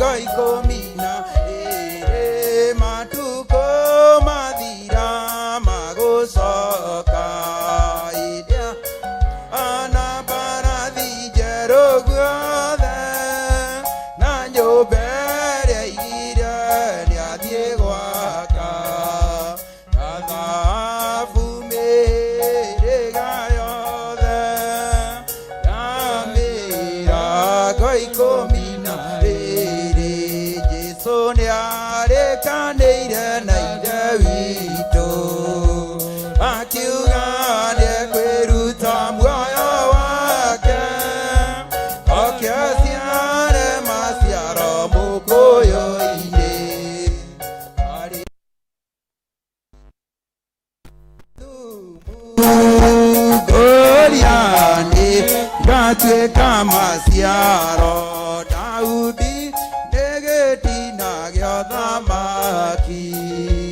Mĩrango 12 matukũ mathira magũcoka ĩrĩa ana mbarathi njerũ guothe na nyũmba ĩrĩa aigire nĩathiĩ gwaka na thahabu mĩhĩrĩga yothe ya mĩrango 12. Jesũ nĩarĩkanĩire na Ithe witũ akiuga nĩekwĩruta muoyo wake oke aciare maciaro mũkũyũ-inĩ arĩ Ngũriani ngatuĩka maciaro. Daudi nĩ gĩtina gĩa ũthamaki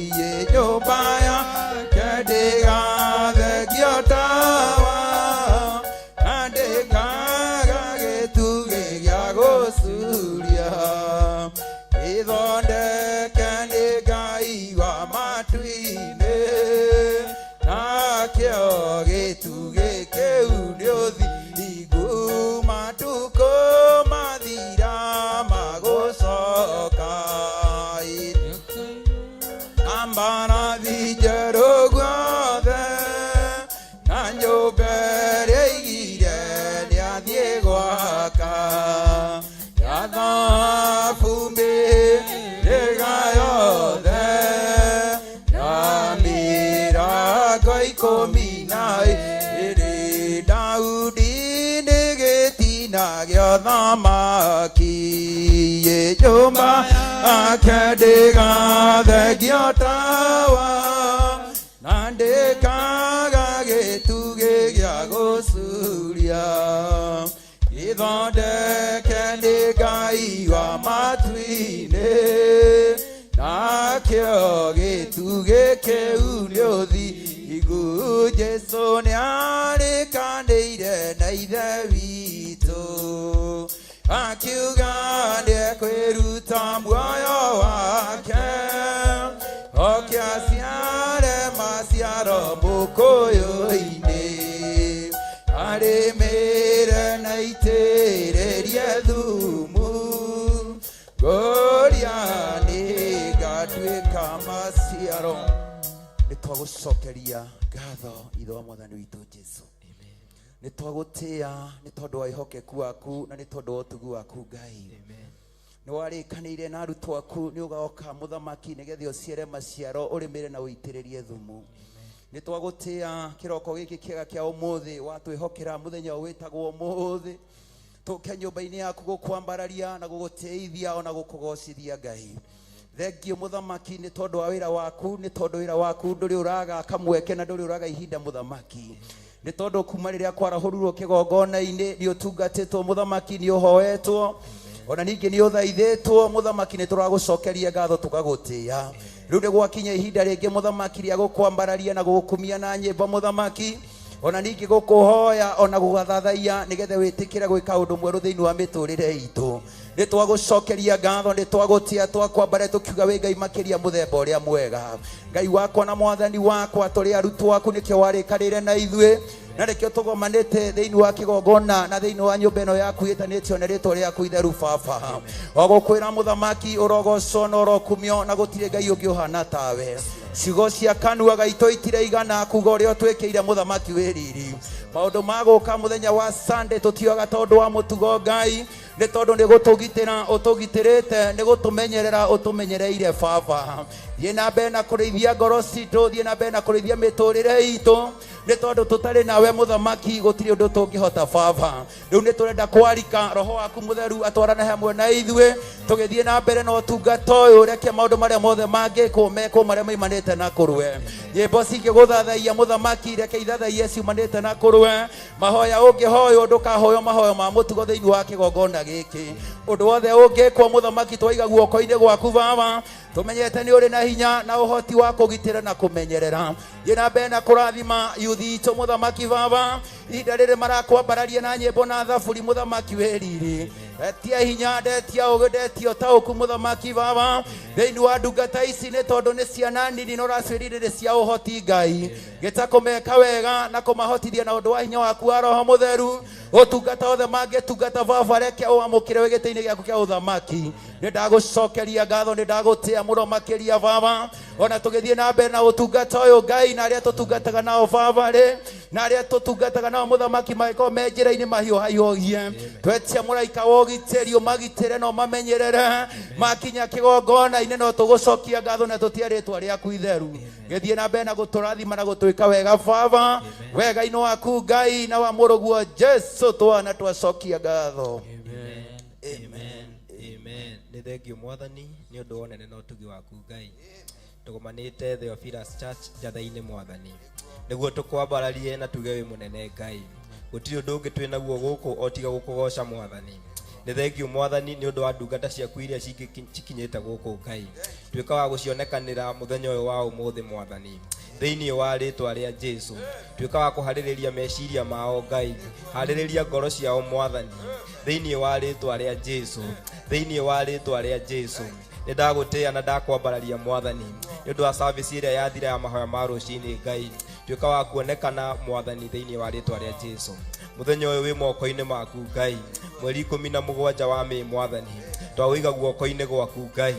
ĩ nyũmba yake ndĩgathengio tawa na ndĩkaga gĩtugĩ gĩa gũcuria ithondeke nĩ Ngai wa matu-inĩ nakĩo gĩtugĩ kĩu nĩ ũthingu matukũ mathira magũcoka na mbarathi njerũ guothe na nyũmba ĩrĩa aigire nĩathiĩ gwaka ya thahabu mĩhĩrĩga yothe ya mĩrango 12. Daudi nĩ gĩtina gĩa ũthamaki ĩ nyũmba yake ndĩgathengio tawa na ndĩkaga gĩtugĩ gĩa gũcuria gĩthondeke nĩ Ngai wa matu-inĩ nakĩo gĩtugĩ kĩu nĩ ũthingu. Jesũ nĩarĩkanĩire na Ithe witũ akiuga nĩekwĩruta muoyo wake oke aciare maciaro mũkũyũ-inĩ arĩmĩre na itĩrĩrie thumu ngũria nĩngatuĩka maciaro. Nĩ twagũcokeria ngatho ithe wa mwathani witũ Jesu, nĩ twagũtĩa nĩ tondũ wa wĩhokeku waku na nĩ tondũ wa ũtugi waku. Ngai, nĩ warĩkanĩire na arutwo aku nĩ ũgoka mũthamaki nĩgetha ũciare maciaro ũrĩmĩre na ũitĩrĩrie thumu. Nĩ twagũtĩa kĩroko gĩkĩ kĩega kĩa ũmũthĩ watwĩhokera mũthenya ũyũ wĩtagwo ũmũthĩ tũke nyũmba-inĩ yaku gũkwambararia na gũgũtĩithia ona gũkũgocithia. Ngai, thengio mũthamaki nĩ tondũ wa wĩra waku, nĩ tondũ wĩra waku ndũrĩ ũraga kamweke na ndũrĩ ũraga ihinda mũthamaki, nĩ tondũ kuma rĩrĩa kwarahũrirwo kĩgongona-inĩ nĩ ũtungatĩtwo mũthamaki, nĩ ũhoetwo ona ningĩ nĩ ũthaithĩtwo mũthamaki. Nĩ tũragũcokeria ngatho tũgagũtĩa. Rĩu nĩ gwakinya ihinda rĩngĩ mũthamaki rĩa gũkwambararia na gũgũkumia na nyĩmbo mũthamaki, ona ningĩ gũkũhoya ona gũgathathaiya nĩgetha wĩtĩkĩre gwĩka ũndũ mwerũ thĩinĩ wa mĩtũrĩre itũ. Nĩ twagũcokeria ngatho, nĩ twagũtĩa, twakwambara tũkiuga wĩ Ngai makĩria mũthemba ũrĩa mwega. Ngai wakwa na mwathani wakwa, tũrĩ arutwo aku, nĩkĩo warĩkanĩire na ithuĩ na nĩkĩo tũgomanĩte thĩinĩ wa kĩgongona na thĩinĩ wa nyũmba ĩno yaku ĩtanĩtio na rĩtwa rĩaku itheru. Baba, o gũkwĩra mũthamaki ũrogocwo na ũrokumio na gũtirĩ Ngai ũngĩ ũhana tawe. Ciugo cia kanua gaitũ itiraigana kuga ũrĩa ũtwĩkĩire mũthamaki wĩ riri. Maũndũ ma gũka mũthenya wa Sunday tũtioga tondũ wa mũtugo Ngai, nĩ tondũ nĩ gũtũgitĩra ũtũgitĩrĩte, nĩ gũtũmenyerera ũtũmenyereire. Baba, thiĩ na mbere na kũrĩithia ngoro citũ, thiĩ na mbere na kũrĩithia mĩtũrĩre itũ, nĩ tondũ tũtarĩ nawe mũthamaki gũtirĩ ũndũ tũngĩhota. Baba, rĩu nĩ tũrenda kwarika roho waku mũtheru atwarane hamwe na ithuĩ tũgĩthiĩ na mbere na ũtungata ũyũ. Reke maũndũ marĩa mothe mangĩkwo mekwo marĩa maimanĩte na kũrwe. Nyĩmbo cingĩgũthathaiya mũthamaki, reke ithathaiye ciumanĩte na kũrwe. Mahoya ũngĩhoywo, ndũkahoywo mahoyo ma mũtugo thĩinĩ wa kĩgongona gĩkĩ. Ũndũ wothe ũngĩkwo mũthamaki, twaiga guoko-inĩ gwaku baba, tũmenyete nĩ ũrĩ na hinya na ũhoti wa kũgitĩra na kũmenyerera. Thiĩ na mbere na kũrathima yuthi itũ mũthamaki baba, ihinda rĩrĩ marakwambararia na nyĩmbo na thaburi mũthamaki wĩ riri. Ndetia hinya, ndetia ũgĩ, ndetia ũtaũku mũthamaki baba thĩinĩ wa ndungata ici, nĩ tondũ nĩ ciana nini no ũracwĩrire nĩ cia ũhoti Ngai. Gĩta kũmeka wega na kũmahotithia na ũndũ wa hinya waku wa Roho Mũtheru. Ũtungata othe mangĩtungata baba, reke ũamũkĩre wĩ gĩtĩ-inĩ gĩaku kĩa ũthamaki. Nĩ ndagũcokeria ngatho, nĩ ndagũtĩa mũno makĩria baba, ona tũgĩthiĩ na mbere na ũtungata ũyũ Ngai, na arĩa tũtungataga nao baba rĩ, na arĩa tũtungataga nao mũthamaki mangĩkorwo me njĩra-inĩ mahiũhahiũgie, twetia mũraika wa ũgitĩri ũmagitĩre na ũmamenyerere makinya kĩgongona-inĩ. No tũgũcokia ngatho na tũtie rĩtwa rĩaku itheru. Gĩthiĩ na mbere na gũtũrathima na gũtwĩka wega baba, wega-inĩ waku Ngai na wa mũrũguo Jesu, twana twacokia ngatho. Amen. Amen. Amen. Nĩ thengio mwathani nĩ ũndũ wa ũnene na ũtugi waku Ngai. Tũgomanĩte Theophilus Church njatha-inĩ mwathani, nĩguo tũkwambararie na tuge wĩ mũnene Ngai. Gũtirĩ ũndũ ũngĩ twĩ naguo gũkũ o tiga gũkũgoca mwathani. Nĩ thengio mwathani nĩ ũndũ wa ndungata ciaku iria cikinyĩte gũkũ Ngai. Tuĩka wa gũcionekanĩra mũthenya ũyũ wa ũmũthĩ mwathani, thĩinĩ wa rĩtwa rĩa Jesu. Tuĩka wa kũharĩrĩria meciria mao Ngai, harĩrĩria ngoro ciao mwathani, thĩinĩ wa rĩtwa rĩa Jesu, thĩinĩ wa rĩtwa rĩa Jesu. Nĩ ndagũtĩĩa na ndakwambararia mwathani nĩ ũndũ wa service ĩrĩa yathira ya mahoya ma rũcinĩ Ngai. Tuĩka wa kuonekana mwathani, thĩinĩ wa rĩtwa rĩa Jesu. Mũthenya ũyũ wĩ moko-inĩ maku Ngai, mweri 17 wa Mĩĩ mwathani, twawĩiga guoko-inĩ gwaku Ngai,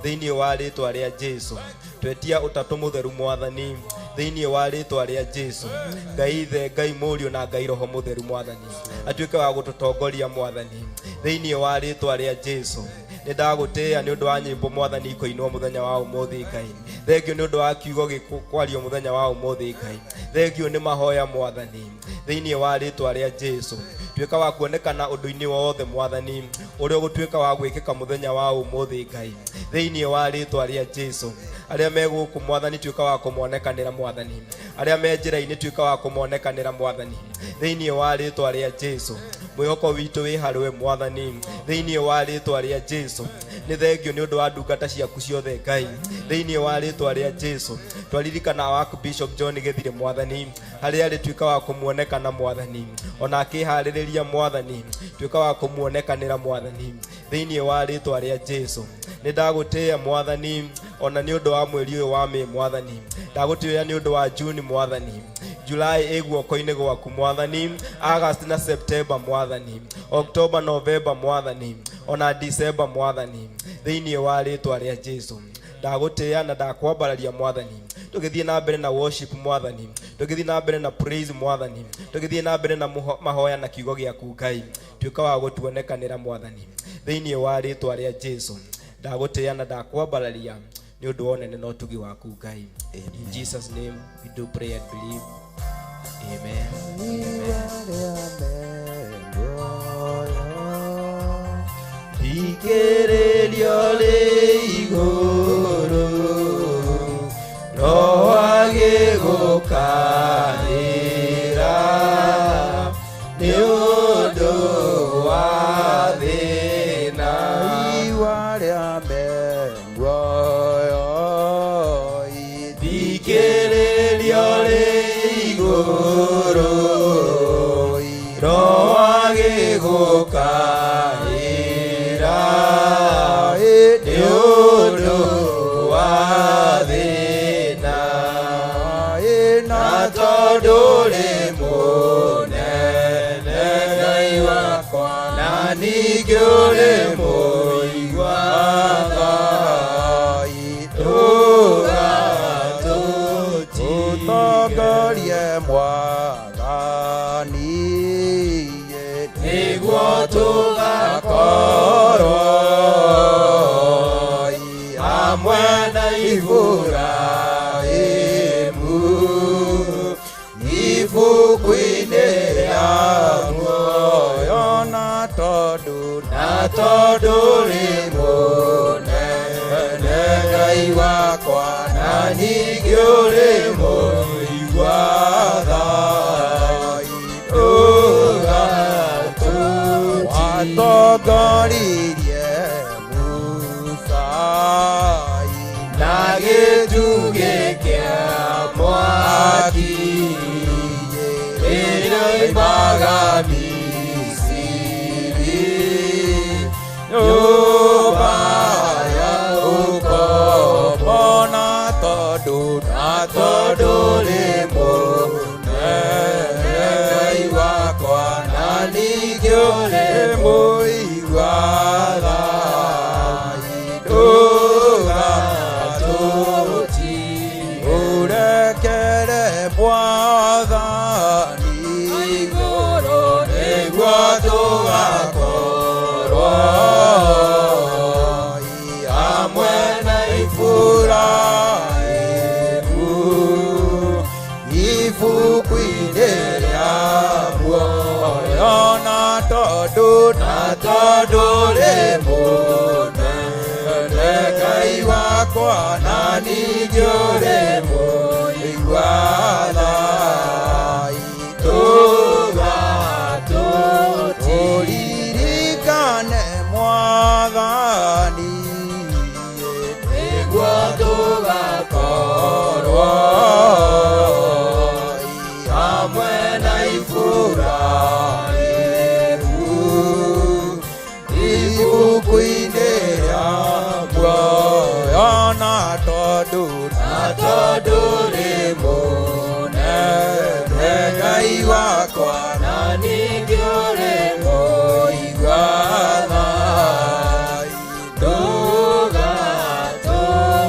thĩinĩ wa rĩtwa rĩa Jesu. Twetia ũtatũ mũtheru mwathani, thĩinĩ wa rĩtwa rĩa Jesu, Ngai Ithe, Ngai Mũriũ na Ngai Roho Mũtheru mwathani, atuĩke wa gũtũtongoria mwathani, thĩinĩ wa rĩtwa rĩa Jesu. Nĩ ndagũtĩĩa nĩ ũndũ wa nyĩmbo mwathani ikoinwo mũthenya wa ũmũthĩ Ngai. Thengio nĩ ũndũ wa kiugo gĩkwario mũthenya wa ũmũthĩ Ngai. Thengio nĩ mahoya mwathani, thĩinĩ wa rĩtwa rĩa Jesu. Tuĩka wa kuonekana ũndũ-inĩ wothe mwathani ũrĩa ũgũtuĩka wa gwĩkĩka mũthenya wa ũmũthĩ Ngai, thĩinĩ wa rĩtwa rĩa Jesu. Arĩa me gũkũ mwathani, tuĩka wa kũmonekanĩra mwathani. Arĩa me njĩra-inĩ, tuĩka wa kũmonekanĩra mwathani, thĩinĩ wa rĩtwa rĩa Jesu. Mwĩhoko witũ wĩ harĩwe mwathani, thĩinĩ wa rĩtwa rĩa Jesu. Nĩ thengio nĩ ũndũ wa ndungata ciaku ciothe Ngai, thĩinĩ wa rĩtwa rĩa Jesu. Twaririkana waku Bishop John Gĩthire mwathani, harĩa arĩ tuĩka wa kũmuonekana mwathani, ona akĩharĩrĩria mwathani, tuĩka wa kũmuonekanĩra mwathani, thĩinĩ wa rĩtwa rĩa Jesu. Nĩ ndagũtĩĩa mwathani ona nĩ ũndũ wa mweri ũyũ wa Mĩĩ mwathani. Ndagũtĩĩa nĩ ũndũ wa Juni mwathani, July ĩ guoko-inĩ gwaku mwathani, August na September mwathani, October, November mwathani, ona December mwathani, thĩinĩ wa rĩtwa rĩa Jesu. Ndagũtĩĩa na ndakwambararia mwathani, tũgĩthiĩ na mbere na worship mwathani, tũgĩthiĩ na mbere na praise mwathani, tũgĩthiĩ na mbere na mahoya na kiugo gĩaku Ngai. Tuĩka wa gũtuonekanĩra mwathani, thĩinĩ wa rĩtwa rĩa Jesu. Ndagũtĩĩa na ndakwambararia nĩ ũndũ wa ũnene na ũtugi waku Ngai. In Jesus name we do pray and believe. Amen. Amen. Thikĩrĩrio rĩ igũrũ, Roho agĩgũkaĩra nĩ ũndũ wa thĩna. Iwa rĩa me muoyo. Thikĩrĩrio rĩ igũrũ, Roho agĩgũkaĩra nĩ ũndũ wa thĩna. Na tondũ rĩ mũnene Ngai wakwa, na ningĩ ũrĩ mũigua tha, ndũgatũtige. Ũtongorie mwathani. Nĩguo tũgakorwo hamwe na Iburahĩmu ibuku-inĩ rĩa muoyo. Na tondũ Na tondũ rĩ mũnene Ngai wakwa, na ningĩ ũrĩ mũigua tha, ndũgatũtige. Watongoririe Musa Na gĩtugĩ kĩa mwaki rĩrĩa oimaga Misiri. Mwathani Igũrũ nĩguo tũgakorwo hamwe na Iburahĩmu ibuku-inĩ rĩa muoyo na tondũ na tondũ rĩ mũnene Ngai wakwa na ningĩ ũrĩ mũigua tha tũririkane Mwathani nĩguo tũgakorwo hamwe na Iburahĩmu ibuku-inĩ rĩa muoyo na tondũ na tondũ rĩ mũnene Ngai wakwa na ningĩ ũrĩ mũigua tha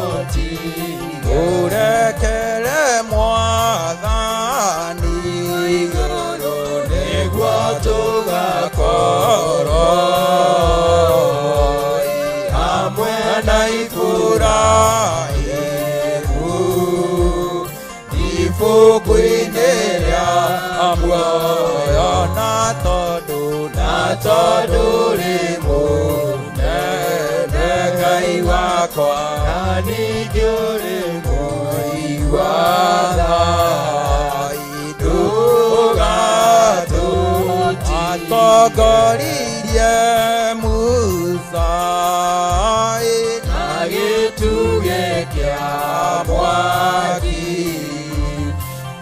ndũgatũtige ũrekere Mwathani igũrũ nĩguo tũgakorwo hamwe na Iburahĩmu ibuku-inĩ rĩa muoyo na tondũ na tondũ rĩ mũnene Ngai wakwa na ningĩ ũrĩ mũigua tha ndũgatũ atongoririe Musa na gĩtugĩ kĩa mwaki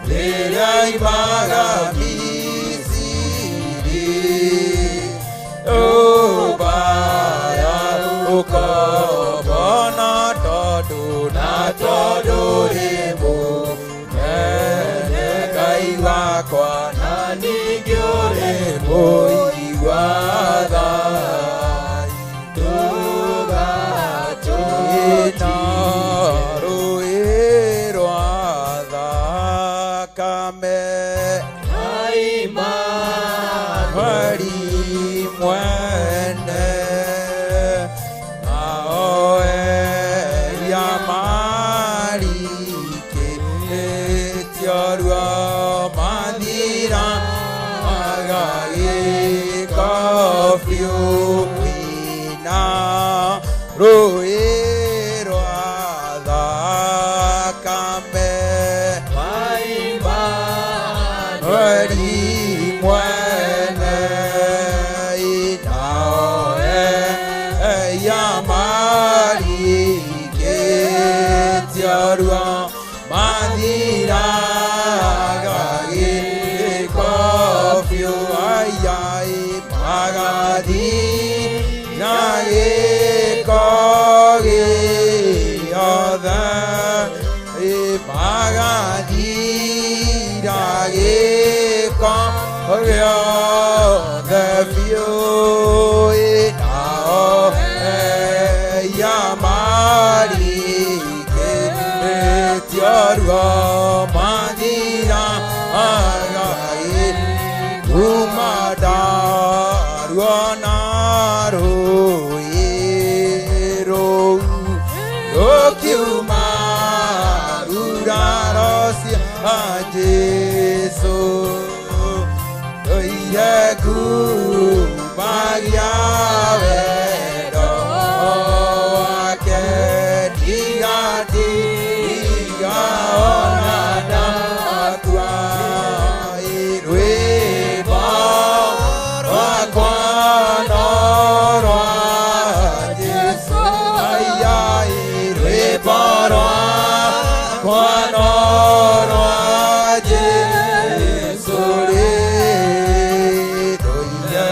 rĩrĩa oimaga Misiri nyũmba ya ũkombo na tondũ na tondũ rĩ mũnene Ngai wakwa na ningĩ ũrĩ mũigua tha ndũgatũtige rũĩ rwa thakame Immanueli Mweri mwene nao eria marikĩtio ruo mathira magagĩko biũ kwĩna rũĩ rwa thakame Immanueli Mweri mwene nao eria marikĩtio ruo mathira gagĩko biũ ai magathira gĩko gĩothe magathira gĩko gĩothe biũ nao eia marikĩtio ruo mathira agagĩ kuma ndaruona rũĩ rũu rũkiuma nguraro cia Jesũ ndũire ngumagia wendo wake ndigatiga ona ndakua rwĩmbo rwakwa no rwa Jesũ ai rwĩmbo rwakwa no rwa Jesũ rĩ ndũire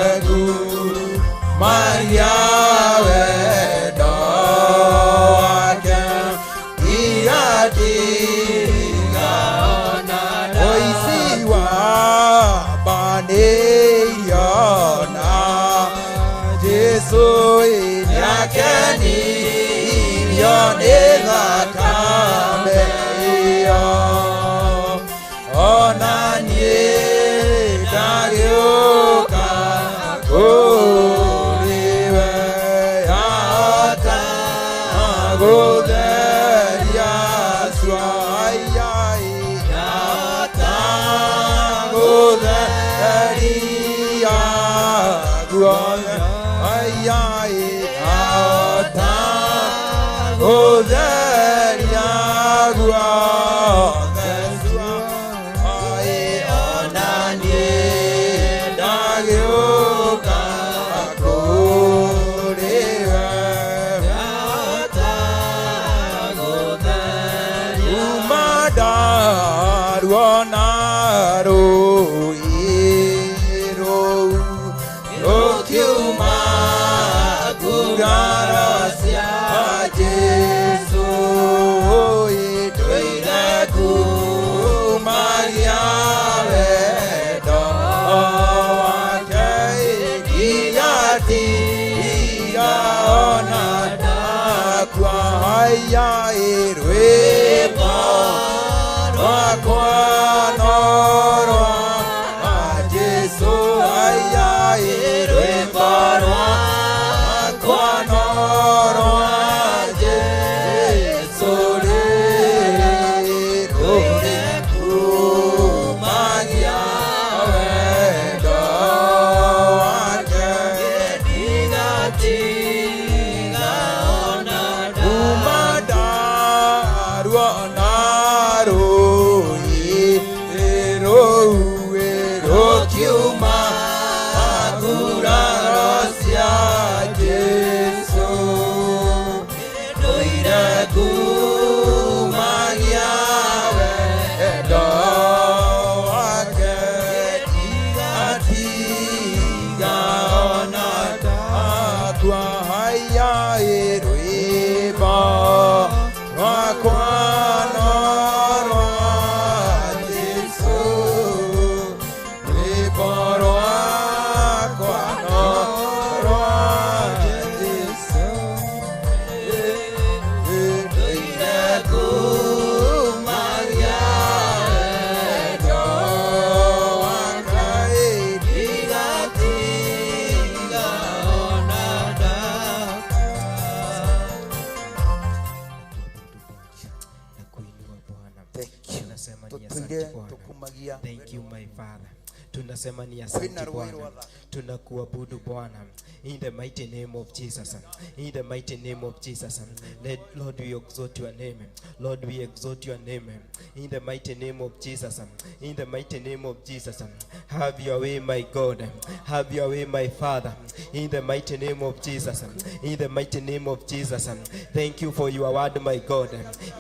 niĩ ndagĩũka kũrĩ we, yahota gũtheria cua, yahota gũtheria guothe, yahota gũtheria guothe cua, ona niĩ ndagĩũka kũrĩ we, yahota gũtheria uma ndaruona rũĩ rũu rũkiuma nguraro cia Jesũ, ndũire kumagia wendo wake, ndigatiga ona ndakua, haya rwĩmbo rwakwa no rwa Jesũ, haya rwĩmbo rwakwa no rwa Jesũ, rũrĩ kumagia wendo wake, ndigatiga ona kuma ndaruona rũĩ rũu rũkiuma nguraro cia Jesũ, ndũire kumagia wendo wake, ndigatiga ona ndakua, haya rwĩmbo rwakwa no rwa Jesũ, rwĩmbo rwakwa no rwa Jesũ, ndũire kumagia wendo wake, ndigatiga ona ndakua. Na kuinua Bwana. Thank you. Tunasema ni Tũtũire asante Bwana. tũkumagia. Thank you, my Father. Tunasema ni asante Kwĩna rũĩ Bwana. rwa thakame. Tunakuabudu Bwana. In the mighty name of Jesus. In the mighty name of Jesus. Let Lord, we exalt your name. Lord, we exalt your name. In the mighty name of Jesus. In the mighty name of Jesus. Have your way, my God. Have your way, my Father. In the mighty name of Jesus. In the mighty name of Jesus. Thank you for your word, my God.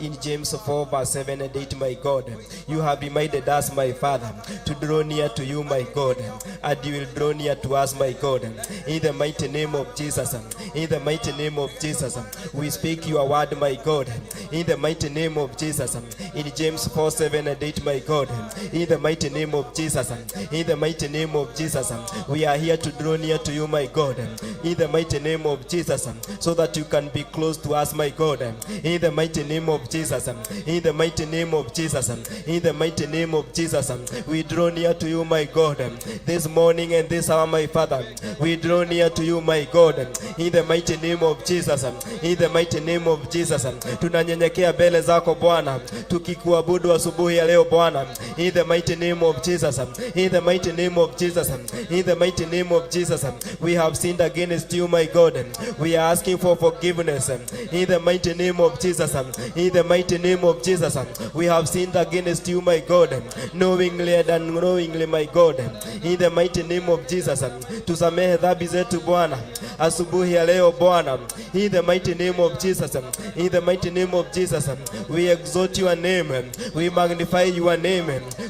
In James 4, verse 7 and 8, my God, you have reminded us, my Father, to draw near to you, my God, and you will draw near to us, my God. In the mighty name of Jesus. In the mighty name of Jesus. We speak your word, my God. In the mighty name of Jesus. In James 4, 7 and 8, my God. In the mighty name of Jesus. In the mighty name of Jesus. We are here to draw near to you, my God. In the mighty name of Jesus. So that you can be close to us, my God. In the mighty name of Jesus. In the mighty name of Jesus. In the mighty name of Jesus. We draw near to you, my God. This morning and this hour, my Father. We draw near to you, my God. In the mighty name of Jesus. In the mighty name of Jesus. Tunanyenyekea mbele zako Bwana, tukikuabudu asubuhi ya leo Bwana. In the mighty name of Jesus. In the mighty name of Jesus. In the mighty name of Jesus. We have sinned against you, my God. We are asking for forgiveness. In the mighty name of Jesus. In the mighty name of Jesus. We have sinned against you, my God, knowingly and unknowingly, my God. In the mighty name of Jesus. Tusamehe dhambi zetu Bwana asubuhi ya leo Bwana. In the mighty name of Jesus. In the mighty name of Jesus. We exalt your name. We magnify your name.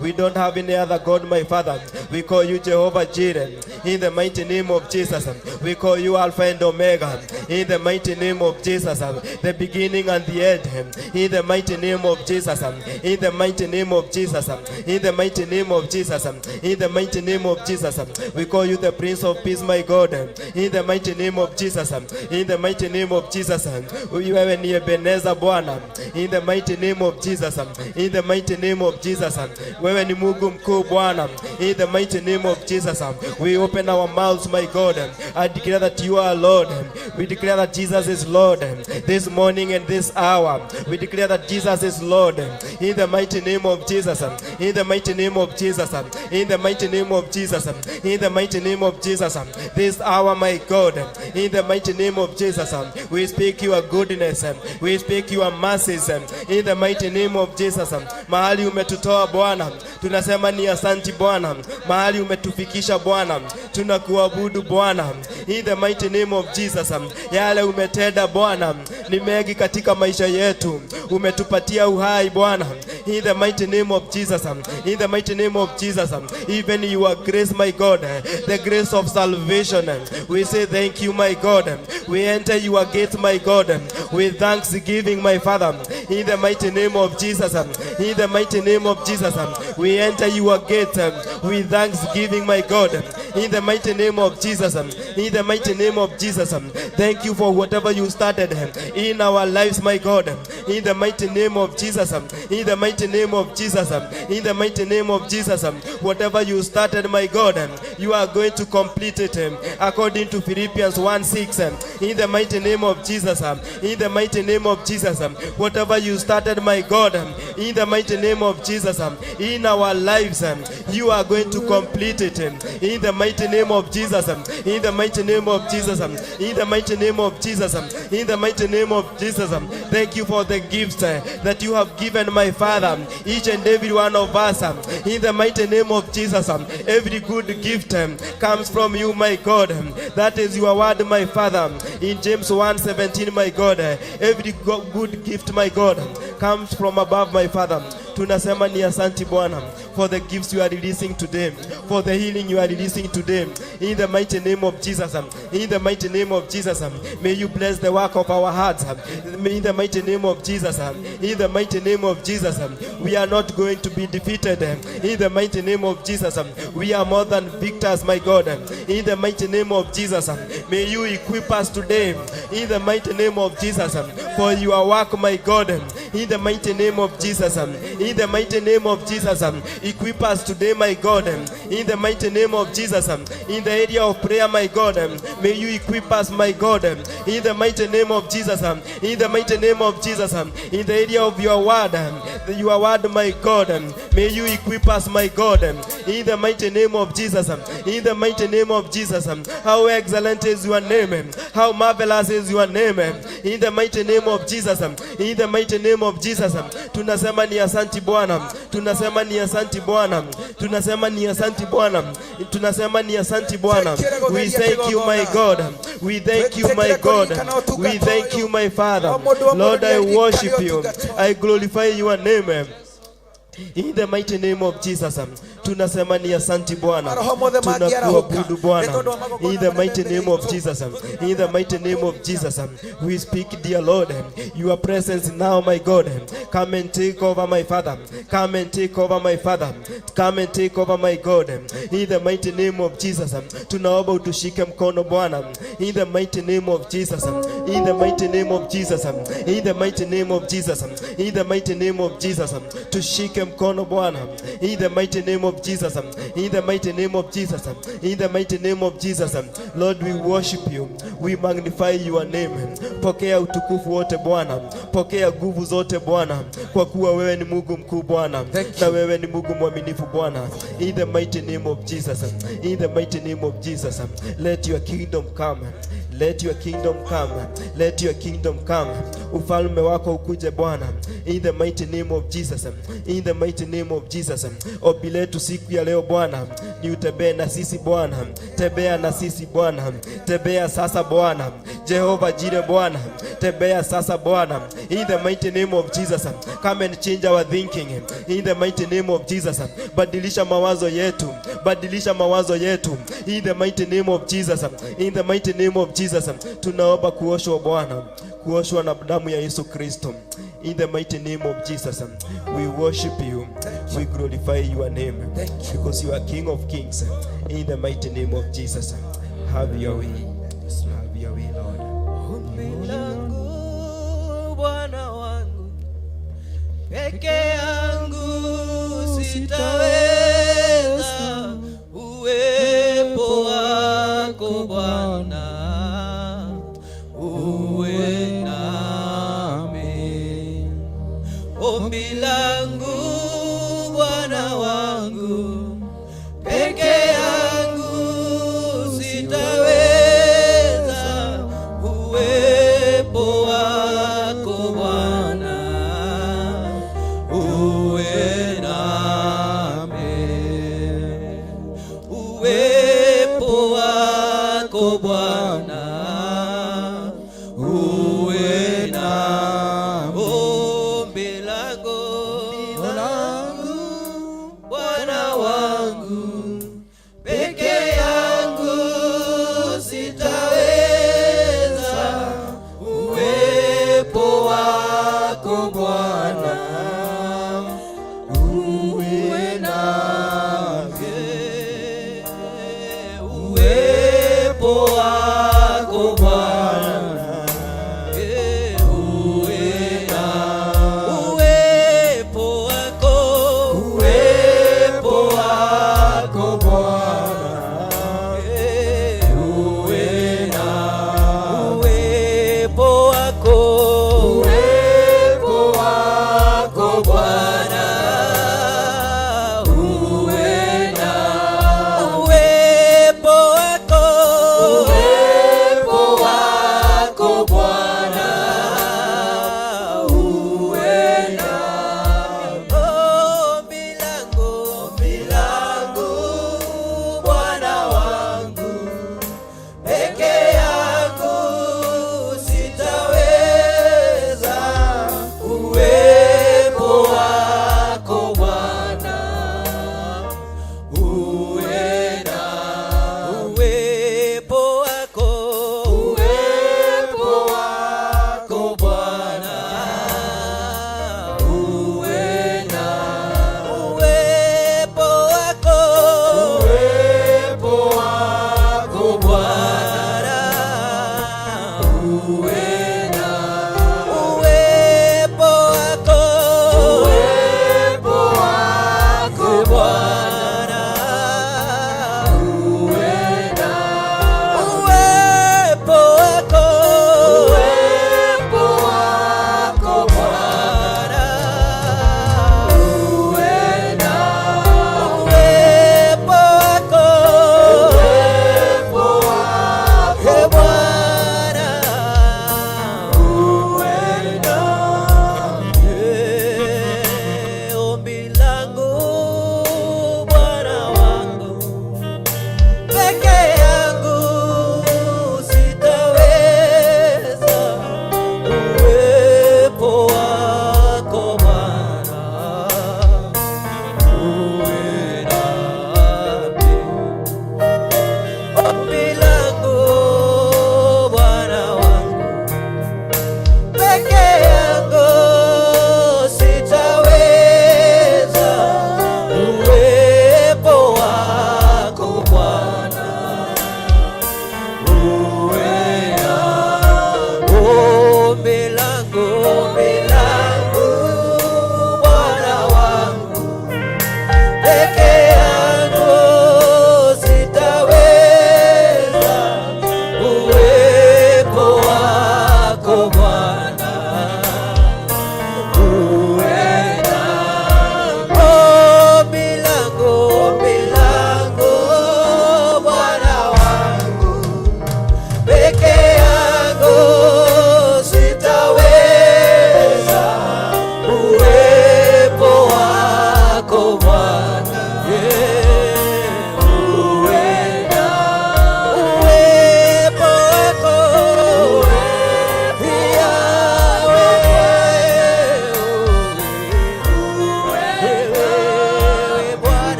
We don't have any other God, my Father. We call you Jehovah Jireh. In the mighty name of Jesus, we call you Alpha and Omega. In the mighty name of Jesus, the beginning and the end. In the mighty name of Jesus, in the mighty name of Jesus, in the mighty name of Jesus, in the mighty name of Jesus, we call you the Prince of Peace, my God. In the mighty name of Jesus, in the mighty name of Jesus, wewe ni Ebeneza Bwana. In the mighty name of Jesus, in the mighty name of Jesus, wewe ni Mungu mkuu Bwana. In the mighty name of Jesus, we open our mouths, my God, and declare that you are Lord. We declare that Jesus is Lord this morning and this hour. We declare that Jesus is Lord in the mighty name of Jesus. In the mighty name of Jesus. In the mighty name of Jesus. In the mighty name of Jesus. This hour, my God, in the mighty name of Jesus, we speak your goodness. We speak your mercies. In the mighty name of Jesus. Mahali umetutoa Bwana, tunasema ni asanti Bwana. Mahali umetufikisha Bwana, tunakuabudu Bwana. In the mighty name of Jesus. Yale umetenda Bwana ni mengi katika maisha yetu. Umetupatia uhai Bwana. In the mighty name of Jesus. In the mighty name of Jesus. Even your grace, my God, the grace of salvation. We say thank you, my God. We enter your gate, my God, with thanksgiving, my Father. In the mighty name of Jesus. In the mighty name of Jesus. We enter your gate with thanksgiving, my God. In the mighty name of Jesus. In the mighty name of Jesus. Thank you for whatever you started in our lives, my God. In the mighty name of Jesus. In the mighty name of Jesus. In the mighty name of Jesus. Whatever you started, my God, you are going to complete it according to Philippians 1:6. In the mighty name of Jesus. In the mighty name of Jesus. Whatever you started, my God, in the mighty name of Jesus, in our lives, you are going to complete it. In the mighty name of Jesus. In the mighty name of Jesus. In the mighty name of Jesus. In the mighty name of Jesus. Thank you for the gifts that you have given, my Father, each and every one of us. In the mighty name of Jesus. Every good gift comes from you, my God. That is your word, my Father. In James 1:17, my God, every good gift, my God, comes from above, my Father. Tunasema ni asanti Bwana for the gifts you are releasing today, for the healing you are releasing today. In the mighty name of Jesus, in the mighty name of Jesus, may you bless the work of our hearts. In the mighty name of Jesus, in the mighty name of Jesus, we are not going to be defeated. In the mighty name of Jesus, we are more than victors, my God. In the mighty name of Jesus, may you equip us today. In the mighty name of Jesus, for your work, my God. In the mighty name of Jesus, in the mighty name of Jesus, equip us today, my God. In the mighty name of Jesus, in the area of prayer, my God, may you equip us, my God. In the mighty name of Jesus, in the mighty name of Jesus, in the area of your word, my God, may you equip us, my God. In the mighty name of Jesus, in the mighty name of Jesus. How excellent is your name, how marvelous is your name. In the mighty name of Jesus, in the mighty name of Jesus. Tunasema ni asanti Bwana, tunasema ni asanti Bwana, tunasema ni asanti Bwana, tunasema ni asanti Bwana. We thank you, my God. We thank you, my God. We thank you, my Father. Lord, I worship you. I glorify your name. In the mighty name of Jesus, tunasema ni asanti Bwana, Maroho mothe mangĩarahũka. Tunakuabudu Bwana. Nĩ tondũ wa magongona In the marĩa mighty me name mbere of itũ. Jesus, in the mighty name of Jesus, we speak, dear Lord, your presence now, my God. Come and take over, my Father. Come and take over, my Father. Come and take over, my God. In the mighty name of Jesus, tunaomba utushike mkono Bwana. In the mighty name of Jesus, in the mighty name of Jesus, in the mighty name of Jesus, in the mighty name of Jesus, tushike mkono Bwana. In the mighty name of Jesus, in the mighty name of Jesus, in the mighty name of Jesus. Lord, we worship you, we magnify your name. Pokea utukufu wote Bwana, pokea nguvu zote Bwana, kwa kuwa wewe ni Mungu mkuu Bwana, Thank na you. Wewe ni Mungu mwaminifu Bwana. In the mighty name of Jesus, in the mighty name of Jesus, let your kingdom come. Let your kingdom come. Let your kingdom come. Ufalme wako ukuje Bwana. In the mighty name of Jesus. In the mighty name of Jesus. Ombi letu yetu siku ya leo Bwana ni utembee na sisi Bwana, tembea na sisi Bwana, tembea sasa Bwana, Jehova Jireh Bwana, tembea sasa Bwana, in the mighty name of Jesus. Come and change our thinking in the mighty name of Jesus. Badilisha mawazo yetu, badilisha mawazo yetu in the mighty name of Jesus, in the mighty name of Jesus. Tunaomba kuoshwa Bwana, kuoshwa na damu ya Yesu Kristo. In the mighty name of Jesus, we worship you, we glorify your name Thank you. Because you are King of Kings. In the mighty name of Jesus, have your way, have your way, Lord. Ombi langu Bwana wangu, peke yangu sitaweza, uwepo wako Bwana uwe nami. Ombi langu Bwana wangu, peke yangu sitaweza, uwepo wako Bwana uwe nami, uwepo wako Bwana uwe nami. Ombi langu Bwana wangu, peke yangu sitaweza, uwepo wako Bwana uwe nami.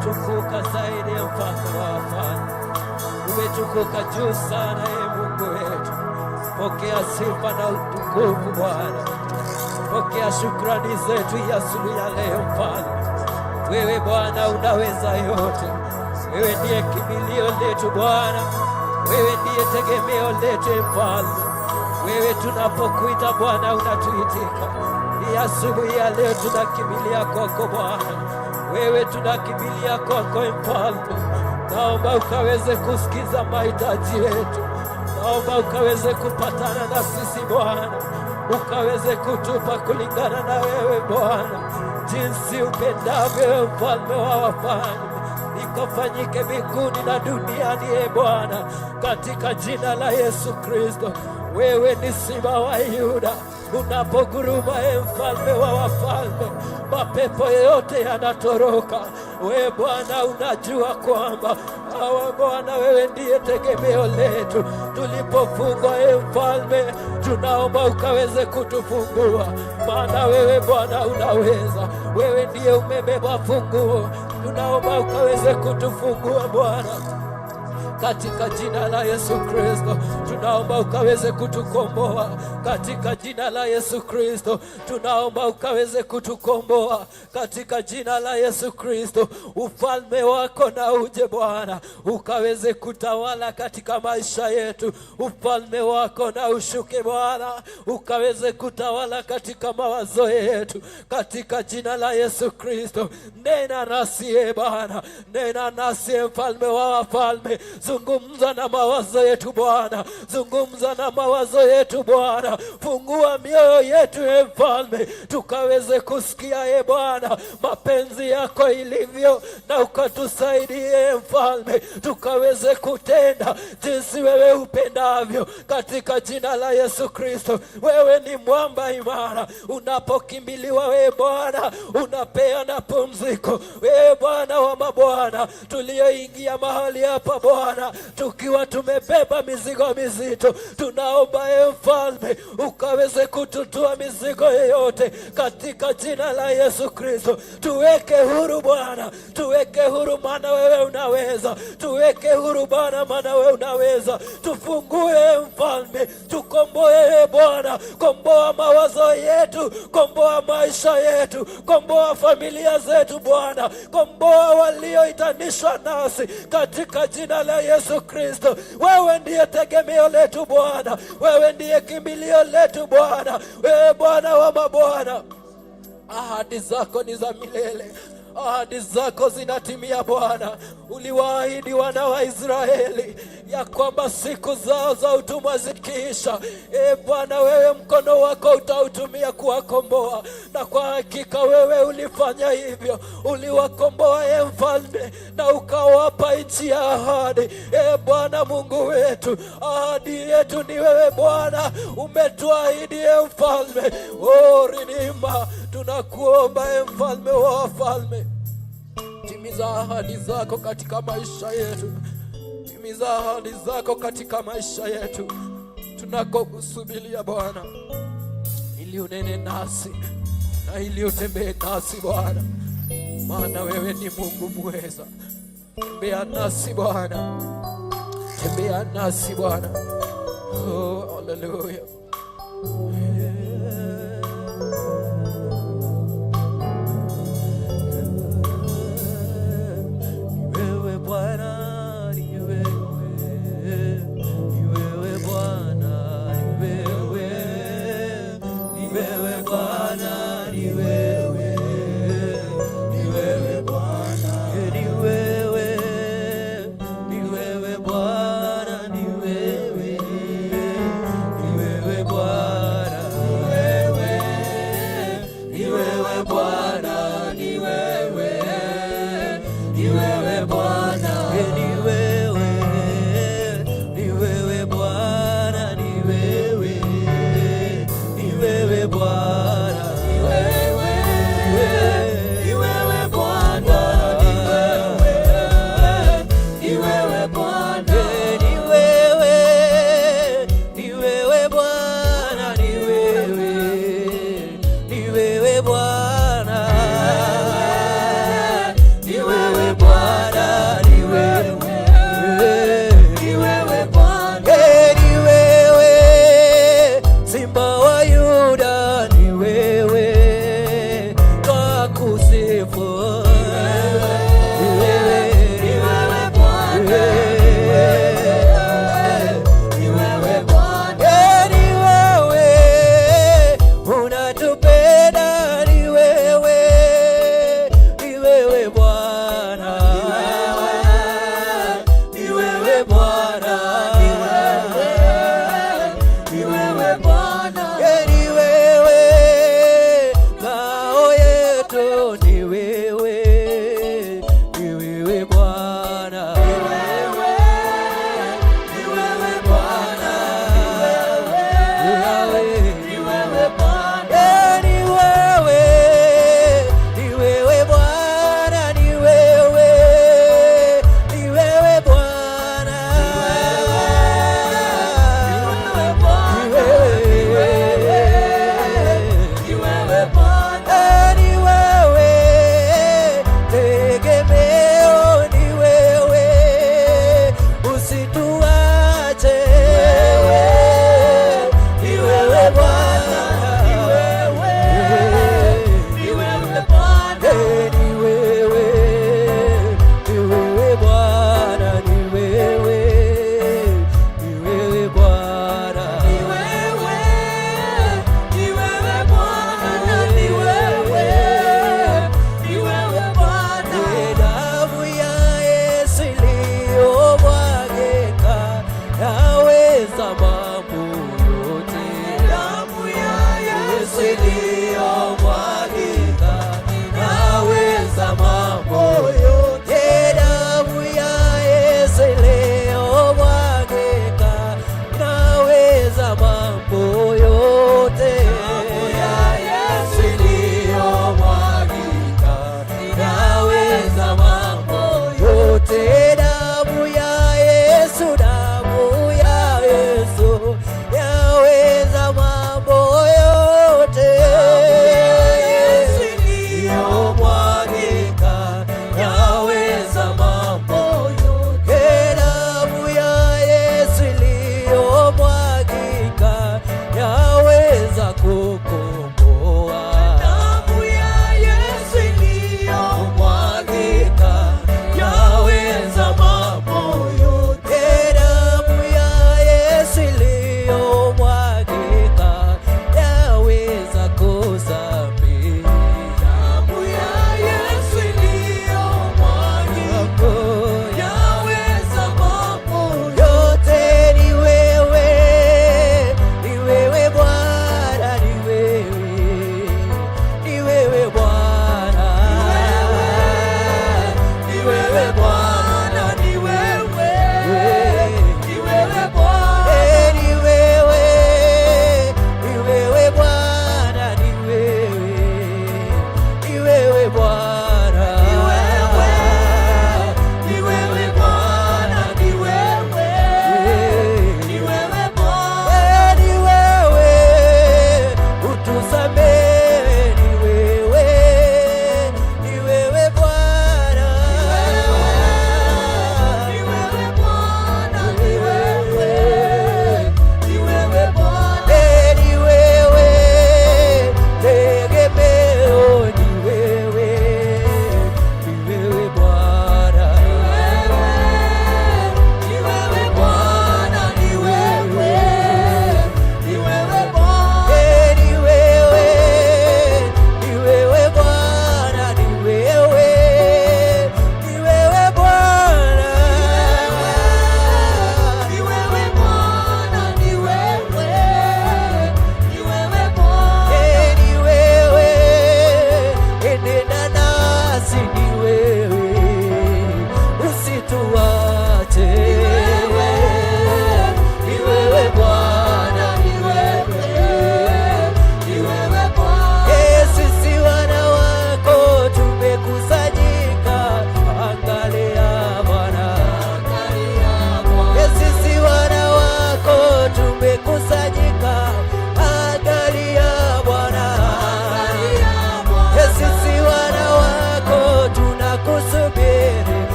Umetukuka zaidi ya mfalme wa wafalme, umetukuka juu sana, e Mungu wetu. Pokea sifa na utukufu Bwana, pokea shukrani zetu ya asubuhi ya leo Mfalme. Wewe Bwana unaweza yote, wewe ndiye kimbilio letu Bwana, wewe ndiye tegemeo letu Mfalme. Wewe tunapokuita Bwana unatuitika. Hii asubuhi ya leo tunakimbilia kwako Bwana, wewe tunakimbilia kwako Mfalme. Naomba ukaweze kusikiza mahitaji yetu, naomba ukaweze kupatana na sisi Bwana, ukaweze kutupa kulingana na wewe Bwana, jinsi upendavyo, Mfalme wa wafalme, ikafanyike mbinguni na duniani, e Bwana, katika jina la Yesu Kristo. Wewe ni simba wa Yuda, unapoguruma, e mfalme wa wafalme, mapepo yote yanatoroka. We Bwana unajua kwamba awa Bwana, wewe ndiye tegemeo letu. Tulipofungwa, e mfalme, tunaomba ukaweze kutufungua, maana wewe Bwana unaweza. Wewe ndiye umebeba funguo, tunaomba ukaweze kutufungua Bwana katika jina la Yesu Kristo. Tunaomba ukaweze kutukomboa katika jina la Yesu Kristo. Tunaomba ukaweze kutukomboa katika jina la Yesu Kristo. Ufalme wako na uje Bwana, ukaweze kutawala katika maisha yetu. Ufalme wako na ushuke Bwana, ukaweze kutawala katika mawazo yetu katika jina la Yesu Kristo. Nena nasi e Bwana, nena nasi e mfalme wa wafalme. Zungumza na mawazo yetu Bwana, zungumza na mawazo yetu Bwana, fungua mioyo yetu e mfalme, tukaweze kusikia e Bwana mapenzi yako ilivyo, na ukatusaidie e mfalme, tukaweze kutenda jinsi wewe upendavyo, katika jina la Yesu Kristo. Wewe ni mwamba imara, unapokimbiliwa wewe Bwana unapeana pumziko. Wewe Bwana wa mabwana, tulioingia mahali hapa Bwana tukiwa tumebeba mizigo mizito, tunaomba e mfalme ukaweze kututua mizigo yoyote katika jina la Yesu Kristo. Tuweke huru Bwana, tuweke huru, maana wewe unaweza. Tuweke huru Bwana, maana wewe unaweza. Tufungue e mfalme, tukomboe e Bwana, komboa mawazo yetu, komboa maisha yetu, komboa familia zetu Bwana, komboa walioitanishwa nasi katika jina la Yesu Kristo. Wewe ndiye tegemeo letu Bwana, wewe ndiye kimbilio letu Bwana, wewe Bwana wa mabwana. Ahadi zako ni za milele, ahadi zako zinatimia Bwana. Uliwaahidi wana wa Israeli ya kwamba siku zao za utumwa zikiisha, e Bwana, wewe mkono wako utautumia kuwakomboa, na kwa hakika wewe ulifanya hivyo. Uliwakomboa e mfalme, na ukawapa nchi ya ahadi. E Bwana Mungu wetu, ahadi yetu ni wewe Bwana, umetuahidi e mfalme. O rinima, tunakuomba e mfalme wa wafalme, timiza ahadi zako katika maisha yetu, timiza ahadi zako katika maisha yetu, tunakokusubiria Bwana, ili unene nasi na ili utembee nasi Bwana, maana wewe ni Mungu mweza. Tembea nasi Bwana, tembea nasi Bwana. Oh, haleluya. Ni wewe Bwana, ni wewe, ni wewe Bwana, ni wewe, ni wewe Bwana, ni wewe, ni wewe Bwana, ni wewe, ni wewe Bwana, ni wewe, ni wewe Bwana, ni wewe, ni wewe Bwana, ni wewe, ni wewe Bwana, ni wewe, ni wewe Bwana, ni wewe, ni wewe Bwana, ni wewe, ni wewe Bwana, ni wewe, ni wewe Bwana, ni wewe, ni wewe Bwana, ni wewe, ni wewe Bwana, ni wewe Bwana. wewe Bwana, ni wewe ngao yetu, ni wewe, ni wewe Bwana, ni wewe, ni wewe Bwana, ni wewe Bwana, ni wewe, ni wewe Bwana, ni wewe, ni wewe Bwana, ni wewe,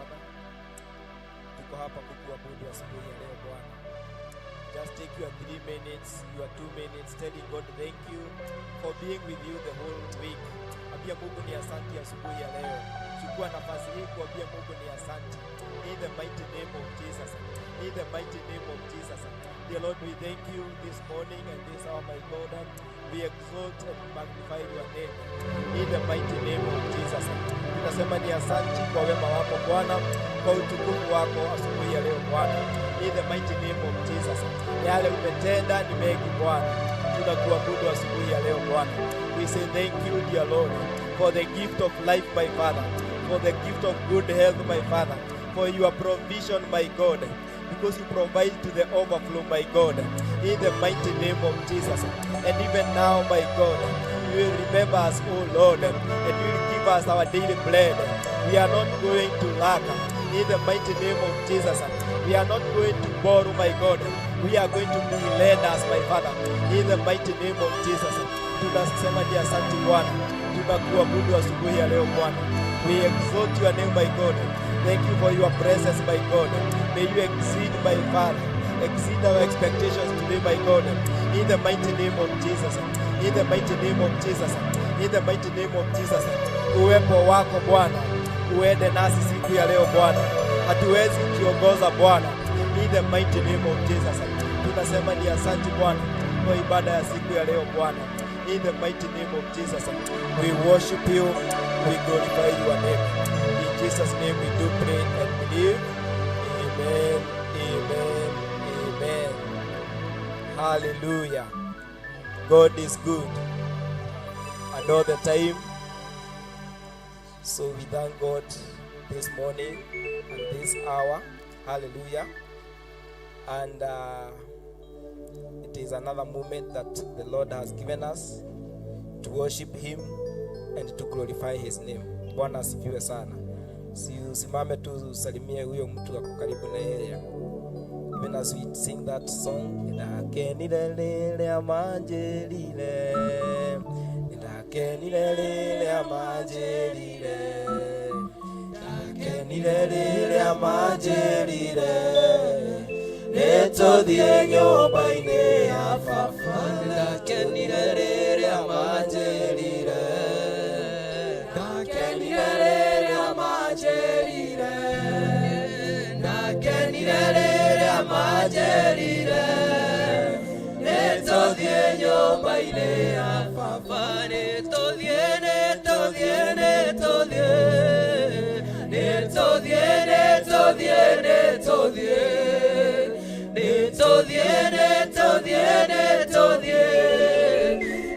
Father, tuko hapa kukuabudu asubuhi ya leo Bwana. Just take your 3 minutes, your 2 minutes, telling God thank you for being with you the whole week. Ambia Mungu ni asanti asubuhi ya leo. Chukua nafasi hii kuambia Mungu ni asanti. In the mighty name of Jesus. In the mighty name of Jesus. Dear Lord, we thank you this morning and this hour, my God. We exalt and magnify your name. In the mighty name of Jesus. Tunasema ni asanti kwa wema wako Bwana, kwa utukufu wako asubuhi ya leo Bwana. In the mighty name of Jesus. Yale umetenda ni mengi Bwana. Tunakuabudu asubuhi ya leo Bwana. We say thank you dear Lord for the gift of life my Father, for the gift of good health my Father, for your provision my God, because you provide to the overflow my God, in the mighty name of Jesus. And even now my God, you will remember us, O Lord, and you will give us our daily bread. We are not going to lack, in the mighty name of Jesus. We are not going to borrow, my God. We are going to be lenders, my Father, in the mighty name of Jesus. Tunasema ni asante Bwana, tunakuabudu asubuhi ya leo Bwana. We exalt your name, my God. Thank you for your presence, my God. May you exceed, my Father, exceed our expectations today, my God, in the mighty name of Jesus. In the mighty name of Jesus. In the mighty name of Jesus. Uwepo wako Bwana uende nasi siku ya leo Bwana, hatuwezi kiongoza Bwana, in the mighty name of Jesus. Tunasema ni asante Bwana kwa ibada ya siku ya leo Bwana, in the mighty name of Jesus. We worship you, we glorify your name. In Jesus name we do pray and believe. Amen, amen, amen. Hallelujah. God is good and all the time. So we thank God this morning and this hour. Hallelujah. And it is another moment that the Lord has given us to worship him and to glorify his name. Bwana asifiwe sana. Si usimame tu usalimie huyo mtu ako karibu na yeye. Even as we sing that song, Ndakenire rĩrĩa manjĩrire, ndakenire rĩrĩa manjĩrire, ndakenire rĩrĩa manjĩrire, nĩtũthiĩ nyũmba-inĩ ya baba. Ndakenire rĩrĩa manjĩrire, ndakenire rĩrĩa manjĩrire, ndakenire rĩrĩa manjĩrire, nĩtũthiĩ nyũmba-inĩ ya baba. Nĩtũthiĩ, nĩtũthiĩ, nĩtũthiĩ, nĩtũthiĩ, nĩtũthiĩ, nĩtũthiĩ, nĩtũthiĩ, nĩtũthiĩ, nĩtũthiĩ,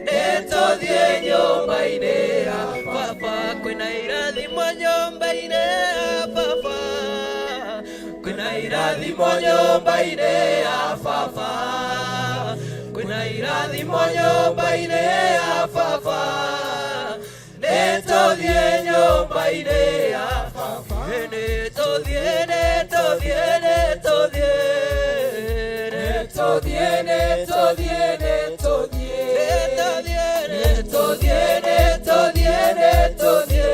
nĩtũthiĩ nyũmba-inĩ ya baba. Kwĩna irathimo nyũmba-inĩ ya baba, kwĩna irathimo nyũmba-inĩ ya baba, kwĩna irathimo nyũmba-inĩ ya baba, nĩtũthiĩ nyũmba-inĩ ya baba. Nĩtũthiĩ, nĩtũthiĩ, nĩtũthiĩ, nĩtũthiĩ, nĩtũthiĩ, nĩtũthiĩ, nĩtũthiĩ, nĩtũthiĩ, nĩtũthiĩ,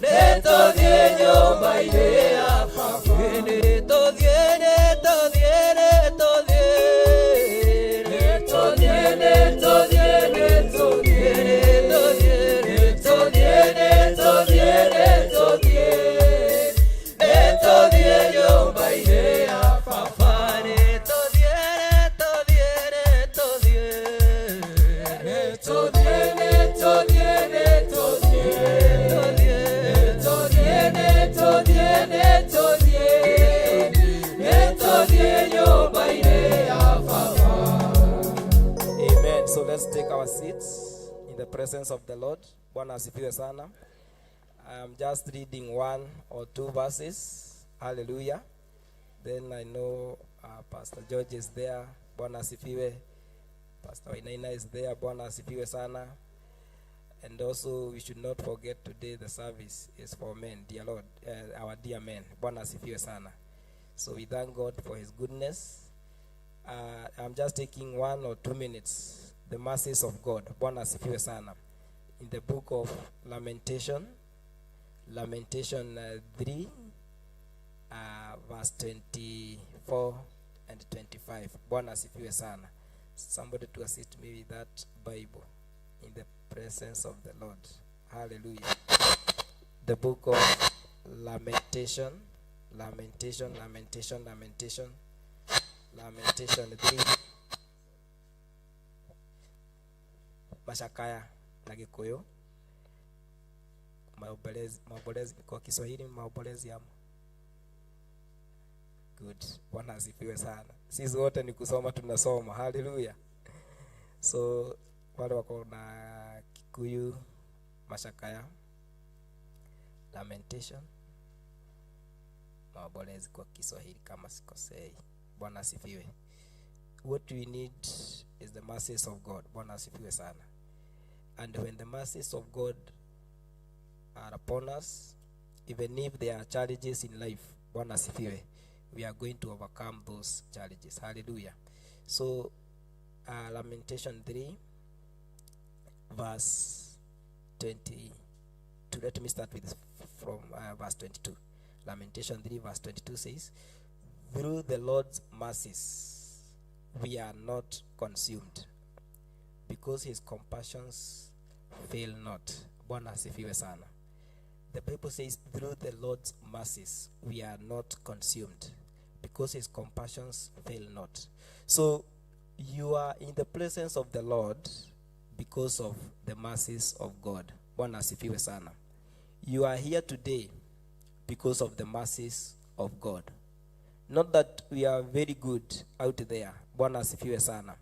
nĩtũthiĩ nyũmba-inĩ ya baba. Nĩtũthiĩ, nĩtũthiĩ, nĩtũthiĩ, nĩtũthiĩ, nĩtũthiĩ, nĩtũthiĩ, nĩtũthiĩ, nĩtũthiĩ, nĩtũthiĩ, nĩtũthiĩ nyũmba-inĩ ya baba. Nĩtũthiĩ, nĩtũthiĩ, nĩtũthiĩ, nĩtũthiĩ, nĩtũthiĩ, nĩtũthiĩ, nĩtũthiĩ, nĩtũthiĩ, nĩtũthiĩ, nĩtũthiĩ nyũmba-inĩ ya baba. Amen. So let's take our seats in the presence of the Lord. Bwana asifiwe sana. I'm just reading one or two verses. Hallelujah. Then I know Pastor George is there. Bwana asifiwe. Pastor Wainaina is there. Bwana asifiwe sana. And also we should not forget today the service is for men, dear Lord, our dear men. Bwana asifiwe sana. So we thank God for his goodness. I'm just taking 1 or 2 minutes. The mercies of God. Bwana asifiwe sana. In the book of Lamentation, Lamentation 3 verse 24 and 25. Bwana asifiwe sana. Somebody to assist me with that Bible in the presence of the Lord. Hallelujah. The book of Lamentation, Lamentation, Lamentation, Lamentation, Lamentation 3. Macakaya na Gikuyu, maombolezi, maombolezi kwa Kiswahili, maombolezi ama good. Bwana asifiwe sana. Sisi wote ni kusoma tunasoma. Haleluya. So wale wako na Kikuyu, Macakaya, Lamentation, maombolezi kwa Kiswahili kama sikosei. Bwana asifiwe. What we need is the mercies of God. Bwana asifiwe sana. And when the mercies of God are upon us, even if there are challenges in life, Bwana asifiwe, we are going to overcome those challenges. Hallelujah. So Lamentation 3 verse 22. Let me start with from verse 22. Lamentation 3 verse 22 says, through the Lord's mercies we are not consumed, because his compassions fail not. Bwana asifiwe sana. The Bible says, through the Lord's mercies we are not consumed, because his compassions fail not. So you are in the presence of the Lord because of the mercies of God. Bwana asifiwe sana. You are here today because of the mercies of God. Not that we are very good out there. Bwana asifiwe sana.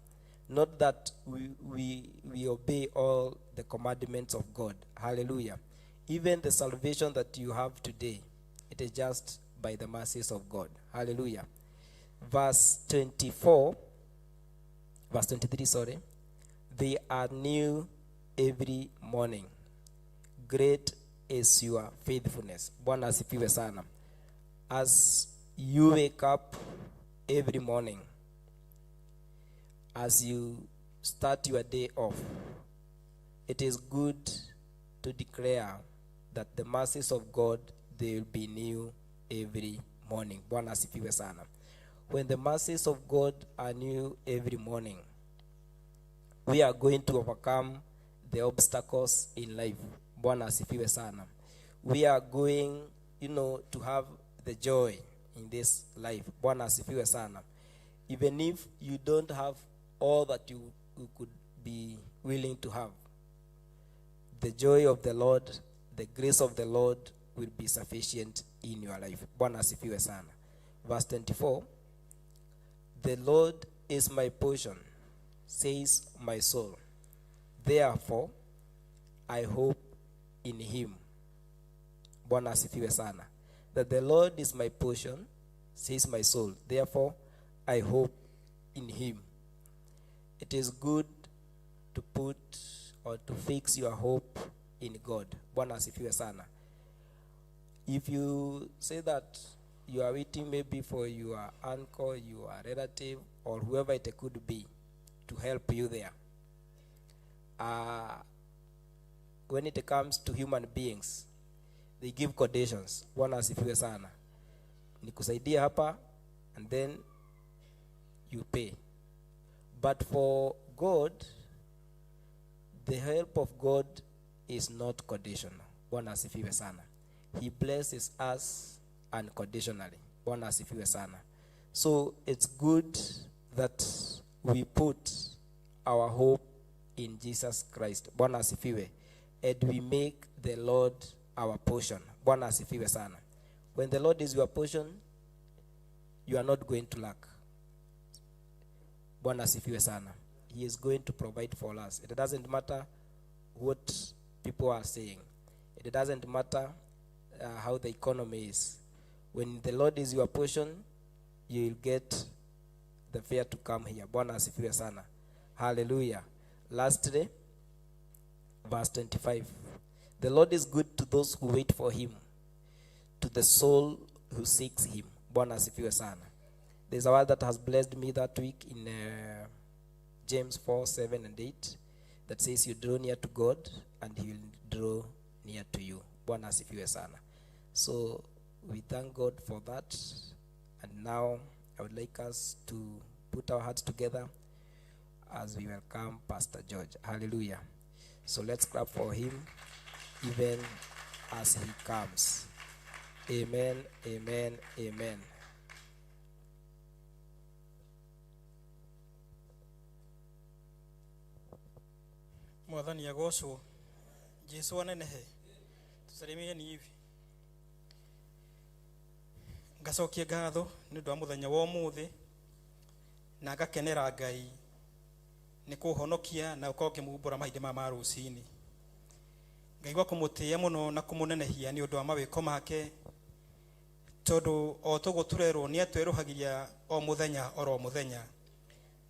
Not that we obey all the commandments of God. Hallelujah. Even the salvation that you have today, it is just by the mercies of God. Hallelujah. Verse 24, verse 23, sorry. They are new every morning. Great is your faithfulness. Bwana asifiwe sana. As you wake up every morning, as you start your day off, it is good to declare that the mercies of God, they will be new every morning. Bwana asifiwe sana. When the mercies of God are new every morning, we are going to overcome the obstacles in life. Bwana asifiwe sana. We are going, to have the joy in this life. Bwana asifiwe sana. Even if you don't have all that you could be willing to have, the joy of the Lord, the grace of the Lord will be sufficient in your life. Bwana asifiwe sana. Verse 24, the Lord is my portion, says my soul. Therefore, I hope in him. Bwana asifiwe sana. That the Lord is my portion, says my soul. Therefore, I hope in him. It is good to put or to fix your hope in God. Bwana asifiwe sana. If you say that you are waiting maybe for your uncle, your relative, or whoever it could be to help you there, when it comes to human beings, they give conditions. Bwana asifiwe sana. Nikusaidie hapa, and then you pay. But for God, the help of God is not conditional. Bwana asifiwe sana. He blesses us unconditionally. Bwana asifiwe sana. So it's good that we put our hope in Jesus Christ. Bwana asifiwe. And we make the Lord our portion. Bwana asifiwe sana. When the Lord is your portion, you are not going to lack. Bwana asifiwe sana. He is going to provide for us. It doesn't matter what people are saying. It doesn't matter how the economy is. When the Lord is your portion, you will get the fear to come here. Bwana asifiwe sana. Hallelujah. Lastly, verse 25. The Lord is good to those who wait for him, to the soul who seeks him. Bwana asifiwe sana. There's a word that has blessed me that week in James 4, 7 and 8 that says you draw near to God and he will draw near to you. Bwana asifiwe sana. So we thank God for that, and now I would like us to put our hearts together as we welcome Pastor George. Hallelujah. So let's clap for him even as he comes. Amen, amen, amen. Mwathani agocwo, Jesu anenehe, tusalimie ni hivi. Ngacokia ngatho nĩ ũndũ wa mũthenya wa ũmũthĩ, na ngakenera Ngai nĩ kũhonokia na ũkorwo ngĩmumbũra mahinda maya ma rũcinĩ. Ngaigua kũmũtĩĩa mũno na kũmũnenehia nĩ ũndũ wa mawĩko make, tondũ o toguo tũrerwo nĩ atwerũhagia o mũthenya oro mũthenya,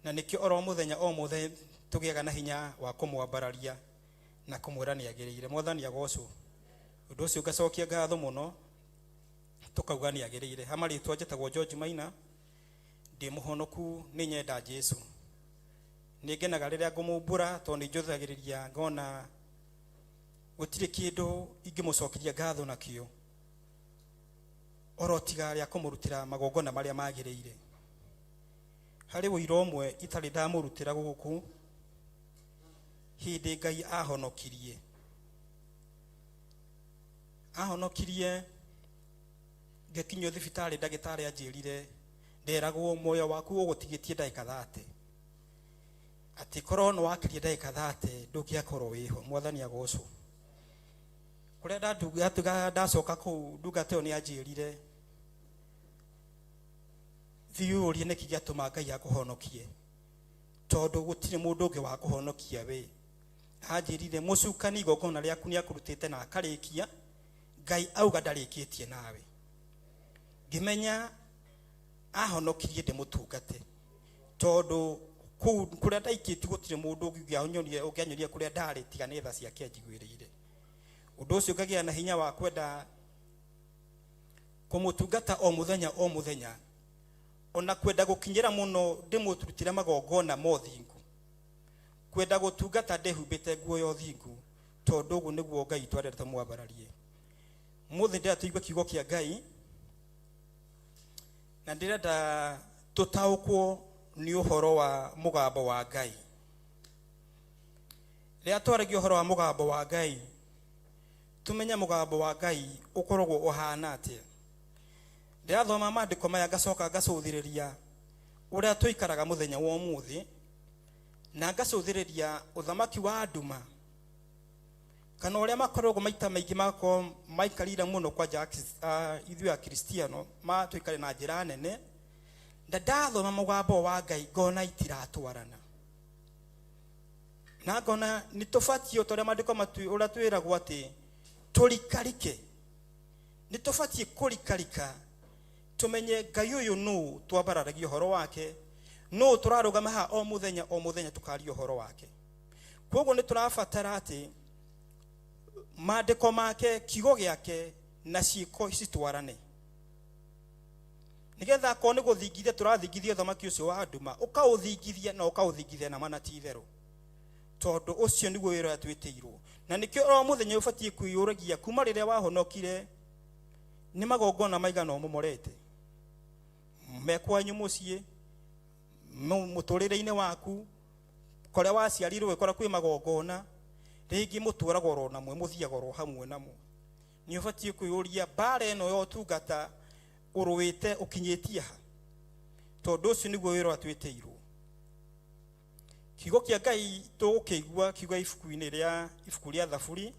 na nĩkĩo oro mũthenya o mũthenya tũgĩaga na hinya wa kũmwambararia na kũmwĩra nĩ agĩrĩire. Mwathani agocwo. Ũndũ ũcio ngacokia ngatho mũno, tũkauga nĩ agĩrĩire. Ha marĩtwa njĩtagwo George Maina, ndĩ mũhonoku, nĩ nyenda Jesu. Nĩ ngenaga rĩrĩa ngũmumbũra, tondũ nĩ njũthagĩrĩria ngona gũtirĩ kĩndũ ingĩmũcokeria ngatho nakĩo oro tiga rĩa kũmũrutĩra magongona marĩa magĩrĩire. Harĩ ũira ũmwe itarĩ ndamũrutĩra gũkũ, hĩndĩ Ngai ahonokirie. Ahonokirie ngĩkinyio thibitarĩ, ndagĩtarĩ anjĩrire nderagwo muoyo waku ũgũtigĩtie ndagĩka 30, atĩ korwo nĩ wakirie ndagĩka 30 ndũngĩakorwo wĩho. Mwathani agocwo. Kũrĩa ndacoka kũu, ndungata ĩyo nĩ anjĩrire thiĩ ũrie nĩkĩ gĩatũma Ngai akũhonokie, tondũ gũtirĩ mũndũ ũngĩ wa kũhonokia we. Anjĩrire mũcukani igongona rĩaku nĩ akũrutĩte na akarĩkia, Ngai auga ndarĩkĩtie nawe. Ngĩmenya ahonokirie ndĩmũtungate, tondũ kũu kũrĩa ndaikĩtie gũtirĩ mũndũ ũngĩanyonia kũrĩa ndarĩ tiga nĩ tha ciake anjiguĩrĩire. Ũndũ ũcio ngagĩa na hinya wa kwenda kũmũtungata o mũthenya o mũthenya, ona kwenda gũkinyĩra mũno ndĩmũrutĩre magongona ma ũthingu, kwenda gũtungata ndĩhumbĩte nguo ya ũthingu, tondũ ũguo nĩguo Ngai twarenda tũmwambararie. Mũthĩ ndĩrenda tũigue kiugo kĩa Ngai, na ndĩrenda tũtaũkwo nĩ ũhoro wa mũgambo wa Ngai. Rĩrĩa twaragia ũhoro wa mũgambo wa Ngai, tumenye mũgambo wa Ngai ũkoragwo ũhana atĩa. Ndĩrathoma maandĩko maya ngacoka ngacũthĩrĩria ũrĩa tũikaraga mũthenya wa ũmũthĩ, na ngacũthĩrĩria ũthamaki wa nduma, kana ũrĩa makoragwo maita maingĩ makorwo maikarire mũno kwanja ithuĩ Akristiano matũikare na njĩra nene. Na ndathoma mũgambo wa Ngai ngona itiratwarana, na ngona nĩ tũbatiĩ o ta ũrĩa maandĩko ũrĩa twĩragwo atĩ tũrikarike, nĩ tũbatiĩ kũrikarika tumenye Ngai ũyũ nũ twambararagia ũhoro wake, nũ tũrarũgama haha o mũthenya o mũthenya tũkaria ũhoro wake. Koguo nĩ tũrabatara atĩ maandĩko make, kiugo gĩake na ciĩko citwarane, nĩgetha akorwo nĩ gũthingithia tũrathingithia ũthamaki ũcio wa nduma, ũkaũthingithia na ũkaũthingithia na mana ti itherũ, tondũ ũcio nĩguo wĩra ũrĩa twĩtĩirwo. Na nĩkĩo o mũthenya ũbatiĩ kwĩyũragia kuma rĩrĩa wahonokire nĩ magongona maigana ũmomorete me kwanyu mũciĩ, mũtũrĩre-inĩ waku, kũrĩa waciarirwo ũgĩkora kwĩ magongona, rĩngĩ mũtũragwo oro namwe, mũthiaga oro hamwe namo. Nĩ ũbatiĩ kwĩyũria mbara ĩno ya ũtungata ũrũĩte ũkinyĩtie ha, tondũ ũcio nĩguo wĩra ũrĩa twĩtĩirwo. Kiugo kĩa Ngai tũgũkĩigua kiugo ibuku-inĩ rĩa ibuku rĩa Thaburi,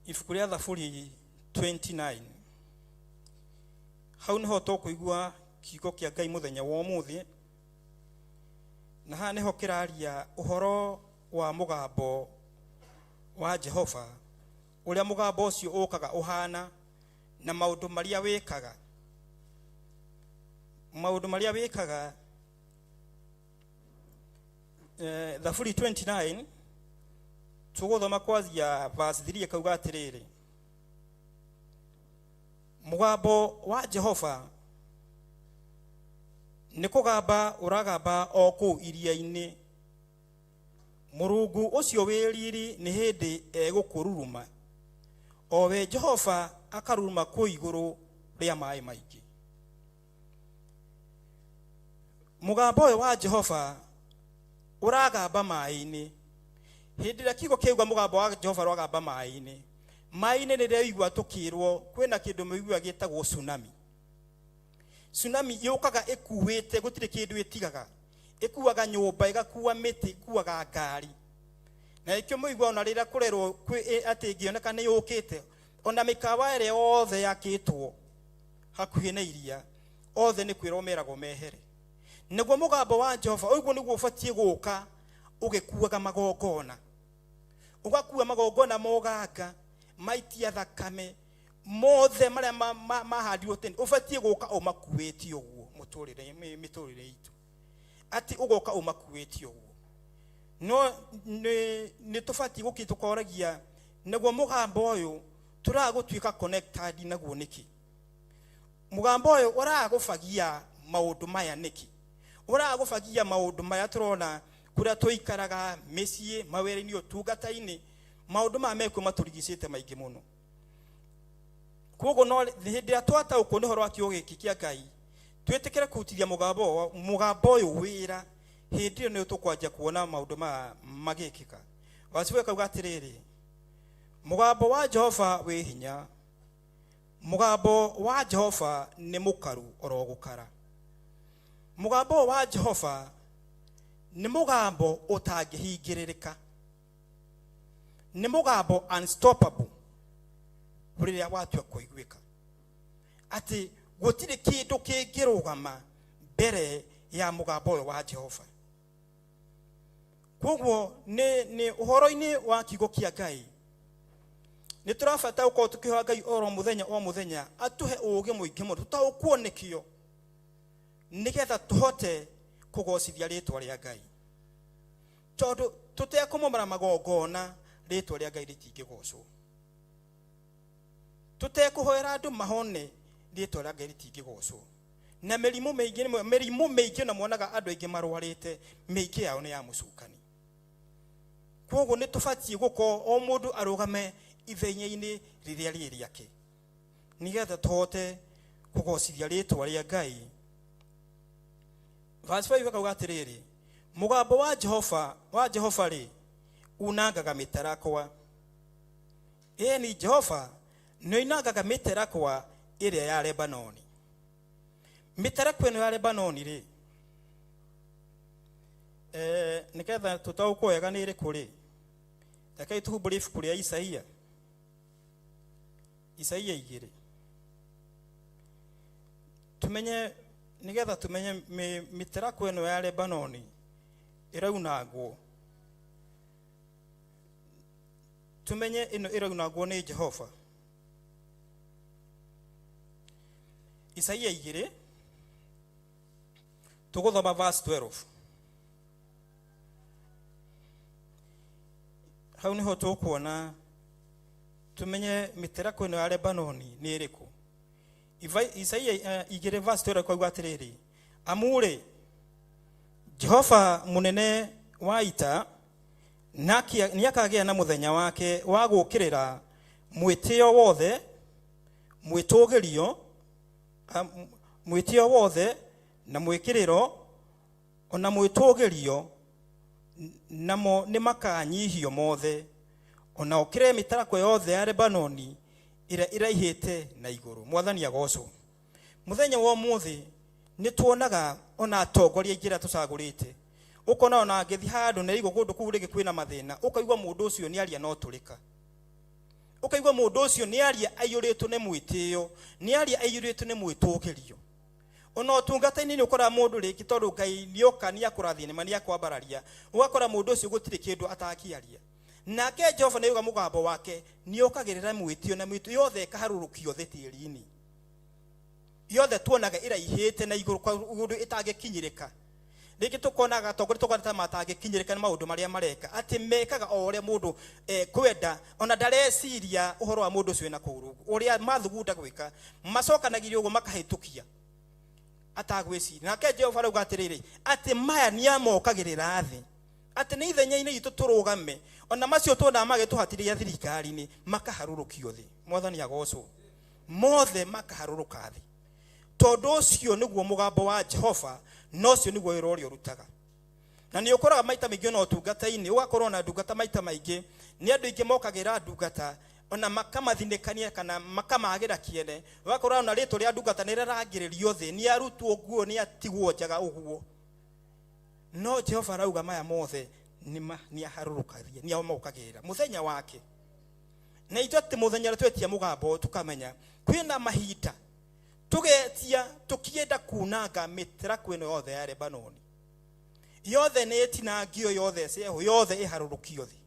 ibuku rĩa Thaburi 29. Hau nĩho tũkũigua kiugo kĩa Ngai mũthenya wa ũmũthĩ, na haha nĩho kĩraria ũhoro wa mũgambo wa Jehova, ũrĩa mũgambo ũcio ũkaga ũhana na maũndũ marĩa wĩkaga. Maũndũ marĩa wĩkaga. Thaburi 29 tũgũthoma kwanzia verse 3 ĩkauga atĩrĩrĩ, mũgambo wa Jehova nĩ kũgamba ũragamba o kũu iria-inĩ, Mũrungu ũcio wĩ riri nĩ hĩndĩ egũkũruruma, o we Jehova akaruruma kũu igũrũ rĩa maĩ maingĩ. Mũgambo ũyũ wa Jehova ũragamba maĩ-inĩ. Hĩndĩ ĩrĩa kiugo kĩaigua mũgambo wa Jehova rwagamba maĩ-inĩ, maĩ-inĩ nĩ rĩaigua tũkĩrwo kwĩna kĩndũ mũiguaga gĩtagwo tsunami. Tsunami yũkaga ĩkuĩte, gũtirĩ kĩndũ ĩtigaga. Ĩkuaga nyũmba, ĩgakua mĩtĩ, ĩkuaga ngari. Na ĩkĩo mũigua ona rĩrĩa kũrerwo atĩ ĩngĩoneka nĩ yũkĩte, ona mĩkawa ĩrĩa yothe yakĩtwo hakuhĩ na iria, othe nĩ kwĩrwo meragwo mehere. Nĩguo mũgambo wa Jehova, ũguo nĩguo ũbatiĩ gũka ũgĩkuaga magongona. Ũgakua magongona moganga, maitia thakame, mothe marĩa mahandirwo tene, ũbatiĩ gũka ũmakuĩte ũguo mĩtũrĩre itũ. Atĩ ũgoka ũmakuĩte ũguo. No nĩ tũbatiĩ gũkĩ tũkoragia nĩguo mũgambo ũyũ tũraga gũtuĩka connected naguo nĩkĩ? Mũgambo ũyũ ũraga gũbagia maũndũ maya nĩkĩ? Ũraga gũbagia maũndũ maya tũrona kũrĩa tũikaraga, mĩciĩ, mawĩra-inĩ, ũtungata-inĩ, maũndũ maya mekuo matũrigicĩte maingĩ mũno. Koguo no hĩndĩ ĩrĩa twataũkwo nĩ ũhoro wa kiugo gĩkĩ kĩa Ngai, twĩtĩkĩre kũrutithia mũgambo ũyũ wĩra, hĩndĩ ĩyo nĩyo tũkwanjia kuona maũndũ maya magĩkĩka. Waciwe kauga atĩrĩrĩ, mũgambo wa Jehova wĩ hinya, mũgambo wa Jehova nĩ mũkaru oro gũkara. Mũgambo wa Jehova nĩ mũgambo ũtangĩhingĩrĩrĩka, nĩ mũgambo unstoppable rĩrĩa watua kũiguĩka, atĩ gũtirĩ kĩndũ kĩngĩrũgama mbere ya mũgambo ũyũ wa Jehova. Koguo nĩ ũhoro-inĩ wa kiugo kĩa Ngai nĩ tũrabatara gũkorwo tũkĩhoya Ngai oro mũthenya o mũthenya atũhe ũũgĩ mũingĩ mũno, tũtaũkwo nĩkĩo, nĩgetha tũhote kũgocithia rĩtwa rĩa Ngai. Tondũ tũtekũmomora magongona, rĩtwa rĩa Ngai rĩtingĩgocwo. Tũtekũhoera andũ mahone, rĩtwa rĩa Ngai rĩtingĩgocwo. Na mĩrimũ mĩingĩ, mĩrimũ mĩingĩ na mwonaga andũ aingĩ marwarĩte, mĩingĩ yao nĩ ya mũcukani. Koguo nĩ tũbatiĩ gũkorwo o mũndũ arũgame ithenya-inĩ rĩrĩa rĩ rĩake, nĩgetha tũhote kũgocithia rĩtwa rĩa Ngai. Verse 5 akauga atĩrĩrĩ, mũgambo wa Jehova, wa Jehova rĩ, unangaga mĩtarakwa. Ĩni Jehova nĩoinangaga mĩtarakwa ĩrĩa ya Lebanoni. Mĩtarakwa ĩno ya Lebanoni rĩ, nĩgetha tũtaũkwo wega nĩ ĩrĩkũ rĩ, rekei tũhumbũrie ibuku rĩa Isaia. Isaia 2. Tumenye, nĩgetha tumenye mĩtarakwa ĩno ya Lebanoni ĩraunangwo. Tumenye ĩno ĩraunangwo nĩ Jehova. Isaia 2, tũgũthoma verse 12. Hau nĩho tũkuona tumenye mĩtarakwa ĩno ya Lebanoni nĩ ĩrĩkũ. Isaia 2 verse 12 kauga atĩrĩrĩ, amu rĩ, Jehova mũnene wa ita nĩakagĩa na mũthenya wake wa gũũkĩrĩra mwĩtĩo wothe, mwĩtũgĩrio, mwĩtĩo wothe na mwĩkĩrĩro, ona mwĩtũgĩrio, namo nĩmakanyihio mothe, ona ũkĩre mĩtarakwa yothe ya Lebanoni ĩrĩa ĩraihĩte na igũrũ. Mwathani agocwo. Mũthenya wa ũmũthĩ nĩ tuonaga ona atongoria aingĩ arĩa tũcagũrĩte, ũkona ona angĩthiĩ handũ na igũ kũndũ kũu rĩngĩ kwĩna mathĩna, ũkaigua mũndũ ũcio nĩ aria no tũrĩka. Ũkaigua mũndũ ũcio nĩ aria aiyũrĩtwo nĩ mwĩtĩo, nĩ aria aiyũrĩtwo nĩ mwĩtũgĩrio. Ona ũtungata-inĩ nĩ ũkoraga mũndũ rĩngĩ tondũ Ngai nĩoka nĩakũrathima, nĩma nĩakwambararia, ũgakora mũndũ ũcio gũtirĩ kĩndũ atakĩaria. Nake Jehova nĩauga mũgambo wake nĩokagĩrĩra mwĩtĩo na mwĩtĩo yothe ĩkaharũrũkio thĩ tĩri-inĩ. Yothe tuonaga ĩraihĩte na igũrũ kwa ũndũ ĩtangĩkinyĩrĩka. Rĩngĩ tũkonaga atongoria tũkona ta matangĩkinyĩrĩka nĩ maũndũ marĩa mareka, atĩ mekaga o ũrĩa mũndũ ekwenda, ona ndareciria ũhoro wa mũndũ ũcio wĩna kũu rungu, ũrĩa mathugunda gwĩka, macokanagĩria ũguo makahĩtũkia atagwĩciria. Nake Jehova arauga atĩrĩrĩ, atĩ maya nĩamokagĩrĩra thĩ. Atĩ nĩ ithenya-inĩ itũ tũrũgame ona macio tuonaga magĩtũhatĩrĩria thirikari-inĩ makaharũrũkio thĩ. Mwathani agocwo. Mothe makaharũrũka thĩ, tondũ ũcio nĩguo mũgambo wa Jehova na ũcio nĩguo wĩra ũrĩa ũrutaga. Na nĩ ũkoraga maita maingĩ ona ũtungata-inĩ, ũgakorwo na ndungata maita maingĩ nĩ andũ aingĩ mokagĩra ndungata ona makamathinĩkania kana makamagĩra kĩene. Ũgakora ona rĩtwa rĩa ndungata nĩ rĩrangĩrĩrio thĩ, nĩ arutwo nguo, nĩ atigwo njaga ũguo. No Jehova arauga maya mothe nĩ aharũrũkagia, nĩ amokagĩrĩra mũthenya wake. Na ithuĩ atĩ mũthenya ũrĩa twetia mũgambo tukamenya kwĩna mahinda tũgetia tũkĩenda kunanga mĩtarakwa ĩno yothe ya Lebanoni, yothe nĩ ĩtinangio, yothe ĩcehwo, yothe ĩharũrũkio thĩ.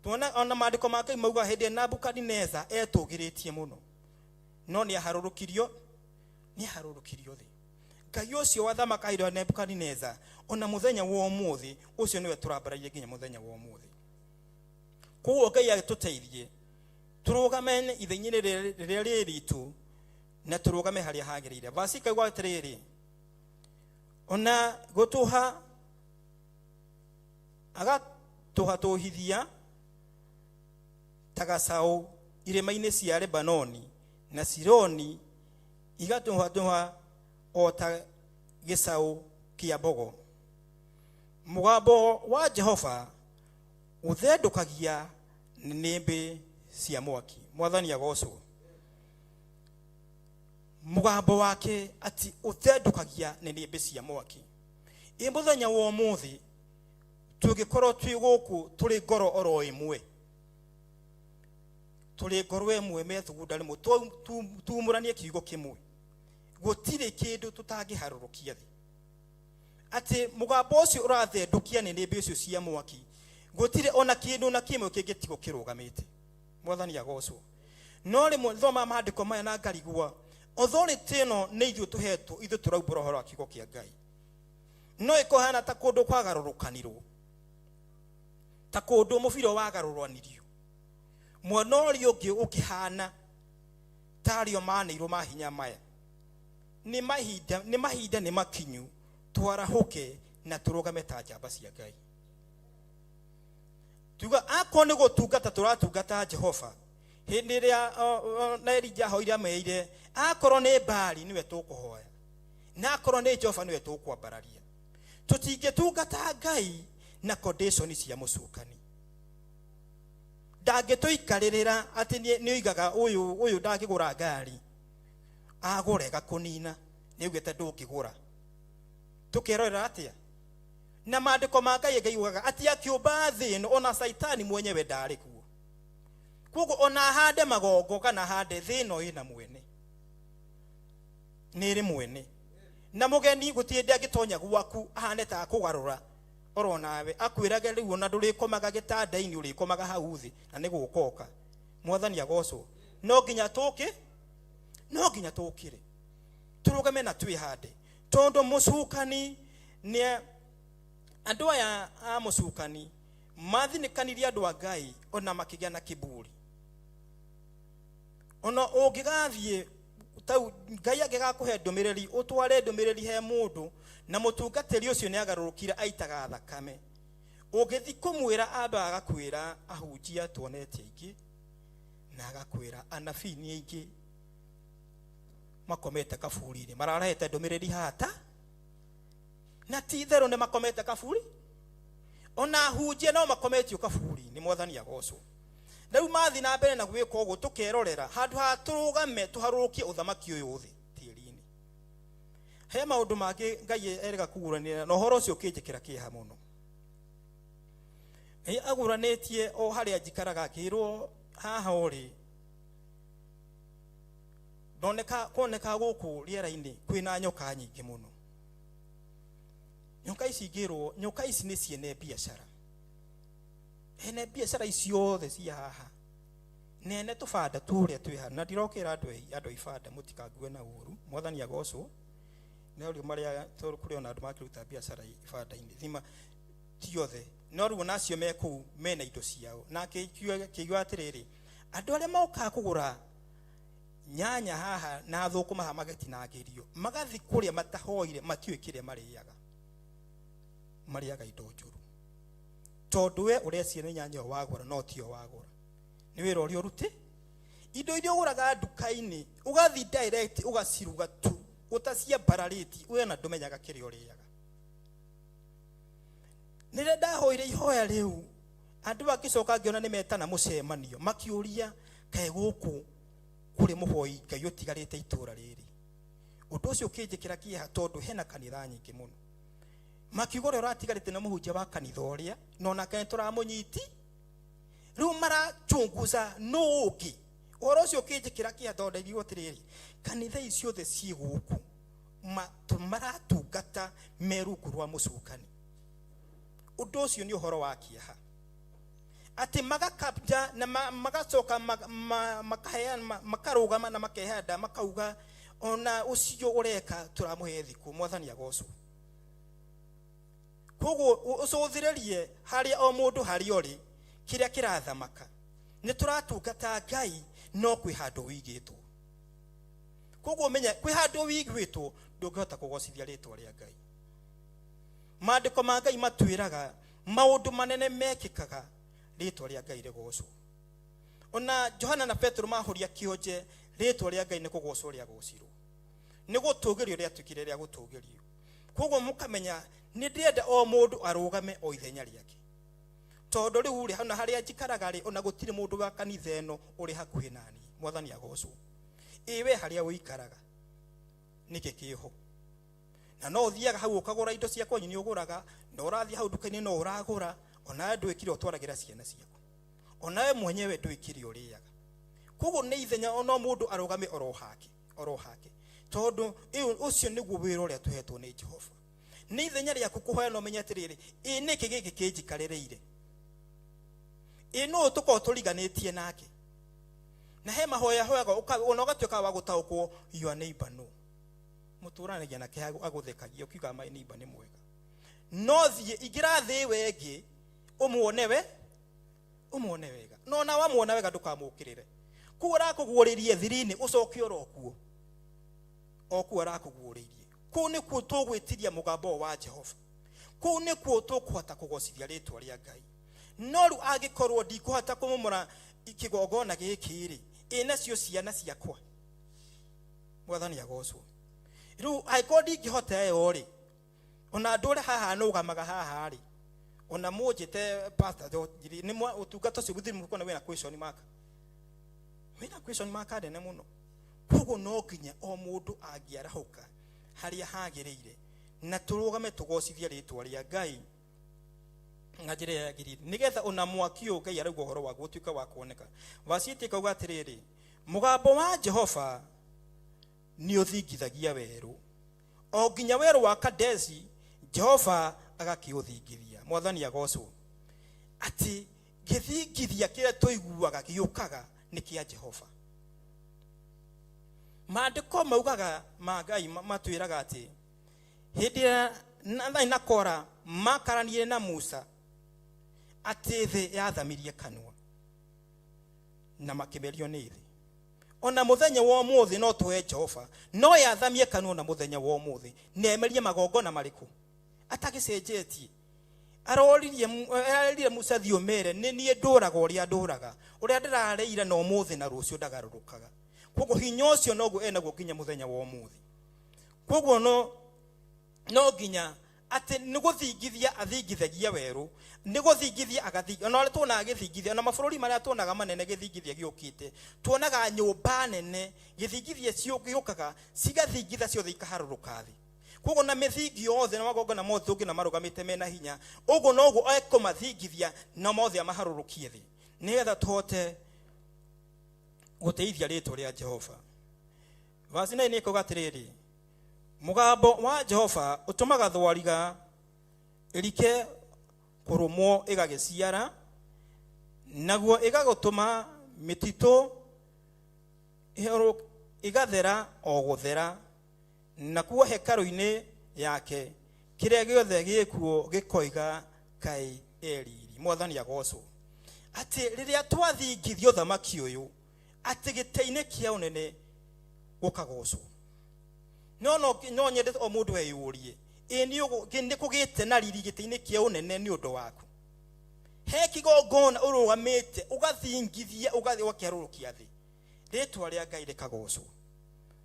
Tuona ona maandĩko ma Ngai mauga hĩndĩ ĩrĩa Nabukadineza etũgĩrĩtie mũno, no nĩ aharũrũkirio, nĩ aharũrũkirio thĩ. Ngai ũcio wathamaka hĩndĩ ya Nebukadineza ona mũthenya wa ũmũthĩ ũcio nĩwe tũrambaragia nginya mũthenya wa ũmũthĩ. Koguo Ngai agĩtũteithie tũrũgame ithenya-inĩ rĩrĩa rĩ ritũ na tũrũgame harĩa hagĩrĩire. Basi ikaigua atĩrĩrĩ, ona gũtũha agatũhatũhithia ta gacaũ irĩma-inĩ cia Lebanoni, na Sironi igatũhatũha o ta gĩcaũ kĩa mbogo. Mũgambo wa Jehova ũthendũkagia nĩnĩmbĩ cia mwaki. Mwathani agocwo. Mũgambo wake ati ũthendũkagia nĩnĩmbĩ cia mwaki. Ĩ mũthenya wa ũmũthĩ tũngĩkorwo twĩ gũkũ tũrĩ ngoro oro ĩmwe, tũrĩ ngoro ĩmwe methugunda rĩmwe, tumũranie kiugo kĩmwe, gũtirĩ kĩndũ tũtangĩharũrũkia thĩ. Atĩ mũgambo ũcio ũrathendũkia nĩnĩmbĩ ũcio cia mwaki, gũtirĩ ona kĩndũ na kĩmwe kĩngĩtigwo kĩrũgamĩte. Mwathani agocwo. No rĩmwe thoma maandĩko maya na ngarigwa, authority ĩno nĩ ithuĩ tũhetwo, ithuĩ tũraumbũra ũhoro wa kiugo kĩa Ngai. No ĩkũhana ta kũndũ kwagarũrũkanirwo, ta kũndũ mũbira wagarũranirio, mwena ũrĩa ũngĩ ũkĩhana tarĩo manĩirwo mahinya maya. Nĩ mahinda, nĩ mahinda nĩ makinyu twarahũke na tũrũgame ta njamba cia Ngai. Tuga akorwo nĩ gũtungata tũratungata Jehova, hĩndĩ ĩrĩa na Elija ahoire ameire akorwo nĩ Baali nĩwe tũkũhoya, na akorwo nĩ Jehova nĩwe tũkwambararia. Tũtingĩtungata Ngai na condition cia mũcukani. Ndangĩtũikarĩrĩra atĩ nĩ oigaga ũyũ ndangĩgũra ngari, agũrega kũnina, nĩ augĩte ndũngĩgũra. Tũkerorera atĩa? Na maandĩko ma Ngai Ngai ugaga atĩ akĩũmba thĩ ĩno ona Saitani mwenyewe ndarĩ kuo. Koguo ona ahande magongo kana ahande thĩ ĩno ĩna mwene, nĩ ĩrĩ mwene. Na mũgeni gũtirĩ hĩndĩ angĩtonya gwaku ahane ta akũgarũra oro nawe akwĩrage rĩu ona ndũrĩkomaga gĩtanda-inĩ, ũrĩkomaga hau thĩ na nĩ gũkoka. Mwathani agocwo. No nginya tũke, no nginya tũkĩre tũrũgame na twĩhande, tondũ mũcukani nĩ andũ aya a mũcukani mathinĩkanirie andũ a Ngai ona makĩgĩa na kĩburi. Ona ũngĩgathiĩ tau Ngai angĩgakũhe ndũmĩrĩri, ũtware ndũmĩrĩri he mũndũ na mũtungatĩri ũcio nĩ agarũrũkire aitaga thakame, ũngĩthiĩ kũmwĩra amba agakwĩra ahunjia tuonete aingĩ, na agakwĩra anabii nĩ aingĩ makomete kaburi-inĩ, mararehete ndũmĩrĩri hata na ti itherũ nĩ makomete kaburi. Ona ahunjia no makometio kaburi-inĩ. Mwathani agocwo. Rĩu mathiĩ na mbere na gwĩka ũguo, tũkerorera handũ ha tũrũgame tũharũrũkie ũthamaki ũyũ thĩ tĩri-inĩ. He maũndũ mangĩ Ngai erĩga kũguũranĩra, na ũhoro ũcio ũkĩnjĩkĩra kĩeha mũno. Nĩ aguũranĩtie o harĩa njikaraga, ngĩrwo haha ũrĩ ndoneka kuoneka gũkũ rĩera-inĩ kwĩna nyoka nyingĩ mũno. Nyoka ici ngĩrwo, nyoka ici nĩ ciene biacara, ene biacara ici ciothe cia haha, nene tũbanda tũrĩa twĩ haha. Na ndirokĩra andũ a ibanda, mũtikangue na ũru. Mwathani agocwo. No rĩu marĩa kũrĩ ona andũ makĩruta biacara ibanda-inĩ thima ti othe, no rĩu onacio me kũu mena indo ciao. Na kĩigua atĩrĩrĩ, andũ arĩa mokaga kũgũra nyanya haha na thũkũma haha magatinangĩrio magathiĩ kũrĩa matahoire, matiũĩ kĩrĩa marĩaga, marĩaga indo njũru. Tondũ we ũreciria nĩ nyanya ĩyo wagũra no tiyo wagũra. Nĩ wĩra ũrĩa ũrutĩ. Indo iria ũgũraga nduka-inĩ ũgathiĩ direct ũgaciruga tu ũtaciambararĩtie, we ona ndũmenyaga kĩrĩa ũrĩaga. Rĩrĩa ndahoire ihoya rĩu, andũ akĩcoka ngĩona nĩ metana mũcemanio, makĩũria kaĩ gũkũ kũrĩ mũhoi Ngai ũtigarĩte itũra rĩrĩ. Ũndũ ũcio ũkĩnjĩkĩra kĩeha tondũ hena kanitha nyingĩ mũno. Makiuga ũrĩa ũratigarĩte na mũhunjia wa kanitha ũrĩa, na onake nĩ tũramũnyiti. Rĩu marachunguza nũ ũngĩ. Ũhoro ũcio ũkĩnjĩkĩra kĩeha tondũ ndaigua atĩrĩrĩ, kanitha ici ciothe ciĩ gũkũ maratungata me rungu rwa mũcukani. Ũndũ ũcio nĩ ũhoro wa kĩeha. Atĩ magakabja na magacoka makaheana, makarũgama na makehanda, makauga ona ũcio ũreka tũramũhe thikũ, mwathani agocwo. Koguo ũcũthĩrĩrie harĩa o mũndũ harĩa ũrĩ, kĩrĩa kĩrathamaka. Nĩ tũratungata Ngai no kwĩ handũ wĩigĩtwo. Koguo menya kwĩ handũ wĩigĩtwo ndũngĩhota kũgocithia rĩtwa rĩa Ngai. Maandĩko ma Ngai matwĩraga maũndũ manene mekĩkaga rĩtwa rĩa Ngai rĩgocwo. Ona Johana na Petero mahuria kĩonje, rĩtwa rĩa Ngai nĩ kũgocwo rĩagocirwo. Nĩ gũtũgĩrio rĩatuĩkire rĩa gũtũgĩrio. Koguo mũkamenya nĩ ndĩrenda o mũndũ arũgame o ithenya rĩake. Tondũ rĩu rĩ, ona harĩa njikaraga rĩ, ona gũtirĩ mũndũ wa kanitha ĩno ũrĩ hakuhĩ nani. Mwathani agocwo. Ĩ we harĩa ũikaraga nĩkĩ kĩho? Na no ũthiaga hau ũkagũra indo cia kwanyu, nĩ ũgũraga, na ũrathiĩ hau nduka-inĩ no ũragũra, ona we ndwĩkire ũtwaragĩra ciana ciaku, ona we mwenyewe ndwĩkire ũrĩaga. Koguo nĩ ithenya ona mũndũ arũgame oro hake, oro hake. Tondũ ũcio nĩguo wĩra ũrĩa tũhetwo nĩ Jehova. Nĩ ithenya rĩaku kũhoya na ũmenye atĩrĩrĩ, ĩ nĩkĩ gĩkĩ kĩnjikarĩrĩire? Ĩ nũũ tũkoragwo tũriganĩtie nake? Na he mahoya hoyaga ona ũgatuĩka wa gũtaũkwo your neighbor no. Mũtũranagia nake agũthekagia ũkiuga my neighbor nĩ mwega. No thiĩ ingĩra thĩ ĩyo ĩngĩ ũmuone we, ũmuone wega. No ona wamuona wega ndũkamũkĩrĩre. Koguo arakũguũrĩria thiri-inĩ ũcoke oro kuo. O kuo arakũguũrĩirie. Kũu nĩkuo tũgwĩtiria mũgambo wa Jehova. Kũu nĩkuo tũkũhota kũgocithia rĩtwa rĩa Ngai. No rĩu angĩkorwo ndikũhota kũmomora kĩgongona gĩkĩ rĩ, ĩ nacio ciana ciakwa. Mwathani agocwo. Rĩu angĩkorwo ndingĩhota ĩyo rĩ, ona andũ arĩa haha nũgamaga haha rĩ, ona mũnjĩte pastor, nĩ ũtungata ũcio gũtirĩ mũkona wĩna question mark. Wĩna question mark nene mũno. Koguo no nginya o mũndũ angĩarahũka harĩa hagĩrĩire na tũrũgame tũgocithie rĩtwa rĩa Ngai na njĩra ĩrĩa yagĩrĩire, nĩgetha ona mwaki ũyũ Ngai arauga ũhoro waguo ũtuĩke wa kuoneka. Verse 8 ĩkauga atĩrĩrĩ, mũgambo wa Jehova nĩ ũthingithagia werũ, o nginya werũ wa Kadesi Jehova agakĩũthingithia. Mwathani agocwo. Atĩ gĩthingithia kĩrĩa tũiguaga gĩũkaga nĩ kĩa Jehova. Maandĩko maugaga ma Ngai matwĩraga atĩ hĩndĩ ĩrĩa Nathani na Kora makaranire na Musa, atĩ thĩ yathamirie kanua na makĩmerio nĩ thĩ. Ona mũthenya wa ũmũthĩ no tũhe Jehova, no yathamie kanua na mũthenya wa ũmũthĩ na emerie magongona marĩkũ atagĩcenjetie. Aroririe Musa thiĩ ũmere nĩ niĩ ndũraga ũrĩa ndũraga, ũrĩa ndĩrareire na ũmũthĩ na rũciũ ndagarũrũkaga. Koguo hinya ũcio noguo enaguo nginya mũthenya wa ũmũthĩ. Koguo no nginya atĩ nĩ gũthingithia athingithagia werũ, nĩ gũthingithia agathingithia. Ona ũrĩa tuonaga gĩthingithia, ona mabũrũri marĩa tuonaga manene gĩthingithia gĩũkĩte, tuonaga nyũmba nene gĩthingithia gĩũkaga cigathingitha ciothe ikaharũrũka thĩ. Koguo na mĩthingi yothe na magongona mothe ũngĩona marũgamĩte mena hinya, ũguo noguo ekũmathingithia na mothe amaharũrũkie thĩ, nĩgetha tũhote gũteithia rĩtwa rĩa Jehova. Verse 9 ĩkauga atĩrĩrĩ, mũgambo wa Jehova ũtũmaga thwariga ĩrike kũrũmwo ĩgagĩciara, naguo ĩgagũtũma mĩtitũ ĩgathera o gũthera, nakuo hekarũ-inĩ yake kĩrĩa gĩothe gĩkuo gĩkoiga kaĩ eriri. Mwathani agocwo. Atĩ rĩrĩa twathingithio thamaki ũyũ, atĩ gĩtĩ-inĩ kĩa ũnene gũkagocwo. No no no nyende o mũndũ eyũrie, ĩ nĩ kũgĩte na riri gĩtĩ-inĩ kĩa ũnene nĩ ũndũ waku? He kĩgongona ũrũgamĩte ũgathingithia ũgathiĩ ũgakĩharũrũkia thĩ, rĩtwa rĩa Ngai rĩkagocwo,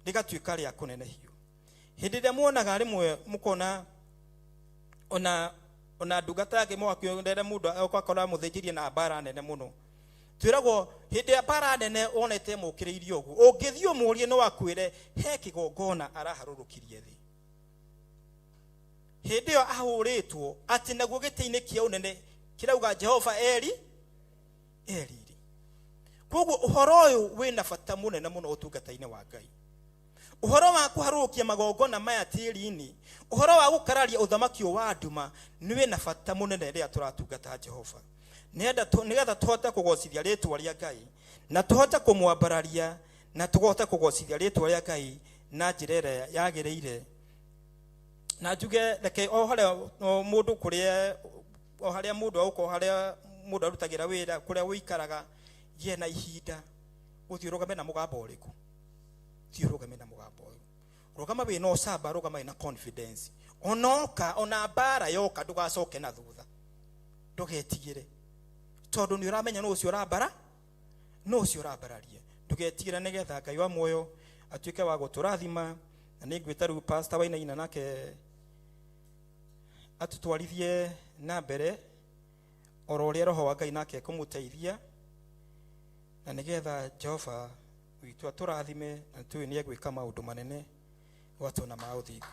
rĩgatuĩka rĩa kũnenehio. Hĩndĩ ĩrĩa muonaga rĩmwe mũkona ona ndungata yake mwakĩonere mũndũ ũgakora mũthĩnjĩrie na mbara nene mũno, twĩragwo hĩndĩ ya mbara nene wonete mũkĩrĩirie ũguo, ũngĩthiĩ ũmũrie no akwĩre he kĩgongona araharũrũkirie thĩ. Hĩndĩ ĩyo ahũrĩtwo atĩ naguo gĩtĩ-inĩ kĩa ũnene kĩrauga Jehova eri eriri. Koguo ũhoro ũyũ wĩna bata mũnene mũno ũtungata-inĩ wa Ngai. Ũhoro wa kũharũrũkia magongona maya tĩri-inĩ, ũhoro wa gũkararia ũthamaki ũyũ wa nduma nĩ wĩna bata mũnene rĩrĩa tũratungata Jehova, nĩgetha tũhote kũgocithia rĩtwa rĩa Ngai na tũhote kũmwambararia na tũhote kũgocithia rĩtwa rĩa Ngai na njĩra ĩrĩa yagĩrĩire. Na njuge reke o harĩa o mũndũ kũrĩa o harĩa mũndũ agũkorwo, harĩa mũndũ arutagĩra wĩra, kũrĩa ũikaraga, gĩe na ihinda ũthiĩ ũrũgame na mũgambo ũrĩkũ? Thiĩ ũrũgame na mũgambo ũyũ, rũgama wĩna ũcamba, rũgama wĩna confidence. Onoka ona mbara yoka ndũgacoke na thutha, ndũgetigĩre, tondũ nĩ ũramenya nũ ũcio ũrambara, nũ ũcio ũrambararia. Ndũgetigĩre, nĩgetha Ngai wa muoyo atuĩke wa gũtũrathima. Na nĩ ngwĩta rĩu Pastor Wainaina nake atũtwarithie na mbere oro ũrĩa Roho wa Ngai nake ekũmũteithia, na nĩgetha Jehova witũ atũrathime, na tũĩ nĩ egwĩka maũndũ manene gwatũna ma ũthingu.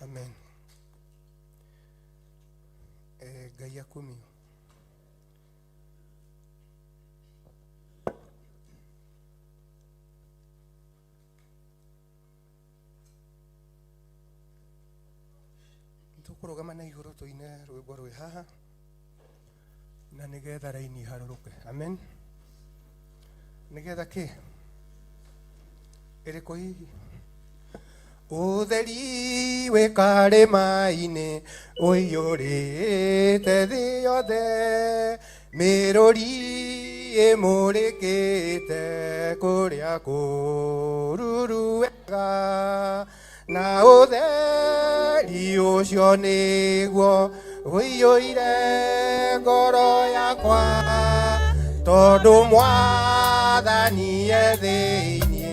Amen. Ngai akumio. Tũkũrũgama na igũrũ tũine rwĩmbo rwĩ haha na nĩgetha raini iharũrũke. Amen. Nĩgetha kĩ ĩrĩkũ hihi? Ũtheri wĩ karĩma-inĩ ũiyũrĩte thĩ yothe, mĩrũri ĩmũrĩkĩte kũrĩa kũruru wega, na ũtheri ũcio nĩguo ũiyũire ngoro yakwa, tondũ Mwathani e thĩinĩ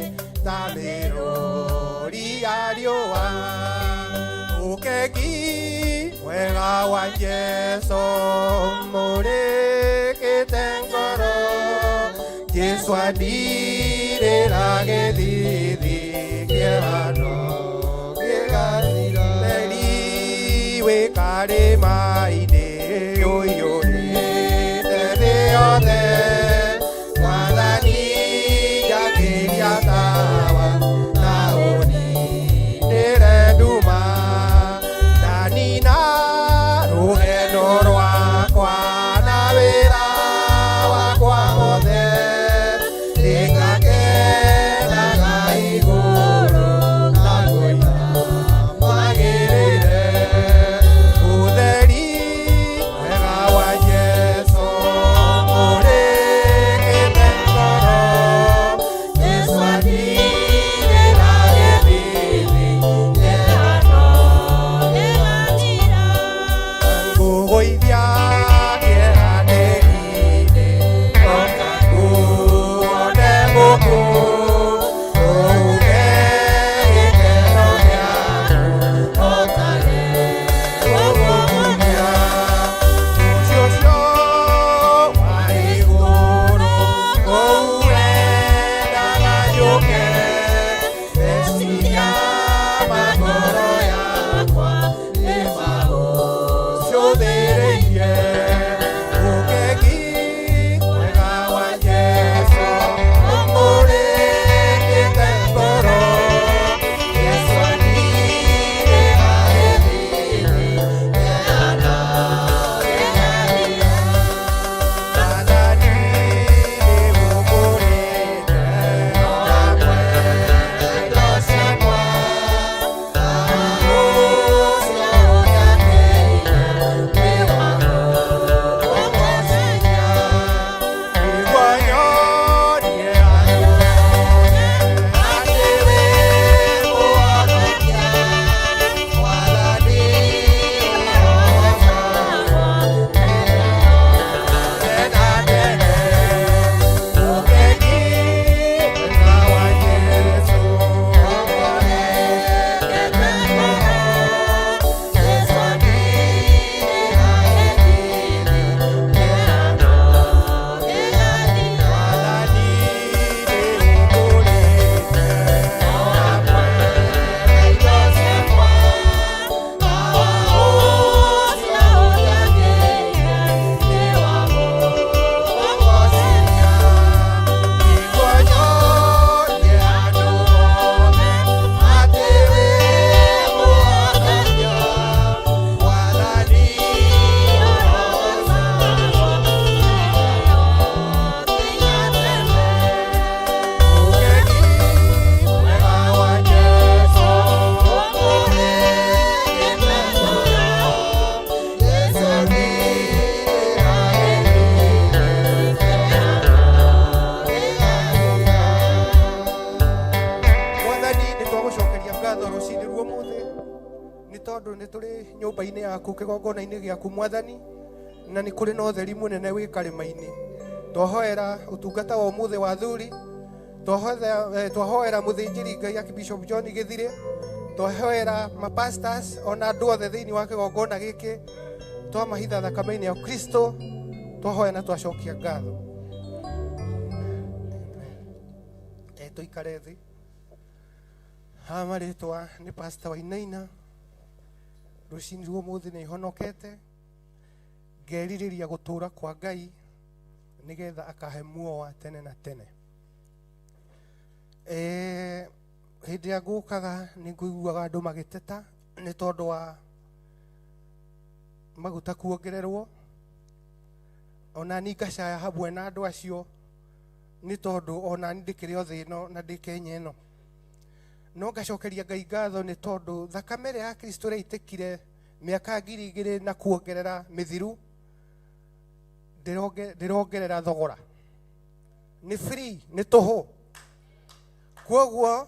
ta mĩrũri ya riũa. Ũkengi mwega wa Jesũ mũrĩkĩte ngoro, Jesũ andirĩra gĩthithi kĩhano gĩgathira. Theri wĩ karĩma-inĩ ũiyũrĩte thĩ yothe, Mwathani njakĩria tawa na ũnindĩre nduma, ndanina rũgendo rwakwa na wĩra wakwa wothe, nĩngakenaga igũrũ na kũina magĩrĩire. Ũtheri mwega wa Nyũmba-inĩ yaku, kĩgongona-inĩ gĩaku Mwathani, na nĩ kũrĩ na ũtheri mũnene wĩ karĩma-inĩ. Twahoera ũtungata wa ũmũthĩ wa athuri, twahoera mũthĩnjĩri Ngai Archbishop John Githire, twahoera mapastors ona andũ othe thĩinĩ wa kĩgongona gĩkĩ, twamahitha thakame-inĩ ya Kristo, twahoya na twacokia ngatho. Tũikare thĩ. Haha marĩtwa nĩ Pastor Wainaina. Rũcinĩ rwa ũmũthĩ nĩ honokete, ngerirĩria gũtũũra kwa Ngai nĩgetha akahe muoyo wa tene na tene. Hĩndĩ ĩrĩa ngũkaga nĩ ngũiguaga andũ magĩteta nĩ tondũ wa maguta kuongererwo, ona ni ngacaya hamwe na andũ acio nĩ tondũ ona ni ndĩkĩrĩ o thĩ ĩno na ndĩ Kenya ĩno. No ngacokeria Ngai ngatho nĩ tondũ thakame ĩrĩa ya Kristo ĩrĩa ĩitĩkire mĩaka 2000 na kuongerera mĩthiru, ndĩrongerera thogora, nĩ free, nĩ tũhũ. Kwoguo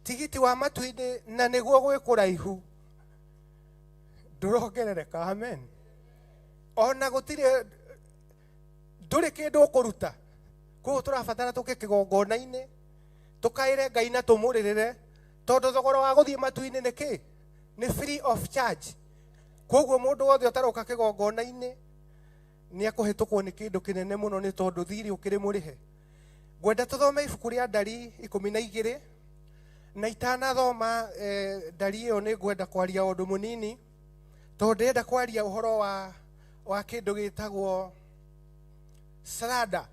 tigiti wa matu-inĩ na nĩguo gwĩ kũraihu ndũrongerereka. Amen. Ona gũtirĩ, ndũrĩ kĩndũ ũkũruta. Koguo tũrabatara tũke kĩgongona-inĩ tũkaĩre Ngai na tũmũrĩrĩre, tondũ thogora wa gũthiĩ matu-inĩ nĩ kĩ? Nĩ free of charge. Koguo mũndũ wothe ũtaroka kĩgongona-inĩ nĩ akũhĩtũkwo nĩ kĩndũ kĩnene mũno, nĩ tondũ thirĩ ũkĩrĩ mũrĩhe. Ngwenda tũthome ibuku rĩa Ndari 12, na itanathoma ndari ĩyo nĩ ngwenda kwaria ũndũ mũnini, tondũ ndĩrenda kwaria ũhoro wa kĩndũ gĩtagwo slander.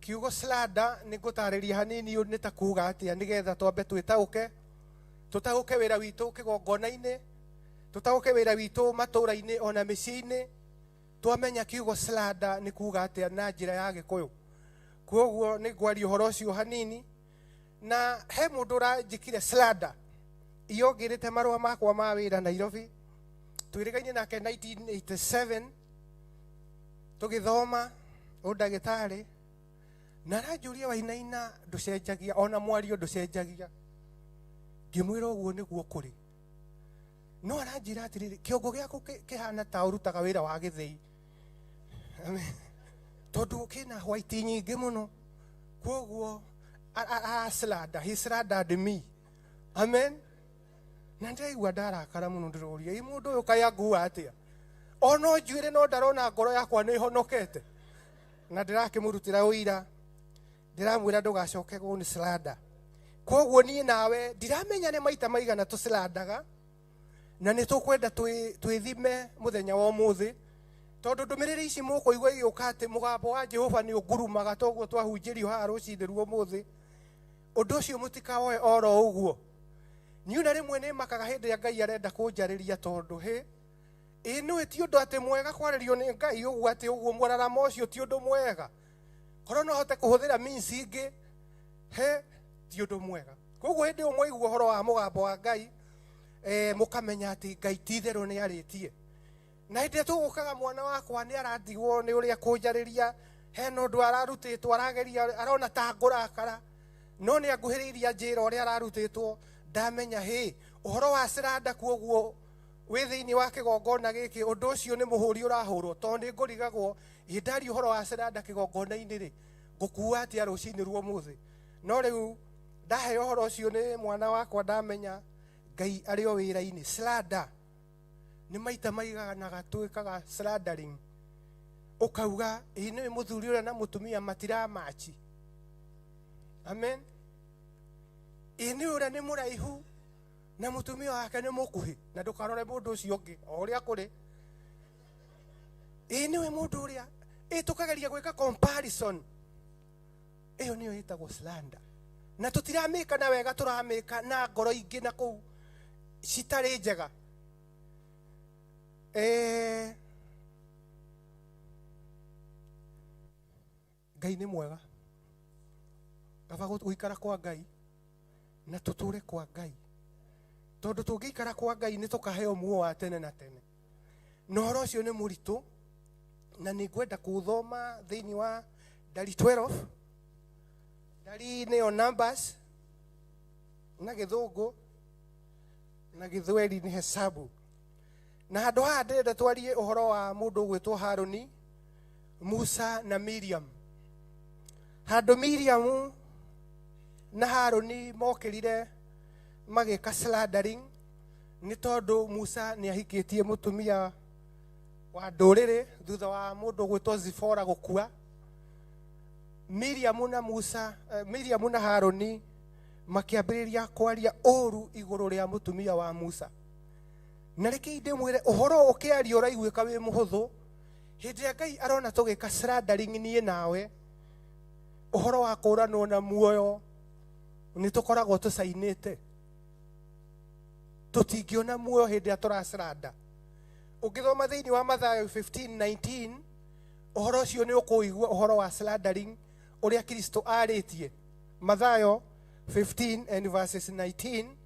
Kiugo slander nĩ ngũtarĩria hanini nĩ ta kuga atĩa, nĩgetha twambe twĩtaũke, tũtaũke wĩra witũ kĩgongona-inĩ, tũtaũke wĩra witũ matũũra-inĩ ona mĩciĩ-inĩ. Twamenya kiugo slander nĩ kuga atĩa na njĩra ya Gĩkũyũ. Kwoguo nĩ ngwaria ũhoro ũcio hanini. Na he mũndũ ũranjĩkire slander iyongĩrĩte marũa makwa ma wĩra Nairobi, twĩrĩgaine nake 1987 tũgĩthoma ũndagĩtarĩ, na aranjũria Wainaina ndũcenjagia, ona mwario ndũcenjagia. Ngĩmwĩra ũguo nĩguo kũrĩ, no aranjĩra atĩrĩrĩ, kĩongo gĩaku kĩhana ta ũrutaga wĩra wa gĩthĩi, tondũ kĩna white nyingĩ mũno. Kwoguo slander, he slandered me. Amen. Na ndĩraigua ndarakara mũno, ndĩroria ĩ mũndũ ũyũ kaĩ angua atĩa, ona njuĩrĩ no ndarona ngoro yakwa nĩ ĩhonokete. Na ndĩrakĩmũrutĩra ũira, ndĩramwĩra ndũgacoke kũni slander. Kwoguo niĩ nawe ndiramenya nĩ maita maigana tũslandaga, na nĩ tũkwenda twĩthime mũthenya wa ũmũthĩ, tondũ ndũmĩrĩri ici mũkũigua igĩũka atĩ mũgambo wa Jehova nĩ ũngurumaga, toguo twahunjĩrio haha rũcinĩ rwa ũmũthĩ. Ũndũ ũcio mũtikawoe oro ũguo. Niĩ na rĩmwe nĩ makaga hĩndĩ ĩrĩa Ngai arenda kũnjarĩria, tondũ hĩ ĩ nĩũĩ ti ũndũ atĩ mwega kwarĩrio nĩ Ngai ũguo, atĩ ũguo mũraramo ũcio ti ũndũ mwega. Korwo no hote kũhũthĩra means ingĩ, he ti ũndũ mwega. Koguo hĩndĩ ĩyo mwaigua ũhoro wa mũgambo wa Ngai, mũkamenya atĩ Ngai ti itherũ nĩ arĩtie. Na hĩndĩ ĩrĩa tũgũkaga mwana wakwa nĩ aratigwo nĩ ũrĩa kũnjarĩria, hena ũndũ ararutĩtwo, arageria, arona ta ngũrakara, no nĩ anguhĩrĩirie anjĩra ũrĩa ararutĩtwo, ndamenya hĩ ũhoro wa slander. Kuoguo wĩ thĩinĩ wa kĩgongona gĩkĩ, ũndũ ũcio nĩ mũhũri ũrahũrwo, tondũ nĩ ngũrigagwo ĩ ndaria ũhoro wa slander kĩgongona-inĩ rĩ, ngũkua atĩa rũcinĩ rwa ũmũthĩ. No rĩu ndaheo ũhoro ũcio nĩ mwana wakwa, ndamenya Ngai arĩ o wĩra-inĩ. Slander nĩ maita maiganaga twĩkaga slandering, ũkauga ĩ nĩ mũthuri ũrĩa na mũtumia matiramachi. Amen. Ĩ nĩ ũrĩa nĩ mũraihu na mũtumia wake nĩ mũkuhĩ, na ndũkarore mũndũ ũcio ũngĩ o ũrĩa kũrĩ. Ĩ nĩwe mũndũ ũrĩa ĩ tũkageria gwĩka comparison, ĩyo nĩyo ĩtagwo slander. Na tũtiramĩka na wega, tũramĩka na ngoro ingĩ na kũu citarĩ njega. Ngai nĩ mwega, kaba gũikara kwa Ngai na tũtũre kwa Ngai, tondũ tũngĩikara kwa Ngai nĩ tũkaheo muoyo wa tene na tene. Na ũhoro ũcio nĩ mũritũ, na nĩ ngwenda kũũthoma thĩinĩ wa Ndari 12. Ndari nĩyo Numbers na Gĩthũngũ. Na gĩthweri nĩ hesabu. Na handũ haha ndĩrenda twarie ũhoro wa mũndũ ũgwĩtwo Harũni, Musa na Miriam. Handũ Miriam na Harũni mokĩrire magĩka slandering nĩ tondũ Musa nĩ ahikĩtie mũtumia wa ndũrĩrĩ thutha wa mũndũ ũgwĩtwo Zipora gũkua. Miriam na Musa, Miriam na Harũni makĩambĩrĩria kwaria ũru igũrũ rĩa mũtumia wa Musa. Na reke ndĩmwĩre ũhoro ũkĩaria ũraiguĩka wĩ mũhũthũ, hĩndĩ ĩrĩa Ngai arona tũgĩka slandering niĩ nawe, ũhoro wa kũranwo na muoyo nĩ tũkoragwo tũcainĩte. Tũtingĩona muoyo hĩndĩ ĩrĩa tũracranda. Ũngĩthoma thĩinĩ wa Mathayo 15:19, ũhoro ũcio nĩ ũkũigua ũhoro wa slandering ũrĩa Kristo arĩtie. Mathayo 15 and verses 19.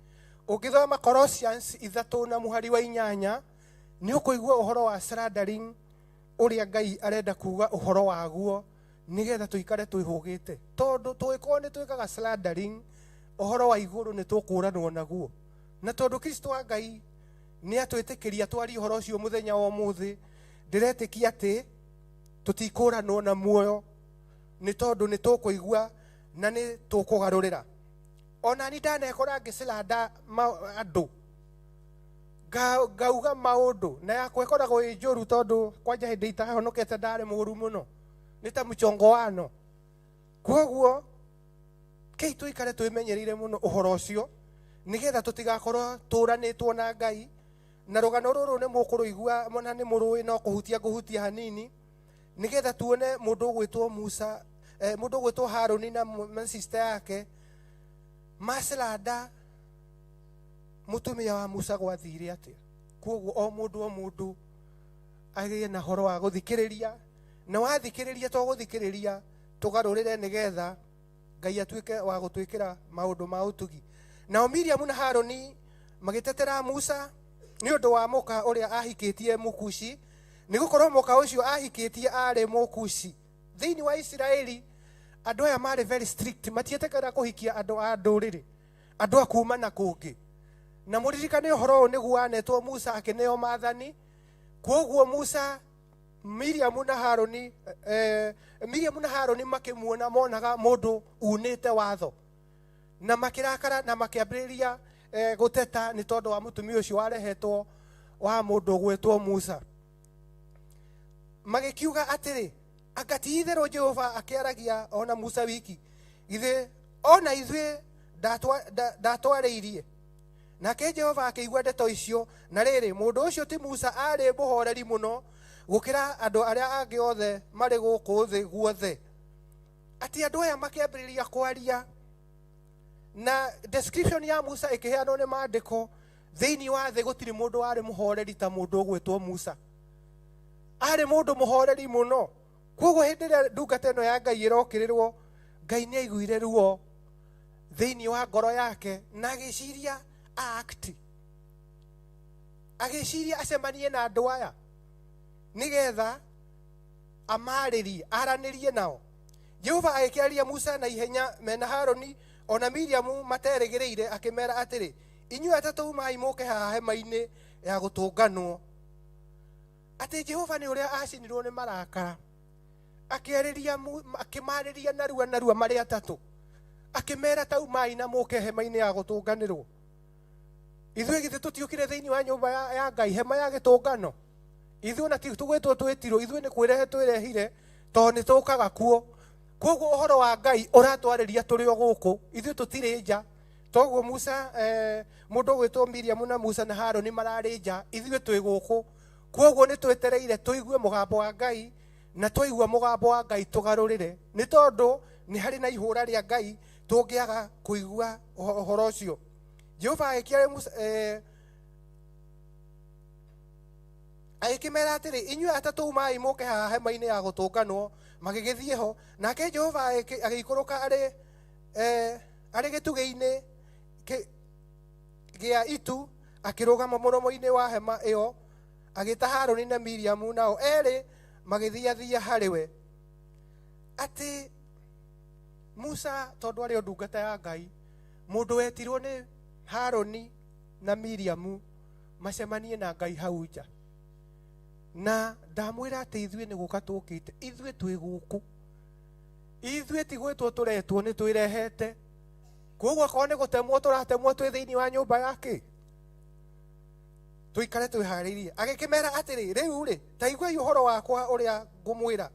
Ũngĩthoma Colossians 3 na mũhari wa 8, nĩ ũkũigua ũhoro wa slandering ũrĩa Ngai arenda kuga ũhoro waguo nĩgetha tũikare twĩhũgĩte. Tondũ tũngĩkorwo nĩ twĩkaga slandering, ũhoro wa igũrũ nĩ tũkũranwo naguo. Na tondũ Kristo wa Ngai nĩ atwĩtĩkĩria twarie ũhoro ũcio mũthenya wa ũmũthĩ, ndĩretĩkia atĩ tũtikũranwo na muoyo nĩ tondũ nĩ tũkũigua na nĩ tũkũgarũrĩra. Ona ni ndanekora ngĩcilanda andũ, ngauga maũndũ na yakwa ĩkoragwo ĩ njũru tondũ kwanja hĩndĩ itahonokete ndarĩ mũũru mũno, nĩ ta mchongowano. Kwoguo kei tũikare twĩmenyereire mũno ũhoro ũcio nĩgetha tũtigakorwo tũranĩtwo na Ngai. Na rũgano rũrũ nĩ mũkũrũigua na nĩ mũrũĩ, no kũhutia ngũhutia hanini nĩgetha tuone mũndũ ũgwĩtwo Musa, mũndũ ũgwĩtwo Harũni na sister yake macilanda mũtumia wa Musa gwathire atĩa. Kwoguo o mũndũ o mũndũ agĩe na horo wa gũthikĩrĩria, na wathikĩrĩria to gũthikĩrĩria tũgarũrĩre nĩgetha Ngai atuĩke wa gũtwĩkĩra maũndũ ma ũtugi. Nao Miriam na Harũni magĩtetera Musa nĩ ũndũ wa mũka ũrĩa ahikĩtie Mũkushi, nĩ gũkorwo mũka ũcio ahikĩtie arĩ Mũkushi. Thĩinĩ wa Isiraeli andũ aya marĩ very strict, matietĩkagĩra kũhikia andũ a ndũrĩrĩ, andũ a kuma na kũngĩ. Na mũririkane ũhoro ũyũ nĩguo wanetwo Musa akĩneo maathani. Kwoguo Musa, Miriam na Harũni, Miriam na Harũni makĩmuona monaga mũndũ unĩte watho, na makĩrakara na makĩambĩrĩria gũteta nĩ tondũ wa mũtumia ũcio warehetwo wa mũndũ ũgwĩtwo Musa. Magĩkiuga atĩrĩ, anga ti itherũ Jehova akĩaragia ona Musa wiki, githĩ ona ithuĩ ndatwarĩirie? Nake Jehova akĩigua ndeto icio, na rĩrĩ, mũndũ ũcio ti Musa arĩ mũhoreri mũno gũkĩra andũ arĩa angĩ othe marĩ gũkũ thĩ guothe. Atĩ andũ aya makĩambĩrĩria kwaria, na description ya Musa ĩkĩheanwo nĩ maandĩko, thĩinĩ wa thĩ gũtirĩ mũndũ warĩ mũhoreri ta mũndũ ũgwĩtwo Musa. Arĩ mũndũ mũhoreri mũno. Kwoguo hĩndĩ ĩrĩa ndungata ĩno ya Ngai ĩrokĩrĩrwo, Ngai nĩ aiguire ruo thĩinĩ wa ngoro yake na agĩciria act, agĩciria acemanie na andũ aya nĩgetha amarĩrie, aranĩrie nao. Jehova agĩkĩaria Musa na ihenya mena Harũni ona Miriam materĩgĩrĩire, akĩmera atĩrĩ, inyuĩ atatũ umai mũke haha hema-inĩ ya gũtũnganwo. Atĩ Jehova nĩ ũrĩa acinirwo nĩ marakara, akĩarĩria akĩmarĩria narua narua marĩ atatũ, akĩmera ta umai na mũke hema-inĩ ya gũtũnganĩrwo. Ithuĩ githĩ tũtiũkire thĩinĩ wa nyũmba ya Ngai, hema ya gĩtũngano? Ithuĩ ona ti tũgwĩtwo twĩtirwo, ithuĩ nĩ kwĩrehe twĩrehire tondũ nĩ tũkaga kuo. Kwoguo ũhoro wa Ngai ũratwarĩria tũrĩ o gũkũ, ithuĩ tũtirĩ nja. Toguo Musa, mũndũ ũgwĩtwo Miriam na Musa na Harũni mararĩ nja, ithuĩ twĩ gũkũ. Kwoguo nĩ twetereire tũigue mũgambo wa Ngai, na twaigua mũgambo wa Ngai tũgarũrĩre, nĩ tondũ nĩ harĩ na ihũra rĩa Ngai tũngĩaga kũigua ũhoro ũcio. Jehova agĩkĩaria Musa, agĩkĩmera atĩrĩ, inyuĩ atatũ umai mũke haha hema-inĩ ya gũtũnganwo. Magĩgĩthiĩ ho, nake Jehova agĩikũrũka arĩ gĩtugĩ-inĩ gĩa itu, akĩrũgama mũromo-inĩ wa hema ĩyo, agĩta Harũni na Miriam, nao erĩ magĩthiathia harĩ we. Atĩ Musa tondũ arĩ o ndungata ya Ngai, mũndũ wetirwo nĩ Harũni na Miriamu macemanie na Ngai hau nja. Na ndamwĩra atĩ ithuĩ nĩ gũka tũkĩte, ithuĩ twĩ gũkũ, ithuĩ ti gwĩtwo tũretwo, nĩ twĩrehete. Koguo akorwo nĩ gũtemwo tũratemwo twĩ thĩinĩ wa nyũmba yake, tũikare twĩharĩirie. Agĩkĩmera atĩrĩ, rĩu rĩ, ta iguai ũhoro wakwa ũrĩa ngũmwĩra.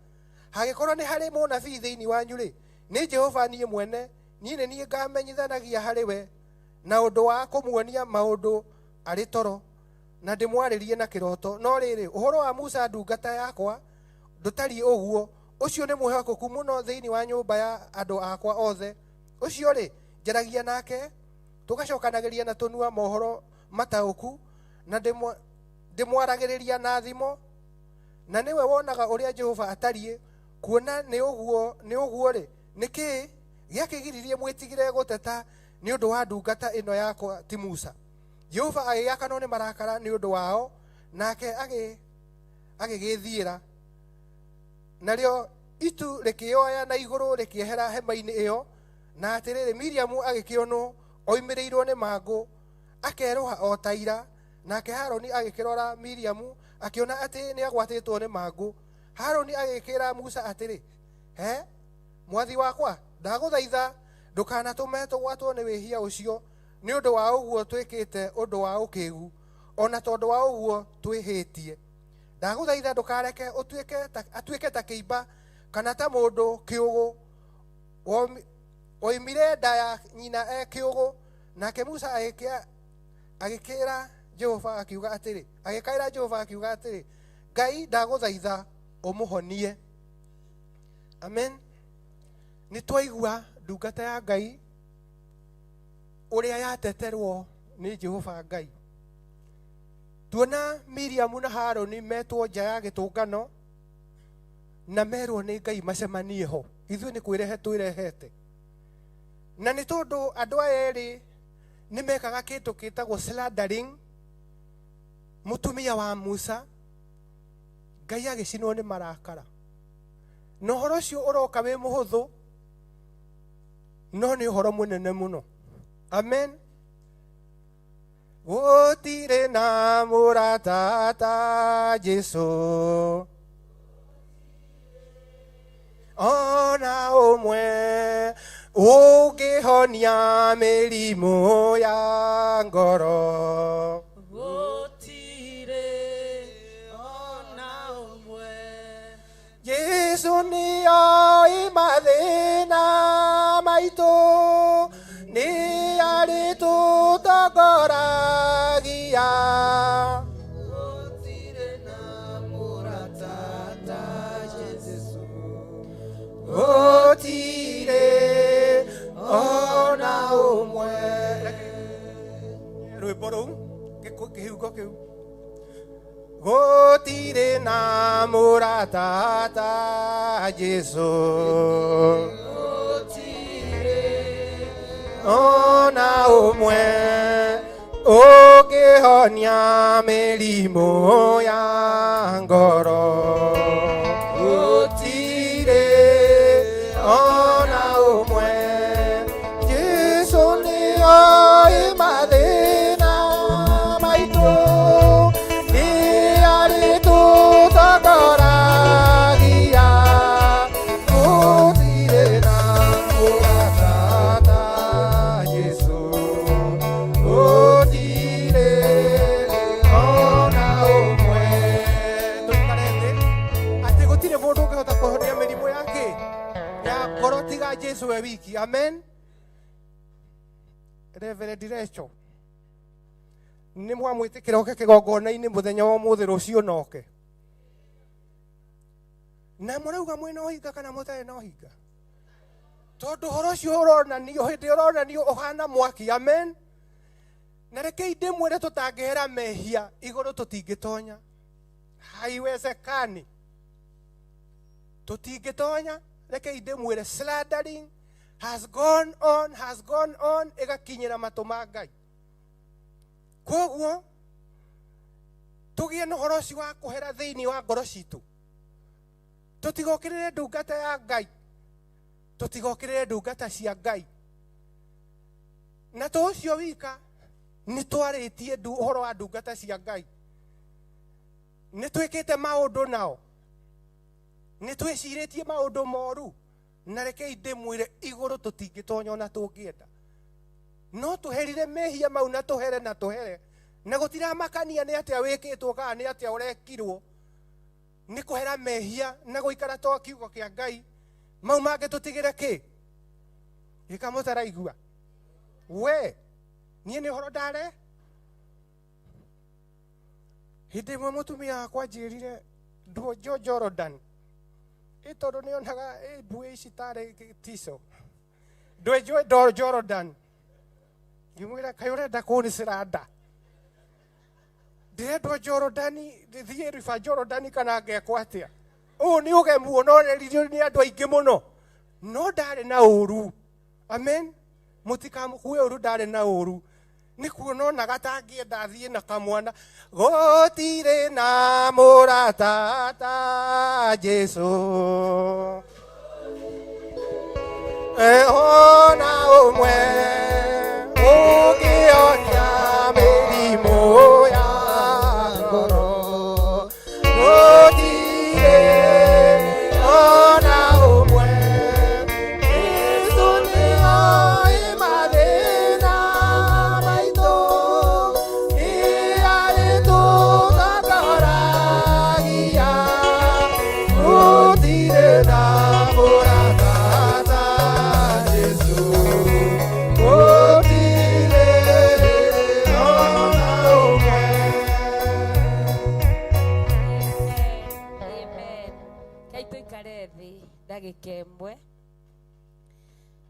Hagĩkorwo nĩ harĩ mũnabii thĩinĩ wanyu rĩ, nĩ Jehova niĩ mwene, niĩ nĩ niĩ ngamenyithanagia harĩ we na ũndũ wa kũmuonia maũndũ arĩ toro, na ndĩmwarĩrie na kĩroto. No rĩrĩ, ũhoro wa Musa ndungata yakwa ndũtariĩ ũguo, ũcio nĩ mwĩhokeku mũno thĩinĩ wa nyũmba ya andũ akwa othe. Ũcio rĩ, njaragia nake, tũgacokanagĩria na tũnua mohoro mataũku, na ndĩmwaragĩrĩria na thimo, na nĩwe wonaga ũrĩa Jehova atariĩ. Kuona nĩ ũguo rĩ, nĩkĩĩ gĩakĩgiririe mwĩtigĩre gũteta nĩ ũndũ wa ndungata ĩno yakwa ti Musa? Jehova agĩgĩakanwo nĩ marakara nĩ ũndũ wao, nake agĩgĩthiĩra. Narĩo itu rĩkĩoya na igũrũ rĩkĩehera hema-inĩ ĩyo, na atĩrĩrĩ, Miriamu agĩkĩonwo oimĩrĩirwo nĩ mangũ, akerũha o ta ira. Nake Harũni agĩkĩrora Miriamu, akĩona atĩ nĩagwatĩtwo nĩ mangũ. Harũni agĩkĩra Musa atĩrĩ, he mwathi wakwa, ndagũthaitha ndũkanatũme tũgwatwo nĩ wĩhia ũcio nĩ ũndũ wa ũguo twĩkĩte ũndũ wa ũkĩgu, ona tondũ wa ũguo twĩhĩtie. Ndagũthaitha ndũkareke atuĩke ta kĩimba kana ta mũndũ kĩũgũ oimire nda ya nyina e kĩũgũ. Nake Musa agĩkĩra Jehova akiuga atĩrĩ, agĩkaĩra Jehova akiuga atĩrĩ, Ngai ndagũthaitha ũmũhonie. Amen. Nĩ twaigua ndungata ya Ngai ũrĩa yateterwo nĩ Jehova Ngai. Tuona Miriamu na Harũni metwo nja ya gĩtũngano na merwo nĩ Ngai macemanie ho. Ithuĩ nĩ kwĩrehe twĩrehete. Na nĩ tondũ andũ aya erĩ nĩ mekaga kĩndũ kĩtagwo slandering, mũtumia wa Musa, Ngai agĩcinwo nĩ marakara. Na ũhoro ũcio ũroka wĩ mũhũthũ, no nĩ ũhoro mũnene mũno. Amen. Gũtirĩ na mũrata ta Jesũ, ona ũmwe ũngĩhonia mĩrimũ ya ngoro. Gũtirĩ ona ũmwe. Jesũ nĩoĩ mathĩna maitũ, nĩ arĩtũtongoragia. Gũtirĩ na mũrata ta Jesũ. Gũtirĩ ona ũmwe. Rwĩmbo rũu, kĩhuko kĩu. Gũtirĩ na mũrata ta Jesũ. Gũtirĩ ona ũmwe ũngĩhonia mĩrimũ ya ngoro. Gũtirĩ ona ũmwe. Jesũ nĩoĩ mathĩna maitũ, nĩ arĩtũtongoragia. Gũtirĩ na mũrata ta Jesũ. Gũtirĩ ona ũmwe. Tũikare thĩ, atĩ gũtirĩ mũndũ ũngĩhota kũhonia mĩrimũ yake ya ngoro tiga Jesũ we wiki. Amen. Reverend Rachel, nĩ mwamwĩtĩkĩra oke kĩgongona-inĩ mũthenya wa ũmũthĩ, rũciũ noke. Na mũrauga mwĩna ũhinga kana mũtarĩ na ũhinga? Tondũ ũhoro ũcio ũronanio hĩndĩ ũronanio ũhana mwaki. Amen. Na rekei ndĩmwĩre tũtangĩhera mehia igũrũ tũtingĩtonya. Haiwezekani. Tũtingĩtonya. Rekei ndĩmwĩre slandering has gone on, has gone on, ĩgakinyĩra matũ ma Ngai. Koguo tũgĩe na ũhoro ũcio wa kũhera thĩinĩ wa ngoro citũ. Tũtigokĩrĩre ndungata ya Ngai, tũtigokĩrĩre ndungata cia Ngai. Na to ũcio wika, Nĩ twarĩtie ũhoro wa ndungata cia Ngai. Nĩ twĩkĩte maũndũ nao. Nĩ twĩcirĩtie maũndũ moru. Na rekei ndĩmwĩre igũrũ tũtingĩtonya ona tũngĩenda. No tũherire mehia mau na tũhere na tũhere. Na gũtiramakania nĩ atĩa wĩkĩtwo kana nĩ atĩa ũrekirwo. Nĩ kũhera mehia na gũikara to kiugo kĩa Ngai. Mau mangĩ tũtigĩre kĩ? Gĩka mũtaraigua. We, niĩ nĩ ũhoro ndare? Hĩndĩ ĩmwe mũtumia wakwa anjĩrire nduonjo Jordan. Ĩ tondũ nĩ onaga mbuĩ ici tarĩ tico. Ndwenjwo Jordan. Ngĩmwĩra kaĩ ũrenda kũnĩcĩra nda? Ndĩrendwo Jorodani, thiĩ riba Jorodani kana ngekwo atĩa? Ũũ nĩ ũgemu ũnoreririo nĩ andũ aingĩ mũno. No ndarĩ na ũru. Amen. Mũtikamũkue ũru, ndarĩ na ũru. Nĩ kuona onaga ta angĩenda athiĩ na kamwana. Gũtirĩ na mũrata ta Jesũ. Ona ũmwe ũngĩonia mĩrimũ ya ngoro. Gũtirĩ ona ũmwe. Jesũ nĩoĩ mathĩna maitũ. Nĩarĩtũtongoragia. Gũtirĩ na mũrata ta Jesũ. Gũtirĩ ona ũmwe. Amen. Kai tũikare thĩ ndagĩka ĩmwe.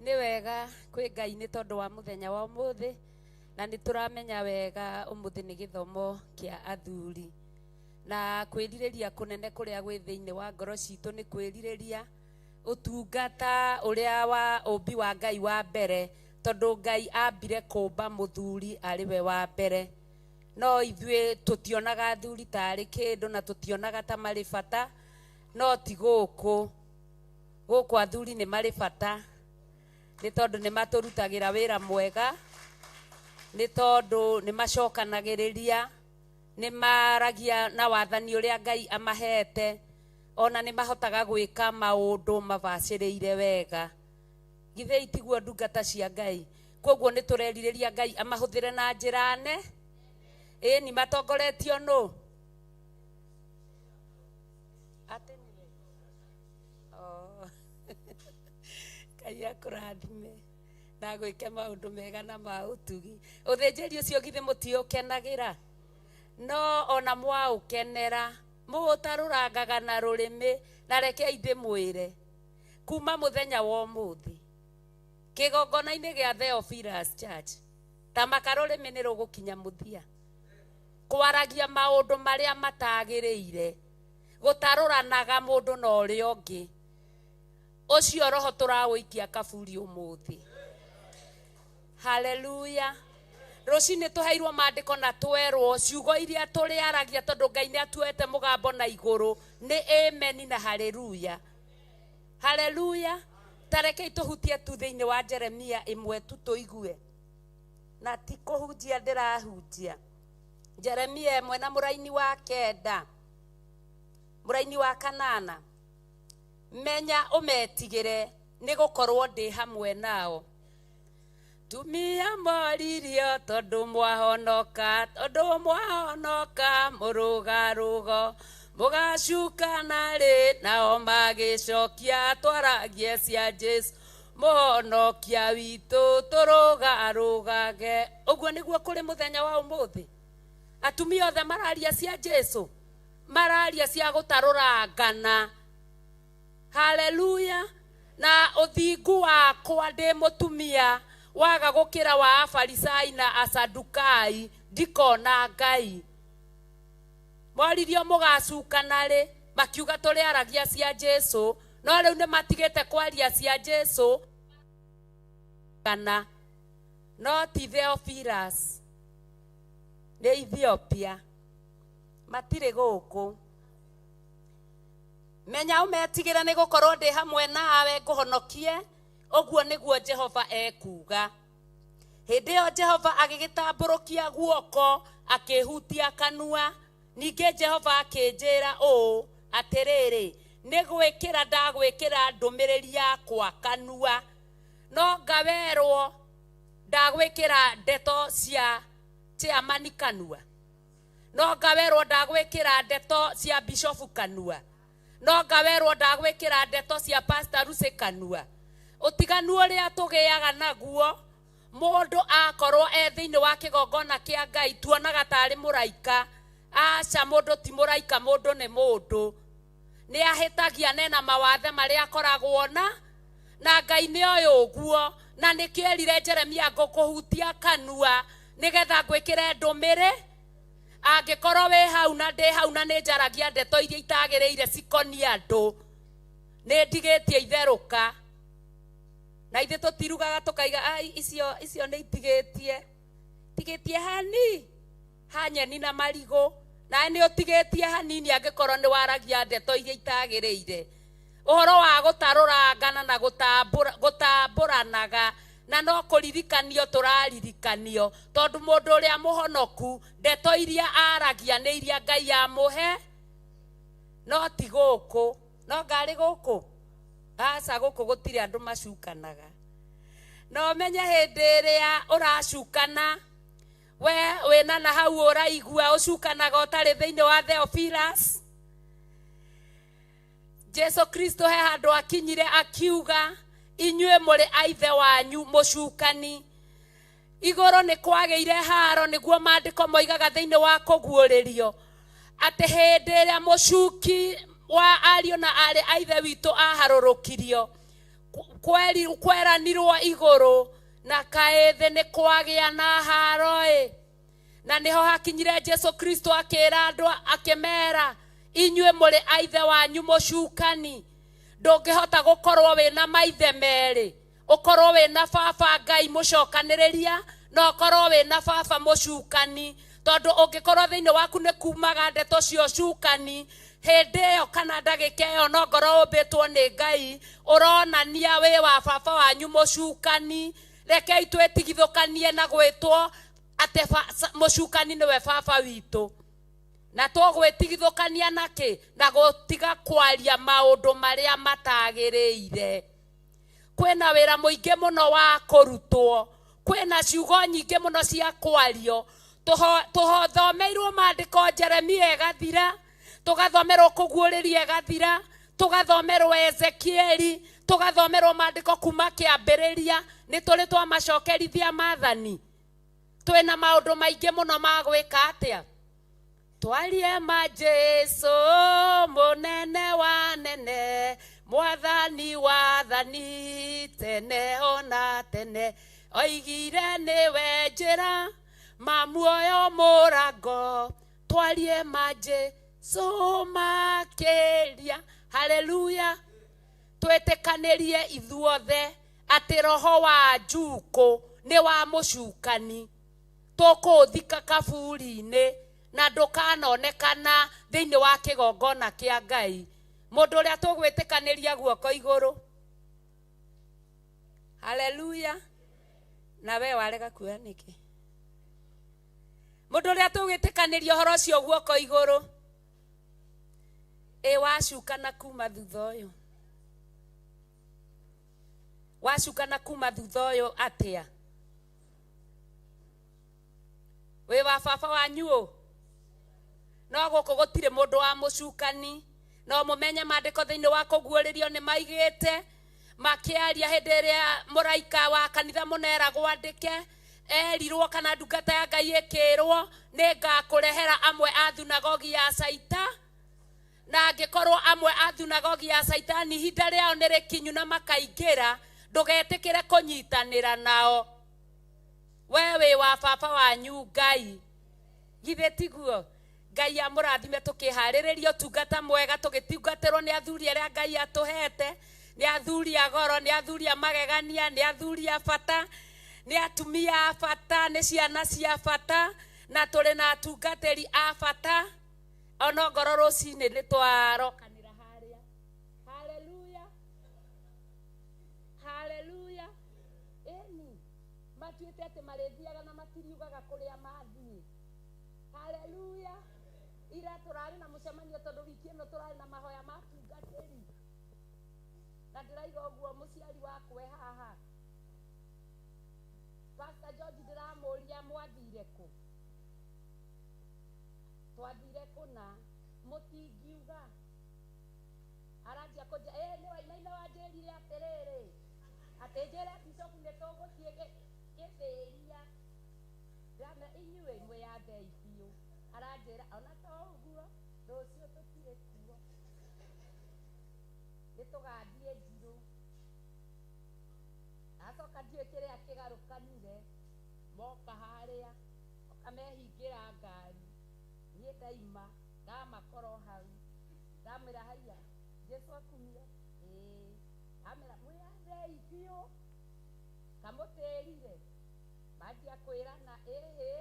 Nĩ wega kwĩ Ngai nĩ tondũ wa mũthenya wa ũmũthĩ, na nĩ tũramenya wega ũmũthĩ nĩ gĩthomo kĩa athuri. Na kwĩrirĩria kũnene kũrĩa gwĩ thĩinĩ wa ngoro citũ nĩ kwĩrirĩria ũtungata ũrĩa wa ũmbi wa Ngai wa mbere, tondũ Ngai ambire kũmba mũthuri arĩ we wa mbere. No ithuĩ tũtionaga athuri tarĩ kĩndũ na tũtionaga ta marĩ bata, no ti gũkũ. Gũkũ athuri nĩ marĩ bata, nĩ tondũ nĩ matũrutagĩra wĩra mwega, nĩ tondũ nĩ macokanagĩrĩria, nĩ maragia na wathani ũrĩa Ngai amahete, ona nĩ mahotaga gwĩka maũndũ mabacĩrĩire wega. Githĩ itiguo ndungata cia Ngai? Koguo nĩ tũrerirĩria Ngai amahũthĩre na njĩra ne. Ĩni matongoretio nũ? Atĩ nĩwe? Oh. Ngai akũrathime na gwĩke maũndũ mega na ma ũtugi. Ũthĩnjĩri ũcio githĩ mũtiũkenagĩra? No ona mwaũkenera mũũtarũrangaga na rũrĩmĩ, na rekei ndĩmwĩre kuma mũthenya wa ũmũthĩ kĩgongona-inĩ gĩa Theophilus Church tamaka rũrĩmĩ nĩ rũgũkinya mũthia kwaragia maũndũ marĩa matagĩrĩire, gũtarũranaga mũndũ na ũrĩa ũngĩ. Ũcio roho tũrawũikia kaburi ũmũthĩ. Haleluya. Rũcinĩ tũheirwo maandĩko na twerwo ciugo iria tũrĩaragia tondũ Ngai nĩ atuete mũgambo na igũrũ nĩ amen na haleluya. Haleluya. Ta rekei tũhutie tu thĩinĩ wa Jeremia ĩmwe tu tũigue. Na ti kũhunjia ndĩrahunjia. Jeremia ĩmwe na mũraini wa 9, mũraini wa 8. Menya ũmetigĩre nĩ gũkorwo ndĩ hamwe nao. Tumia moririo tondũ mwahonoka, tondũ mwahonoka mũrũgarũgo mũgacukana rĩ, nao magĩcokia twaragie cia Jesũ mũhonokia witũ tũrũgarũgage. Ũguo nĩguo kũrĩ mũthenya wa ũmũthĩ. Atumia othe mararia cia Jesũ, mararia cia gũtarũrangana. Haleluya. Na ũthingu wakwa ndĩ mũtumia waga gũkĩra wa Afarisai na Asadukai, ndikona Ngai. Moririo mũgacukana rĩ, makiuga tũrĩaragia cia Jesũ, no rĩu nĩ matigĩte kwaria cia Jesũ kana no ti Theophilus, nĩ Ethiopia, matirĩ gũkũ. Menya ũmetigĩre nĩ gũkorwo ndĩ hamwe nawe ngũhonokie, ũguo nĩguo Jehova ekuuga. Hĩndĩ ĩyo Jehova agĩgĩtambũrũkia guoko akĩhutia kanua. Ningĩ Jehova akĩnjĩra ũũ, atĩrĩrĩ, nĩ gwĩkĩra ndagwĩkĩra ndũmĩrĩri yakwa kanua, no ngawerwo ndagwĩkĩra ndeto cia chairman kanua, no ngawerwo ndagwĩkĩra ndeto cia bishofu kanua, no ngawerwo ndagwĩkĩra ndeto cia pastor Lucy kanua. Ũtiganu ũrĩa tũgĩaga naguo mũndũ akorwo e thĩinĩ wa kĩgongona kĩa Ngai tuonaga tarĩ mũraika. Aca, mũndũ ti mũraika, mũndũ nĩ mũndũ. Nĩ ahĩtagia nena mawathe marĩa akoragwo na Ngai nĩ oĩ ũguo, na nĩkĩo erire Jeremia ngũkũhutia kanua nĩgetha ngwĩkĩre ndũmĩrĩ. Angĩkorwo wĩ hau na ndĩ hau na nĩ njaragia ndeto iria itagĩrĩire cikoniĩ andũ, nĩ ndigĩtie itherũka. Na ithuĩ tũtirugaga tũkaiga, ai, icio nĩ itigĩtie, tigĩtie hani ha nyeni na marigũ, nawe nĩ ũtigĩtie hanini angĩkorwo nĩ waragia ndeto iria itagĩrĩire. Ũhoro wa gũtarũrangana na gũtambũranaga, na no kũririkanio tũraririkanio, tondũ mũndũ ũrĩa mũhonoku ndeto iria aragia nĩ iria Ngai amũhe, no ti gũkũ. No ngarĩ gũkũ? Aca, gũkũ gũtirĩ andũ macukanaga. No ũmenye hĩndĩ ĩrĩa ũracukana, we wĩna na hau ũraigua ũcukanaga ũtarĩ thĩinĩ wa Theophilus. Jesu Kristo he handũ akinyire akiuga, inyuĩ mũrĩ a ithe wanyu mũcukani. Igũrũ nĩ kwagĩire haro, nĩguo maandĩko moigaga thĩinĩ wa kũguũrĩrio atĩ hĩndĩ ĩrĩa mũcuki wa ariũ na aarĩ a ithe witũ aharũrũkirio, kweranirwo igũrũ na kaĩ thĩ nĩ kwagĩa na haro-ĩ. Na nĩho hakinyire Jesu Kristo akĩra andũ akĩmera, inyuĩ mũrĩ a ithe wanyu mũcukani. Ndũngĩhota gũkorwo wĩna maithe merĩ, ũkorwo wĩna baba Ngai mũcokanĩrĩria, na ũkorwo wĩna baba mũcukani, tondũ ũngĩkorwo thĩinĩ waku nĩ kumaga ndeto cia ũcukani, hĩndĩ ĩyo kana ndagĩka ĩyo no ngorwo ũmbĩtwo nĩ Ngai ũronania wĩ wa baba wanyu mũcukani. Rekei twĩtigithũkanie na gwĩtwo atĩ mũcukani nĩwe baba witũ. Na tũgwĩtigithũkania nakĩ? Na gũtiga kwaria maũndũ marĩa matagĩrĩire. Kwĩna wĩra mũingĩ mũno wa kũrutwo, kwĩna ciugo nyingĩ mũno cia kwario. Tũthomeirwo maandĩko Jeremia ĩgathira, tũgathomerwo kũguũrĩrio ĩgathira, tũgathomerwo Ezekieli, tũgathomerwo maandĩko kuma kĩambĩrĩria. Nĩ tũrĩ twamacokerithia maathani. Twĩna maũndũ maingĩ mũno ma gwĩka atĩa? Twarie ma Jesu mũnene wa nene, mwathani wathani tene ona tene, oigire nĩwe njĩra ma muoyo mũrango. Twarie ma Jesu makĩria. Haleluya. Twĩtĩkanĩrie ithuothe atĩ roho wa njukũ nĩ wa mũcukani. Tũkũũthika kaburi-inĩ na ndũkanonekana thĩinĩ wa kĩgongona kĩa Ngai. Mũndũ ũrĩa tũgwĩtĩkanĩria guoko igũrũ. Haleluya. Na we warega kuoya nĩkĩ? Mũndũ ũrĩa tũgwĩtĩkanĩria ũhoro ũcio guoko igũrũ. Ĩ wacukana kuma thutha ũyũ. Wacukana kuma thutha ũyũ atĩa? Wĩ wa baba wanyu ũ? No gũkũ gũtirĩ mũndũ wa mũcukani. No mũmenye maandĩko thĩinĩ wa kũguũrĩrio nĩ maigĩte makĩaria hĩndĩ ĩrĩa mũraika wa kanitha mũneragwo andĩke, erirwo kana ndungata ya Ngai ĩkĩrwo, nĩ ngakũrehera amwe a thunagogi ya Saita. Na angĩkorwo amwe a thunagogi ya Saitani ihinda rĩao nĩ rĩkinyu na makaingĩra, ndũgetĩkĩre kũnyitanĩra nao. We wĩ wa baba wanyu Ngai. Githĩ tiguo? Ngai amũrathime tũkĩharĩrĩria ũtungata mwega, tũgĩtungatĩrwo nĩ athuri arĩa Ngai atũhete, nĩ athuri a goro, nĩ athuri a magegania, nĩ athuri a bata, nĩ atumia a bata, nĩ ciana cia bata, na tũrĩ na atungatĩri a bata. Ona ngoro rũcinĩ nĩ twarokanĩra harĩa. Haleluya. Haleluya. Ĩni. Matuĩte atĩ marĩthiaga na matiriugaga kũrĩa mathiĩ. Haleluya. Ira tũrarĩ na mũcemanio tondũ wiki ĩno tũrarĩ na mahoya ma tungatĩri. Na ndĩraiga ũguo mũciari wakwa e haha. Pastor George ndĩramũria mwathire kũ? Twathire kũna mũtingiuga. Aranjia kũnja ĩ nĩ wainaina wanjĩrire atĩrĩrĩ atĩ njĩre bishop nĩ tũgũthiĩ gĩthĩria. Ndĩramwĩra inyuĩ mwĩyathei biũ. Aranjĩra ona to ũguo rũciũ tũtirĩ kuo. Nĩ tũgathiĩ Njirũ. Acoka ndiũĩ kĩrĩa kĩgarũkanire moka harĩa moka mehingĩra ngari niĩ ndaima ndamakora o hau ndamwĩra haiya Jesu akumio ĩĩ ndamwĩra mwĩyathei biũ kamũtĩrire manjia kwĩrana ĩhĩ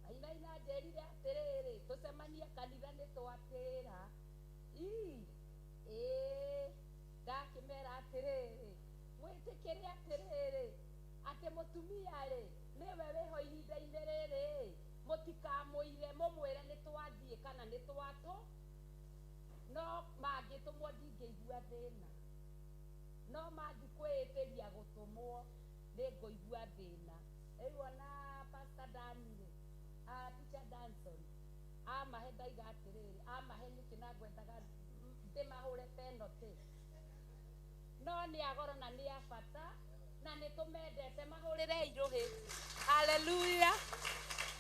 wainaina njĩrire atĩrĩrĩ tũcemanie kanitha nĩ twatĩra ii ĩĩ ndakĩmera atĩrĩrĩ mwĩtĩkĩre atĩrĩrĩ atĩ mũtumia rĩ nĩwe wĩho ihinda-inĩ rĩrĩ mũtikamũire mũmwĩre nĩ twathiĩ kana nĩ twatũ no mangĩtũmwo ndingĩigua thĩna no mangi kwĩĩtĩria gũtũmwo nĩ ngũigua thĩna. Rĩu ona Pastor Dani rĩ, Teacher Danson amahe ndaiga atĩrĩrĩ amahe nĩkĩ na ngwendaga ndĩmahũre penalty no nĩ agoro na nĩ a bata na nĩ tũmendete mahũrĩrei rũhĩ. Haleluya.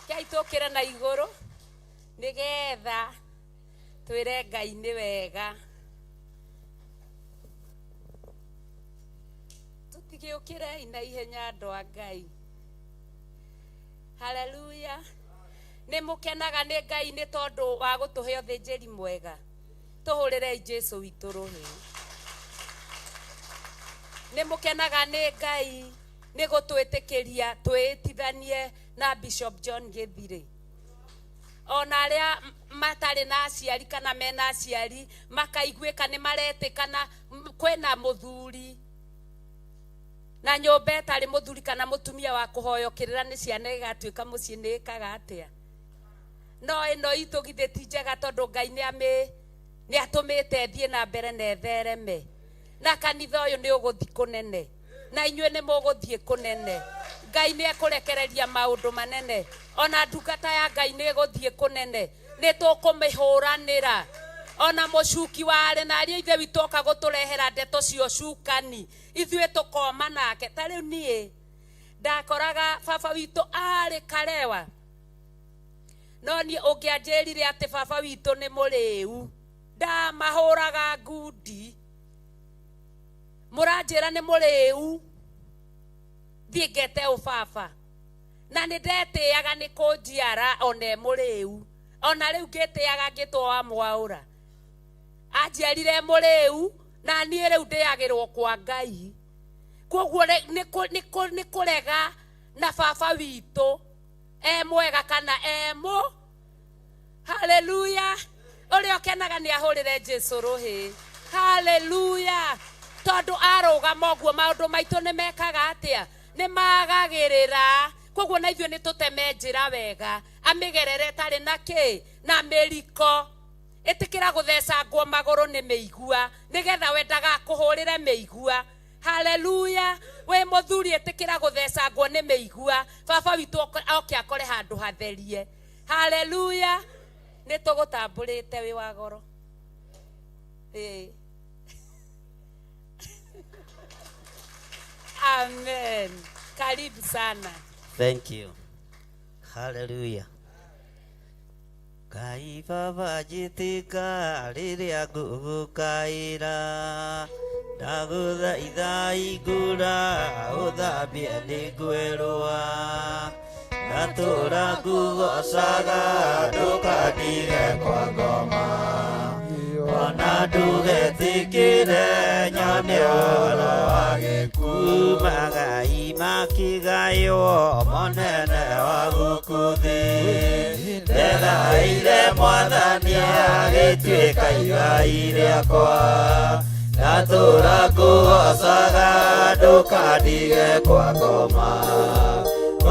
Kei tũkĩre na igũrũ nĩgetha twĩre Ngai nĩ wega. Tũtigĩũkĩrei na ihenya andũ a Ngai. Haleluya. Nĩ mũkenaga nĩ Ngai nĩ tondũ wa gũtũhe ũthĩnjĩri mwega. Tũhũrĩrei Jesu witũ rũhĩ. Nĩ mũkenaga nĩ Ngai nĩ gũtwĩtĩkĩria twĩĩtithanie na Bishop John Gĩthirĩ. Ona arĩa matarĩ na aciari kana mena aciari makaiguĩka nĩ maretĩkana kwĩna mũthuri na nyũmba ĩtarĩ mũthuri kana mũtumia wa kũhoywo kĩrĩra nĩ ciana ĩgatuĩka mũciĩ nĩ ĩkaga atĩa. No ĩno itũ githĩ ti njega tondũ Ngai nĩ atũmĩte ĩthiĩ na mbere na ĩthereme. Na kanitha ũyũ nĩ ũgũthiĩ kũnene na inyuĩ nĩ mũgũthiĩ kũnene. Ngai nĩ ekũrekereria maũndũ manene. Ona ndungata ya Ngai nĩ ĩgũthiĩ kũnene. Nĩ tũkũmĩhũranĩra. Ona mũcuki wa arĩ na ariũ a ithe witũ oka gũtũrehera ndeto cia ũcukani ithuĩ tũkoma nake. Ta rĩu niĩ ndakoraga baba witũ arĩ karewa no niĩ ũngĩanjĩrire atĩ baba witũ nĩ mũrĩu ndamahũraga ngundi. Mũranjĩra nĩ mũrĩu thiĩ ngete ũbaba na nĩ ndetĩaga nĩ kũnjiara ona e mũrĩu ona rĩu ngĩtĩaga ngĩtwo wa mwaũra anjiarire mũrĩu na niĩ rĩu ndĩagĩrwo kwa Ngai. Koguo nĩ kũrega na baba witũ e mwega kana e mũ. Haleluya. Ũrĩa ũkenaga nĩ ahũrĩre Jesu rũhĩ. Haleluya. Tondũ arũgama ũguo maũndũ maitũ nĩ mekaga atĩa? Nĩ magagĩrĩra. Koguo na ithuĩ nĩ tũteme njĩra wega amĩgerere ĩtarĩ na kĩ na mĩriko. Ĩtĩkĩra gũthecangwo magũrũ nĩ mĩigua nĩgetha we ndagakũhũrĩre mĩigua. Haleluya. Wĩ mũthuri ĩtĩkĩra gũthecangwo nĩ mĩigua baba witũ oke akore handũ hatherie. Haleluya. Nĩ tũgũtambũrĩte wĩ wa goro. Ĩĩ. Amen. Karibu sana. Thank you. Hallelujah. Ngai baba njĩtĩka rĩrĩa ngũgũkaĩra ndagũthaitha hingũra ũthambie nĩngwerũa ndatũra ngũgocaga ndũkandige kwa ngoma ona ndũgetĩkĩre nyone ũhoro wa gĩkuũ magai makĩgaywo monene wa gũkũ thĩ ndegaire mwathani agĩtuĩka igai rĩakwa ndatũra ngũgocaga Ndũkandige kwa ngoma,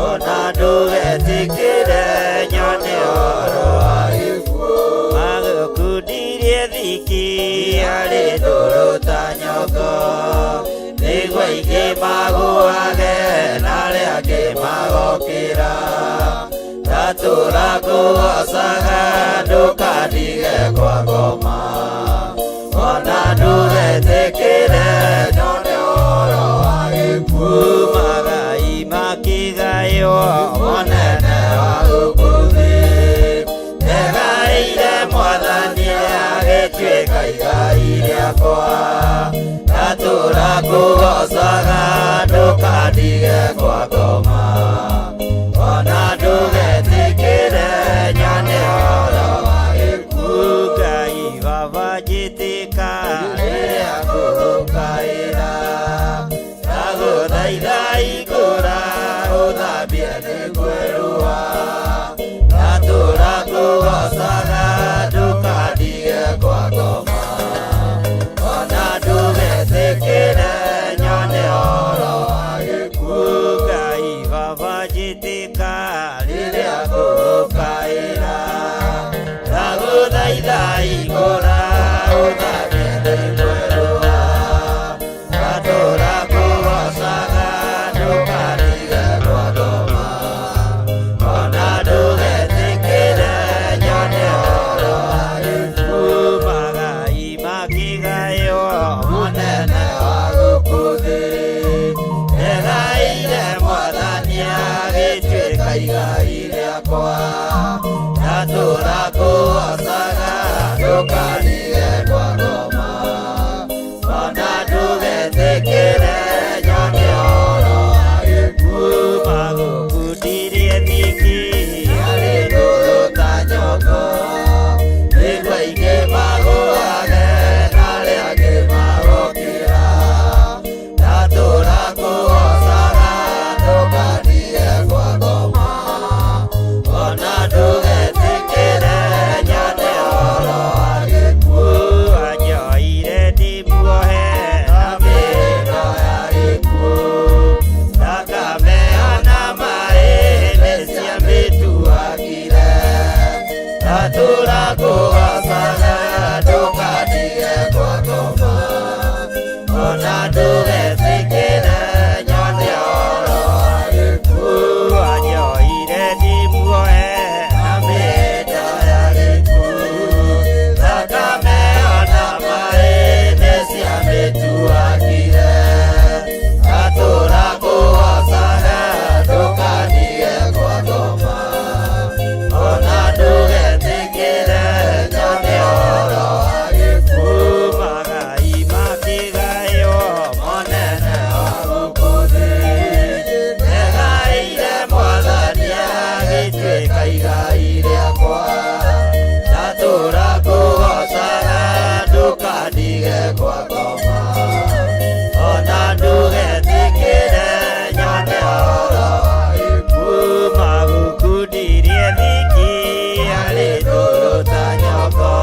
ona ndũgetikĩre nyone ũhoro wa gĩkuũ. Magũkundirie thiki arĩ ndũrũ ta nyongo, nĩguo aingĩ magũage na arĩa angĩ magokĩra. Ndatũra ngũgocaga, ndũkandige kwa ngoma, ona ndũgetĩkĩre nyone ũhoro wa gĩkuũ. Magai makĩgaywo mũnene wa gũkũ thĩ, ndegaĩire Mwathani agĩtuĩka igai rĩakwa. Ndatũra ngũgocaga, ndũkandige kwa ngoma, ona ndũgetĩkĩre nyone ũhoro wa gĩkuũ. Ngai Baba, njĩtĩka rĩrĩa ngũgũkaĩra, ndagũthaitha igũra ũthambie nĩ ngwerũha. Ndatũra ngũgocaga, ndũkandige kwa ngoma, ona ndũgetĩkĩre nyone ũhoro wa gĩkuũ. Ngai Baba, njĩtĩka rĩrĩa ngũgũkaĩra, ndagũthaitha igũra ũthambie nĩ ngwerũha. Ndatũra ngũgocaga, ndũkandige kwa ngoma, ona ndũgetĩkĩre nyone ũhoro wa gĩkuũ. Magai makĩgaywo mũnene wa gũkũ thĩ, ndegaĩire Mwathani agĩtuĩka igai rĩakwa. Ndatũra ngũgocaga, ndũkandige kwa ngoma, ona ndũgetĩkĩre nyone ũhoro wa gĩkuũ. Magũkundirie thiki arĩ ndũrũ ta nyongo, nĩguo aingĩ magũage na arĩa angĩ magokĩra. Ndatũra ngũgocaga, ndũkandige kwa ngoma, ona ndũgetĩkĩre nyone ũhoro wa gĩkuũ. Anyoire ndimuohe na mĩhĩndo ya gĩkuũ, thakame ona maĩ nĩciamĩtuagire. Ndatũra ngũgocaga, ndũkandige kwa ngoma, ona ndũgetĩkĩre nyone ũhoro wa gĩkuũ. Anyoire ndimuohe na mĩhĩndo ya gĩkuũ, thakame ona maĩ nĩciamĩtuagire. Ndatũra ngũgocaga, ndũkandige kwa ngoma, ona ndũgetĩkĩre nyone ũhoro wa gĩkuũ. Magai makĩgaywo mũnene wa gũkũ thĩ, ndegaĩire Mwathani agĩtuĩka igai rĩakwa. Ndatũra ngũgocaga, ndũkandige kwa ngoma, ona ndũgetĩkĩre nyone ũhoro wa gĩkuũ. Magũkundirie thiki arĩ ndũrũ ta nyongo,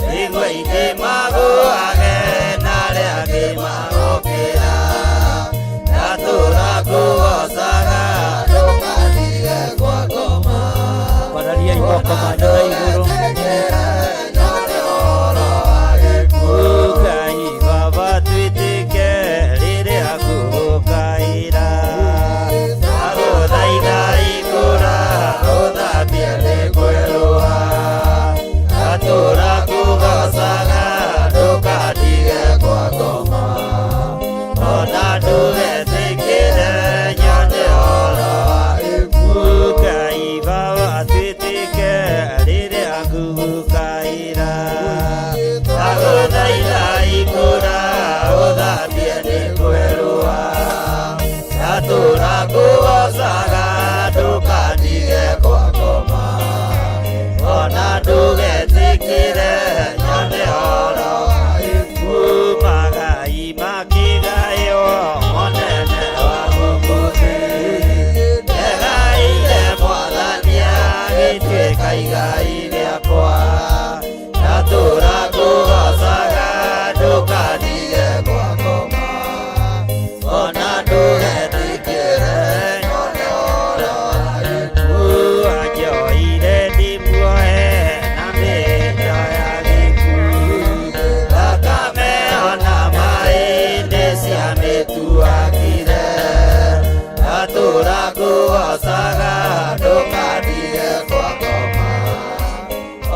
nĩguo aingĩ magũage na arĩa angĩ magokĩra. Ndatũra ngũgocaga, ndũkandige kwa ngoma, Barariai moko manyu na igũrũ. Nyone ũhoro wa gĩkuũ. Ngai Baba, twĩtĩke rĩrĩa ngũgũkaĩra, ndagũthaitha igũra ũthambie nĩ ngwerũha. Ndatũra ngũgocaga, ndũkandige kwa ngoma, ona ndũgetĩkĩre nyone ũhoro wa gĩkuũ. Ngai Baba, twĩtĩke rĩrĩa ngũgũkaĩra, ndagũthaitha igũra ũthambie nĩ ngwerũha. Ndatũra ngũgocaga, ndũkandige kwa ngoma, ona ndũgetĩkĩre nyone ũhoro wa gĩkuũ. Magai makĩgaywo mũnene ciamĩtuagire ndatũra ngũgocaga ndũkandige kwa ngoma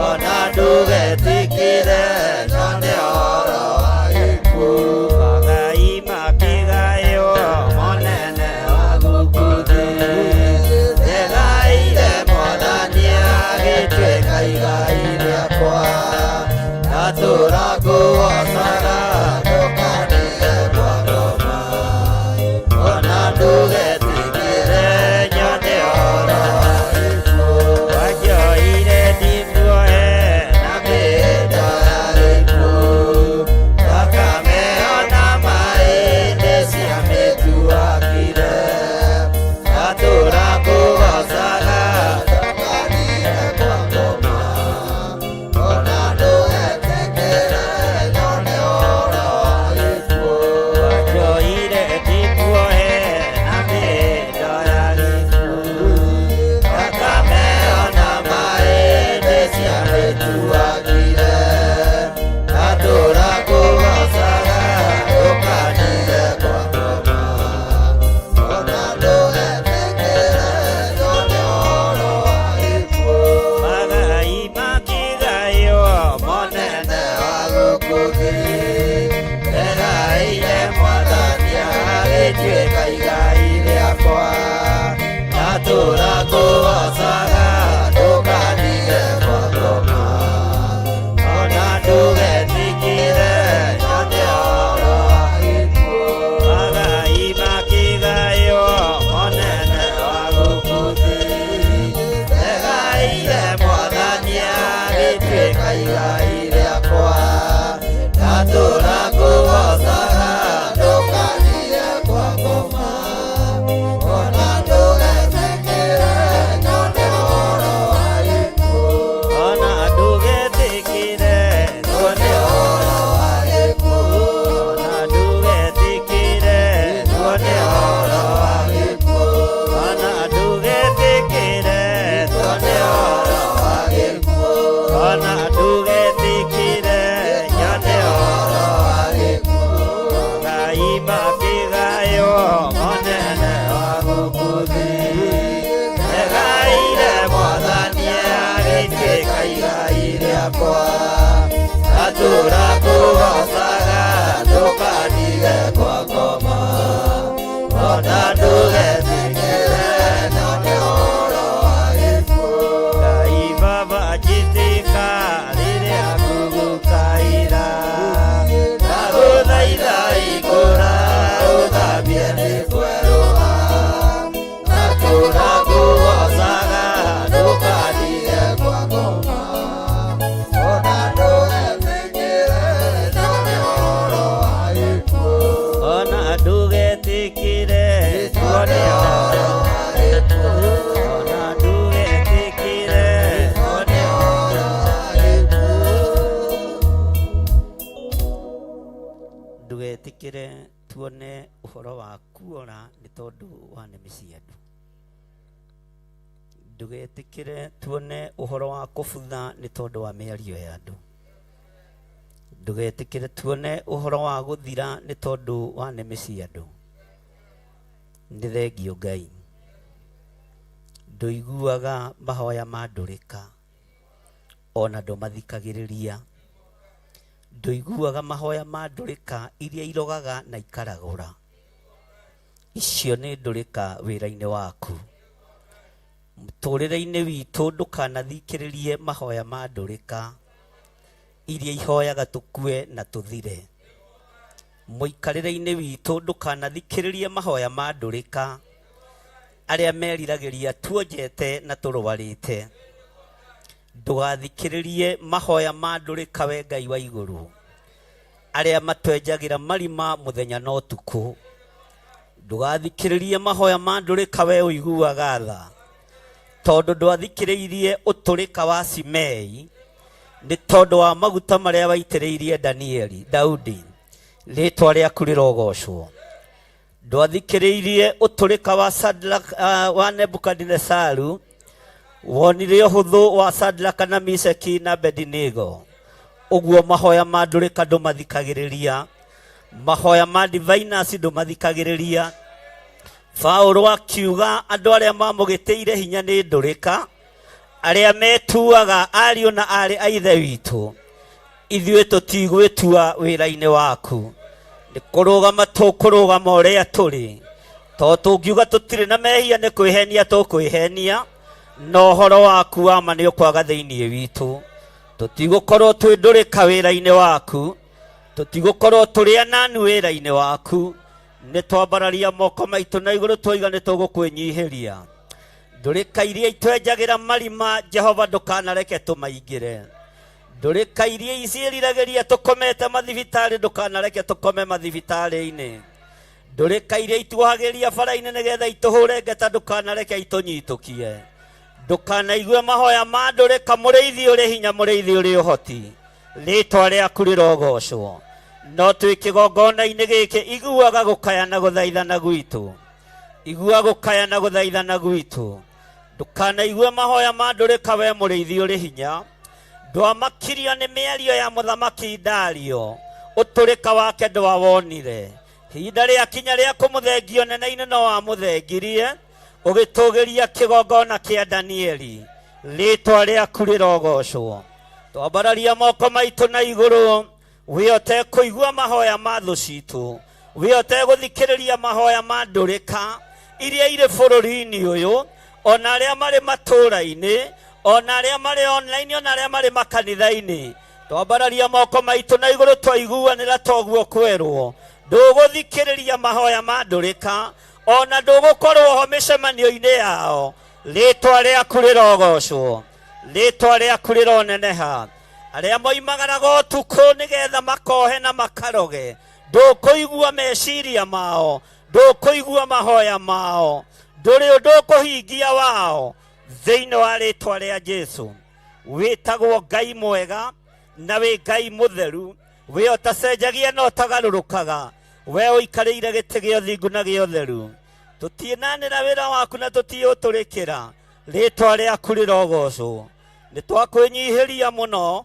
ona ndũgetikire nyone ũhoro wa gĩkuũ magai makĩgaywo monene wa gũkũ thĩ ndegaire mwathani agĩtuĩka igai rĩakwa ndatũra ngũgocaga ndũkandige kwa ngoma ona ndũgetigĩre nyone ũhoro wa gĩkuũ wanjoire ndimuohe na mĩhĩndo ya gĩkuũ thakame ona maĩ nĩ ciamĩtuagire ndatũra ngũgocaga ndũkandige kwa ngoma ona ndũgetigĩre nyone ũhoro wa gĩkuũ wanjoire ndimuohe na mĩhĩndo ya gĩkuũ thakame ona maĩ nĩ ciamĩtuagire ndatũra ngũgocaga ndũkandige kwa ngoma ona ndũgetigĩre nyone ũhoro wa gĩkuũ magai makĩgaywo monene wa gũkũ thĩ ndegaire mwathani agĩtuĩka igai rĩakwa ndatũra ngũgocaga ndũkandige kwa ngoma ona ndũgetigĩre nyone ũhoro wa gĩkuũ magai makĩgaywo monene wa gũkũ thĩ ndegaire mwathani agĩtuĩka igai rĩakwa ndatũra ngũgocaga ndũkandige kwa ngoma ona ndũgetigĩre nyone ũhoro wa gĩkuũ ona ndũgetigĩre nyone ũhoro wa gĩkuũ ona ndũgetigĩre nyone ũhoro wa gĩkuũ ona ndũgetigĩre nyone ũhoro wa gĩkuũ ona ndũgetigĩre nyone ũhoro wa gĩkuũ Ngai makĩgaywo monene wa gũkũ thĩ ndegaire mwathani agĩtuĩka igai rĩakwa ndatũra ngũgocaga ndũkandige kwa ngoma ona ndũgetigĩre nyone ũhoro wa gĩkuũ Ngai baba njĩtĩka rĩrĩa ngũgũkaĩra ndagũthaitha ikũra ũthambie nĩ kwerũha ndatũra ngũgocaga ndũkandige kwa ngoma ona ndũgetigĩre nyone ũhoro wa gĩkuũ ona ndũgetigĩre tuone ũhoro wa gĩkuũ ona ndũgetigĩre tuone ũhoro wa gĩkuũ Ndũgetikĩre tuone ũhoro wa kuora nĩ tondũ wa nĩmĩ cia andũ. Ndũgetikĩre tuone ũhoro wa kũbutha nĩ tondũ wa mĩario ya andũ. Ndũgetikĩre tuone ũhoro wa gũthira nĩ tondũ wa nĩmĩ cia andũ. Nĩ thengio Ngai. Ndũiguaga mahoya ma ndũrĩka ona ndũmathikagĩrĩria. Ndũiguaga mahoya ma ndũrĩka iria irogaga na ikaragũra. Icio nĩ ndũrĩka wĩra-inĩ waku. Mũtũrĩre-inĩ witũ ndũkanathikĩrĩrie mahoya ma ndũrĩka iria ihoyaga tũkue na tũthire. Mũikarĩre-inĩ witũ ndũkanathikĩrĩrie mahoya ma ndũrĩka arĩa meriragĩria tuonjete na tũrwarĩte. Ndũgathikĩrĩrie mahoya ma ndũrĩka we Ngai wa igũrũ arĩa matwenjagĩra marima mũthenya na ũtukũ. Ndũgathikĩrĩrie mahoya ma ndũrĩka we ũiguaga tha, tondũ ndwathikĩrĩirie ũtũrĩka wa Simei nĩ tondũ wa maguta marĩa waitĩrĩirie Danieli Daudi, rĩtwa rĩaku rĩrogocwo. Ndwathikĩrĩirie ũtũrĩka wa Shadrach, wa Nebukadinesaru, wonire ũhũthũ wa Shadrach na Meshaki na Abednego. Ũguo mahoya ma ndũrĩka ndũmathikagĩrĩria. Mahoya ma diviners ndũmathikagĩrĩria. Paũlũ akiuga andũ arĩa mamũgĩtĩire hinya nĩ ndũrĩka, arĩa metuaga ariũ na aarĩ a ithe witũ. Ithuĩ tũtigwĩtua wĩra-inĩ waku, nĩ kũrũgama tũkũrũgama ũrĩa tũrĩ, tondũ tũngiuga tũtirĩ na mehia nĩ kwĩhenia tũkwĩhenia, na ũhoro waku wa ma nĩ ũkwaga thĩinĩ witũ. Tũtigũkorwo twĩ ndũrĩka wĩra-inĩ waku, tũtigũkorwo tũrĩ ananu wĩra-inĩ waku. Nĩ twambararia moko maitũ na igũrũ twoiga nĩ tũgũkwĩnyihĩria. Ndũrĩka iria itwenjagĩra marima, Jehova ndũkanareke tũmaingĩre. Ndũrĩka iria iciĩriragĩria tũkomete mathibitarĩ, ndũkanareke tũkome mathibitarĩ-inĩ. Ndũrĩka iria ituohagĩria bara-inĩ nĩgetha itũhũre ngeta, ndũkanareke itũnyitũkie. Ndũkanaigue mahoya ma ndũrĩka, mũrĩithi ũrĩ hinya, mũrĩithi ũrĩ ũhoti. Rĩtwa rĩaku rĩrogocwo. No twĩ kĩgongona-inĩ gĩkĩ, iguaga gũkaya na gũthaithana gwitũ. Igua gũkaya na gũthaithana gwitũ. Ndũkanaigue mahoya ma ndũrĩka, we mũrĩithi ũrĩ hinya. Ndwamakirio nĩ mĩario ya mũthamaki Dario, ũtũrĩka wake ndwawonire. Ihinda rĩakinya rĩa kũmũthengia nene-inĩ no wamũthengirie, ũgĩtũgĩria kĩgongona kĩa Danieli. Rĩtwa rĩaku rĩrogocwo. Twambararia moko maitũ na igũrũ, wĩ ũtekũigua mahoya ma thũ citũ, wĩ ũtegũthikĩrĩria mahoya ma ndũrĩka iria irĩ bũrũri-inĩ ũyũ, ona arĩa marĩ matũũra-inĩ, ona arĩa marĩ online, ona arĩa marĩ makanitha-inĩ. Twambararia moko maitũ na igũrũ, twaiguanĩra toguo kwerwo, ndũgũthikĩrĩria mahoya ma ndũrĩka, ona ndũgũkorwo ho mĩcemanio-inĩ yao. Rĩtwa rĩaku rĩrogocwo, rĩtwa rĩaku rĩroneneha. Arĩa moimagaraga ũtukũ nĩgetha makohe na makaroge, ndũkũigua meciria mao, ndũkũigua mahoya mao, ndũrĩ ũndũ ũkũhingia wao. Thĩinĩ wa rĩtwa rĩa Jesu, wĩtagwo Ngai mwega na wĩ Ngai mũtheru, wĩ ũtacenjagia na ũtagarũrũkaga, we ũikarĩire gĩtĩ gĩa ũthingu na gĩa ũtheru. Tũtiĩnanĩra wĩra waku na tũtiũtũrĩkĩra, rĩtwa rĩaku rĩrogocwo. Nĩ twakwĩnyihĩria mũno,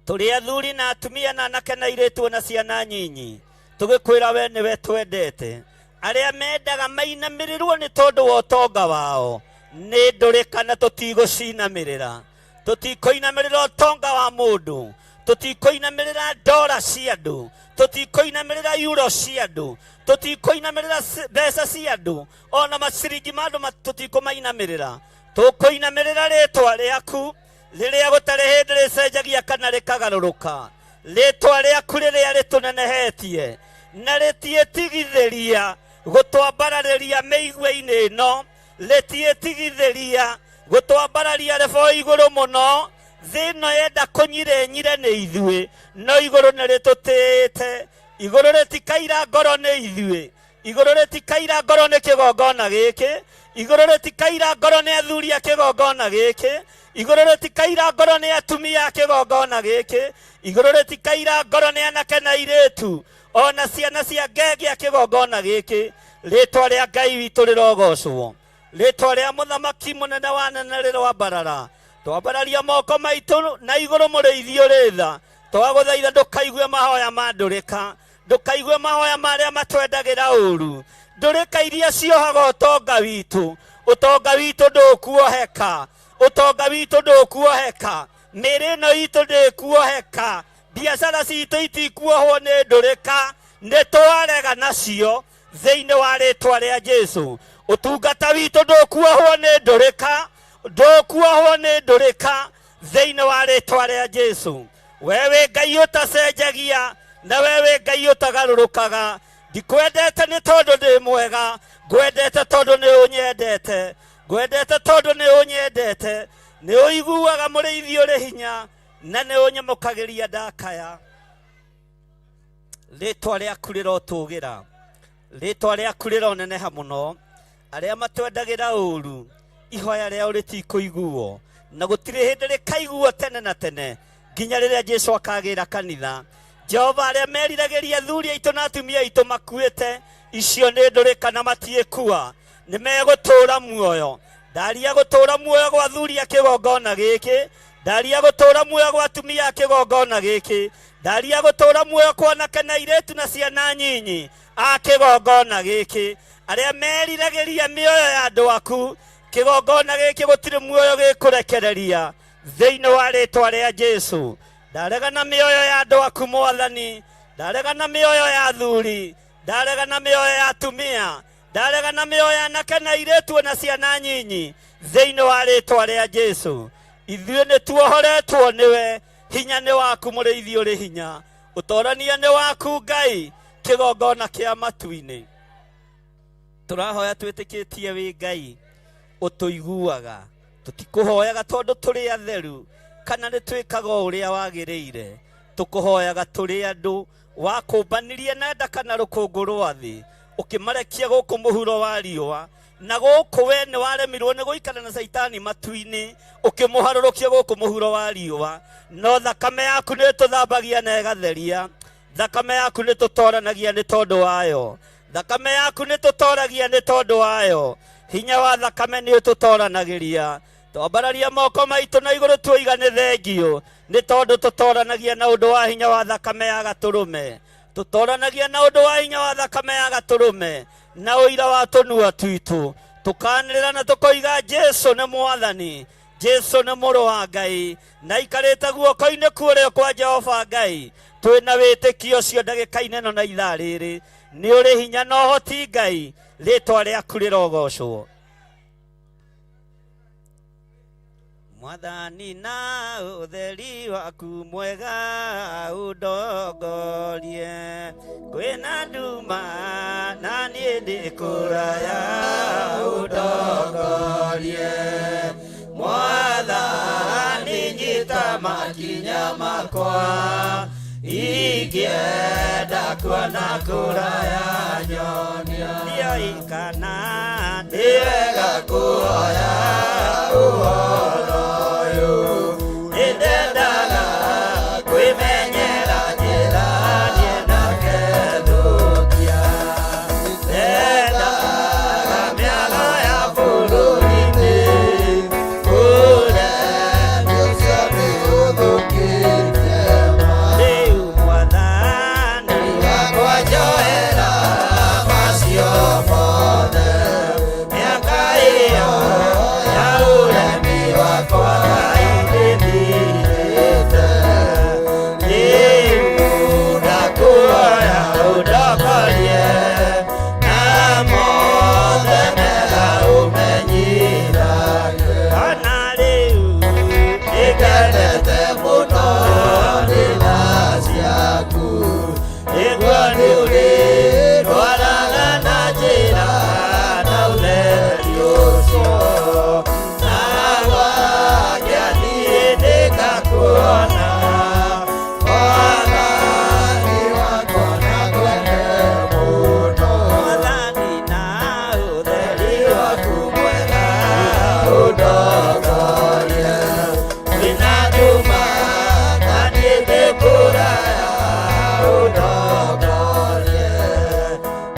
tũrĩ athuri na atumia na anake na airĩtu na ciana nyinyi, tũgĩkwĩra we nĩwe twendete. Arĩa mendaga mainamĩrĩrwo nĩ tondũ wa ũtonga wao nĩ ndũrĩka, na tũtigũcinamĩrĩra. Tũtikũinamĩrĩra ũtonga wa mũndũ, tũtikũinamĩrĩra ndora cia andũ, tũtikũinamĩrĩra euro cia andũ, tũtikũinamĩrĩra mbeca cia andũ, ona maciringi ma andũ tũtikũmainamĩrĩra. Tũkũinamĩrĩra rĩtwa rĩaku rĩrĩa gũtarĩ hĩndĩ rĩcenjagia kana rĩkagarũrũka, rĩtwa rĩaku rĩrĩa rĩtũnenehetie na rĩtiĩtigithĩria gũtwambararĩria mĩigua-inĩ ĩno, rĩtiĩtigithĩria gũtwambararia rebo igũrũ mũno. Thĩ ĩno yenda kũnyire nyire nĩ ithuĩ, no igũrũ nĩ rĩtũtĩĩte. Igũrũ rĩtikaira ngoro nĩ ithuĩ, igũrũ rĩtikaira ngoro nĩ kĩgongona gĩkĩ, igũrũ rĩtikaira ngoro nĩ athuri a kĩgongona gĩkĩ, igũrũ rĩtikaira ngoro nĩ atumia a kĩgongona gĩkĩ, igũrũ rĩtikaira ngoro nĩ anake na airĩtu, ona ciana cia ngenge a kĩgongona gĩkĩ. Rĩtwa rĩa Ngai witũ rĩrogocwo, rĩtwa rĩa mũthamaki mũnene wa nene rĩroambarara. Twambararia moko maitũ na igũrũ, mũrĩithi ũrĩ tha, twagũthaitha ndũkaigue mahoya ma ndũrĩka, ndũkaigue mahoya marĩa matwendagĩra ũru. Ndũrĩka iria ciohaga ũtonga witũ, ũtonga witũ ndũkuoheka, ũtonga witũ ndũkuoheka, mĩĩrĩ ĩno itũ ndĩkuoheka, biacara citũ itikuohwo nĩ ndũrĩka, nĩ twarega nacio thĩinĩ wa rĩtwa rĩa Jesu. Ũtungata witũ ndũkuohwo nĩ ndũrĩka, ndũkuohwo nĩ ndũrĩka thĩinĩ wa rĩtwa rĩa Jesu. We wĩ Ngai ũtacenjagia na we wĩ Ngai ũtagarũrũkaga. Ndikwendete nĩ tondũ ndĩ mwega, ngwendete tondũ nĩ ũnyendete, ngwendete tondũ nĩ ũnyendete. Nĩ ũiguaga mũrĩithi ũrĩ hinya na nĩ ũnyamũkagĩria ndakaya. Rĩtwa rĩaku rĩrotũgĩra, rĩtwa rĩaku rĩroneneha mũno. Arĩa matwendagĩra ũru, ihoya rĩao rĩtikũiguo, na gũtirĩ hĩndĩ rĩkaiguo tene na tene, nginya rĩrĩa Jesu akagĩra kanitha. Jehova, arĩa meriragĩria athuri aitũ na atumia aitũ makuĩte, icio nĩ ndũrĩka na matiĩkua, nĩ megũtũũra muoyo. Ndaria gũtũũra muoyo gwa athuri a kĩgongona gĩkĩ, Ndaria gũtũũra muoyo gwa atumia a kĩgongona gĩkĩ. Ndaria gũtũũra muoyo kwa anake na airĩtu na ciana nyinyi a kĩgongona gĩkĩ. Arĩa meriragĩria mĩoyo ya andũ aku, kĩgongona gĩkĩ gũtirĩ muoyo gĩkũrekereria thĩinĩ wa rĩtwa rĩa Jesu. Ndaregana mĩoyo ya andũ aku Mwathani, ndaregana mĩoyo ya athuri, ndaregana mĩoyo ya atumia, ndaregana mĩoyo ya anake na airĩtu na ciana nyinyi thĩinĩ wa rĩtwa rĩa Jesu. Ithuĩ nĩ tuohoretwo nĩwe, hinya nĩ waku mũrĩithi ũrĩ hinya, ũtorania nĩ waku Ngai, kĩgongona kĩa matu-inĩ. Tũrahoya twĩtĩkĩtie wĩ Ngai ũtũiguaga, tũtikũhoyaga tondũ tũrĩ atheru kana nĩ twĩkaga o ũrĩa wagĩrĩire, tũkũhoyaga tũrĩ andũ wakũmbanirie na nda kana rũkũngũ rwa thĩ, ũkĩmarekia gũkũ mũhuro wa riũa, na gũkũ we nĩ waremirwo nĩ gũikara na Caitani matu-inĩ, ũkĩmũharũrũkia gũkũ mũhuro wa riũa. No thakame yaku nĩ ĩtũthambagia na ĩgatheria, thakame yaku nĩ tũtoranagia nĩ tondũ wayo, thakame yaku nĩ tũtoragia nĩ tondũ wayo, hinya wa thakame nĩ ũtũtoranagĩria. Twambararia moko maitũ na igũrũ tuoiga nĩ thengio, nĩ tondũ tũtoranagia na ũndũ wa hinya wa thakame ya gatũrũme, tũtoranagia na ũndũ wa hinya wa thakame ya gatũrũme na ũira wa tũnua twitũ, tũkanĩrĩra na tũkoiga Jesu nĩ Mwathani, Jesu nĩ mũrũ wa Ngai, na aikarĩte guoko-inĩ kũrĩa kwa Jehova Ngai. Twĩna wĩtĩkio ũcio ndagĩka-inĩ ĩno na ithaa rĩrĩ, nĩ ũrĩ hinya na ũhoti Ngai, rĩtwa rĩaku rĩrogocwo. Mwathani na ũtheri waku mwega ũndongorie, kwĩna nduma na niĩ ndĩ kũraya ũndongorie. Mwathani nyita makinya makwa, ingĩenda kuona kũraya nyonia. Ndiũĩ kana nĩ wega kũhoya ũhoro ũyũ, nĩndendaga kwĩmenyera njĩra niĩ ndakethũkia. Ndendaga mĩago ya bũrũri-inĩ, kũrĩa Mĩũcio nĩũthũkĩtie ma. Rĩu Mwathani wakwa njoera macio mothe, mĩaka ĩyo ya ũremi wakwa nĩthirĩte. Rĩu ndakuoya ũndongorie, na mothe mega ũmenyithagie. Ona rĩu nĩngenete mũno nĩ tha ciaku, nĩguo nĩũrĩndwaraga na njĩra na ũtheri ũcio, na gwakĩa niĩ nĩngakuona. Mwathani wakwa nakwende mũno, Mwathani na ũtheri waku mwega ũndongorie, kwĩna nduma na niĩ ndĩ kũraya ũndongorie.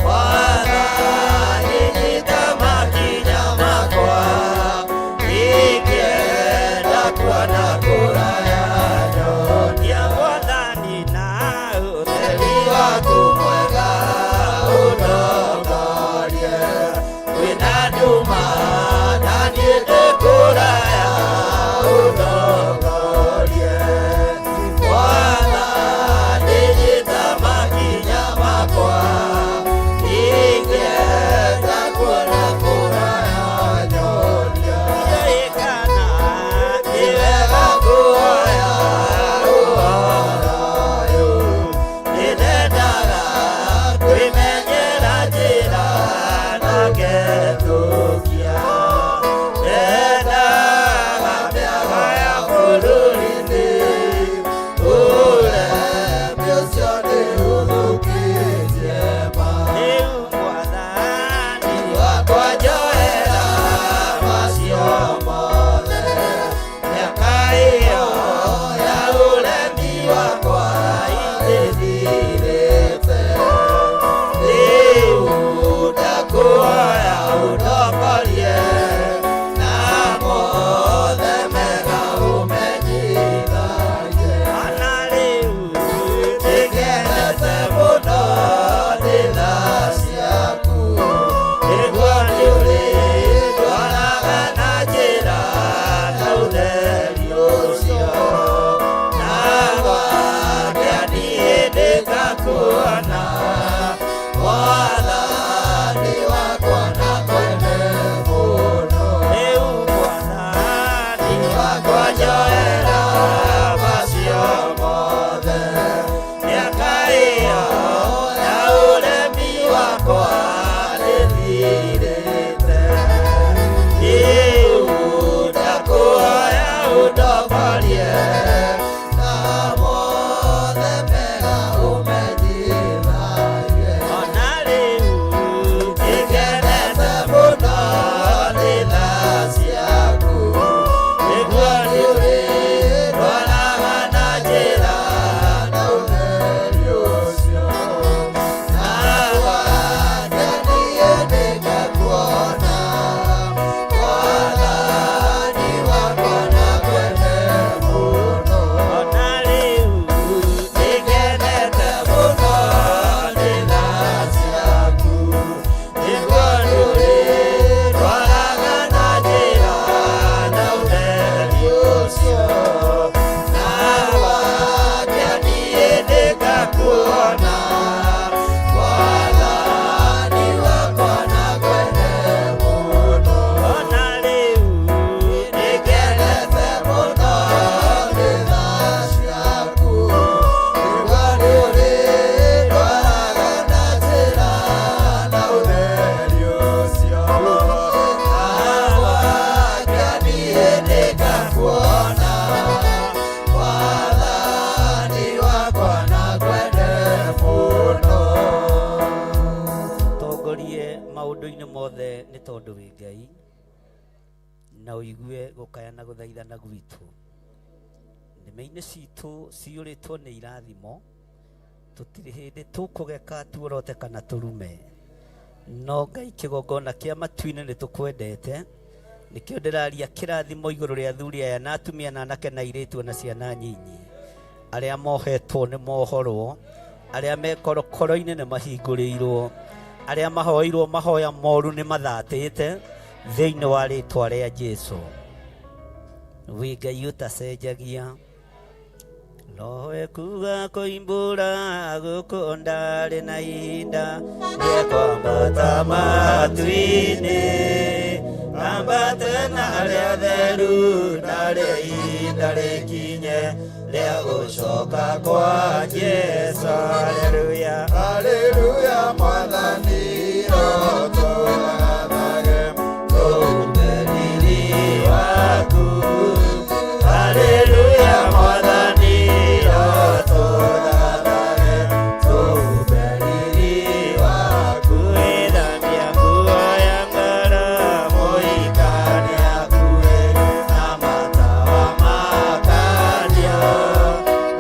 Mwathani nyita makinya makwa, ingĩenda kuona kũraya nyonia. Mwathani na ũtheri waku mwega ũndongorie, kwĩna nduma na niĩ ndĩ kũraya. Ũtũtongorie maũndũ-inĩ mothe nĩ tondũ wĩ Ngai, na ũigue gũkaya na gũthaithana gwitũ. Nĩmĩ-inĩ citũ ciyũrĩtwo nĩ irathimo, tũtirĩ hĩndĩ tũkũgeka tuorote kana tũrume. No Ngai kĩgongona kĩa matu-inĩ nĩ tũkwendete, nĩkĩo ndĩraria kĩrathimo igũrũ rĩa athuri aya na atumia na anake na airĩtu na ciana nyinyi. Arĩa mohetwo nĩ mohorwo, arĩa me korokoro-inĩ nĩ mahingũrĩirwo, arĩa mahoeirwo mahoya moru nĩ mathatĩte thĩinĩ wa rĩtwa rĩa Jesu. Wĩ Ngai ũtacenjagia, roho ekuga kũimbũra gũkũ ndarĩ na ihinda rĩekwambata matu-inĩ, ambate na arĩa atheru narĩ ihinda rĩkinye rĩa gũcoka kwa Jesu. Haleluya, Haleluya, Mwathani rotũgathage tũumbe riri waku. Haleluya, Mwathani rotũgathage tũumbe riri waku. Ithambia nguo ya ngoro Mũikane akuwe na matawa makanio,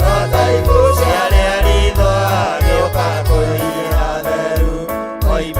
rota ibucia rĩa ritho agĩũka kũiya theru, moime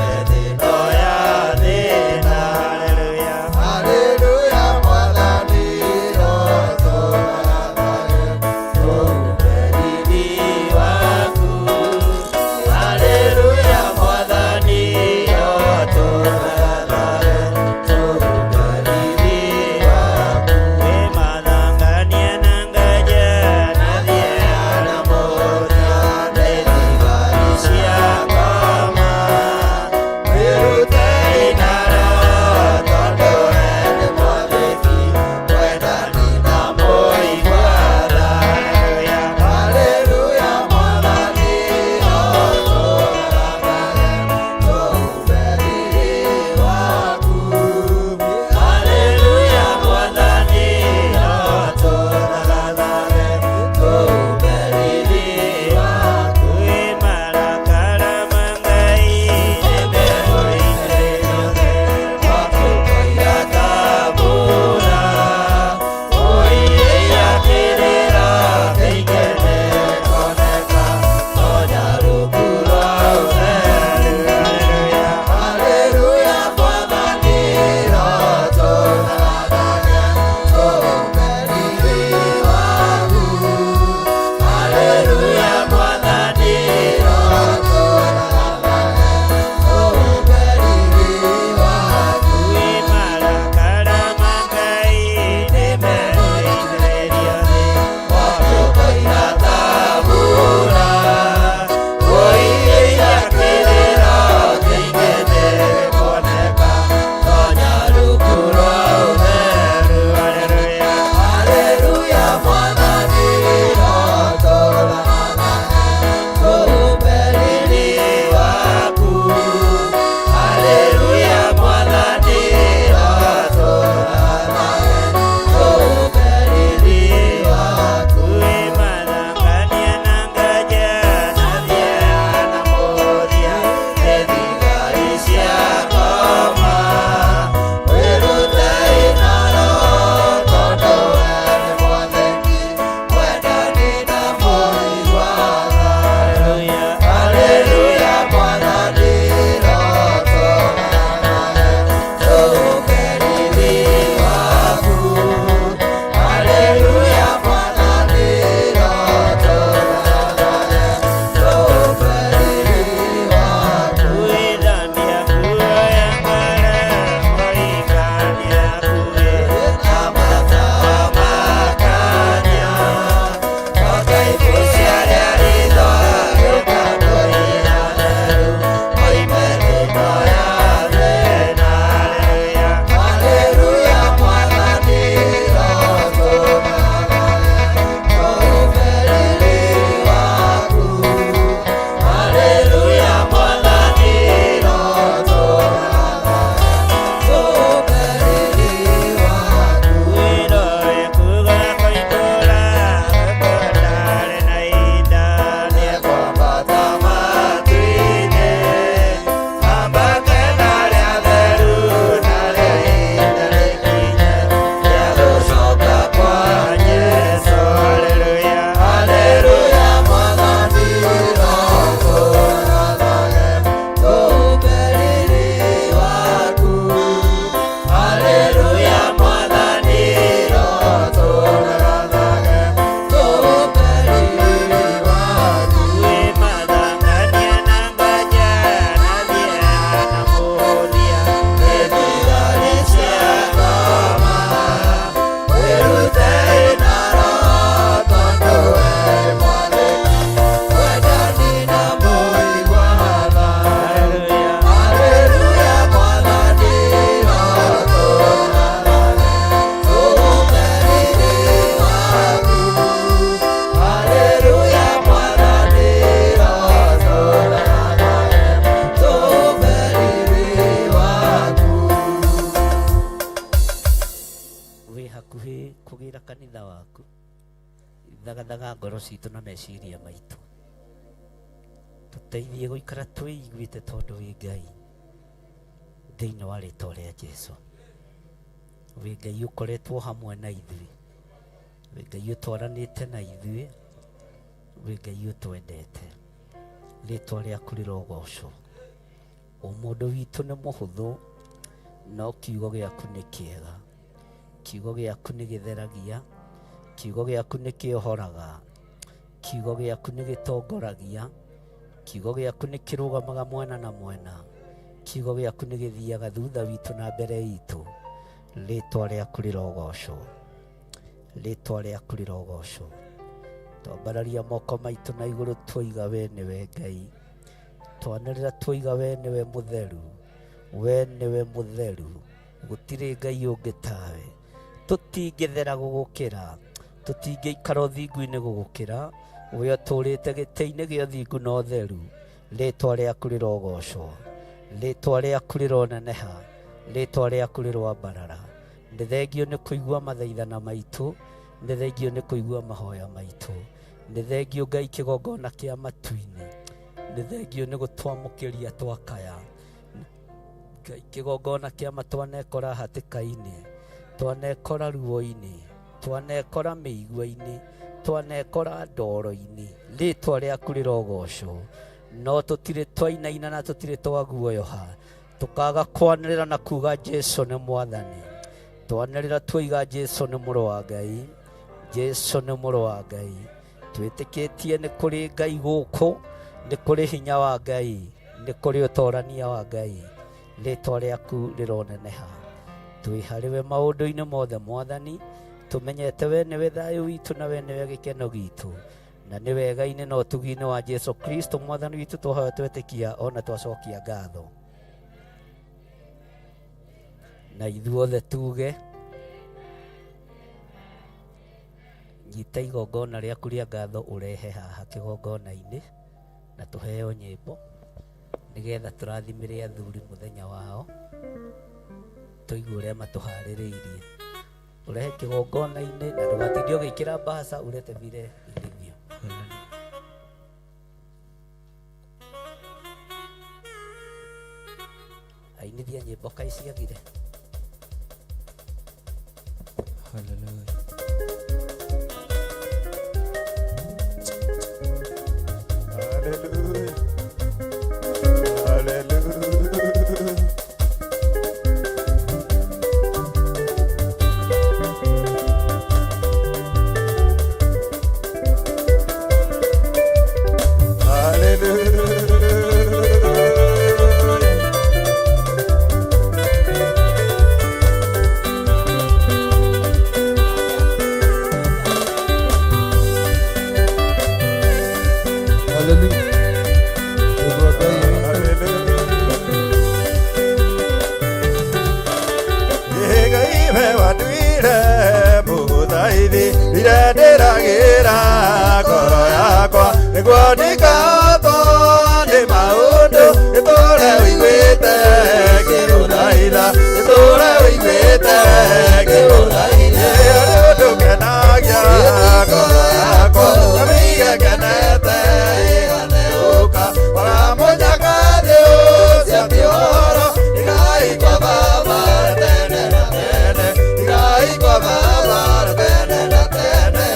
Thagathaga ngoro citũ na meciria maitũ. Tũteithie gũikara twĩiguĩte tondũ wĩ Ngai. Thĩinĩ wa rĩtwa rĩa Jesu. Wĩ Ngai ũkoretwo hamwe na ithuĩ. Wĩ Ngai ũtwaranĩte na ithuĩ. Wĩ Ngai ũtwendete. Rĩtwa rĩaku rĩrogocwo. Ũmũndũ witũ nĩ mũhũthũ, no kiugo gĩaku nĩ kĩega. Kiugo gĩaku nĩ gĩtheragia. Kiugo gĩaku nĩ kĩohoraga. Kiugo gĩaku nĩ gĩtongoragia. Kiugo gĩaku nĩ kĩrũgamaga mwena na mwena. Kiugo gĩaku nĩ gĩthiaga thutha witũ na mbere itũ. Rĩtwa rĩaku rĩrogocwo. Rĩtwa rĩaku rĩrogocwo. Twambararia moko maitũ na igũrũ twoiga we nĩwe Ngai. Twanĩrĩra twoiga we nĩwe mũtheru. We nĩwe mũtheru. Gũtirĩ Ngai ũngĩ tawe. Tũtingĩthera gũgũkĩra. Tũtingĩikara ũthingu-inĩ gũgũkĩra. We ũtũũrĩte gĩtĩ-inĩ gĩa ũthingu na ũtheru. Rĩtwa rĩaku rĩrogocwo. Rĩtwa rĩaku rĩroneneha. Rĩtwa rĩaku rĩroambarara. Nĩ thengio nĩ kũigua mathaithana maitũ. Nĩ thengio nĩ kũigua mahoya maitũ. Nĩ thengio Ngai kĩgongona kĩa matu-inĩ. Nĩ thengio nĩ gũtwamũkĩria twakaya. Ngai kĩgongona kĩa ma twanekora hatĩka-inĩ, twanekora ruo-inĩ, twanekora mĩigua-inĩ, twanekora ndoro-inĩ. Rĩtwa rĩaku rĩrogocwo. No tũtirĩ twainaina na tũtirĩ twaguoyoha. Tũkaga kwanĩrĩra na kuga Jesu nĩ mwathani. Twanĩrĩra twoiga Jesu nĩ mũrũ wa Ngai. Jesu nĩ mũrũ wa Ngai. Twĩtĩkĩtie nĩ kũrĩ Ngai gũkũ, nĩ kũrĩ hinya wa Ngai, nĩ kũrĩ ũtorania wa Ngai. Rĩtwa rĩaku rĩroneneha. Twĩ harĩwe maũndũ-inĩ mothe mwathani, tũmenyete we nĩwe thayũ witũ na we nĩwe gĩkeno gitũ. Na nĩ wega-inĩ na ũtugi-inĩ wa Jesu Kristo mwathani witũ twahoya twetĩkia ona twacokia ngatho. Na ithuothe tuge nyita igongona rĩaku rĩa ngatho ũrehe haha kĩgongona-inĩ na tũheo nyĩmbo nĩgetha tũrathimĩre athuri mũthenya wao tũigue ũrĩa matũharĩrĩirie. Ũrehe kĩgongona-inĩ na ndũgatinde ũgĩkĩra mbaca ũrete vile ilivyo. Ainithia nyĩmbo kaĩ ciagire. Hallelujah. Hallelujah. Hallelujah. Hallelujah. Hallelujah. Ndĩragĩra ngoro yakwa nĩguo ndikahotwo nĩ maũndũ gĩtũre ũiguĩte ngĩgũthaitha gĩtũre ũiguĩte ngĩgũthaitha nĩ ũndũ ngenagia ngoro yakwa na mĩige ngenete ĩgane ũka waramũnyaka thĩ ũcio ti ũhoro igai kwa baba tene na tene igai kwa baba tene na tene.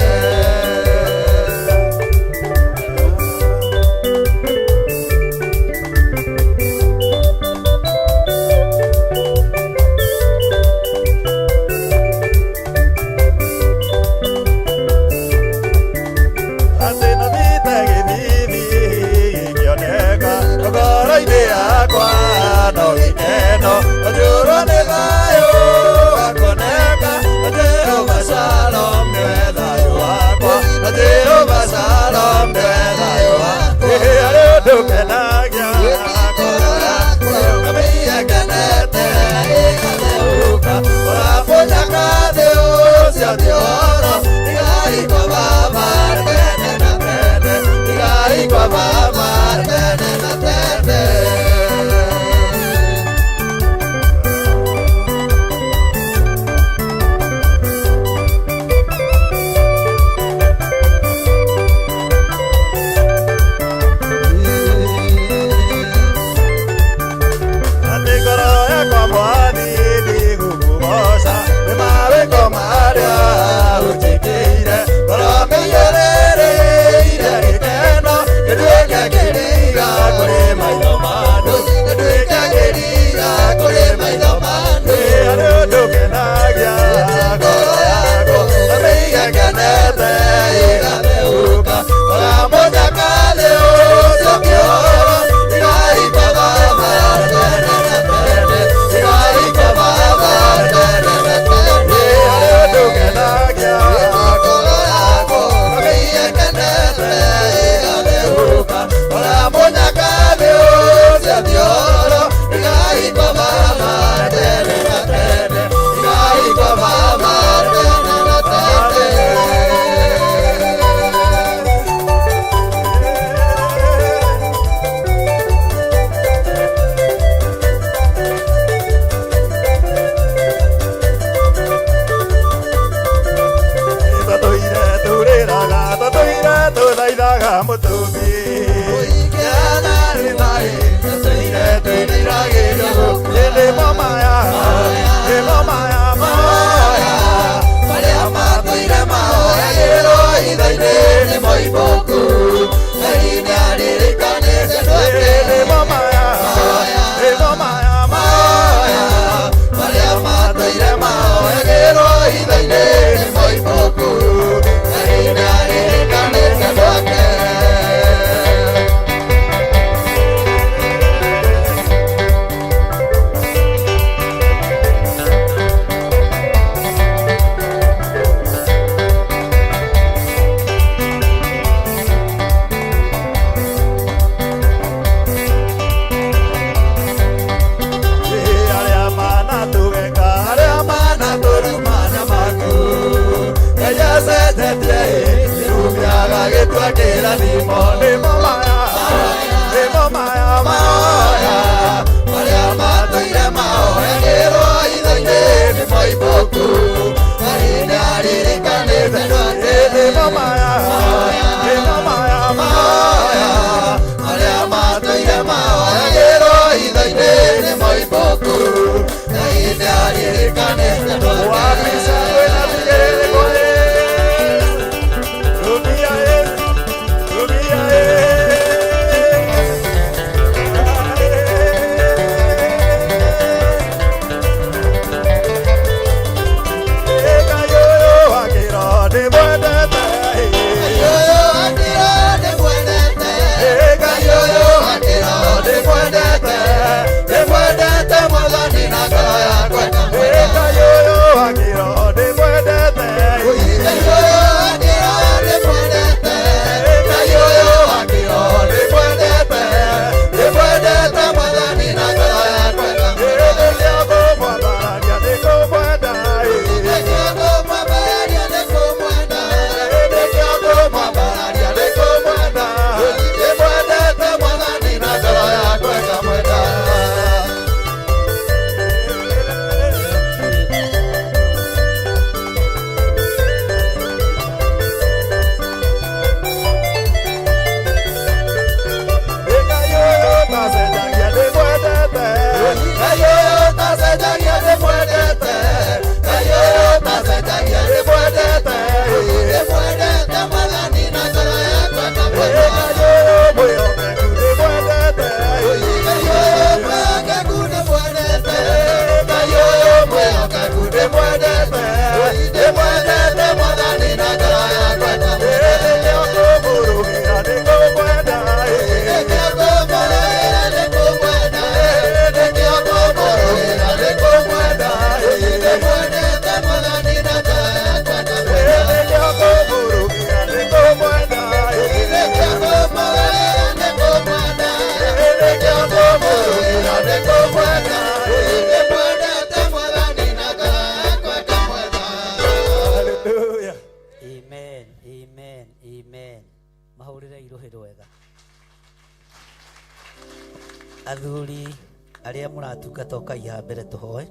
yakwa mwathi ndigũkũgoca nĩ mawĩko marĩa ũnjĩkĩire ngoro mĩiyũrĩrĩire gĩkeno nĩnduĩke kĩriga kũrĩ maitho ma andũ nĩnduĩke kĩriga kũrĩ maitho ma andũ nĩ ũndũ kenagia ngoro yakwa na mĩige kenete ĩgatheũka ũramũnyakathĩ ũcio kĩoro igaikwa baba tene na tene igaikwa baba tene na tene nĩ ũndũ kenagia ngoro yakwa na mĩige kenete ĩgatheũka ũramũnyakathĩ ũcio kĩoro igaikwa baba tene na tene igaikwa baba tene na tene. Tũtũire tũrĩraga tũtũire tũthaithaga mũtũmbi nĩmo maya nĩmo maya maya marĩa matũire mahoyagĩrwo itha-inĩ nĩmo ibuku Ngai nĩaririkanĩte twake nĩmo maya nĩmo maya maya marĩa matũire mahoyagĩrwo itha-inĩ nĩmo ibuku Ngai nĩaririkanĩte twake. Arĩa manatũgeka arĩa manatũruma na maku Ngai acenjetie kĩrumia gagĩtua kĩrathimo nĩmo maya nĩmo maya maya marĩa matũire mahoyagĩrwo itha-inĩ nĩmo ibuku Ngai nĩaririkanĩte twake nĩmo maya nĩmo maya maya marĩa matũire mahoyagĩrwo itha-inĩ nĩmo ibuku Ngai nĩaririkanĩte twake. Wabica kwĩna bigĩrĩrĩko Rubia Rubia Kayoyo akĩro ndĩmwendete Kayoyo akĩro ndĩmwendete Kayoyo akĩro ndĩmwendete ndĩmwendete mwathani na ngoro yakwa Kayoyo akĩro ndĩmwendete Kayoyo akĩro ndĩmwendete Kayoyo akĩro ndĩmwendete ndĩmwendete mwathani na ngoro yakwa Nĩkĩo ngũmwambararia nĩngũmwenda Nĩkĩo ngũmwambararia nĩngũmwenda Nĩkĩo ngũmwambararia nĩngũmwenda ndĩmwendete mwathani na ngoro yakwa ngamwenda. Kayoyo tacenjagia ndĩmwendete Kayoyo tacenjagia ndĩmwendete Kayoyo tacenjagia ndĩmwendete ndĩmwendete mwathani na ngoro yakwa ngamwenda Kayoyo mwĩhokeku ndĩmwendete Kayoyo mwĩhokeku ndĩmwendete Kayoyo mwĩhokeku ndĩmwendete ndĩmwendete mwathani na ngoro yakwa ngamwenda Nĩkĩo ngũmũrũgĩra nĩngũmwenda Nĩkĩo ngũmũrũgĩra nĩngũmwenda Nĩkĩo ngũmũrũgĩra nĩngũmwenda ndĩmwendete mwathani na ngoro yakwa ngamwenda Nĩkĩo ngũmũrũgĩra nĩngũmwenda Nĩkĩo ngũmũrũgĩra nĩngũmwenda Nĩkĩo ngũmũrũgĩra nĩngũmwenda ndĩmwendete mwathani na ngoro yakwa ngamwenda. Hallelujah. Amen, amen, amen. Mahũrĩre irũhĩ rwega. Athuri arĩa mũratungata ũkai haha mbere tũhoe.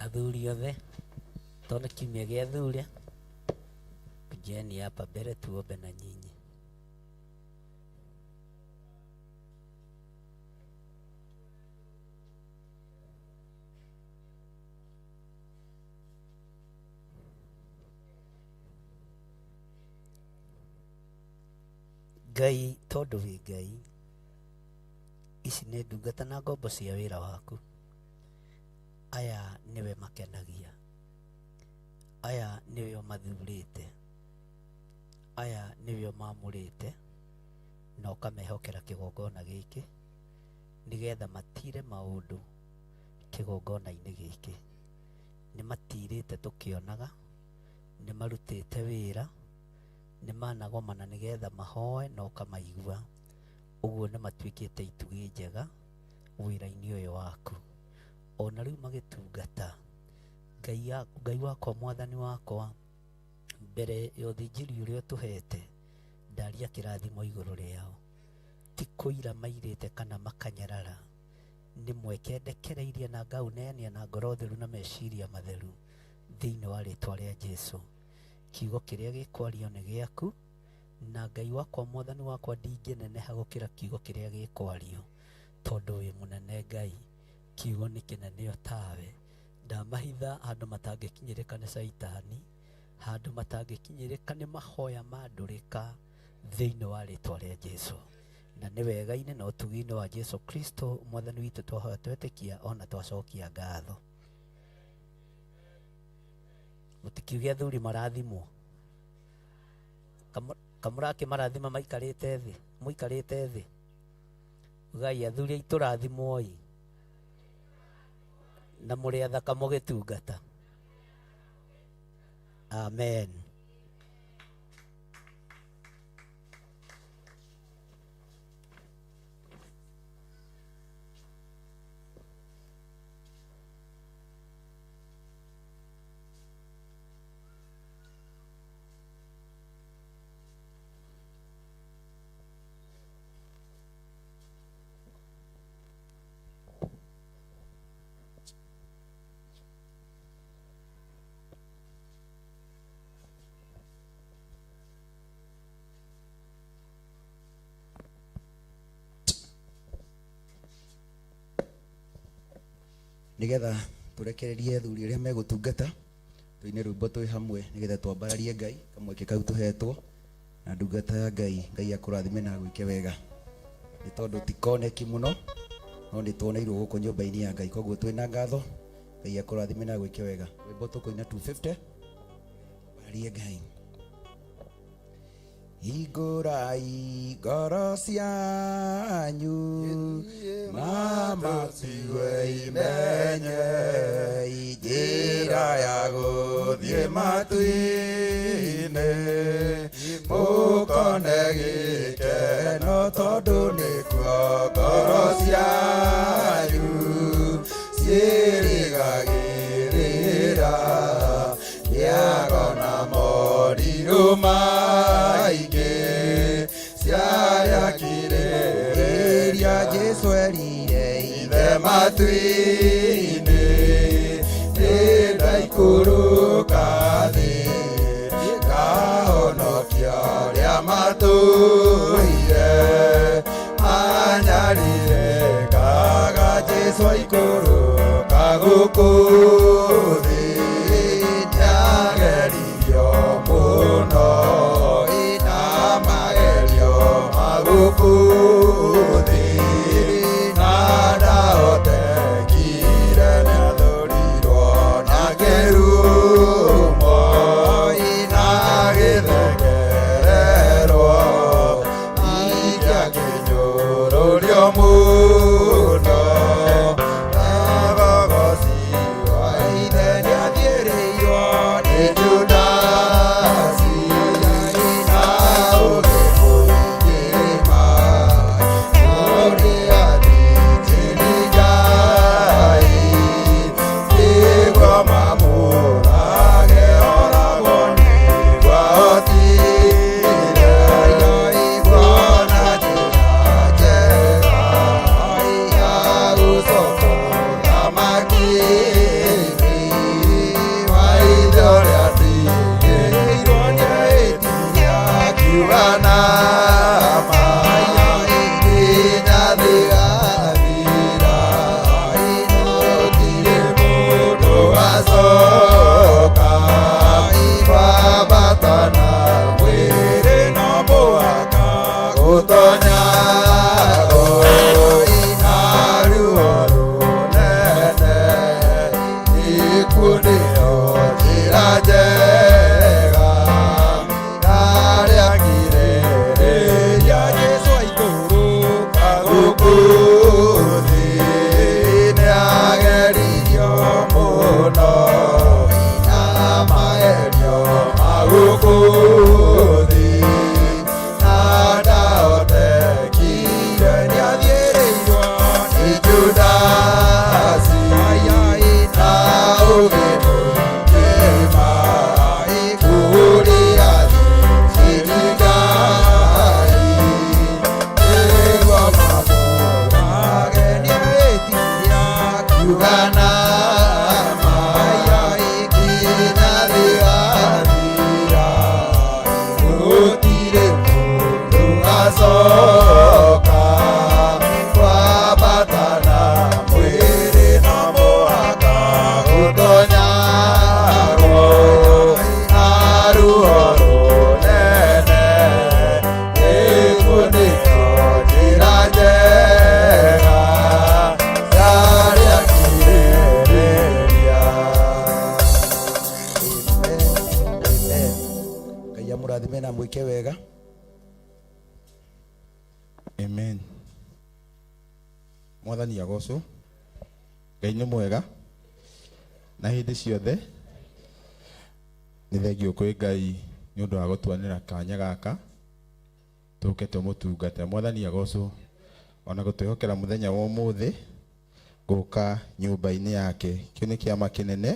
Athuri othe tondũ kiumia gĩa athuri, kujeni hapa mbere tuombe na nyinyi. Ngai tondũ wĩ Ngai, ici nĩ ndungata na ngombo cia wĩra waku. Aya nĩwe makenagia, aya nĩwe ũmathurĩte, aya nĩwe ũmamũrĩte, na ũkamehokera kĩgongona gĩkĩ nĩgetha matire maũndũ kĩgongona-inĩ gĩkĩ. Nĩ matirĩte tũkĩonaga, nĩ marutĩte wĩra, nĩ managomana nĩgetha mahoe na ũkamaigua. Ũguo nĩ matuĩkĩte itugĩ njega wĩra-inĩ ũyũ waku. Ona rĩu magĩtungata, Ngai wakwa, mwathani wakwa, mbere ya ũthĩnjĩri ũrĩa ũtũhete, ndaria kĩrathimo igũrũ rĩao. Ti kũira mairĩte kana makanyarara, nĩ mweke ndekereirie na ngaũneania na ngoro theru na meciria matheru thĩinĩ wa rĩtwa rĩa Jesu. Kiugo kĩrĩa gĩkwario nĩ gĩaku, na Ngai wakwa, mwathani wakwa, ndingĩneneha gũkĩra kiugo kĩrĩa gĩkwario, tondũ wĩ mũnene Ngai. Kiugo nĩ kĩnene o tawe. Ndamahitha handũ matangĩkinyĩrĩka nĩ Caitani, handũ matangĩkinyĩrĩka nĩ mahoya ma ndũrĩka thĩinĩ wa rĩtwa rĩa Jesu. Na nĩ wega-inĩ na ũtugi-inĩ wa Jesu Kristo mwathani witũ twahoya twetĩkia ona twacokia ngatho. Mũtikiuge athuri marathimwo. Kamũrakĩmarathima maikarĩte thĩ, mũikarĩte thĩ. Ugai athuri aitũ rathimwoi na mũrĩ athaka mũgĩtungata. Amen. Nigetha turekererie athuri aria megũtungata tuine rwĩmbo twĩ hamwe nigetha twambararie Ngai kamweke kau tũhetwo na ndungata ya Ngai. Ngai akũrathime na agwĩke wega, nĩ tondũ ti koneki mũno no nĩ tuoneirwo gũkũ nyũmba-inĩ ya Ngai, koguo twĩna ngatho. Ngai akũrathime na agwĩke wega. Rwĩmbo tũkũina 250, ambararie Ngai. Hingũrai ngoro cianyu na matiwe imenye njĩra ya gũthiĩ matu-inĩ, mũkone gĩkeno tondũ nĩkuo ngoro cianyu ciĩrĩgagĩrĩra kĩago na morirũ maingĩ ciarĩa Jesu erire ithe matu-inĩ, nĩndaikũrũka thĩ ngahonokia arĩa matũire manyarirĩkaga. Jesu aikũrũka gũkũ thĩ nĩageririo mũno na magerio ma gũkũ thĩ na ndahotekire, nĩathũrirwo na kĩrumo na gĩthekererwo ningĩ akĩnyũrũrio mũno. Agogocirwo ithe. Ngiuga na ma nginya thĩ gathira, gũtirĩ mũndũ gacoka kwambata na mwĩrĩ no mũhaka gũtonyagwo na ruo rũnene. Gĩkuũ nĩkĩo njĩra njega yarĩa kirĩrĩria. Amen. Ngai amũrathime na mwĩke wega. Amen. Mwathani agocwo. Ngai nĩ mwega na hĩndĩ ciothe. Nĩ thengio kwĩ Ngai nĩ ũndũ wa gũtuanĩra kanya gaka tũke tũmũtungate. Mwathani agocwo ona gũtwĩhokera mũthenya wa ũmũthĩ gũka nyũmba-inĩ yake. Kĩu nĩ kĩama kĩnene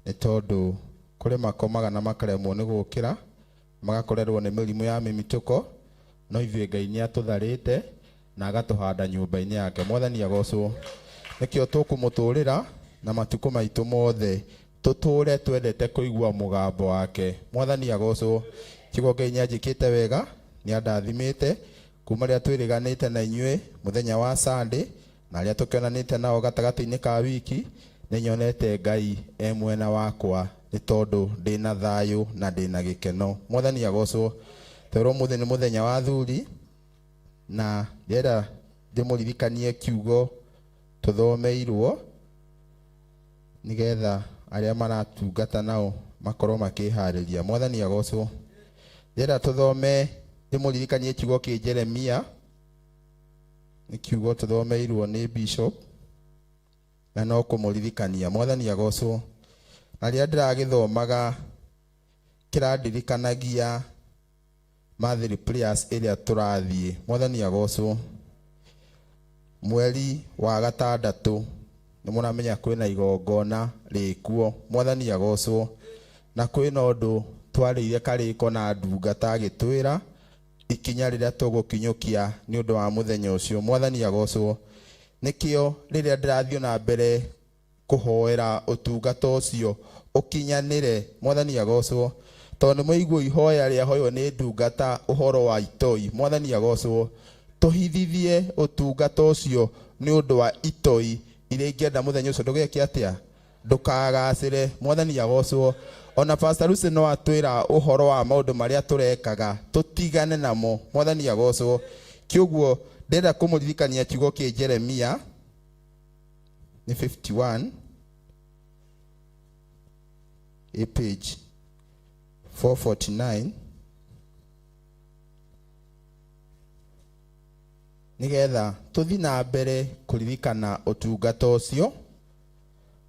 nĩ tondũ kũrĩ makomaga na makaremwo nĩ gũkĩra, magakorerwo nĩ mĩrimũ ya mĩmitũko, no ithuĩ Ngai nĩ atũtharĩte na agatũhanda nyũmba-inĩ yake. Mwathani agocwo. Nĩkĩo tũkũmũtũrĩra na matukũ maitũ mothe, tũtũre twendete kũigua mũgambo wake. Mwathani agocwo. Kiugo Ngai nĩ anjĩkĩte wega, nĩ andathimĩte kuma rĩrĩa twĩrĩganĩte na inyuĩ mũthenya wa Sunday na arĩa tũkĩonanĩte nao gatagatĩ-inĩ ka wiki. Nĩ nyonete Ngai e mwena wakwa nĩ tondũ ndĩna thayũ na ndĩna gĩkeno. Mwathani agocwo. Twerwo ũmũthĩ nĩ mũthenya wa athuri, na ndĩrenda ndĩmũririkanie kiugo tũthomeirwo nĩgetha arĩa maratungata nao makorwo makĩharĩria. Mwathani agocwo. Ndĩrenda tũthome, ndĩmũririkanie kiugo kĩ Jeremia, nĩ kiugo tũthomeirwo nĩ bishop na no kũmũririkania. Mwathani agocwo. Na rĩrĩa ndĩragĩthomaga kĩrandirikanagia monthly prayers ĩrĩa tũrathiĩ. Mwathani agocwo. Mweri wa gatandatũ nĩ mũramenya kwĩna igongona rĩkuo. Mwathani agocwo. Na kwĩna ũndũ twarĩire karĩko na ndungata agĩtwĩra ikinya rĩrĩa tũgũkinyũkia nĩ ũndũ wa mũthenya ũcio. Mwathani agocwo. Nĩkĩo rĩrĩa ndĩrathiĩ na mbere kũhoera ũtungata ũcio ũkinyanĩre. Mwathani agocwo. Tondũ nĩ mũigua ihoya rĩahoywo nĩ ndungata ũhoro wa itoi. Mwathani agocwo. Tũhithithie ũtungata ũcio nĩ ũndũ wa itoi iria ingĩenda mũthenya ũcio ndũgeke atĩa, ndũkagacĩre. Mwathani agocwo. Ona Pastor Lucy no atwĩra ũhoro wa maũndũ marĩa tũrekaga tũtigane namo. Mwathani agocwo. Kĩũguo ndĩrenda kũmũririkania kiugo kĩ Jeremia nĩ 51 a page 449, nigetha tũthi na mbere kũririkana ũtungata ũcio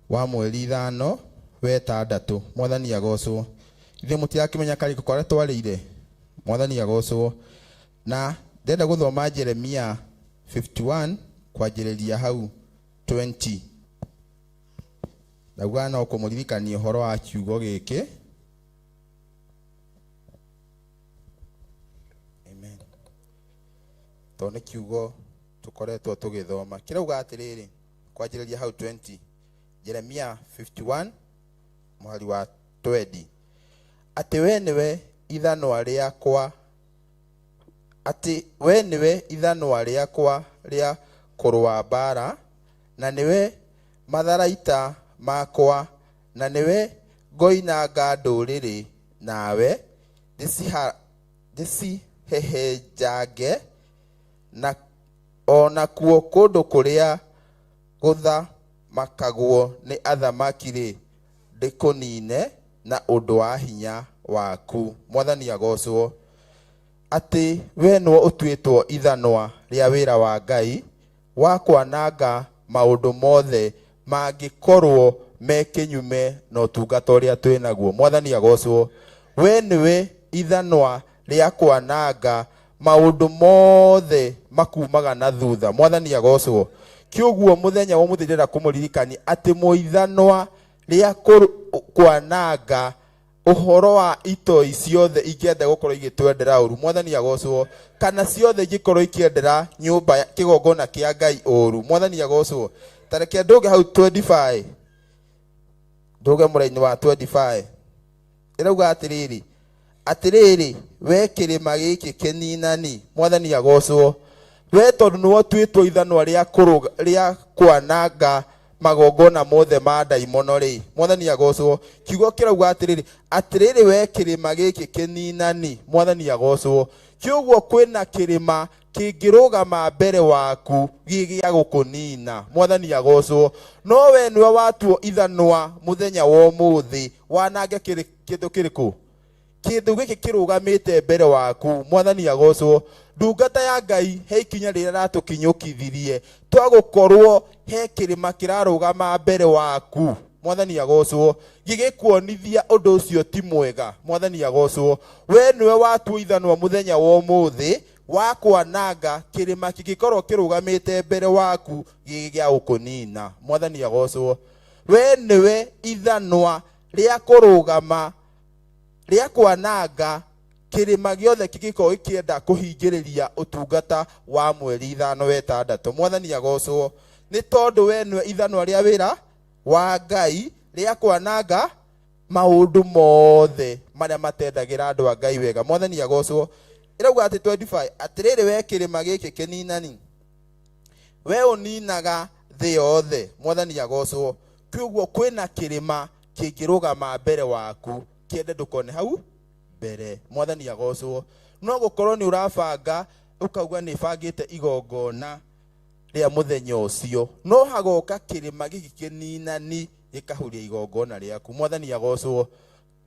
wa mweri 5 we 6. Mwathani agocwo. Ithuĩ mũtirakĩmenya karĩko karĩa twarĩire. Mwathani agocwo. Na ndĩrenda gũthoma Jeremia 51 kwanjĩrĩria hau 20. Ndauga no kũmũririkania ũhoro wa kiugo gĩkĩ. Amen. Tondũ nĩ kiugo tũkoretwo tũgĩthoma kĩrauga atĩrĩrĩ, kwanjĩrĩria hau 20, Jeremia 51 mũhari wa 20, atĩ we nĩwe ithanwa rĩakwa, atĩ we nĩwe ithanwa rĩakwa rĩa kũrũa mbara, na nĩwe matharaita makwa, na nĩwe ngoinanga ndũrĩrĩ nawe ndĩcihehenjange, na ona kuo kũndũ kũrĩa gũthamakagwo nĩ athamaki-rĩ, ndĩkũnine na ũndũ wa hinya waku. Mwathani agocwo. Atĩ we nĩwe ũtuĩtwo ithanwa rĩa wĩra wa Ngai wa kwananga maũndũ mothe mangĩkorwo me kĩnyume na ũtungata ũrĩa twĩ naguo. Mwathani agocwo. We nĩwe ithanwa rĩa kwananga maũndũ mothe makumaga na thutha. Mwathani agocwo. Kĩũguo mũthenya wa ũmũthĩ ndĩrenda kũmũririkania atĩ mũithanwa rĩa kwananga ũhoro wa itoi ciothe ingĩenda gũkorwo igĩtwendera ũru. Mwathani agocwo. Kana ciothe ingĩkorwo ikĩendera nyũmba kĩgongona kĩa Ngai ũru. Mwathani agocwo. Ta reke ndũge hau 25, ndũge mũraini wa 25. Ĩrauga atĩrĩrĩ, atĩrĩrĩ we kĩrĩma gĩkĩ kĩninani, mwathani agocwo, we tondũ nĩwe ũtuĩtwo ithanwa rĩa kũrũga- rĩa kwananga magongona mothe ma ndaimono rĩ, mwathani agocwo. Kiugo kĩrauga atĩrĩrĩ, atĩrĩrĩ we kĩrĩma gĩkĩ kĩninani, mwathani agocwo. Kĩũguo kwĩna kĩrĩma kĩngĩrũgama mbere waku gĩ gĩa gũkũnina, mwathani agocwo. No we nĩwe watuo ithanwa mũthenya wa ũmũthĩ wanange kĩrĩ kĩndũ kĩrĩkũ? Kĩndũ gĩkĩ kĩrũgamĩte mbere waku, mwathani agocwo. Ndungata ya Ngai, he ikinya rĩrĩa ratũkinyũkithirie twagũkorwo he kĩrĩma kĩrarũgama mbere waku, mwathani agocwo, gĩgĩkuonithia ũndũ ũcio ti mwega, mwathani agocwo. We nĩwe watuo ithanwa mũthenya wa ũmũthĩ wa kwananga kĩrĩma kĩngĩkorwo kĩrũgamĩte mbere waku gĩ gĩa gũkũnina, mwathani agocwo. We nĩwe ithanwa rĩa kũrũgama rĩa kwananga kĩrĩma gĩothe kĩngĩkorwo gĩkĩenda kũhingĩrĩria ũtungata wa mweri 5 6, mwathani agocwo. Nĩ tondũ we nĩwe ithanwa rĩa wĩra wa Ngai rĩa kwananga maũndũ mothe marĩa matendagĩra andũ a Ngai wega, mwathani agocwo. Ĩrauga atĩ 25, atĩrĩrĩ we kĩrĩma gĩkĩ kĩninani, we ũninaga thĩ yothe, mwathani agocwo. Kĩũguo kwĩna kĩrĩma kĩngĩrũgama mbere waku kĩende ndũkone hau mbere, mwathani agocwo. No gũkorwo nĩ ũrabanga ũkauga nĩ bangĩte igongona rĩa mũthenya ũcio, no hagoka kĩrĩma gĩkĩ kĩninani gĩkahuria igongona rĩaku, mwathani agocwo.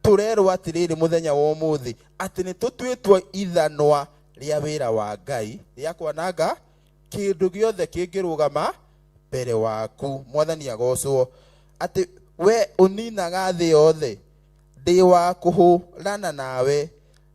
Tũrerwo atĩrĩrĩ mũthenya wa ũmũthĩ atĩ nĩ tũtuĩtwo ithanwa rĩa wĩra wa Ngai rĩa kwananga kĩndũ gĩothe kĩngĩrũgama mbere waku, mwathani agocwo. Atĩ we ũninaga thĩ yothe, ndĩ wa kũhũrana nawe,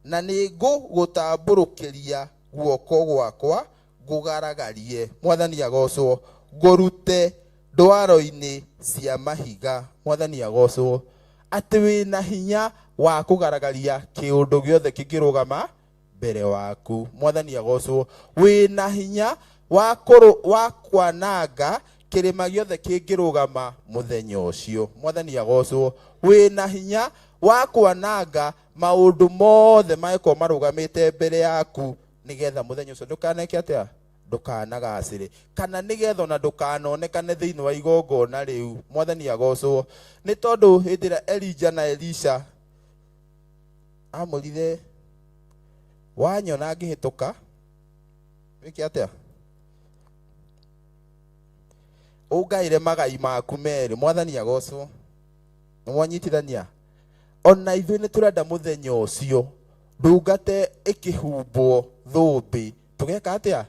na nĩ ngũgũtambũrũkĩria guoko gwakwa ngũgaragarie, mwathani agocwo, ngũrute ndwaro-inĩ cia mahiga, mwathani agocwo. Atĩ wĩna hinya wa kũgaragaria kĩũndũ gĩothe kĩngĩrũgama mbere waku, mwathani agocwo. Wĩna hinya wa kũrũ wa kwananga kĩrĩma gĩothe kĩngĩrũgama mũthenya ũcio, mwathani agocwo. Wĩna hinya wa kwananga maũndũ mothe mangĩkorwo marũgamĩte mbere yaku, nĩgetha mũthenya ũcio ndũkaneke atĩa? Ndũkanagacĩre, kana nĩgetha ona ndũkanonekane thĩinĩ wa igongona rĩu, mwathani agocwo. Nĩ tondũ hĩndĩ ĩrĩa Elija na Elisha amũrire, wanyona ngĩhĩtũka wĩke atĩa? Ũngaĩre magai maku merĩ, mwathani agocwo. Nĩ mwanyitithania? Ona ithuĩ nĩ tũrenda mũthenya ũcio ndungate ĩkĩhumbwo thũmbĩ tũgeka atĩa?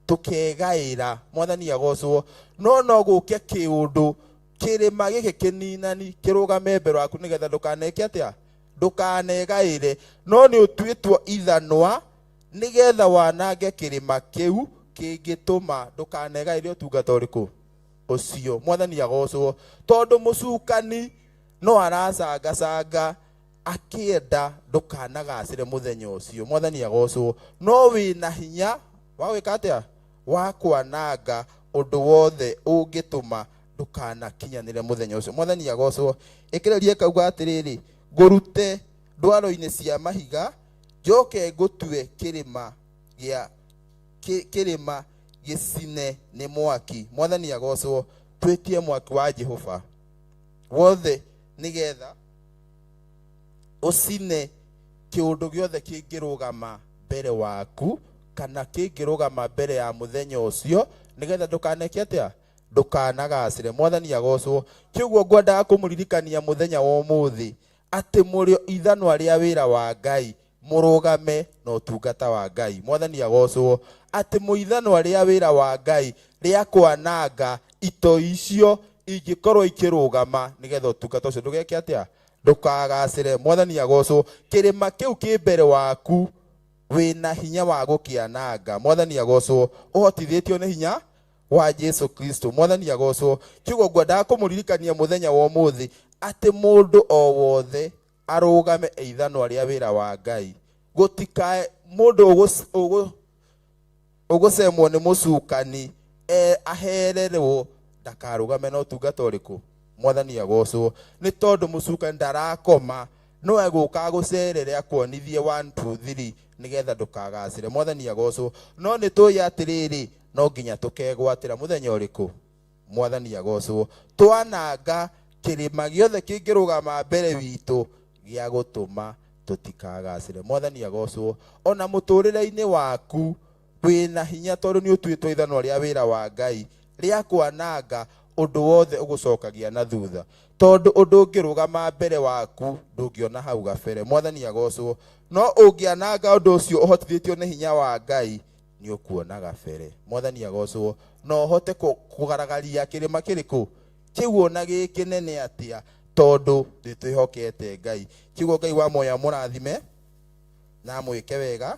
Tũkegaĩra, mwathani agocwo. No no gũke kĩũndũ kĩrĩma gĩkĩ kĩninani kĩrũgame mbere waku nĩgetha ndũkaneke atĩa? Ndũkanegaĩre. No nĩ ũtuĩtwo ithanwa nĩgetha wanange kĩrĩma kĩu kĩngĩtũma ndũkanegaĩre ũtungata ũrĩkũ ũcio, mwathani agocwo. Tondũ mũcukani no aracangacanga akĩenda ndũkanagacĩre mũthenya ũcio, mwathani agocwo. No wĩna hinya wa gwĩka atĩa? Wa kwananga ũndũ wothe ũngĩtũma ndũkanakinyanĩre mũthenya ũcio, mwathani agocwo. Ĩkĩrĩria ĩkauga atĩrĩrĩ, ngũrute ndwaro-inĩ cia mahiga, njoke ngũtue kĩrĩma gĩa kĩrĩma gĩcine nĩ mwaki, mwathani agocwo. Twĩtie mwaki wa Jehova wothe nĩgetha ũcine kĩũndũ gĩothe kĩngĩrũgama mbere waku kana kĩngĩrũgama mbere ya mũthenya ũcio, nĩgetha ndũkaneke atĩa? Ndũkanagacĩre, mwathani agocwo. Kĩũguo ngwendaga kũmũririkania mũthenya wa ũmũthĩ atĩ mũrĩ ithanwa rĩa wĩra wa Ngai, mũrũgame na ũtungata wa Ngai, mwathani agocwo. Atĩ mũithanwa rĩa wĩra wa Ngai rĩa kwananga itoi icio ingĩkorwo ikĩrũgama nĩgetha ũtungata ũcio ndũgeke atĩa? Ndũkagacĩre, mwathani agocwo. Kĩrĩma kĩu kĩ mbere waku wĩna hinya wa gũkĩananga, mwathani agocwo, ũhotithĩtio nĩ hinya wa Jesu Kristo, mwathani agocwo. Kiugo ngwendaga kũmũririkania mũthenya wa ũmũthĩ atĩ mũndũ o wothe arũgame e ithanwa rĩa wĩra wa Ngai, gũtikae mũndũ ũgũcemwo nĩ mũcukani ahererwo Ndakarũgame na ũtungata ũrĩkũ? Mwathani agocwo. Nĩ tondũ mũcukani ndarakoma, no egũka agũcerere akuonithie 1 2 3 nĩgetha ndũkagacĩre. Mwathani agocwo. No nĩ tũĩ atĩrĩrĩ, no nginya tũkegwatĩra mũthenya ũrĩkũ? Mwathani agocwo. Twananga kĩrĩma gĩothe kĩngĩrũgama mbere witũ gĩa gũtũma tũtikagacĩre. Mwathani agocwo. Ona mũtũrĩre-inĩ waku wĩna hinya, tondũ nĩ ũtuĩtwo ithanwa rĩa wĩra wa Ngai rĩa kwananga ũndũ wothe ũgũcokagia na thutha, tondũ ũndũ ũngĩrũgama mbere waku ndũngĩona hau gabere. Mwathani agocwo. No ũngĩananga ũndũ ũcio ũhotithĩtio nĩ hinya wa Ngai, nĩ ũkuona gabere. Mwathani agocwo. No ũhote kũgaragaria kĩrĩma kĩrĩkũ kĩu ona gĩ kĩnene atĩa, tondũ nĩ twĩhokete Ngai. Kiugo Ngai wa muoyo amũrathime na amwĩke wega.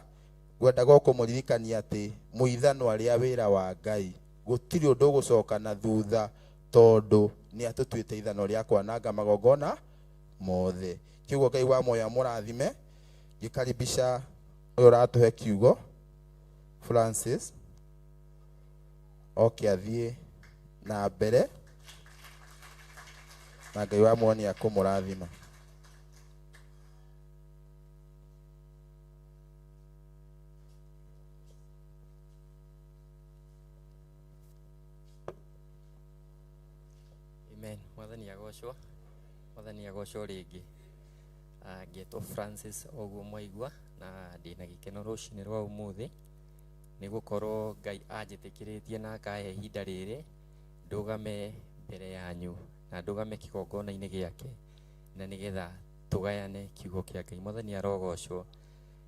Ngwendaga o kũmũririkania atĩ mũithanwa rĩa wĩra wa Ngai gũtirĩ ũndũ ũgũcoka na thutha, tondũ nĩ atũtuĩte ithanwa rĩa kwananga magongona mothe. Kiugo Ngai wa muoyo amũrathime. Ngĩkaribisha ũyũ ũratũhe kiugo Francis oke athiĩ na mbere, na Ngai wa muoyo nĩ akũmũrathima. Amen. Mwathani agocwo. Mwathani agocwo rĩngĩ. Ngetwo Francis oguo mwaigua, na ndĩna gĩkeno rũcinĩ rwa ũmũthĩ nĩ gũkorwo Ngai anjĩtĩkĩrĩtie na akahe ihinda rĩrĩ ndũgame mbere yanyu na ndũgame kĩgongona-inĩ gĩake, na nĩgetha tũgayane kiugo kĩa Ngai. Mwathani arogocwo.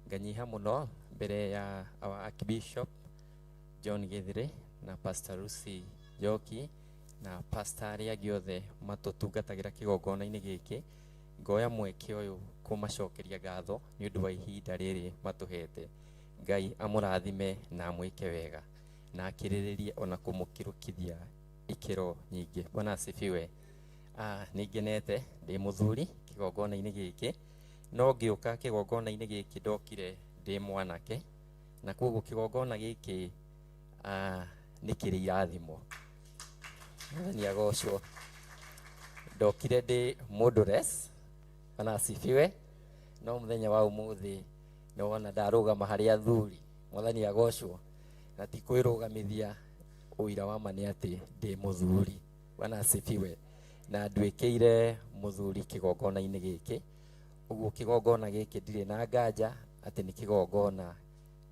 Nganyiha mũno mbere ya our Archbishop John Githire na Pastor Lucy Njoki na pastor arĩa angĩ othe matũtungatagĩra kĩgongona-inĩ gĩkĩ. Ngoya mweke ũyũ kũmacokeria ngatho nĩ ũndũ wa ihinda rĩrĩ matũhete. Ngai amũrathime na amwĩke wega na akĩrĩrĩrie ona kũmũkĩrũkithia ikĩro nyingĩ. Bwana asifiwe. Nĩ ngenete ndĩ mũthuri kĩgongona-inĩ gĩkĩ, no ngĩũka kĩgongona-inĩ gĩkĩ ndokire ndĩ mwanake, na koguo kĩgongona gĩkĩ nĩ kĩrĩ irathimo. Mwathani agocwo. Ndokire ndĩ mũndũ-less, Bwana asifiwe. No mũthenya wa ũmũthĩ nĩ wona ndarũgama harĩ athuri. Mwathani agocwo. Na ti kwĩrũgamithia, ũira wa ma nĩ atĩ ndĩ mũthuri. Bwana asifiwe. Na nduĩkĩire mũthuri kĩgongona-inĩ gĩkĩ. Ũguo kĩgongona gĩkĩ ndirĩ na nganja atĩ nĩ kĩgongona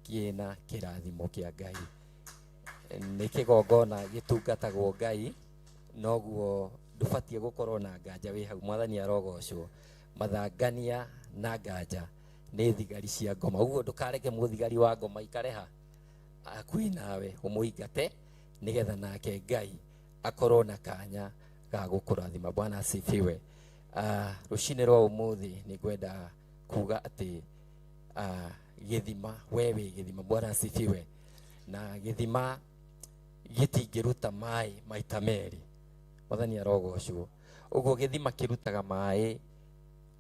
kĩna kĩrathimo kĩa Ngai. Nĩ kĩgongona gĩtungatagwo Ngai, noguo ndũbatiĩ gũkorwo na nganja wĩ hau. Mwathani arogocwo. Mathangania na nganja nĩ thigari cia ngoma. Ũguo ndũkareke mũthigari wa ngoma ikare ha hakuhĩ nawe, ũmũingate nĩgetha nake Ngai akorwo na kanya ga gũkũrathima. Bwana asifiwe. Rũcinĩ rwa ũmũthĩ nĩ ngwenda kuga atĩ gĩthima, we wĩ gĩthima. Bwana asifiwe. Na gĩthima gĩtingĩruta maĩ maita merĩ. Mwathani arogocwo. Ũguo gĩthima kĩrutaga maĩ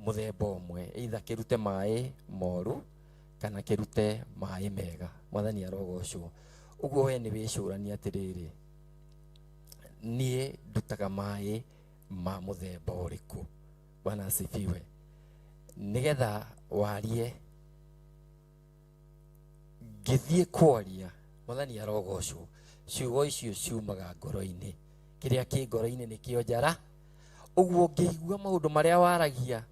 mũthemba ũmwe, either kĩrute maĩ moru kana kĩrute maĩ mega. Mwathani arogocwo. Ũguo we nĩ wĩcũrania atĩrĩrĩ, niĩ ndutaga maĩ ma mũthemba ũrĩkũ? Bwana asifiwe. Nĩgetha warie ngĩthiĩ kwaria, Mwathani arogocwo, ciugo icio ciumaga ngoro-inĩ. Kĩrĩa kĩ ngoro-inĩ nĩkĩo njara. Ũguo ũngĩigua maũndũ marĩa waragia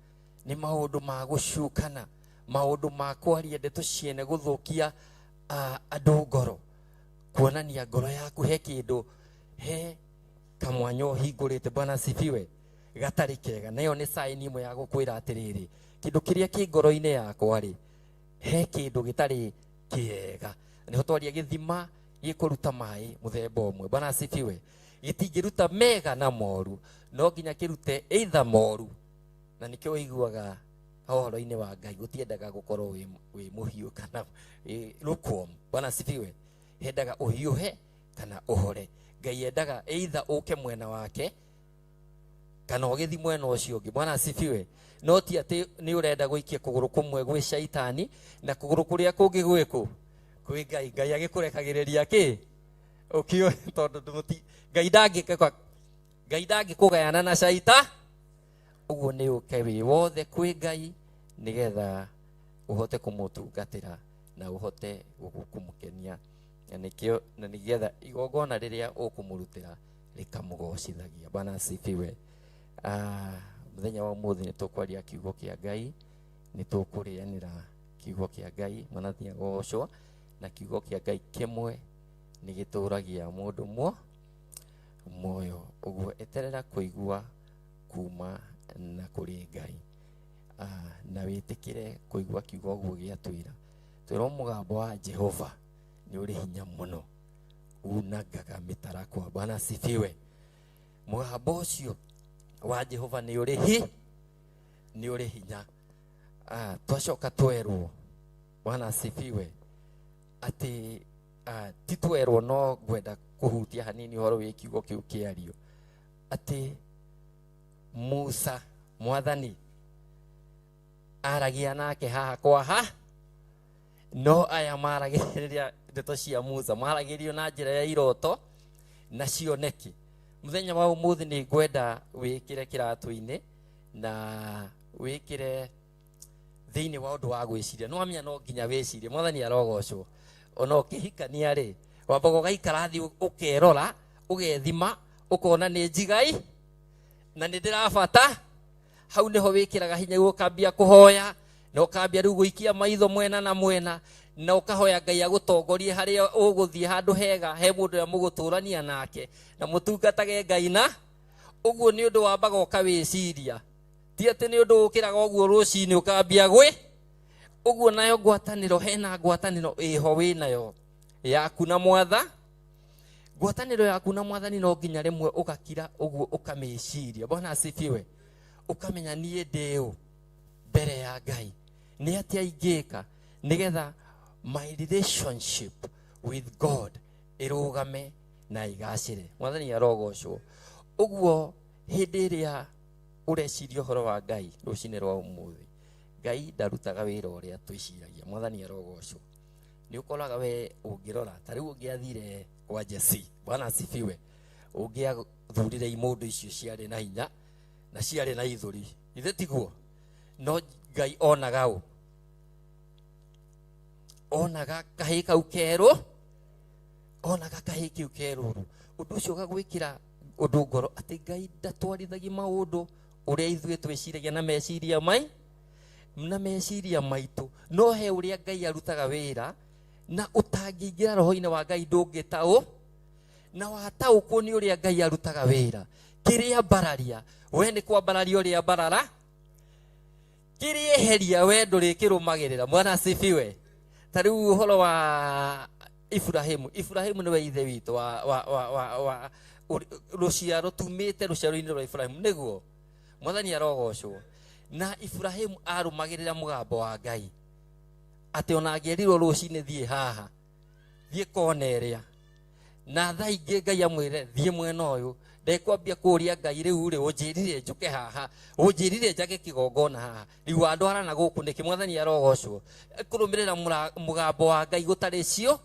nĩ maũndũ ma gũcukana, maũndũ ma kwaria ndeto ciene gũthũkia andũ ngoro, kuonania ngoro yaku he kĩndũ, he kamwanya ũhingũrĩte. Bwana asifiwe. Gatarĩ kega. Nayo nĩ sign ĩmwe ya gũkwĩra atĩrĩrĩ, kĩndũ kĩrĩa kĩ ngoro-inĩ yakwa rĩ, he kĩndũ gĩtarĩ kĩega. Nĩho twaria gĩthima gĩkũruta maĩ mũthemba ũmwe. Bwana asifiwe. Gĩtingĩruta mega na moru, no nginya kĩrute either moru. Na nĩkĩo ũiguaga ũhoro-inĩ wa Ngai gũtiendaga gũkorwo wĩ mũhiũ kana wĩ lukewarm. Bwana asifiwe. Hendaga ũhiũhe kana ũhore. Ngai endaga either ũke mwena wake kana ũgĩthiĩ mwena ũcio ũngĩ. Bwana asifiwe. No ti atĩ nĩ ũrenda gũikia kũgũrũ kũmwe gwĩ shaitani na kũgũrũ kũrĩa kũngĩ gwĩkũ? Kwĩ Ngai. Ngai agĩkũrekagĩrĩria kĩ? Ũkĩũĩ tondũ ndũmũti Ngai ndangĩka Ngai ndangĩkũgayana na caita. Ũguo nĩ ũke wĩ wothe kwĩ Ngai nĩgetha ũhote kũmũtungatĩra na ũhote kũmũkenia, na nĩkĩo na nĩgetha igongona rĩrĩa ũkũmũrutĩra rĩkamũgocithagia. Bwana asifiwe. Mũthenya wa ũmũthĩ nĩ tũkwaria kiugo kĩa Ngai, nĩ tũkũrĩanĩra kiugo kĩa Ngai, Mwathani agocwo, na kiugo kĩa Ngai kĩmwe nĩ gĩtũragia mũndũ muoyo. Ũguo eterera kũigua kuma na kũrĩ Ngai, na wĩtĩkĩre kũigua kiugo ũguo gĩatwĩra. Twĩrwo mũgambo wa Jehova nĩ ũrĩ hinya mũno, unangaga mĩtarakwa. Bwana asifiwe. Mũgambo ũcio wa Jehova nĩ ũrĩ hi nĩ ũrĩ hinya. Twacoka twerwo, Bwana asifiwe, atĩ ti twerwo, no ngwenda kũhutia hanini ũhoro wĩ kiugo kĩu kĩario, atĩ Musa mwathani aragia nake haha kwa ha, no aya maragĩrĩria ndeto cia Musa maragĩrio na njĩra ya iroto na cioneki. Mũthenya wa ũmũthĩ nĩ ngwenda wĩkĩre kĩratũ-inĩ na wĩkĩre thĩinĩ wa ũndũ wa gwĩciria. No amenya no nginya wĩcirie. Mwathani arogocwo. Ona ũkĩhikania rĩ, wambaga ũgaikara thĩ ũkerora, ũgethima, ũkona nĩ njigai na nĩ ndĩrabata. Hau nĩho wĩkĩraga hinya ũkambia kũhoya, na ũkambia rĩu gũikia maitho mwena na mwena, na ũkahoya Ngai agũtongorie harĩa ũgũthiĩ handũ hega he mũndũ ũrĩa mũgũtũrania nake na mũtungatage Ngai. Na ũguo nĩ ũndũ wambaga ũkawĩciria, ti atĩ nĩ ũndũ ũkĩraga ũguo rũcinĩ ũkambia gwĩ ũguo. Nayo ngwatanĩro, hena ngwatanĩro ĩho wĩnayo yaku na mwatha, ngwatanĩro yaku na mwathani no nginya rĩmwe ũgakira ũguo ũkamĩciria. Bwana asifiwe. Ũkamenya niĩ ndĩ ũ mbere ya Ngai, nĩ atĩa ingĩka nĩgetha my relationship with God ĩrũgame na ĩgacĩre. Mwathani arogocwo. Ũguo hĩndĩ ĩrĩa ũreciria ũhoro wa Ngai rũcinĩ rwa ũmũthĩ, Ngai ndarutaga wĩra ũrĩa twĩciragia. Mwathani arogocwo. Nĩ ũkoraga we ũngĩrora ta rĩu ũngĩathire kwa Jesse, Bwana asifiwe, ũngĩathurire imũndũ icio ciarĩ na hinya na ciarĩ na ithũri, ithe tiguo? No Ngai onaga ũ? Onaga kahĩĩ kau kerũ, onaga kahĩĩ kĩu kerũrũ. Ũndũ ũcio ũgagwĩkĩra ũndũ ngoro atĩ Ngai ndatwarithagia maũndũ ũrĩa ithuĩ twĩciragia na meciria mai na meciria maitũ, no he ũrĩa Ngai arutaga wĩra, na ũtangĩingĩra roho-inĩ wa Ngai ndũngĩtaũ na wataũkwo nĩ ũrĩa Ngai arutaga wĩra. Kĩrĩa mbararia we nĩ kwambararia ũrĩa mbarara, kĩrĩa eheria we ndũrĩkĩrũmagĩrĩra. Mwana asifiwe. Ta rĩu ũhoro wa Ibrahimu, Ibrahimu nĩwe ithe witũ wa, wa, wa, wa, wa rũciaro, tumĩte rũciaro-inĩ rwa Ibrahimu, nĩguo Mwathani arogocwo. Na Ibrahimu arũmagĩrĩra mũgambo wa Ngai, atĩ ona angĩerirwo rũcinĩ thiĩ haha, thiĩ kona ĩrĩa, na thaa ingĩ Ngai amwĩre thiĩ mwena ũyũ, ndekwambia kũũria Ngai, rĩu rĩ ũnjĩrire njũke haha, ũnjĩrire njage kĩgongona haha, rĩu wandwara na gũkũ nĩkĩ? Mwathani arogocwo. Kũrũmĩrĩra mũgambo wa Ngai gũtarĩ cio,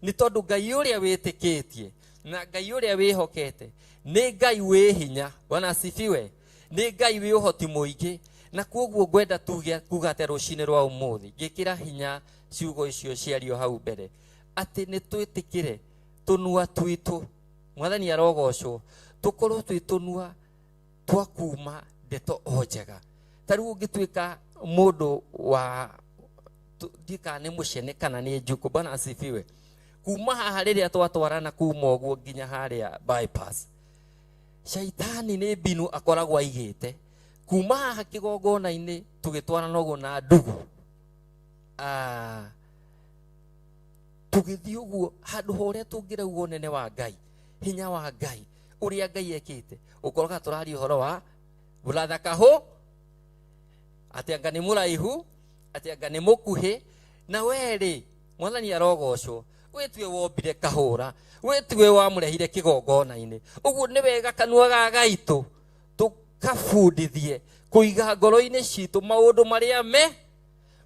nĩ tondũ Ngai ũrĩa wĩtĩkĩtie na Ngai ũrĩa wĩhokete nĩ Ngai wĩ hinya. Bwana asifiwe. Nĩ Ngai wĩ ũhoti mũingĩ. Na koguo ngwenda tuge kuga atĩ rũcinĩ rwa ũmũthĩ ngĩkĩra hinya ciugo icio ciario hau mbere, atĩ nĩ twĩtĩkĩre tũnua twitũ, Mwathani arogocwo, tũkorwo twĩ tũnua twa kuma ndeto o njega. Ta rĩu ũngĩtuĩka mũndũ wa ndiũĩ kana nĩ mũcene kana nĩ njukũ, Bwana asifiwe, kuma haha rĩrĩa twatwarana kuma ũguo nginya harĩa bypass, shaitani nĩ mbinu akoragwo aigĩte kuma haha kĩgongona-inĩ tũgĩtwarana ũguo na ndugu, tũgĩthiĩ ũguo handũ ha ũrĩa tũngĩrauga ũnene wa Ngai, hinya wa Ngai, ũrĩa Ngai ekĩte, ũkoraga tũraria ũhoro wa brother kahũ, atĩ anga nĩ mũraihu, atĩ anga nĩ mũkuhĩ. Na we rĩ, Mwathani arogocwo, wĩtue wombire kahũra, wĩtue wamũrehire kĩgongona-inĩ. Ũguo nĩ wega kanua ga gaitũ tũkabundithie kũiga ngoro-inĩ citũ maũndũ marĩa me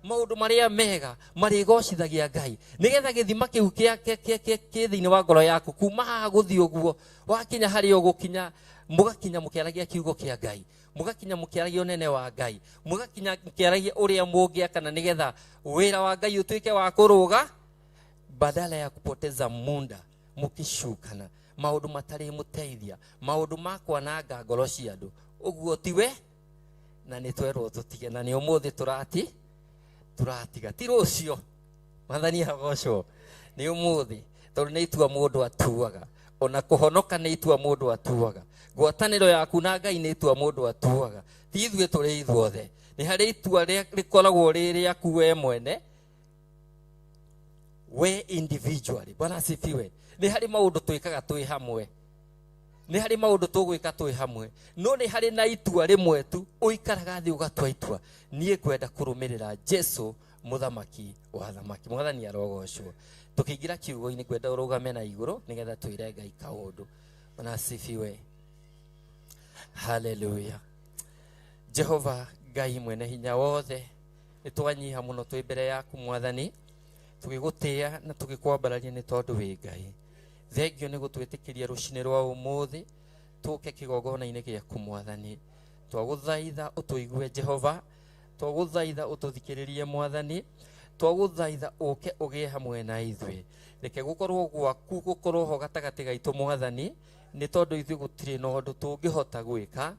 Maũndũ marĩa mega marĩgocithagia Ngai, nĩgetha gĩthima kĩu kĩ thĩinĩ wa ngoro yaku kuma haha gũthiĩ ũguo, wakinya harĩa ũgũkinya, mũgakinya mũkĩaragia kiugo kĩa Ngai, mũgakinya mũkĩaragia ũnene wa Ngai, mũgakinya mũkĩaragia ũrĩa mũngĩakana nĩgetha wĩra wa Ngai ũtuĩke wa kũrũga, badala ya kupoteza muda mũkĩcukana maũndũ matarĩ mũteithia, maũndũ ma kwananga ngoro cia andũ. Ũguo tiwe, na nĩ twerwo tũtige, na nĩ ũmũthĩ tũratiga, ti rũciũ. Mwathani agocwo. Nĩ ũmũthĩ, tondũ nĩ itua mũndũ atuaga, ona kũhonoka nĩ itua mũndũ atuaga, ngwatanĩro yaku na Ngai nĩ itua mũndũ atuaga. Ti ithuĩ tũrĩ ithuothe, nĩ harĩ itua rĩkoragwo rĩ rĩaku we mwene, we individually. Bwana asifiwe. Nĩ harĩ maũndũ twĩkaga twĩ hamwe, nĩ harĩ maũndũ tũgwĩka twĩ hamwe, no nĩ harĩ na itua rĩmwe tu ũikaraga thĩ ũgatua itua, niĩ ngwenda kũrũmĩrĩra Jesu mũthamaki wa thamaki. Mwathani arogocwo. Tũkĩingĩra kiugo-inĩ, ngwenda ũrũgame na igũrũ nĩgetha twĩre Ngai kaũndũ. Bwana asifiwe. Haleluya. Jehova Ngai mwene hinya wothe, nĩ twanyiha mũno twĩ mbere yaku Mwathani, tũgĩgũtĩĩa na tũgĩkwambararia nĩ tondũ wĩ Ngai. Thengio nĩ gũtwĩtĩkĩria rũcinĩ rwa ũmũthĩ tũke kĩgongona-inĩ gĩaku Mwathani. Twagũthaitha ũtũigue Jehova, twagũthaitha ũtũthikĩrĩrie Mwathani, twagũthaitha ũke ũgĩe hamwe na ithuĩ. Reke gũkorwo gwaku gũkorwo ho gatagatĩ gaitũ Mwathani, nĩ tondũ ithuĩ gũtirĩ na ũndũ tũngĩhota gwĩka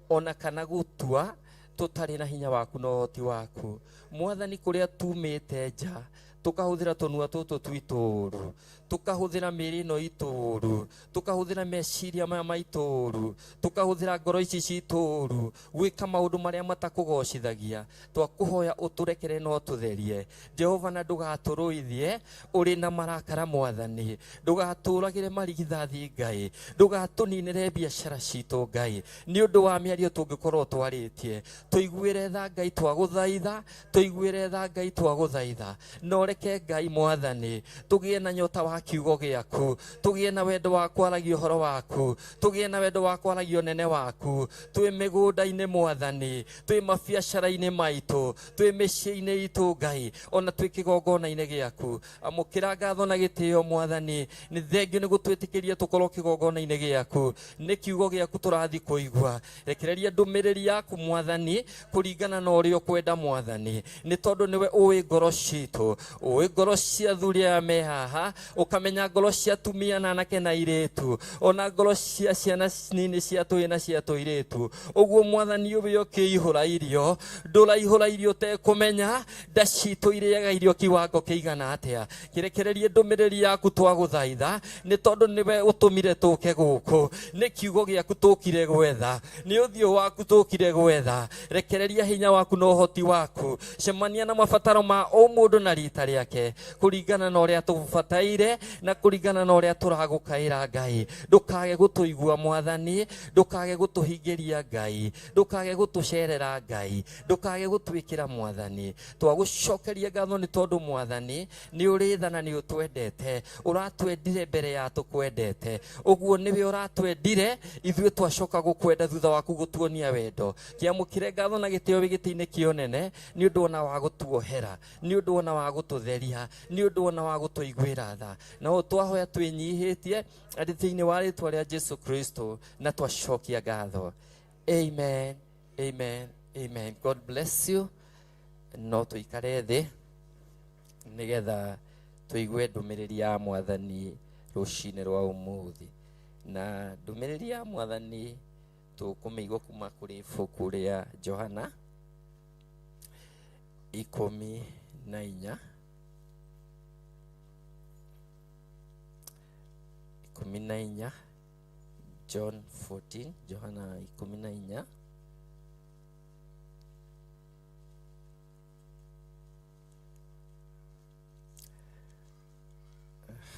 ona kana gũtua tũtarĩ na hinya waku na ũhoti waku. Mwathani, kũrĩa tumĩte nja tũkahũthĩra tũnua tũtũ twitũ ũru, tũkahũthĩra mĩĩrĩ ĩno itũ ũru, tũkahũthĩra meciria maya maitũ ũru, tũkahũthĩra ngoro ici citũ ũru gwĩka maũndũ marĩa matakũgocithagia, twakũhoya ũtũrekere na ũtũtherie Jehova, na ndũgatũrũithie ũrĩ na marakara Mwathani, ndũgatũragĩre marigithathi Ngai, ndũgatũninĩre biacara citũ Ngai nĩ ũndũ wa mĩario tũngĩkorwo twarĩtie. Tũiguĩre tha Ngai, twagũthaitha, tũiguĩre tha Ngai, twagũthaitha, na ũreke Ngai Mwathani tũgĩe na nyota wa kiugo gĩaku, tũgĩe na wendo wa kwaragia ũhoro waku, tũgĩe na wendo wa kwaragia ũnene waku, twĩ mĩgũnda-inĩ Mwathani, twĩ mabiacara-inĩ maitũ, twĩ mĩciĩ-inĩ itũ Ngai, ona twĩ kĩgongona-inĩ gĩaku. Amũkĩra ngatho na gĩtĩo Mwathani, nĩ thengio nĩ gũtwĩtĩkĩria tũkorwo kĩgongona-inĩ gĩaku, nĩ kiugo gĩaku tũrathiĩ kũigua. Rekereria ndũmĩrĩri yaku Mwathani kũringana na ũrĩa ũkwenda Mwathani, nĩ tondũ nĩwe ũĩ ngoro citũ, ũĩ ngoro cia athuri aya me haha, ũkamenya ngoro cia atumia na anake na airĩtu, ona ngoro cia ciana nini cia tũhĩĩ na cia tũirĩtu. Ũguo Mwathani ũrĩa ũkĩihũra irio, ndũraihũra irio ũtekũmenya nda citũ irĩaga irio kiwango kĩigana atĩa. Kĩrekererie ndũmĩrĩri yaku twagũthaitha, nĩ tondũ nĩwe ũtũmire tũke gũkũ, nĩ kiugo gĩaku tũkire gwetha, nĩ ũthiũ waku tũkire gwetha. Rekereria hinya waku na ũhoti waku, cemania na mabataro ma o mũndũ na rita rĩake kũringana na ũrĩa tũbataire na kũringana na ũrĩa tũragũkaĩra Ngai. Ndũkage gũtũigua Mwathani, ndũkage gũtũhingĩria Ngai, ndũkage gũtũcerera Ngai, ndũkage gũtwĩkĩra Mwathani. Twagũcokeria ngatho nĩ tondũ Mwathani nĩ ũrĩ tha na nĩ ũtwendete, ũratwendire mbere ya tũkwendete, ũguo nĩwe ũratwendire ithuĩ twacoka gũkwenda thutha waku gũtuonia wendo. Kĩamũkĩre ngatho na gĩtĩo wĩ gĩtĩ-inĩ kĩa ũnene, nĩ ũndũ ona wa gũtuohera, nĩ ũndũ ona wa gũtũtheria, nĩ ũndũ ona wa gũtũiguĩra tha. Na ũũ twahoya twĩnyihĩtie arĩ thĩinĩ wa rĩtwa rĩa Jesu Kristo, na twacokia ngatho. Amen, amen, amen. God bless you. No tũikare thĩ nĩgetha tũigue ndũmĩrĩri ya Mwathani rũcinĩ rwa ũmũthĩ. Na ndũmĩrĩri ya Mwathani tũkũmĩigua kuma kũrĩ ibuku rĩa Johana 14, 14, John 14, Johana 14.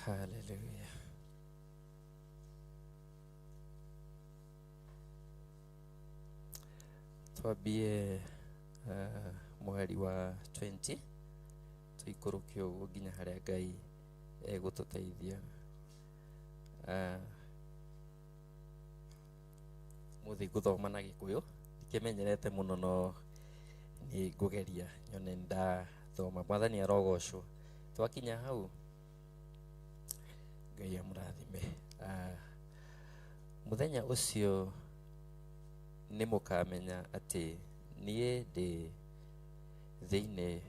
Hallelujah. Twambie mweri wa 20 tũikũrũke ũguo nginya harĩa Ngai egũtũteithia. Mũthĩ ngũthoma na Gĩkũyũ, ndikĩmenyerete mũno no nĩ ngũgeria nyone nda Tũgũgĩthoma. Mwathani arogocwo. Twakinya hau, Ngai amũrathime. Mũthenya ũcio nĩ mũkamenya atĩ niĩ ndĩ thĩinĩ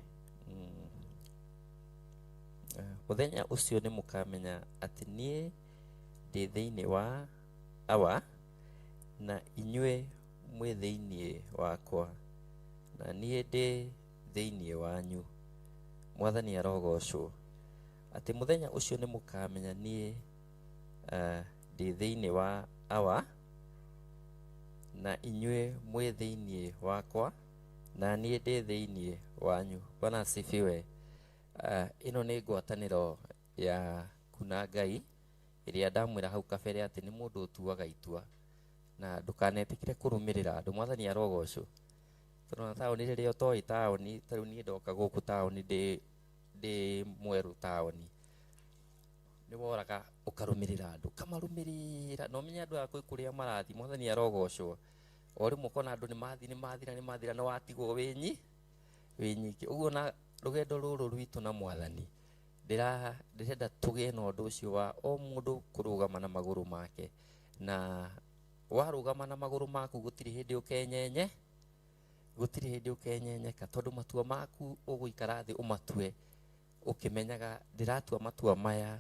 mũthenya ũcio nĩ mũkamenya atĩ niĩ ndĩ thĩinĩ wa Awa, na inyuĩ mwĩ thĩinĩ wakwa, na niĩ ndĩ thĩinĩ wanyu. Mwathani arogocwo. Atĩ mũthenya ũcio nĩ mũkamenya niĩ ndĩ thĩinĩ wa Awa, na inyuĩ mwĩ thĩinĩ wakwa, na niĩ ndĩ thĩinĩ wanyu. Bwana asifiwe. Ĩno nĩ ngwatanĩro ya kuna Ngai ĩrĩa ndamwĩra hau kabere atĩ nĩ mũndũ ũtuaga itua, na ndũkanetĩkĩre kũrũmĩrĩra andũ. Mwathani arogocwo. Tondũ na taũni rĩrĩa ũtoĩ taũni, ta rĩu niĩ ndoka gũkũ taũni ndĩ mwerũ taũni, nĩ woraga ũkarũmĩrĩra andũ, ũkamarũmĩrĩra, na ũmenye andũ aya kwĩ kũrĩa marathiĩ. Mwathani arogocwo. O rĩmwe ũkona andũ nĩ mathiĩ, nĩ mathira, nĩ mathira, na watigwo wĩ nyiki. Ũguo na rũgendo rũrũ rwitũ na Mwathani, ndĩrenda tũgĩe na ũndũ ũcio wa o mũndũ kũrũgama na magũrũ make, na warũgama na magũrũ maku gũtirĩ hĩndĩ ũkenyenye, gũtirĩ hĩndĩ ũkenyenyeka, tondũ matua maku ũgũikara thĩ ũmatue ũkĩmenyaga ndĩratua matua maya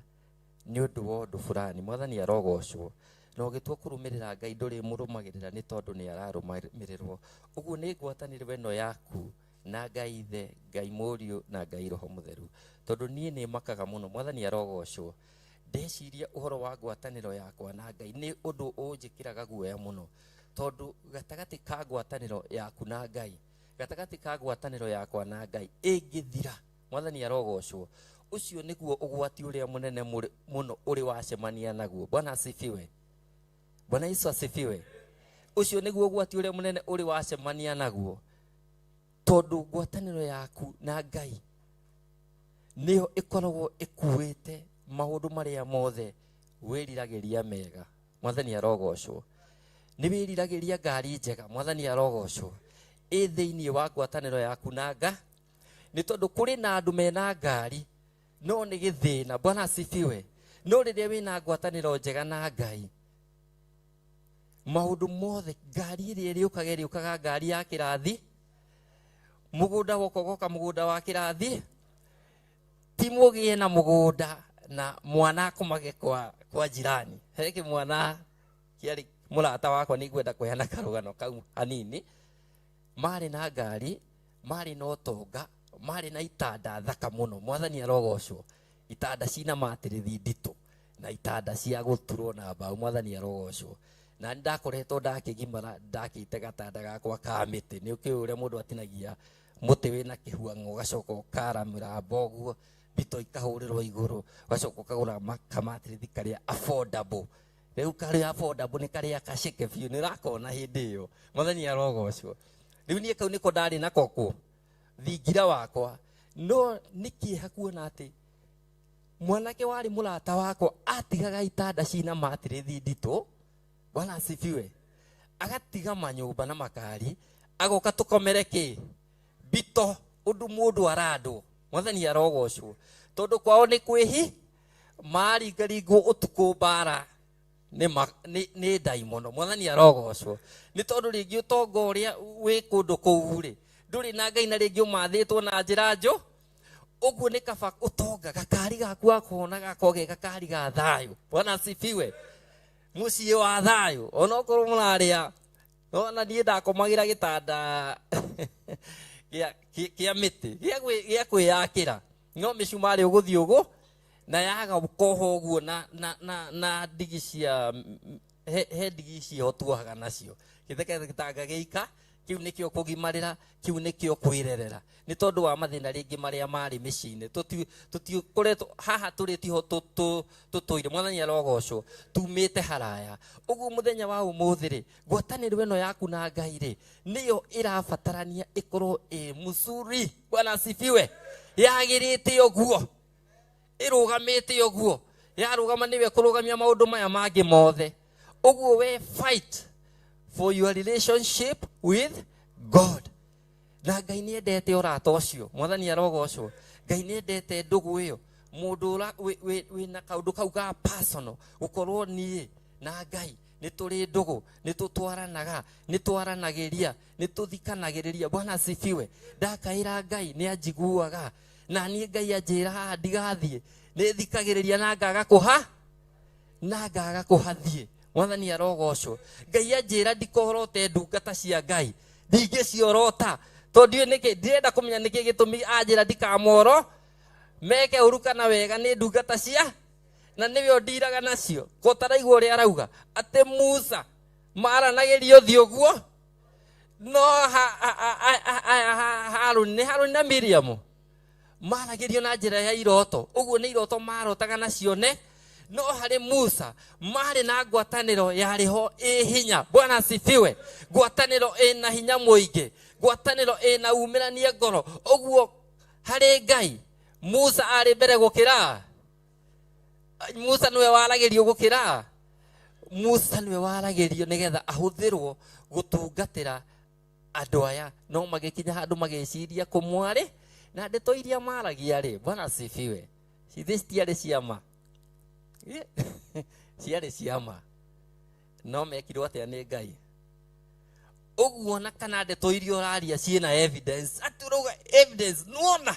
nĩ ũndũ wa ũndũ fulani. Mwathani arogocwo. Na ũgĩtua kũrũmĩrĩra Ngai ndũrĩ mũrũmagĩrĩra nĩ tondũ nĩ ararũmĩrĩrwo. Ũguo nĩ ngwatanĩro ĩno yaku na Ngai Ithe, Ngai Mũriũ na Ngai Roho Mũtheru. Tondũ niĩ nĩ makaga mũno. Mwathani arogocwo. Ndeciria ũhoro wa ngwatanĩro yakwa na Ngai nĩ ũndũ ũnjĩkĩraga guoya mũno, tondũ gatagatĩ ka ngwatanĩro yaku na Ngai, gatagatĩ ka ngwatanĩro yakwa na Ngai ĩngĩthira, Mwathani arogocwo, ũcio nĩguo ũgwati ũrĩa mũnene mũno ũrĩ wacemania naguo. Bwana asifiwe. Bwana Yesu asifiwe. Ũcio nĩguo ũgwati ũrĩa mũnene ũrĩ wacemania naguo, tondũ ngwatanĩro yaku na Ngai nĩyo ĩkoragwo ĩkuĩte maũndũ marĩa mothe wĩriragĩria mega. Mwathani arogocwo. Nĩ wĩriragĩria ngari njega. Mwathani arogocwo. Ĩ thĩinĩ wa ngwatanĩro yaku na Ngai, nĩ tondũ kũrĩ na andũ mena ngari no nĩ gĩthĩna. Bwana asifiwe. No rĩrĩa wĩna ngwatanĩro njega na Ngai, maũndũ mothe, ngari ĩrĩa ĩrĩũkaga ĩrĩũkaga ngari ya kĩrathi, mũgũnda woka ũgoka mũgũnda wa kĩrathi, ti mũgĩe na mũgũnda na mwana akomage kwa jirani. He kĩmwana kĩarĩ mũrata wakwa, nĩ ngwenda kũheana karũgano kau hanini. Marĩ na ngari, marĩ na ũtonga, marĩ na itanda thaka mũno. Mwathani arogocwo. Itanda cina matĩrĩthi nditũ na itanda cia gũturwo na mbaũ. Mwathani arogocwo. Na ndakoretwo ndakĩgimara, ndakĩte gatanda gakwa ka mĩtĩ. Nĩ ũkĩũĩ ũrĩa mũndũ atinagia mũtĩ wĩna kĩhuang'o, ũgacoka ũkara mĩramba ũguo, mbito ikahũrĩrwo igũrũ, ũgacoka ũkagũra kamatĩrĩthi karĩa affordable. Rĩu karĩa affordable nĩ karĩa kaceke biũ, nĩ ũrakona hĩndĩ ĩyo. Mwathani arogocwo. Rĩu niĩ kau nĩko ndarĩ nako kũ thingira wakwa. No nĩ kĩeha kuona atĩ mwanake warĩ mũrata wakwa atigaga itanda cina matĩrĩthi nditũ. Bwana asifiwe. Agatiga manyũmba na makari, agoka tũkomere kĩ mbito, ũndũ mũndũ arandwo. Mwathani arogocwo. Tondũ kwao nĩ kwĩhi, maringaringwo ũtukũ mbara nĩ ndaimono. Mwathani arogocwo. Nĩ tondũ rĩngĩ ũtonga ũrĩa wĩ kũndũ kũu rĩ, ndũrĩ na Ngai, na rĩngĩ ũmathĩtwo na njĩra njũ. Ũguo nĩ kaba ũtonga gakari gaku gakona gakorwo ge gakari ga thayũ. Bwana asifiwe. Mũciĩ wa thayũ, onokorwo mũrarĩa. Ona niĩ ndakomagĩra gĩtanda kĩa mĩtĩ, gĩa kwĩyakĩra, no mĩcumarĩ ũgũthiĩ ũguo na yaga gũkohwo ũguo na ndigi cia he ndigi icio tuohaga nacio. Gĩtheke gĩtanga gĩika, kĩu nĩkĩo kũgimarĩra, kĩu nĩkĩo kwĩrerera. Nĩ tondũ wa mathĩna rĩngĩ marĩa marĩ mĩciĩ-inĩ. Tũtikoretwo haha tũrĩ tiho tũtũire. Mwathani arogocwo, tumĩte haraya. Ũguo mũthenya wa ũmũthĩ rĩ, ngwatanĩro ĩno yaku na Ngai rĩ, nĩyo ĩrabatarania ĩkorwo ĩ mũcuri. Bwana asifiwe. Yagĩrĩte ũguo, ĩrũgamĩte ũguo, yarũgama nĩwe kũrũgamia maũndũ maya mangĩ mothe. Ũguo we fight for your relationship with God. Na Ngai nĩ endete ũrata ũcio. Mwathani arogocwo. Ngai nĩ endete ndũgũ ĩyo. Mũndũ ũra wĩna kaũndũ kau ga personal, gũkorwo niĩ na Ngai nĩ tũrĩ ndũgũ, nĩ tũtwaranaga, nĩ twaranagĩria, nĩ tũthikanagĩrĩria. Bwana asifiwe. Ndakaĩra Ngai nĩ anjiguaga, na niĩ Ngai anjĩra haha ndigathiĩ, nĩ thikagĩrĩria na ngaga kũha, na ngaga kũhathiĩ. Mwathani arogocwo. Ngai anjĩra ndikorote ndungata cia Ngai, ndingĩciorota, tondũ ndiũĩ nĩkĩ, ndirenda kũmenya nĩkĩ gĩtũmi anjĩra ndikamoro meke ũru kana wega, nĩ ndungata cia na nĩwe ũndiraga nacio. Ko taraigua ũrĩa arauga atĩ Musa maranagĩria ũthiũ ũguo, no Haruni, nĩ Haruni na Miriam maragĩrio na njĩra ya iroto. Ũguo nĩ iroto marotaga nacio ne, no harĩ Musa marĩ na ngwatanĩro yarĩ ho ĩ hinya. Bwana asifiwe. Ngwatanĩro ĩna hinya mũingĩ, ngwatanĩro ĩna umĩranie ngoro. Ũguo harĩ Ngai Musa arĩ mbere gũkĩra Musa, nĩwe waragĩrio gũkĩra Musa, nĩwe waragĩrio nĩgetha ahũthĩrwo gũtungatĩra andũ aya. No magĩkinya handũ magĩciria kũmwarĩ na ndeto iria maragia rĩ, Bwana asifiwe, cithĩ citiarĩ ciama, ciarĩ ciama, no mekirwo atĩa nĩ Ngai? Ũguo na kana ndeto iria ũraria ciĩna evidence, atĩ ũrauga evidence, nĩwona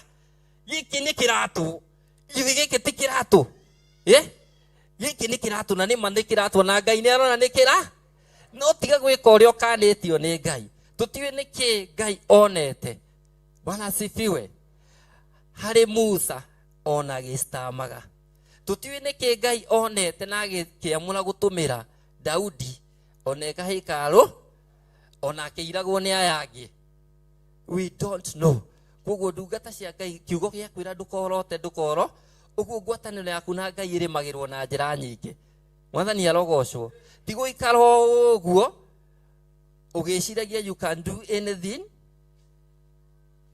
gĩkĩ nĩ kĩratũ, githĩ gĩkĩ ti kĩratũ? Gĩkĩ nĩ kĩratũ, na nĩma nĩ kĩratũ, na Ngai nĩ arona nĩ kĩra, no tiga gwĩka ũrĩa ũkanĩtio nĩ Ngai. Tũtiũĩ nĩkĩ Ngai onete. Bwana asifiwe. Harĩ Musa ona agĩcitamaga, tũtiũĩ nĩkĩ Ngai onete na agĩkĩamũra gũtũmĩra Daudi ona eka hekarũ, ona akĩiragwo nĩ aya angĩ. We don't know. Koguo ndungata cia Ngai, kiugo gĩa kwĩra ndũkorote, ndũkoro ũguo ngwatanĩro yaku na Ngai ĩrĩmagĩrwo na njĩra nyingĩ. Mwathani arogocwo. Ti gũikara o ũguo ũgĩciragia you can do anything,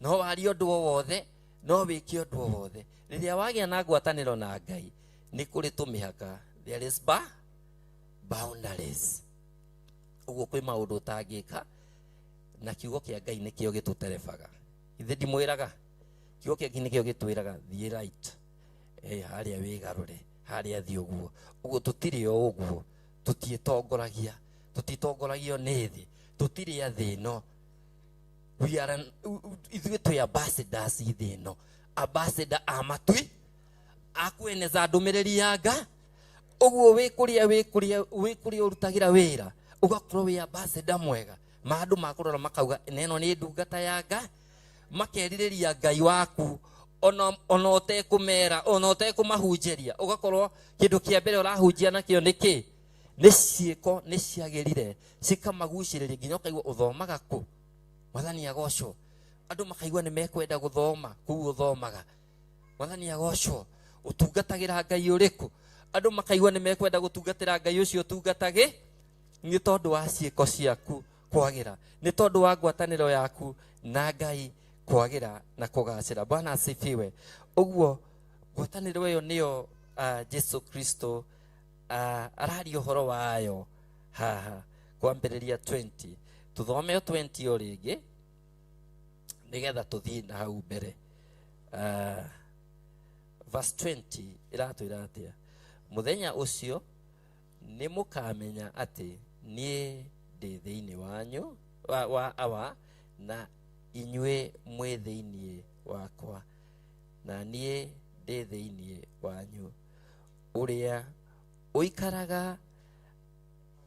no warie ũndũ o wothe, no wĩke ũndũ o wothe. Rĩrĩa wagĩa na ngwatanĩro na Ngai, nĩ kũrĩ tũmĩhaka, there is boundaries. Ũguo kwĩ maũndũ ũtangĩka, na kiugo kĩa Ngai nĩkĩo gĩtũterebaga. Ithe ndimwĩraga, kiugo kĩa Ngai nĩkĩo gĩtwĩraga thiĩ right, harĩa wĩgarũre, harĩa thiĩ ũguo. Ũguo tũtirĩ o ũguo, tũtiĩtongoragia, tũtitongoragio nĩ thĩ, tũtirĩ a thĩ ĩno. We are an, ithuĩ twĩ ambassadors thĩ ĩno, ambassador a matui a kweneza ndũmĩrĩri ya Nga. Ũguo wĩ kũrĩa, wĩ kũrĩa, wĩ kũrĩa ũrutagĩra wĩra, ũgakorwo wĩ ambassador mwega, ma andũ makũrora makauga neno nĩ ndungata ya Nga, makerirĩria Ngai waku ona ũtekũmera, ona ũtekũmahunjĩria. Ũgakorwo kĩndũ kĩa mbere ũrahunjia nakĩo nĩ kĩ? Nĩ ciĩko nĩ ciagĩrire, cikamagucĩrĩria nginya ũkaigua ũthomaga kũ. Mwathani agocwo. Andũ makaigua nĩ mekwenda gũthoma kũu ũthomaga. Mwathani agocwo. Ũtungatagĩra Ngai ũrĩkũ? Andũ makaigua nĩ mekwenda gũtungatĩra Ngai ũcio ũtungatage, nĩ tondũ wa ciĩko ciaku kwagĩra, nĩ tondũ wa ngwatanĩro yaku na Ngai kwagĩra na kũgacĩra. Bwana asifiwe. Ũguo ngwatanĩro ĩyo nĩyo Jesu Kristo araria ũhoro wayo haha kwambĩrĩria 20. Tũthome o 20 o rĩngĩ nĩgetha tũthiĩ na hau mbere. Verse 20 ĩratwĩra atĩa? Mũthenya ũcio nĩ mũkamenya atĩ niĩ ndĩ thĩinĩ wanyu wa Awa, na inyuĩ mwĩ thĩinĩ wakwa, na niĩ ndĩ thĩinĩ wanyu. Ũrĩa ũikaraga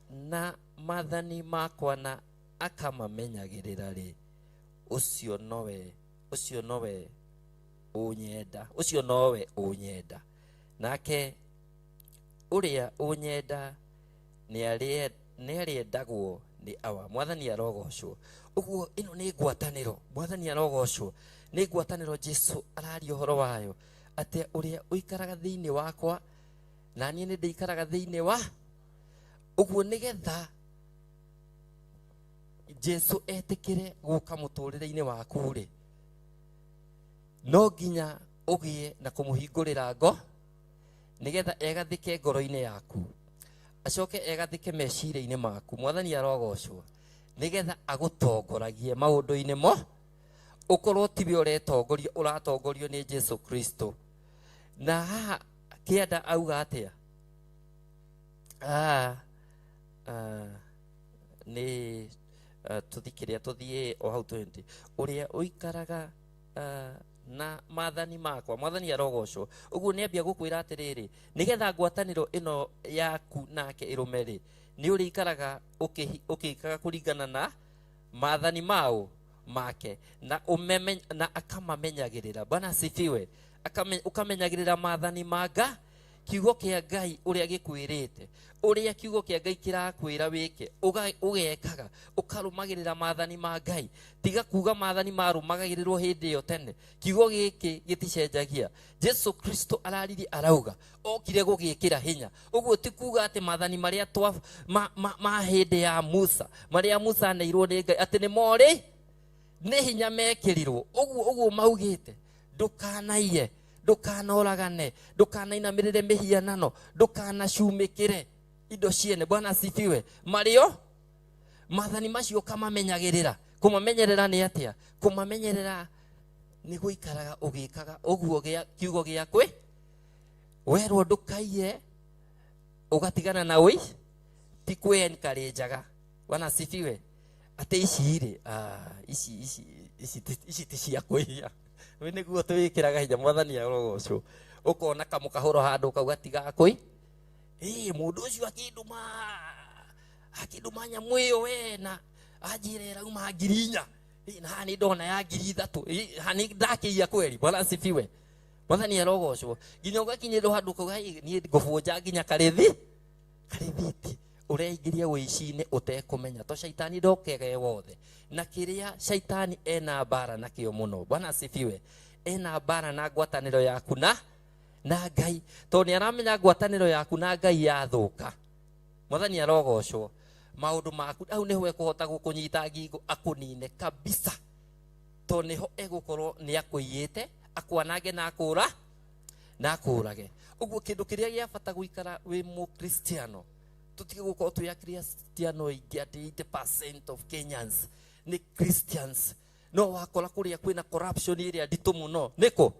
na maathani makwa na akamamenyagĩrĩra rĩ, ũcio nowe, ũcio nowe ũnyenda, ũcio nowe ũnyenda. Nake ũrĩa ũnyenda nĩarĩendagwo nĩ Awa. Mwathani arogocwo. Ũguo ĩno nĩ ngwatanĩro. Mwathani arogocwo. Nĩ ngwatanĩro Jesu araria ũhoro wayo, atĩ ũrĩa ũikaraga thĩinĩ wakwa na niĩ nĩ ndĩikaraga thĩinĩ wa. Ũguo nĩgetha Jesu etĩkĩre gũka mũtũrĩre-inĩ waku rĩ, no nginya ũgĩe na kũmũhingũrĩra ngo nĩgetha egathĩke ngoro-inĩ yaku, acoke egathĩke meciria-inĩ maku. Mwathani arogocwo. Nĩgetha agũtongoragie maũndũ-inĩ mo. Ũkorwo tiwe ũretongoria, ũratongorio nĩ Jesu Kristo. Na haha kĩanda auga atĩa? Nĩ tũthikĩrĩa tũthiĩ o hau 20. Ũrĩa ũikaraga na maathani makwa, mwathani arogocwo. Ũguo nĩ ambia gũkwĩra atĩrĩrĩ, nĩgetha ngwatanĩro ĩno yaku nake ĩrũme rĩ, nĩ ũrĩikaraga ũkĩikaga kũringana na maathani mao make na na akamamenyagĩrĩra. Bwana asifiwe. Ũkamenyagĩrĩra maathani ma Ngai, kiugo kĩa Ngai ũrĩa gĩkwĩrĩte, ũrĩa kiugo kĩa Ngai kĩrakwĩra wĩke, ũgekaga, ũkarũmagĩrĩra maathani ma Ngai. Tiga kuga maathani marũmagĩrĩrwo hĩndĩ ĩyo tene. Kiugo gĩkĩ gĩticenjagia. Jesu Kristo araririe arauga okire gũgĩkĩra hinya. Ũguo ti kuga atĩ maathani marĩa twa ma hĩndĩ ya Musa, marĩa Musa aneirwo nĩ Ngai atĩ nĩ morĩ, nĩ hinya mekĩrirwo. Ũguo ũguo maugĩte, ndũkanaiye, ndũkanoragane, ndũkanainamĩrĩre mĩhianano, ndũkanacumĩkĩre indo ciene. Bwana asifiwe. Mario maathani macio ũkamamenyagĩrĩra. Kũmamenyerera nĩ atĩa? Kũmamenyerera nĩ gũikaraga ũgĩkaga ũguo kiugo gĩa kwĩ werwo ndũkaiye, ũgatigana na ũi, ti kwĩ encourage-aga. Bwana asifiwe. Atĩ ici rĩ, ici ti cia kũiya. Rĩu nĩguo twĩkĩraga hinya, mwathani arogocwo. Ũkona kamũkahũro handũ ũkauga tiga kũi. Mũndũ ũcio akĩndũma nyamũ ĩyo we, na anjĩra ĩrauma ngiri inya. Na haha nĩ ndona ya ngiri ithatũ. Haha nĩ ndakĩiya kweri. Bwana asifiwe. Mwathani arogocwo. Nginya ũgakinyĩrwo handũ ũkauga, niĩ ngũbũnja nginya karĩthiti. Ũreingĩria ũici-inĩ ũtekũmenya, to caitani ndokega e wothe. Na kĩrĩa caitani ena mbara nakĩo mũno, Bwana asifiwe, ena mbara na ngwatanĩro yaku na Ngai, tondũ nĩ aramenya ngwatanĩro yaku na Ngai yathũka. Mwathani arogocwo. Maũndũ maku hau nĩho ekũhota gũkũnyita ngingo akũnine kabisa, tondũ nĩho egũkorwo nĩ akũiyĩte, akwanange na akũra na akũrage. Ũguo kĩndũ kĩrĩa gĩa bata gũikara wĩ mũkristiano, tũtige gũkorwo twĩ akristiano aingĩ atĩ 80% of Kenyans nĩ Christians. No wakora kũrĩa kwĩna corruption ĩrĩa nditũ mũno, nĩkũ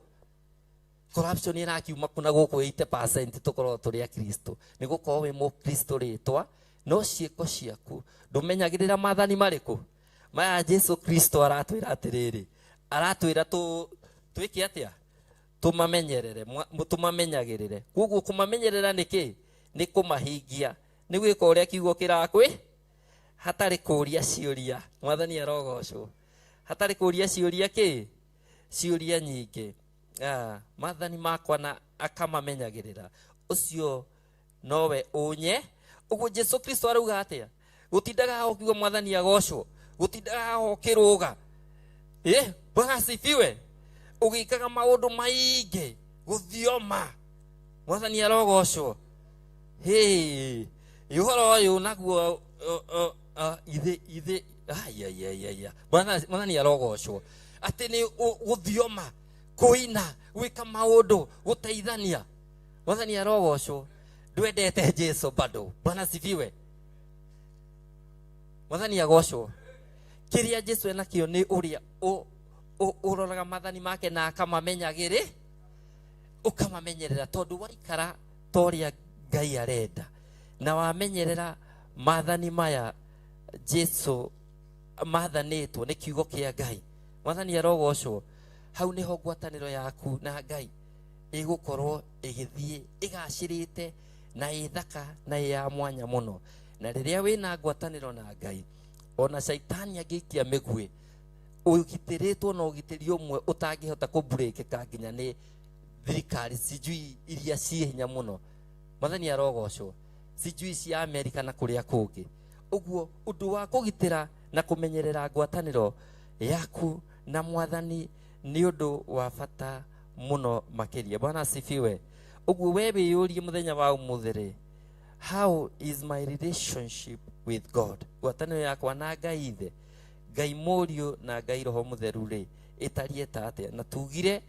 corruption ĩrakiuma kuna gũkũ 80% tũkorwo tũrĩ akristo. Nĩ gũkorwo wĩ mũkristo rĩtwa, no ciĩko ciaku ndũmenyagĩrĩra maathani marĩkũ maya Jesu Kristo aratwĩra atĩrĩrĩ, aratwĩra twĩke atĩa? Tũmamenyerere, tũmamenyagĩrĩre. Koguo kũmamenyerera nĩ kĩ? Nĩ kũmahingia, nĩ gwĩka ũrĩa kiugo kĩrakwĩ, hatarĩ kũũria ciũria. Mwathani arogocwo. Hatarĩ kũũria ciũria kĩ? Ciũria nyingĩ. Maathani makwa na akamamenyagĩrĩra, ũcio nowe ũnye. Ũguo Jesu Kristo arauga atĩa? Gũtindaga haha ũkiuga mwathani agocwo, gũtindaga haha ũkĩrũga. Bwana asifiwe. Ũgĩkaga maũndũ maingĩ, gũthioma. Mwathani arogocwo. Hĩ, ũhoro ũyũ naguo, ithe, ithe, ai, ai, ai, ai, ai. Mwathani arogocwo. Atĩ nĩ gũthioma, kũina, gwĩka maũndũ, gũteithania. Mwathani arogocwo. Ndwendete Jesu bado. Bwana asifiwe. Mwathani agocwo. Kĩrĩa Jesu enakĩo nĩ ũrĩa ũroraga maathani make na akamamenyagĩrĩ, ũkamamenyerera, tondũ waikara ta ũrĩa Ngai arenda na wamenyerera maathani maya Jesu maathanĩtwo nĩ kiugo kĩa Ngai. Mwathani arogocwo. Hau nĩho ngwatanĩro yaku na Ngai ĩgũkorwo ĩgĩthiĩ ĩgacĩrĩte na ĩthaka na ĩ ya mwanya mũno. Na rĩrĩa wĩna ngwatanĩro na Ngai, ona caitani angĩikia mĩguĩ, ũgitĩrĩtwo na ũgitĩri ũmwe ũtangĩhota kũmburĩkĩka nginya nĩ thirikari sijui iria ciĩ hinya mũno. Mwathani arogocwo. Sijui cia Amerika na kũrĩa kũngĩ. Ũguo ũndũ wa kũgitĩra na kũmenyerera ngwatanĩro yaku na mwathani nĩ ũndũ wa bata mũno makĩria. Bwana asifiwe. Ũguo we wĩyũrie mũthenya wa ũmũthĩ rĩ, how is my relationship with God? Ngwatanĩro yakwa na Ngai Ithe, Ngai Mũriũ na Ngai Roho Mũtheru rĩ, ĩtariĩ ta atĩa? Na tugire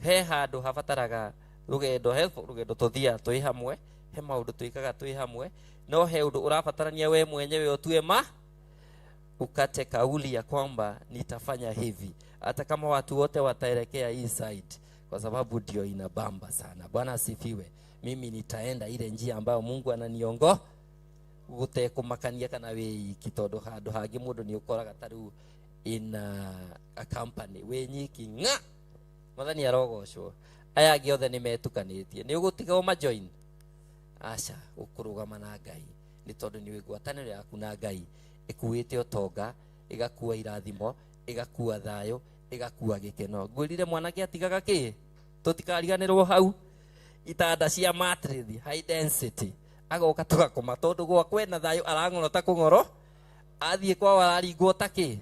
he handũ habataraga rũgendo, he rũgendo tũthiaga twĩ hamwe, he maũndũ twĩkaga twĩ hamwe, no he ũndũ ũrabatarania we mwenyewe ũtue Ukate kauli ya kwamba nitafanya hivi, hata kama watu wote wataelekea hii side, kwa sababu ndio inabamba sana. Bwana asifiwe. Mimi nitaenda ile njia ambayo Mungu ananiongo gutekumakania kana wĩ iki, tondũ handũ hangĩ mũndũ nĩ ũkoraga ta rĩu in a company wĩ nyiki ng'a. Mwathani arogocwo. Aya angĩ othe nĩ metukanĩtie, nĩ ũgũtiga ũmajoin? Aca, ũkũrũgama na Ngai, nĩ tondũ nĩ ngwatanĩro yaku na Ngai ĩkuĩte ũtonga, ĩgakua irathimo, ĩgakua thayũ, ĩgakua gĩkeno. Ngwĩrire mwanake atigaga kĩ? Tũtikariganĩrwo hau. Itanda cia mattress high density, agoka tũgakoma, tondũ gwakwa ena thayũ, arang'oro ta kũng'oro, athiĩ kwao araringwo ta kĩ?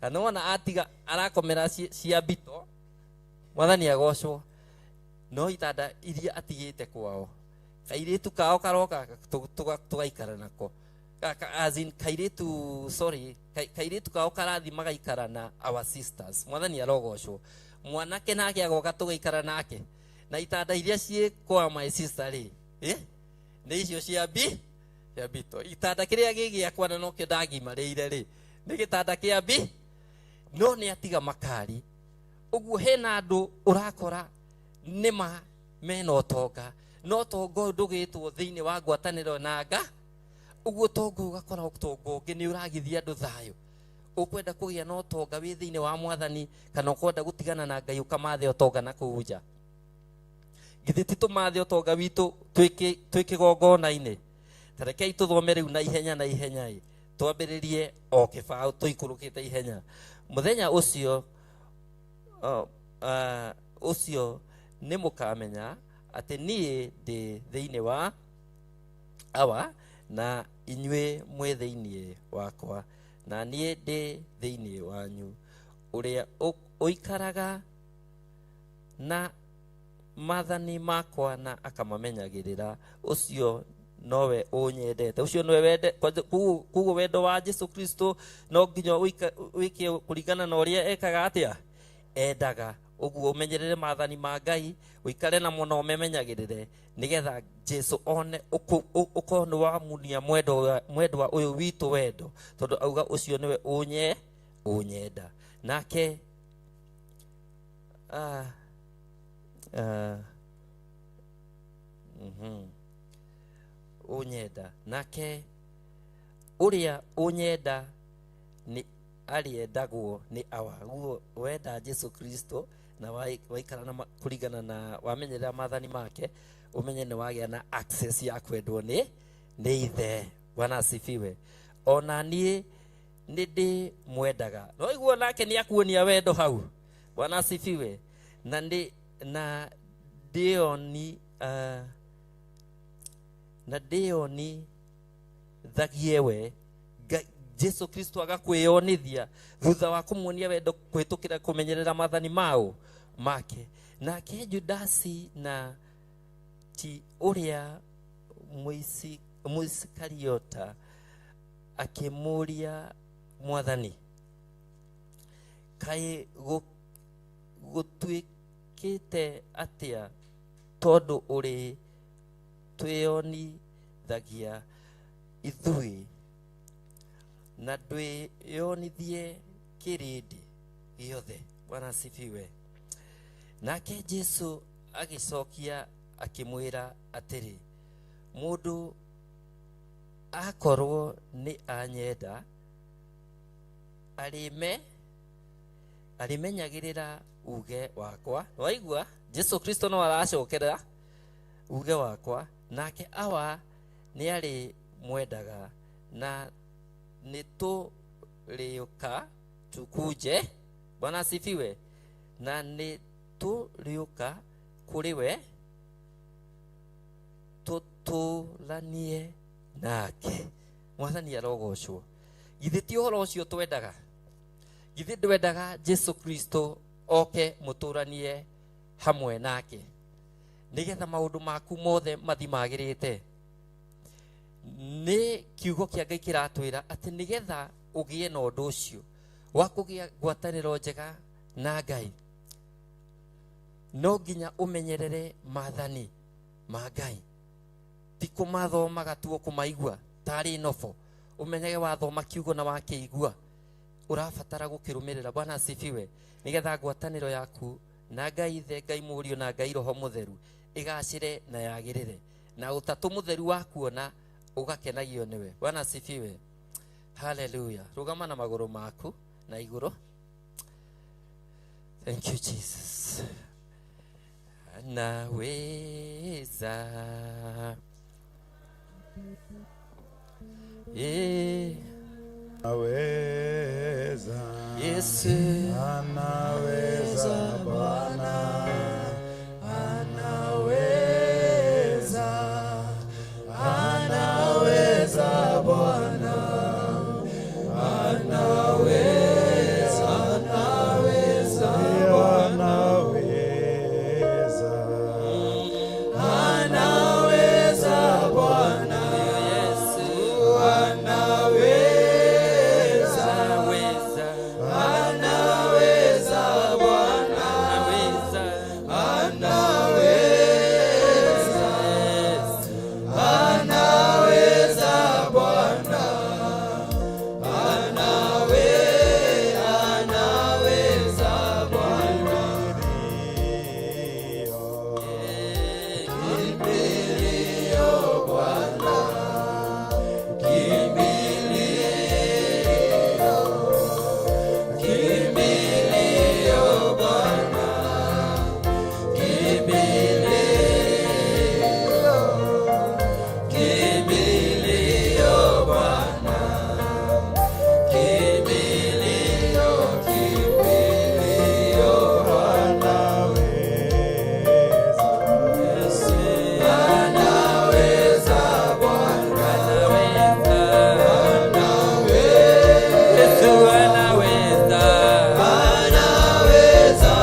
Kana wona atiga arakomera cia mbito. Mwathani agocwo. No itanda iria atigĩte kwao, kairĩtu kao karoka tũgaikara nako. As in kairĩtu, sorry, kairĩtu kao karathi magaikara na our sisters. Mwathani arogocwo. Mwanake nake agoka tũgaikara nake na itanda iria ciĩ kwa my sister rĩ, nĩ icio cia bi cia bito. Itanda kĩrĩa gĩ gĩakwa na nokĩo ndagimarĩire rĩ, nĩ gĩtanda kĩa bi, no nĩ atiga makari. Ũguo hena andũ ũrakora nĩma mena ũtonga, no ũtonga ũyũ ndũgĩtwo thĩinĩ wa ngwatanĩro na nga. Ũguo ũtonga ũyũ ũgakora ũtonga ũngĩ nĩ ũragithia andũ thayũ. Ũkwenda kũgĩa na ũtonga wĩ thĩinĩ wa Mwathani, kana ũkwenda gũtigana na Ngai ũkamathe ũtonga na kũu nja? Githĩ ti tũmathe ũtonga witũ twĩ kĩgongona-inĩ? Ta rekei tũthome rĩu na ihenya na ihenya ĩ, twambĩrĩrie o kĩbaũ tũikũrũkĩte ihenya. Mũthenya ũcio, ũcio nĩ mũkamenya atĩ niĩ ndĩ thĩinĩ wa Awa, na inyuĩ mwĩ thĩinĩ wakwa, na niĩ ndĩ thĩinĩ wanyu. Ũrĩa ũikaraga na maathani makwa na akamamenyagĩrĩra, ũcio nowe ũnyendete. Ũcio nowe wende. Koguo wendo wa Jesu Kristo no nginya wĩke kũringana na ũrĩa ekaga atĩa, endaga. Ũguo ũmenyerere maathani ma Ngai, ũikare namo na ũmemenyagĩrĩre, nĩgetha Jesu one ũkorwo nĩ wamunia mwendwa ũyũ witũ wendo, tondũ auga ũcio nĩwe ũnyenda. Nake ũnyenda, nake ũrĩa ũnyenda nĩ arĩendagwo nĩ Awa. Guo wenda Jesu Kristo na waikara na kũringana na wamenyerera maathani make, ũmenye nĩ wagĩa na access ya kwendwo nĩ Ithe. Bwana asifiwe. Ona niĩ nĩ ndĩmwendaga. No iguo nake nĩ akuonia wendo hau. Bwana asifiwe. Na nĩ na ndĩoni, na ndĩoni thagie we. Jesu Kristo agakwĩyonithia thutha wa kũmuonia wendo kũhĩtũkĩra kũmenyerera maathani mao make. Nake Judasi na ti ũrĩa Mũisikariota akĩmũũria Mwathani, kaĩ gũtuĩkĩte atĩa tondũ ũrĩ twĩyonithagia ithuĩ na ndwĩyonithie kĩrĩndĩ gĩothe? Bwana asifiwe. Nake Jesu agĩcokia akĩmwĩra atĩrĩ, mũndũ akorwo nĩ anyenda, arĩmenyagĩrĩra uge wakwa. Waigua Jesu Kristo no aracokerera uge wakwa, nake Awa nĩ arĩmwendaga, na nĩtũrĩũka tukuje. Bwana asifiwe. Na nĩtũrĩũka kũrĩ we tũtũranie nake. Mwathani arogocwo. Githĩ ti ũhoro ũcio twendaga? Githĩ ndwendaga Jesu Kristo oke mũtũranie hamwe nake, nĩgetha maũndũ maku mothe mathi magĩrĩte? Nĩ kiugo kĩa Ngai kĩratwĩra atĩ nĩgetha ũgĩe na ũndũ ũcio wa kũgĩa ngwatanĩro njega na Ngai, no nginya ũmenyerere maathani ma Ngai. Ti kũmathomaga tu o kũmaigua tarĩ nobo, Ũmenyage wathoma kiugo na wakĩigua ũrabatara gũkĩrũmĩrĩra. Bwana asifiwe. Nĩgetha ngwatanĩro yaku na Ngai Ithe, Ngai Mũriũ na Ngai Roho Mũtheru ĩgacĩre na yagĩrĩre, na ũtatũ mũtheru wakuona ũgakenagio nĩwe. Bwana asifiwe. Haleluya. Rũgama na magũrũ maku na igũrũ. Thank you, Jesus. Anaweza. Eh. Anaweza. Yesu. Anaweza Bwana. Anaweza. Anaweza Bwana. Anaweza. Anaweza Bwana. Anaweza. Anaweza Bwana. Yesu. Anaweza. Anaweza. Anaweza Bwana. Anaweza. Anaweza. Anaweza Bwana. Anaweza Bwana. Kimbilio Bwana. Kimbilio. Kimbilio Bwana. Kimbilio. Kimbilio Bwana. Kimbilio, kimbilio Bwana. Anaweza Bwana. Yesu anaweza. Anaweza.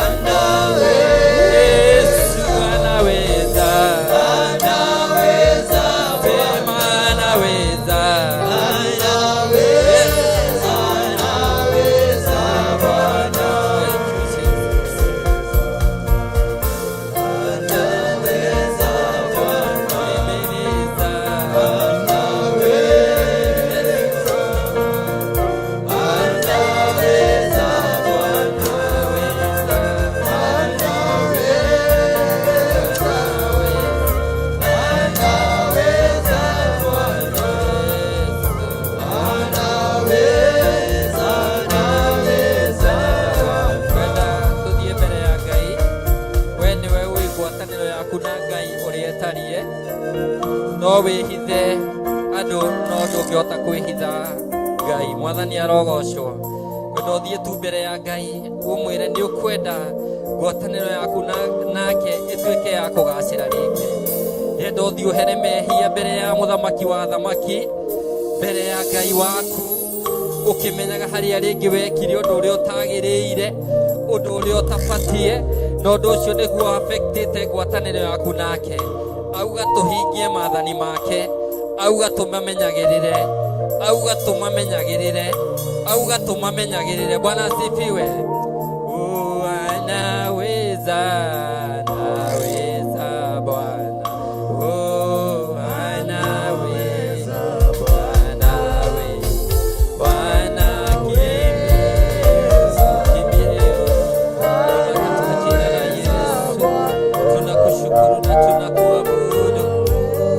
Anaweza. Yesu anaweza. Anaweza. Sema anaweza. Anaweza. Anaweza Bwana. Thank you, Jesus. Anaweza Bwana. Ebeneza. Anaweza. Anaweza Bwana. Anaweza. Anaweza Bwana. Anaweza. Anaweza Bwana. Twenda tuthiĩ mbere ya Ngai. We nĩwe ũĩ ngwatanĩro yaku na Ngai ũrĩa ĩtariĩ. No wĩhithe andũ no ndũngĩhota kwĩhitha Ngai. Mwathani arogocwo. Wenda ũthiĩ tu mbere ya Ngai ũmwĩre nĩ ũkwenda ngwatanĩro yaku nake ĩtuĩke ya kũgacĩra rĩngĩ. Ndĩrenda ũthiĩ ũhere mehia mbere ya mũthamaki wa thamaki, mbere ya Ngai waku, ũkĩmenyaga harĩa rĩngĩ wekire ũndũ ũrĩa ũtagĩrĩire, ũndũ ũrĩa ũtabatiĩ, na ũndũ ũcio nĩguo affectĩte ngwatanĩro yaku nake. Auga tũhingie maathani make, auga tũmamenyagĩrĩre, auga tũmamenyagĩrĩre, auga tũmamenyagĩrĩre. Bwana asifiwe. Oh, anaweza, anaweza Bwana. Oh, anaweza, anaweza Bwana. Kimbilio, Baba, katika jina la Yesu tunakushukuru na tunakuabudu.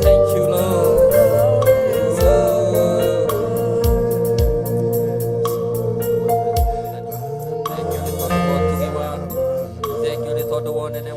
Thank you, Lord. Oh. Thank you nĩ tondũ wa ũtugi waku. Thank you nĩ tondũ wa ũnene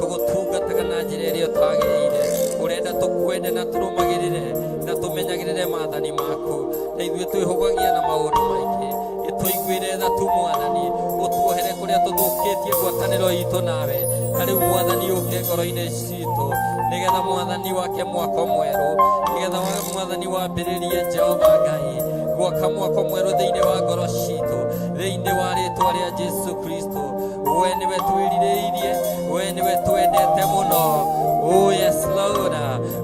Tũgũtungataga na njĩra ĩrĩa ũtagĩrĩire. Ũrenda tũkwende na tũrũmagĩrĩre na tũmenyagĩrĩre maathani maku. Na ithuĩ twĩhũgagia na maũndũ maingĩ. Gĩtũiguĩre tha tu Mwathani, ũtuohere kũrĩa tũthũkĩtie ngwatanĩro itũ nawe. Na rĩu Mwathani ũke ngoro-inĩ citũ, nĩgetha Mwathani wake mwako mwerũ, nĩgetha Mwathani wambĩrĩrie Jehova Ngai gwaka mwako mwerũ thĩinĩ wa ngoro citũ, thĩinĩ wa rĩtwa rĩa Jesu Kristo. We nĩwe twĩrirĩirie, we nĩwe twendete mũno. Oh yes Lord,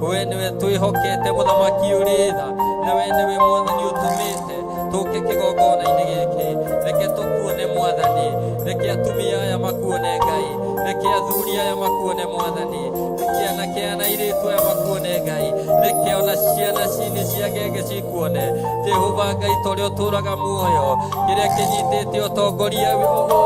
we nĩwe twĩhokete mũthamaki ũrĩ tha, na we nĩwe Mwathani ũtũmĩte tũke kĩgongona-inĩ gĩkĩ. Reke tũkuone Mwathani, reke atumia aya makuone Ngai, reke athuri aya makuone Mwathani, reke anake aya na airĩtu aya makuone Ngai, reke ona ciana cini cia ngenge cikuone. Jehova Ngai, ta ũrĩa ũtũũraga muoyo, kĩrĩa kĩnyitĩte ũtongoria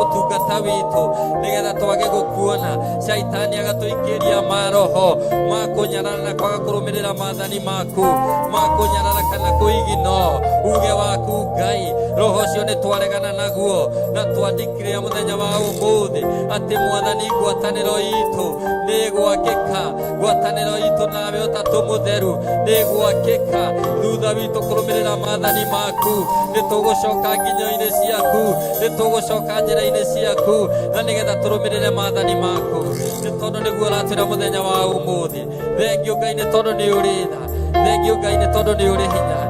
ũtungata witũ, nĩgetha twage gũkuona. Shaitani agatũikĩria maroho ma kũnyarara na kwaga kũrũmĩrĩra maathani maku, ma kũnyarara kana kũigino uge waku Ngai. Roho ũcio nĩ twaregana naguo na twandĩkire mũthenya wa ũmũthĩ atĩ Mwathani ngwatanĩro itũ nĩ ĩgwakĩka, ngwatanĩro itũ nawe ũtatũ mũtheru nĩ ĩgwakĩka. Thutha witũ kũrũmĩrĩra maathani maku, nĩ tũgũcoka nginyo-inĩ ciaku, nĩ tũgũcoka njĩra-inĩ ciaku, na nĩgetha tũrũmĩrĩre maathani maku, nĩ tondũ nĩguo ũratwĩra mũthenya wa ũmũthĩ. Thengiũ Ngai nĩ tondũ nĩ ũrĩ tha, thengiũ Ngai nĩ tondũ nĩ ũrĩ hinya.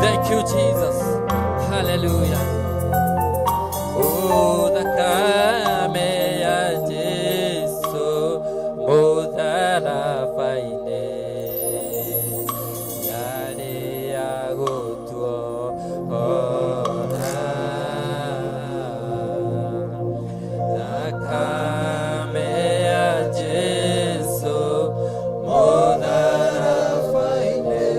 Thank you Jesus. Hallelujah. Oh, thakame ya Jesu mũtharaba-inĩ yarĩ ya gũtuohora. Thakame ya Jesu mũtharaba-inĩ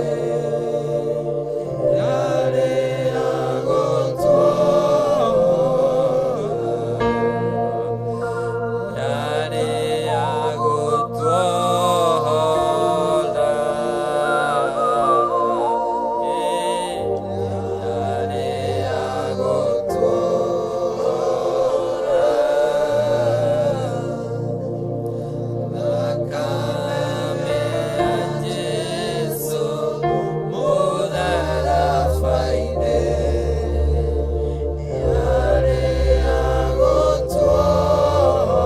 yarĩ ya gũtuohora, yarĩ ya gũtuohora, yarĩ ya gũtuohora. Thakame ya Jesu mũtharaba-inĩ yarĩ ya gũtuohora.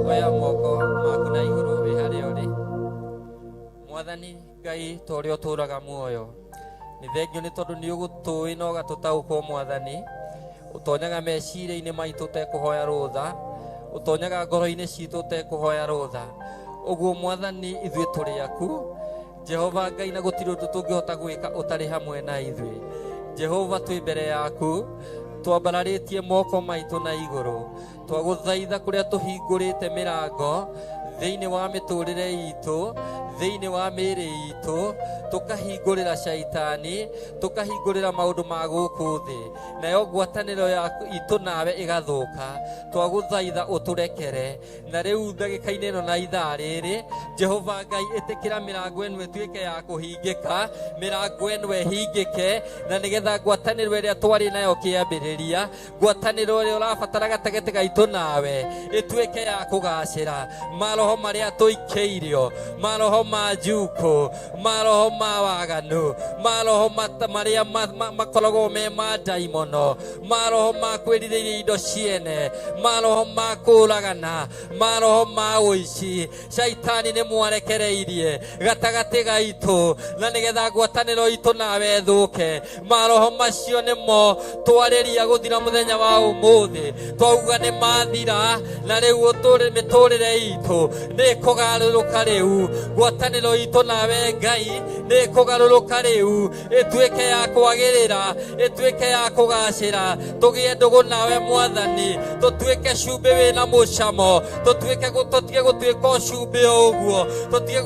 Oya moko maku na igũrũ wĩ harĩa ũrĩ. Mwathani Ngai, ta ũrĩa ũtũũraga muoyo, nĩ thengio nĩ tondũ nĩ ũgũtũĩ na ũgatũtaũkwo Mwathani. Ũtonyaga meciria-inĩ maitũ ũtekũhoya rũtha, ũtonyaga ngoro-inĩ citũ ũtekũhoya rũtha. Ũguo Mwathani ithuĩ tũrĩ aku Jehova Ngai, na gũtirĩ ũndũ tũngĩhota gwĩka ũtarĩ hamwe na ithuĩ. Jehova, twĩ mbere yaku twambararĩtie moko maitũ na igũrũ, twagũthaitha kũrĩa tũhingũrĩte mĩrango thĩinĩ wa mĩtũrĩre itũ, thĩinĩ wa mĩĩrĩ itũ, tũkahingũrĩra shaitani, tũkahingũrĩra maũndũ ma gũkũ thĩ, nayo ngwatanĩro itũ nawe ĩgathũka. Twagũthaitha ũtũrekere. Na rĩu ndagĩka-inĩ ĩno na ithaa rĩrĩ, Jehova Ngai, ĩtĩkĩra mĩrango ĩno ĩtuĩke ya kũhingĩka, mĩrango ĩno ĩhingĩke, na nĩgetha ngwatanĩro ĩrĩa twarĩ nayo kĩambĩrĩria, ngwatanĩro ĩrĩa ũrabatara gatagatĩ gaitũ nawe ĩtuĩke ya kũgacĩra. Maroho marĩa tũikĩirio, maroho ma njukũ, maroho ma waganu, maroho marĩa makoragwo me ma ndaimono, maroho ma kwĩrirĩria indo ciene, maroho ma kũũragana, maroho ma ũici, shaitani nĩ mwarekereirie gatagatĩ gaitũ, na nĩgetha ngwatanĩro itũ nawe ĩthũke. Maroho macio nĩmo twarĩria gũthira mũthenya wa ũmũthĩ, twauga nĩ mathira, na rĩu mĩtũrĩre itũ nĩ ĩkũgarũrũka rĩu. Ngwatanĩro itũ nawe Ngai nĩ ĩkũgarũrũka rĩu, ĩtuĩke ya kwagĩrĩra, ĩtuĩke ya kũgacĩra. Tũgĩe ndũgũ nawe Mwathani, tũtuĩke cumbĩ wĩna mũcamo, tũtuĩke tũtige gũtuĩka o cumbĩ o ũguo, tũtige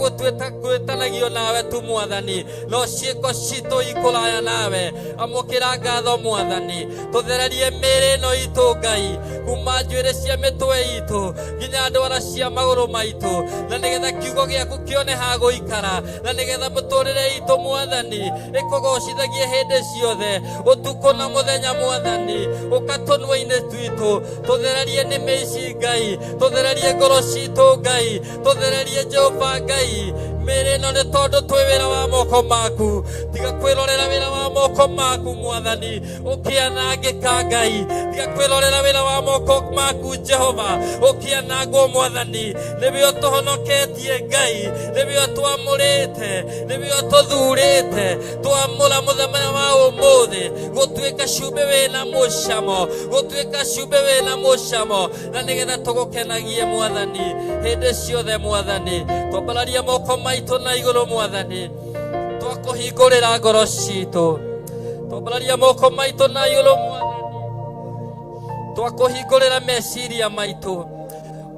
gwĩtanagio nawe tu Mwathani, no ciĩko citũ ikũraya nawe. Amũkĩra ngatho Mwathani, tũthererie mĩĩrĩ ĩno itũ Ngai, kuma njuĩrĩ cia mĩtwe itũ nginya ndwara cia magũrũ maitũ, na nĩgetha kiugo gĩaku kĩone ha gũikara na nĩgetha mũtũrĩre itũ mwathani ĩkũgocithagie hĩndĩ ciothe ũtukũ na mũthenya mwathani ũka tũnua-inĩ twitũ tũthererie nĩmĩ ici Ngai tũthererie ngoro citũ Ngai tũthererie Jehova Ngai mĩĩrĩ ĩno nĩ tondũ twĩ wĩra wa moko maku tiga kwĩrorera wĩra wa moko maku mwathani ũkĩanangĩka Ngai tiga kwĩrorera wĩra wa moko maku Jehova ũkĩanangwo mwathani nĩwe ũtũhonoketie Ngai nĩwe ũtwamũrĩte nĩwe ũtũthurĩte twamũra mũthenya wa ũmũthĩ gũtuĩka cumbĩ wĩna mũcamo gũtuĩka cumbĩ wĩna mũcamo na nĩgetha tũgũkenagie mwathani hĩndĩ ciothe mwathani twambararie moko maitũ na igũrũ mwathani twakũhingũrĩra ngoro citũ twambararia moko maitũ na igũrũ mwathani twakũhingũrĩra meciria maitũ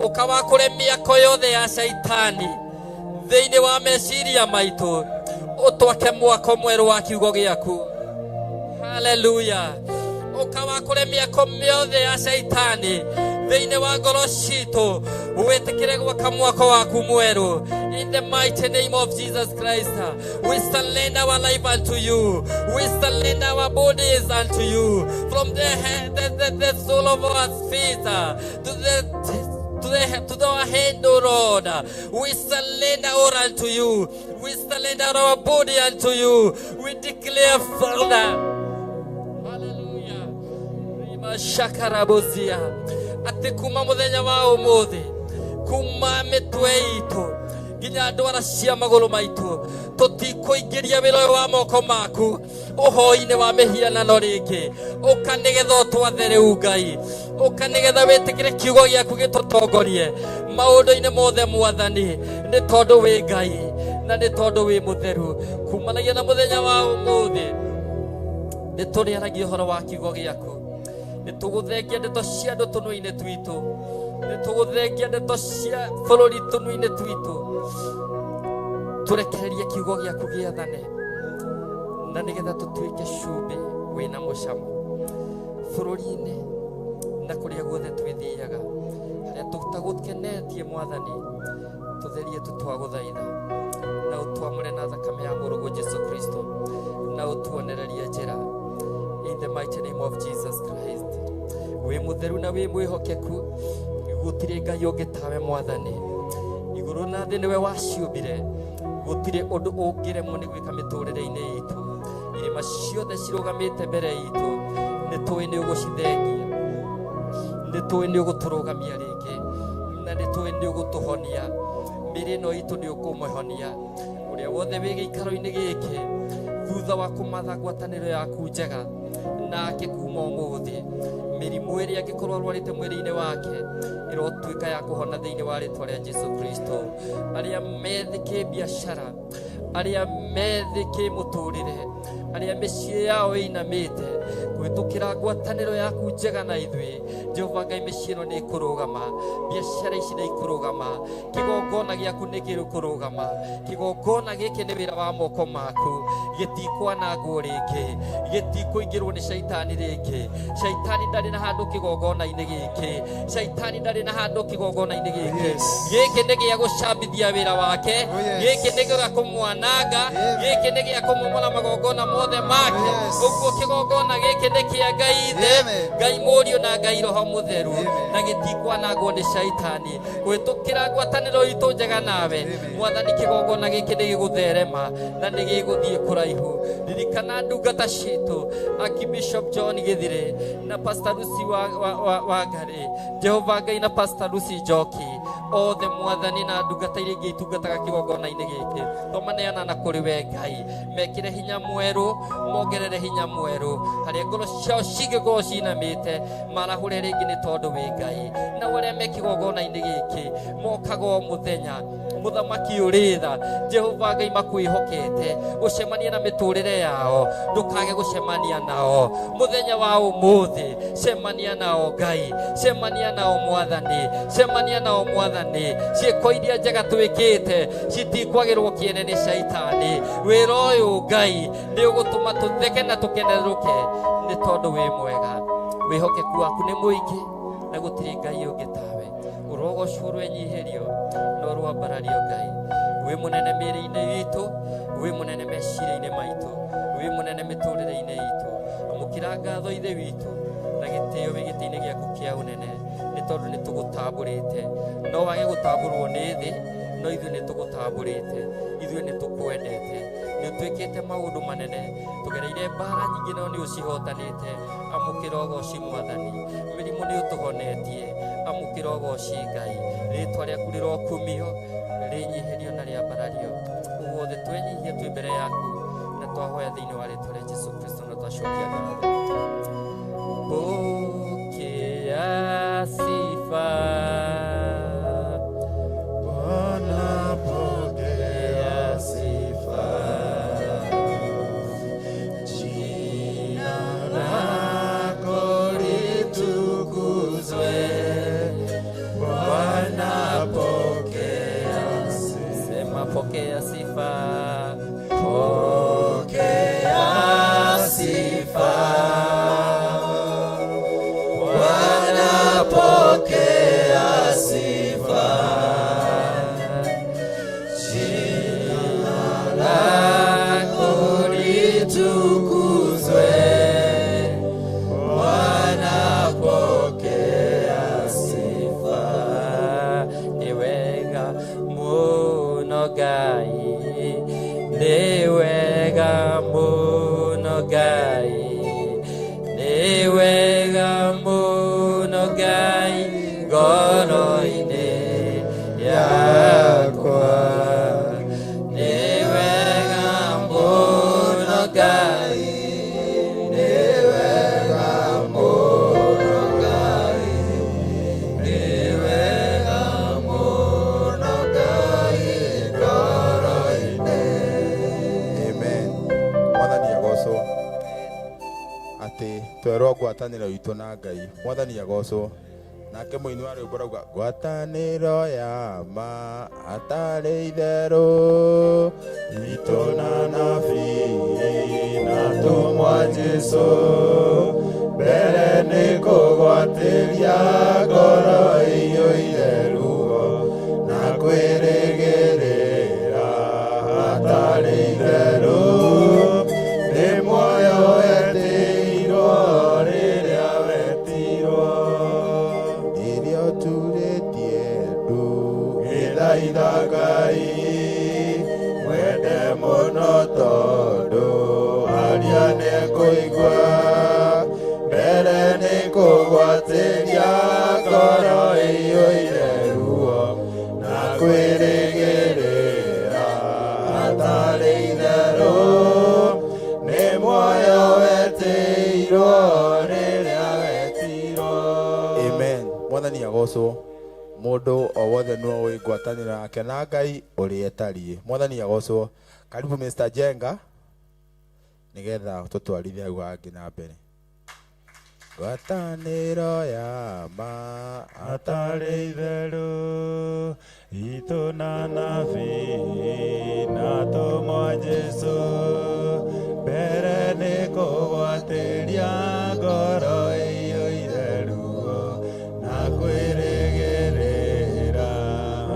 ũkawakũre mĩako yothe ya caitani thĩinĩ wa meciria maitũ ũtwake mwako mwerũ wa kiugo gĩaku haleluya ũkawakũre mĩako mĩothe ya caitani thĩinĩ wa ngoro citũ wĩtĩkĩre gwaka mwako waku mwerũ. In the mighty name of Jesus Christ, we surrender our life unto you. We surrender our bodies unto you. From the head, the sole of our feet to our hand, O Lord, we surrender all unto you. We surrender our body unto you. We declare, Father, hallelujah. Shakarabozia atĩ kuma mũthenya wa ũmũthĩ kuma mĩtwe itũ nginya ndwara cia magũrũ maitũ tũtikũingĩria wĩra ũyũ wa moko maku ũhoi-inĩ wa mĩhianano rĩngĩ ũka nĩgetha ũtwathe rĩu Ngai ũka nĩgetha wĩtĩkĩre kiugo gĩaku gĩtũtongorie maũndũ-inĩ mothe mwathani nĩ tondũ wĩ Ngai na nĩ tondũ wĩ mũtheru kumanagia na mũthenya wa ũmũthĩ nĩ tũrĩaragia ũhoro wa kiugo gĩaku nĩ tũgũthengia ndeto cia andũ tũnua-inĩ twitũ nĩ tũgũthengia ndeto cia bũrũri tũnua-inĩ twitũ tũrekererie kiugo gĩaku gĩathane na nĩgetha tũtuĩke cumbĩ wĩna mũcamo bũrũri-inĩ na kũrĩa guothe twĩthiaga harĩa tũtagũkenetie mwathani tũtherie tũtwagũthaitha na ũtwamũre na thakame ya mũrũguo Jesu Kristo na ũtuonererie njĩra. In the mighty name of Jesus Christ. Wĩ mũtheru na wĩ mwĩhokeku gũtirĩ Ngai ũngĩ tawe mwathani igũrũ na thĩ nĩwe waciũmbire gũtirĩ ũndũ ũngĩremwo nĩ gwĩka mĩtũrĩre-inĩ itũ irĩma ciothe cirũgamĩte mbere itũ nĩ tũĩ nĩ ũgũcithengia nĩ tũĩ nĩ ũgũtũrũgamia rĩngĩ na nĩ tũĩ nĩ ũgũtũhonia mĩĩrĩ ĩno itũ nĩ ũkũmĩhonia ũrĩa wothe wĩ gĩikaro-inĩ gĩkĩ thutha wa kũmatha ngwatanĩro yaku njega nake kuma ũmũthĩ mĩrimũ ĩrĩa angĩkorwo arwarĩte mwĩrĩ-inĩ wake ĩrotuĩka ya kũhona thĩinĩ wa rĩtwa rĩa Jesu Kristo arĩa methĩ kĩbiacara arĩa methĩ kĩmũtũrĩre arĩa mĩciĩ yao ĩinamĩte kũhĩtũkĩra ngwatanĩro yaku njega na ithuĩ Jehova Ngai mĩciĩ ĩno nĩ ĩkũrũgama biacara ici nĩ ikũrũgama kĩgongona gĩaku nĩ gĩkũrũgama kĩgongona gĩkĩ nĩ wĩra wa moko maku gĩtikwanangwo rĩngĩ gĩtikũingĩrwo nĩ caitani rĩngĩ caitani ndarĩ na handũ kĩgongona-inĩ gĩkĩ caitani ndarĩ na handũ kĩgongona-inĩ gĩkĩ gĩkĩ nĩ gĩa gũcambithia wĩra wake gĩkĩ nĩ gĩa kũmwananga gĩkĩ nĩ gĩa kũmomora magongona mothe make ũguo kĩgongona gĩkĩ nĩ kĩa Ngai Ithe Ngai Mũriũ na Ngai Roho Mũtheru na gĩtikwanangwo nĩ caitani kũhĩtũkĩra ngwatanĩro itũ njega nawe mwathani kĩgongona gĩkĩ nĩ gĩgũtherema na nĩ gĩgũthiĩ kũraihu ririkana ndungata citũ Archbishop John Githire na Pastor Lucy wa Ngarĩ Jehova Ngai na Pastor Lucy Njoki othe mwathani na ndungata iria ingĩ itungataga kĩgongona-inĩ gĩkĩ tũmaneana na kũrĩ we Ngai mekĩre hinya mwerũ mongerere hinya mwerũ harĩa ngoro ciao cingĩkorwo cinamĩte marahũre rĩngĩ nĩ tondũ wĩ Ngai na arĩa me kĩgongona-inĩ gĩkĩ mokaga o mũthenya mũthamaki ũrĩ tha Jehova Ngai makwĩhokete ũcemanie na mĩtũrĩre yao ndũkage gũcemania nao mũthenya wa ũmũthĩ cemania nao Ngai cemania nao mwathani cemania nao mwathani ciĩko iria njega twĩkĩte citikwagĩrwo kĩene nĩ caitani wĩra ũyũ Ngai nĩ ũgũtũma tũtheke na tũkenerũke nĩ tondũ wĩ mwega wĩhokeku waku nĩ mũingĩ na gũtirĩ Ngai ũngĩ tawe. Rũrogocwo rwenyihĩrio no rwambarario Ngai. Wĩ mũnene mĩĩrĩ-inĩ itũ, wĩ mũnene meciria-inĩ maitũ, wĩ mũnene mĩtũrĩre-inĩ itũ. Amũkĩra ngatho Ithe witũ na gĩtĩo wĩ gĩtĩ-inĩ gĩaku kĩa ũnene, nĩ tondũ nĩ tũgũtambũrĩte. No wage gũtambũrwo nĩ thĩ, no ithuĩ nĩ tũgũtambũrĩte, ithuĩ nĩ tũkwendete. Nĩ ũtwĩkĩte maũndũ manene, tũgereire mbara nyingĩ no nĩ ũcihotanĩte. Amũkĩra ũgoci Mwathani, mĩrimũ nĩ ũtũhonetie. Amũkĩra ũgoci Ngai, rĩtwa rĩaku rĩrokumio, rĩnyihĩrio na rĩambarario. Ũguothe twenyihia twĩ mbere yaku na twahoya thĩinĩ wa rĩtwa rĩa Jesu Kristo na twacokia ngatho. Pokea sifa Bwana, pokea sifa. Jina lako litukuzwe. Bwana, pokea sifa. Sema pokea sifa. Pokea sifa. Bwana, pokea sifa. Jina lako litukuzwe. Bwana, pokea sifa. Nĩ wega mũno Ngai, nĩ wega mũno Ngai, nĩ wega mũno Ngai ngoro-inĩ yakwa. Nĩ wega mũno Ngai, nĩ wega mũno Ngai, nĩ wega mũno Ngai ngoro-inĩ. Amen. Mwathani agocwo. Atĩ twerwo ngwatanĩro itũ na Ngai. Mwathani agocwo. Nake mũini wa rwĩmbo arauga ngwatanĩro ya ma atarĩ itherũ itũ na nabii na tũmwa Jesũ mbere nĩ kũgwatĩria ngoro ĩiyũire ruo na kwĩrĩgĩrĩra hatarĩ itherũ nĩ muoyo wetĩirwo rĩrĩa wetirwo rĩrĩa ũturĩtie ndu gĩthaitha Ngai mwende mũno tondũ aria nĩekũigua mbere nĩ kũgwatĩria ngoro ĩiyũire ruo na kwĩrĩgĩrĩra hatarĩ itherũ nĩ muoyo wetĩirwo rĩrĩa wetirwo. Amen. Mwathani agocwo. Mũndũ o wothe nĩwe ũĩ ngwatanĩro yake na Ngai ũrĩa ĩtariĩ. Mwathani agocwo. Karibu Mr. Jenga nĩgetha tũtwarithie hau hangĩ na mbere. Ngwatanĩro ya ma hatarĩ itherũ itũ na nabii na tũmwa Jesũ mbere nĩ kũgwatĩria ngoro ĩiyũire ruo na kwĩrĩgĩrĩra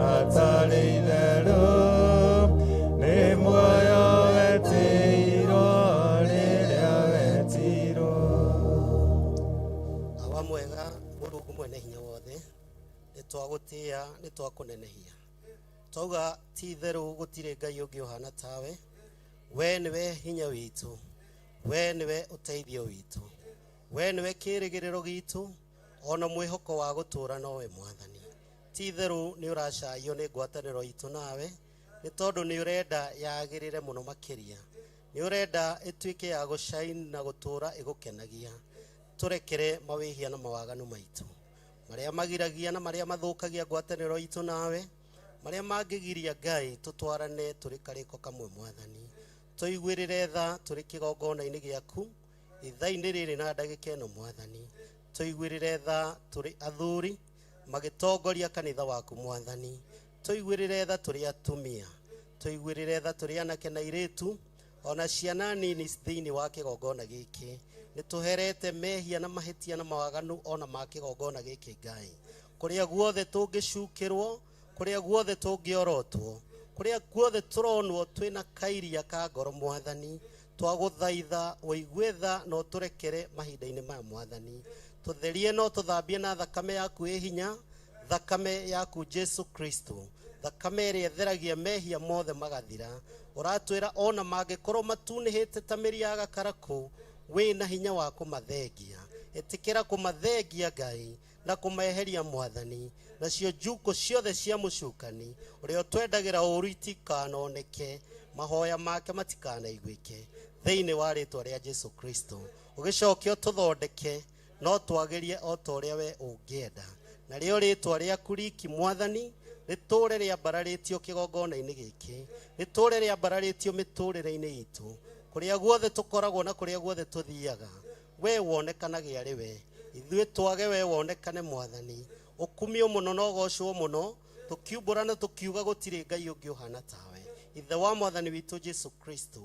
hatarĩ itherũ nĩ muoyo wetĩirwo rĩrĩa wetirwo. Awa mwega Mũrungu mwene hinya wothe, nĩ twagũtĩĩa, nĩ twakũnenehia. Twauga ti itherũ gũtirĩ Ngai ũngĩ ũhana tawe. We nĩwe hinya witũ, we nĩwe ũteithio witũ, we nĩwe kĩĩrĩgĩrĩro gitũ, ona mwĩhoko wa gũtũũra nowe Mwathani. Ti itherũ nĩ ũracaio nĩ ngwatanĩro itũ nawe, nĩ tondũ nĩ ũrenda yagĩrĩre mũno makĩria. Nĩ ũrenda ĩtuĩke ya gũcaini na gũtũũra ĩgũkenagia. Tũrekere mawĩhia na mawaganu maitũ, marĩa magiragia na marĩa mathũkagia ngwatanĩro itũ nawe, marĩa mangĩgiria Ngai tũtwarane tũrĩ karĩko kamwe Mwathani. Tũiguĩrĩre tha tũrĩ kĩgongona-inĩ gĩaku ithaa-inĩ rĩrĩ na ndagĩka ĩno Mwathani. Tũiguĩrĩre tha tũrĩ athuri magĩtongoria kanitha waku Mwathani. Tũiguĩrĩre tha tũrĩ atumia, tũiguĩrĩre tha tũrĩ anake na airĩtu ona ciana nini thĩinĩ wa kĩgongona gĩkĩ. Nĩ tũherete mehia na mahĩtia na mawaganu ona ma kĩgongona gĩkĩ Ngai. Kũrĩa guothe tũngĩcukĩrwo, kũrĩa guothe tũngĩorotwo, kũrĩa guothe tũronwo twĩna kairia ka ngoro mwathani, twagũthaitha ũigue tha na ũtũrekere mahinda-inĩ maya mwathani. Tũtherie na ũtũthambie na thakame yaku ĩ hinya, thakame yaku Jesu Kristo, thakame ĩrĩa ĩtheragia mehia mothe magathira. Ũratwĩra ona mangĩkorwo matunĩhĩte ta mĩri ya gakarakũ, wĩna hinya wa kũmathengia. Ĩtĩkĩra kũmathengia Ngai na kũmeheria mwathani, nacio njukũ ciothe cia mũcukani ũrĩa ũtwendagĩra ũũru itikanoneke, mahoya make matikanaiguĩke, thĩinĩ wa rĩtwa rĩa Jesu Kristo. Ũgĩcoke ũtũthondeke no twagĩrie o ta ũrĩa we ũngĩenda, narĩo rĩtwa rĩaku riki mwathani rĩtũũre rĩambararĩtio kĩgongona-inĩ gĩkĩ, rĩtũũre rĩambararĩtio mĩtũũrĩre-inĩ itũ, kũrĩa guothe tũkoragwo na kũrĩa guothe tũthiaga, we wonekanage arĩ we, ithuĩ twage we wonekane mwathani. Ũkumio mũno na ũgocwo mũno, tũkiumbũra na tũkiuga gũtirĩ Ngai ũngĩ ũhana tawe, Ithe wa mwathani witũ Jesu Kristo,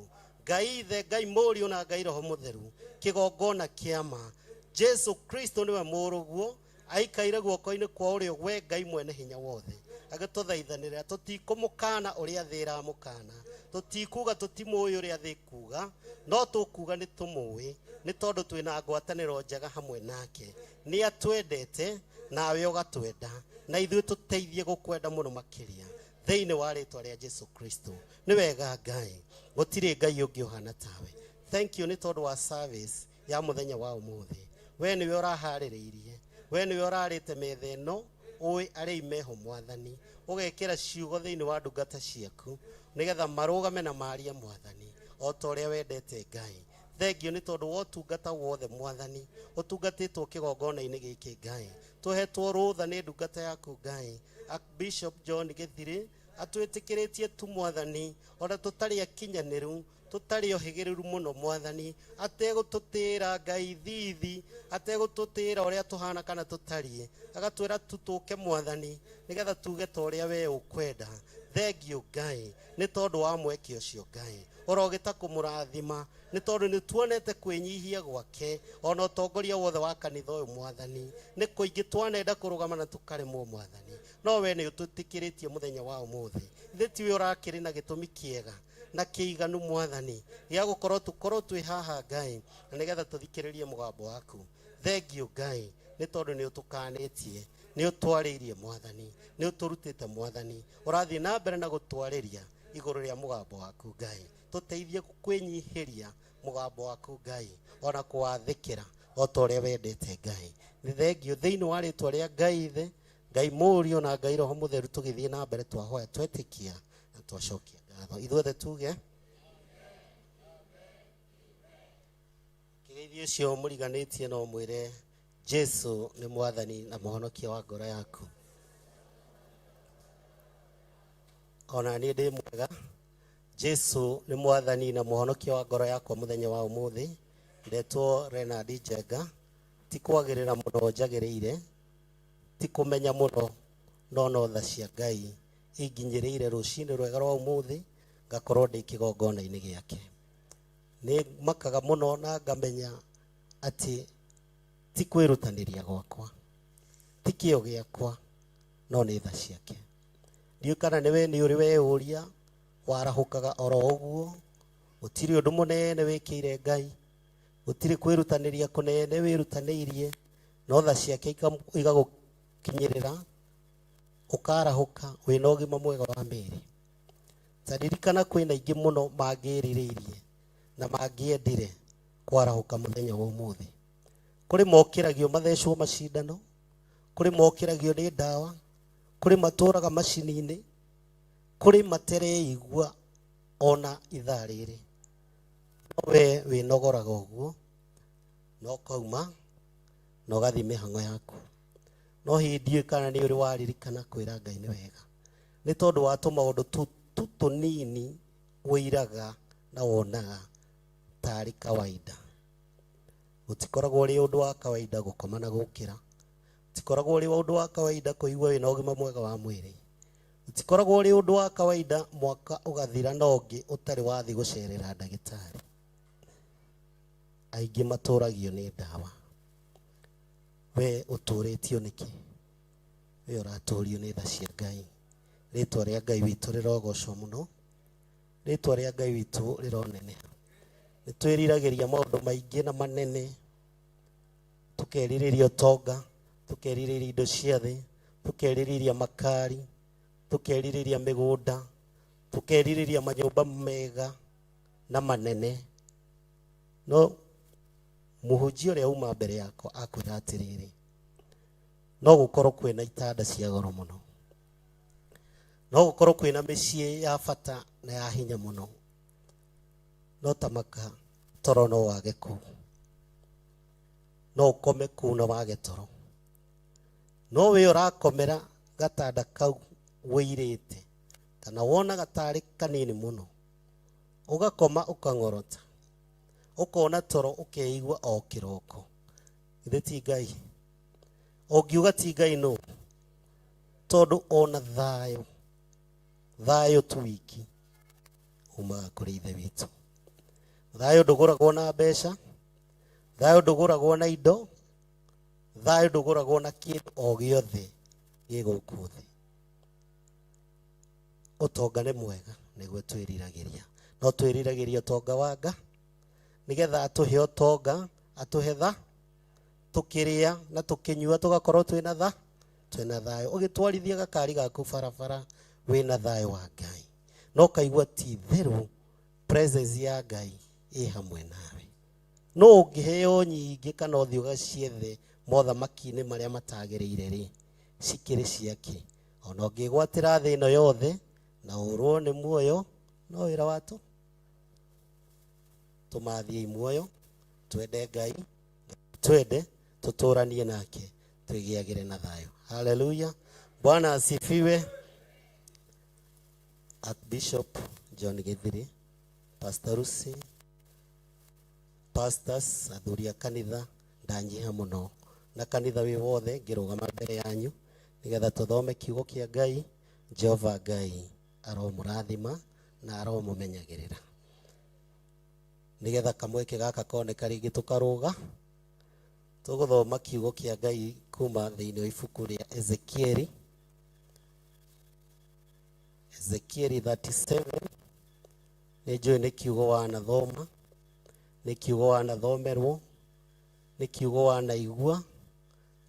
Ngai Ithe, Ngai Mũriũ na Ngai Roho Mũtheru, kĩgongona kĩama. Jesu Kristo nĩwe mũrũguo, aikaire guoko-inĩ kwa ũrĩo we Ngai mwene hinya wothe, agĩtũthaithanĩrĩra. Tũtikũmũkana ũrĩa thĩ ĩramũkana, tũtikuga tũtimũĩ ũrĩa thĩ ĩkuga, no tũkuga nĩ tũmũĩ, nĩ tondũ twĩna ngwatanĩro njega hamwe nake. Nĩ atwendete nawe ũgatwenda, na ithuĩ tũteithie gũkwenda mũno makĩria, thĩinĩ wa rĩtwa rĩa Jesu Kristo. Nĩ wega Ngai, gũtirĩ Ngai ũngĩ ũhana tawe. Thank you nĩ tondũ wa service ya mũthenya wa ũmũthĩ. We nĩwe ũraharĩrĩirie, we nĩwe ũrarĩte metha ĩno, ũĩ arĩa meho mwathani, ũgekĩra ciugo thĩinĩ wa ndungata ciaku nĩgetha marũgame na marie mwathani o ta ũrĩa wendete Ngai. Thengiũ nĩ tondũ wa ũtungata wothe mwathani ũtungatĩtwo kĩgongona-inĩ gĩkĩ Ngai. Tũhetwo rũtha nĩ ndungata yaku Ngai, Bishop John Gĩthirĩ, atwĩtĩkĩrĩtie tu mwathani, ona tũtarĩ akinyanĩru, tũtarĩ ohĩgĩrĩru mũno mwathani, ategũtũtĩĩra Ngai thithi, ategũtũtĩĩra ũrĩa tũhana kana tũtariĩ, agatwĩra tũtũke mwathani nĩgetha tuge ta ũrĩa we ũkwenda. Thengiũ Ngai nĩ tondũ wa mweke ũcio Ngai, ũrogĩta kũmũrathima nĩ tondũ nĩ tuonete kwĩnyihia gwake ona ũtongoria wothe wa kanitha ũyũ mwathani. Nĩ kũingĩ twanenda kũrũgama na tũkaremwo mwathani, no we nĩ ũtũtĩkĩrĩtie mũthenya wa ũmũthĩ. Ithe tiwe ũrakĩrĩ na gĩtũmi kĩega na kĩiganu mwathani gĩa gũkorwo tũkorwo twĩ haha Ngai, na nĩgetha tũthikĩrĩrie mũgambo waku. Thengiũ Ngai nĩ tondũ nĩ ũtũkanĩtie, nĩ ũtwarĩirie mwathani, nĩ ũtũrutĩte mwathani, ũrathiĩ na mbere na gũtwarĩria igũrũ rĩa mũgambo waku Ngai. Tũteithie kwĩnyihĩria mũgambo waku Ngai, ona kũwathĩkĩra o ta ũrĩa wendete Ngai. Nĩ thengiũ thĩinĩ wa rĩtwa rĩa Ngai Ithe, Ngai Mũriũ na Ngai Roho Mũtheru, tũgĩthiĩ na mbere twahoya twetĩkia na twacokia ngatho. Ithuothe tuge kĩgeithio ũcio mũriganĩtie no mwĩre Jesu nĩ mwathani na mũhonokia wa ngoro yaku. Ona niĩ ndĩ mwega. Jesu nĩ mwathani na mũhonokia wa ngoro yakwa mũthenya wa ũmũthĩ. Ndetwo Renard Njenga, ti kwagĩrĩra mũno njagĩrĩire, ti kũmenya mũno, no no tha cia Ngai inginyĩrĩire rũcinĩ rwega rwa ũmũthĩ, ngakorwo ndĩ kĩgongona-inĩ gĩake. Nĩ makaga mũno na ngamenya atĩ ti kwĩrutanĩria gwakwa, ti kĩo gĩakwa, no nĩ tha ciake. Ndiũĩ kana nĩwe nĩ ũrĩ weyũria warahũkaga oro ũguo, gũtirĩ ũndũ mũnene wĩkĩire Ngai, gũtirĩ kwĩrutanĩria kũnene wĩrutanĩirie, no tha ciake igagũkinyĩrĩra, ũkarahũka wĩna ũgima mwega wa mĩĩrĩ. Ta ririkana kwĩna aingĩ mũno mangĩrirĩirie na mangĩendire kwarahũka mũthenya wa ũmũthĩ. Kũrĩ mokĩragio mathecwo macindano, kũrĩ mokĩragio nĩ ndawa, kũrĩ matũraga macini-inĩ, kũrĩ matereigua ona ithaa rĩrĩ. No we wĩnogoraga ũguo, no ũkauma na ũgathiĩ mĩhang'o yaku. No hihi ndiũĩ kana nĩ ũrĩ waririkana kwĩra Ngai nĩ wega, nĩ tondũ wa tũmaũndũ tu tũnini wĩiraga na wonaga tarĩ kawaida. Gũtikoragwo ũrĩ ũndũ wa kawaida gũkoma na gũkĩra, gũtikoragwo ũrĩ ũndũ wa kawaida kũigua wĩna ũgima mwega wa mwĩrĩ, gũtikoragwo ũrĩ ũndũ wa kawaida mwaka ũgathira na ũngĩ ũtarĩ wathiĩ gũcerera ndagĩtarĩ. Aingĩ matũragio nĩ ndawa. We ũtũrĩtio nĩkĩ? Wĩ ũratũrio nĩ tha cia Ngai. Rĩtwa rĩa Ngai witũ rĩrogocwo mũno. Rĩtwa rĩa Ngai witũ rĩroneneha. Nĩ twĩriragĩria maũndũ maingĩ na manene. Tũkerirĩria ũtonga, tũkerirĩria indo cia thĩ, tũkerirĩria makari, tũkerirĩria mĩgũnda, tũkerirĩria manyũmba mega na manene. No mũhunjia ũrĩa uma mbere yakwa akwĩra atĩrĩrĩ, no gũkorwo kwĩna itanda cia goro mũno, no gũkorwo kwĩna mĩciĩ ya bata na ya hinya mũno, no tamaka toro no wage kũu, no ũkome kũu na wage toro, no wĩ ũrakomera gatanda kau wĩirĩte kana wonaga tarĩ kanini mũno, ũgakoma ũkang'orota, ũkona toro ũkeigua o kĩroko. Githĩ ti Ngai? Ũngiuga ti Ngai nũ? Tondũ ona thayũ, thayũ tu wiki umaga kũrĩ Ithe witũ. Thayũ ndũgũragwo na mbeca, thayũ ndũgũragwo na indo, thayũ ndũgũragwo na kĩndũ o gĩothe gĩ gũkũ thĩ. Ũtonga nĩ mwega nĩguo twĩriragĩria, no twĩriragĩria ũtonga wa Nga nĩgetha atũhe ũtonga, atũhe tha, tũkĩrĩa na tũkĩnyua tũgakorwo twĩna tha, twĩna thayũ. Ũgĩtwarithia gakari gaku barabara wĩna thayũ wa Ngai, no ũkaigua ti itherũ presence ya Ngai ĩ hamwe nawe. No ũngĩheo nyingĩ kana ũthiĩ ũgaciethe mothamaki-inĩ marĩa matagĩrĩire rĩ, cikĩrĩ ciake. Ona ũngĩgwatĩra thĩ ĩno yothe na ũrwo nĩ muoyo, no wĩra wa tũ. Tũmathiei muoyo, twende Ngai, twende tũtũranie nake, twĩgĩagĩre na thayũ. Haleluya, Bwana asifiwe. Archbishop John Githiri, Pastor Lucy, pastors, athuri a kanitha, ndanyiha mũno na kanitha wĩ wothe ngĩrũgama mbere yanyu nĩgetha tũthome kiugo kĩa Ngai. Jehova Ngai aromũrathima na aromũmenyagĩrĩra nĩgetha kamweke gaka koneka rĩngĩ tũkarũga. Tũgũthoma kiugo kĩa Ngai kuma thĩinĩ wa ibuku rĩa Ezekieli, Ezekieli 37. Nĩ njũĩ nĩ kiugo wanathoma, nĩ kiugo wanathomerwo, nĩ kiugo wanaigua,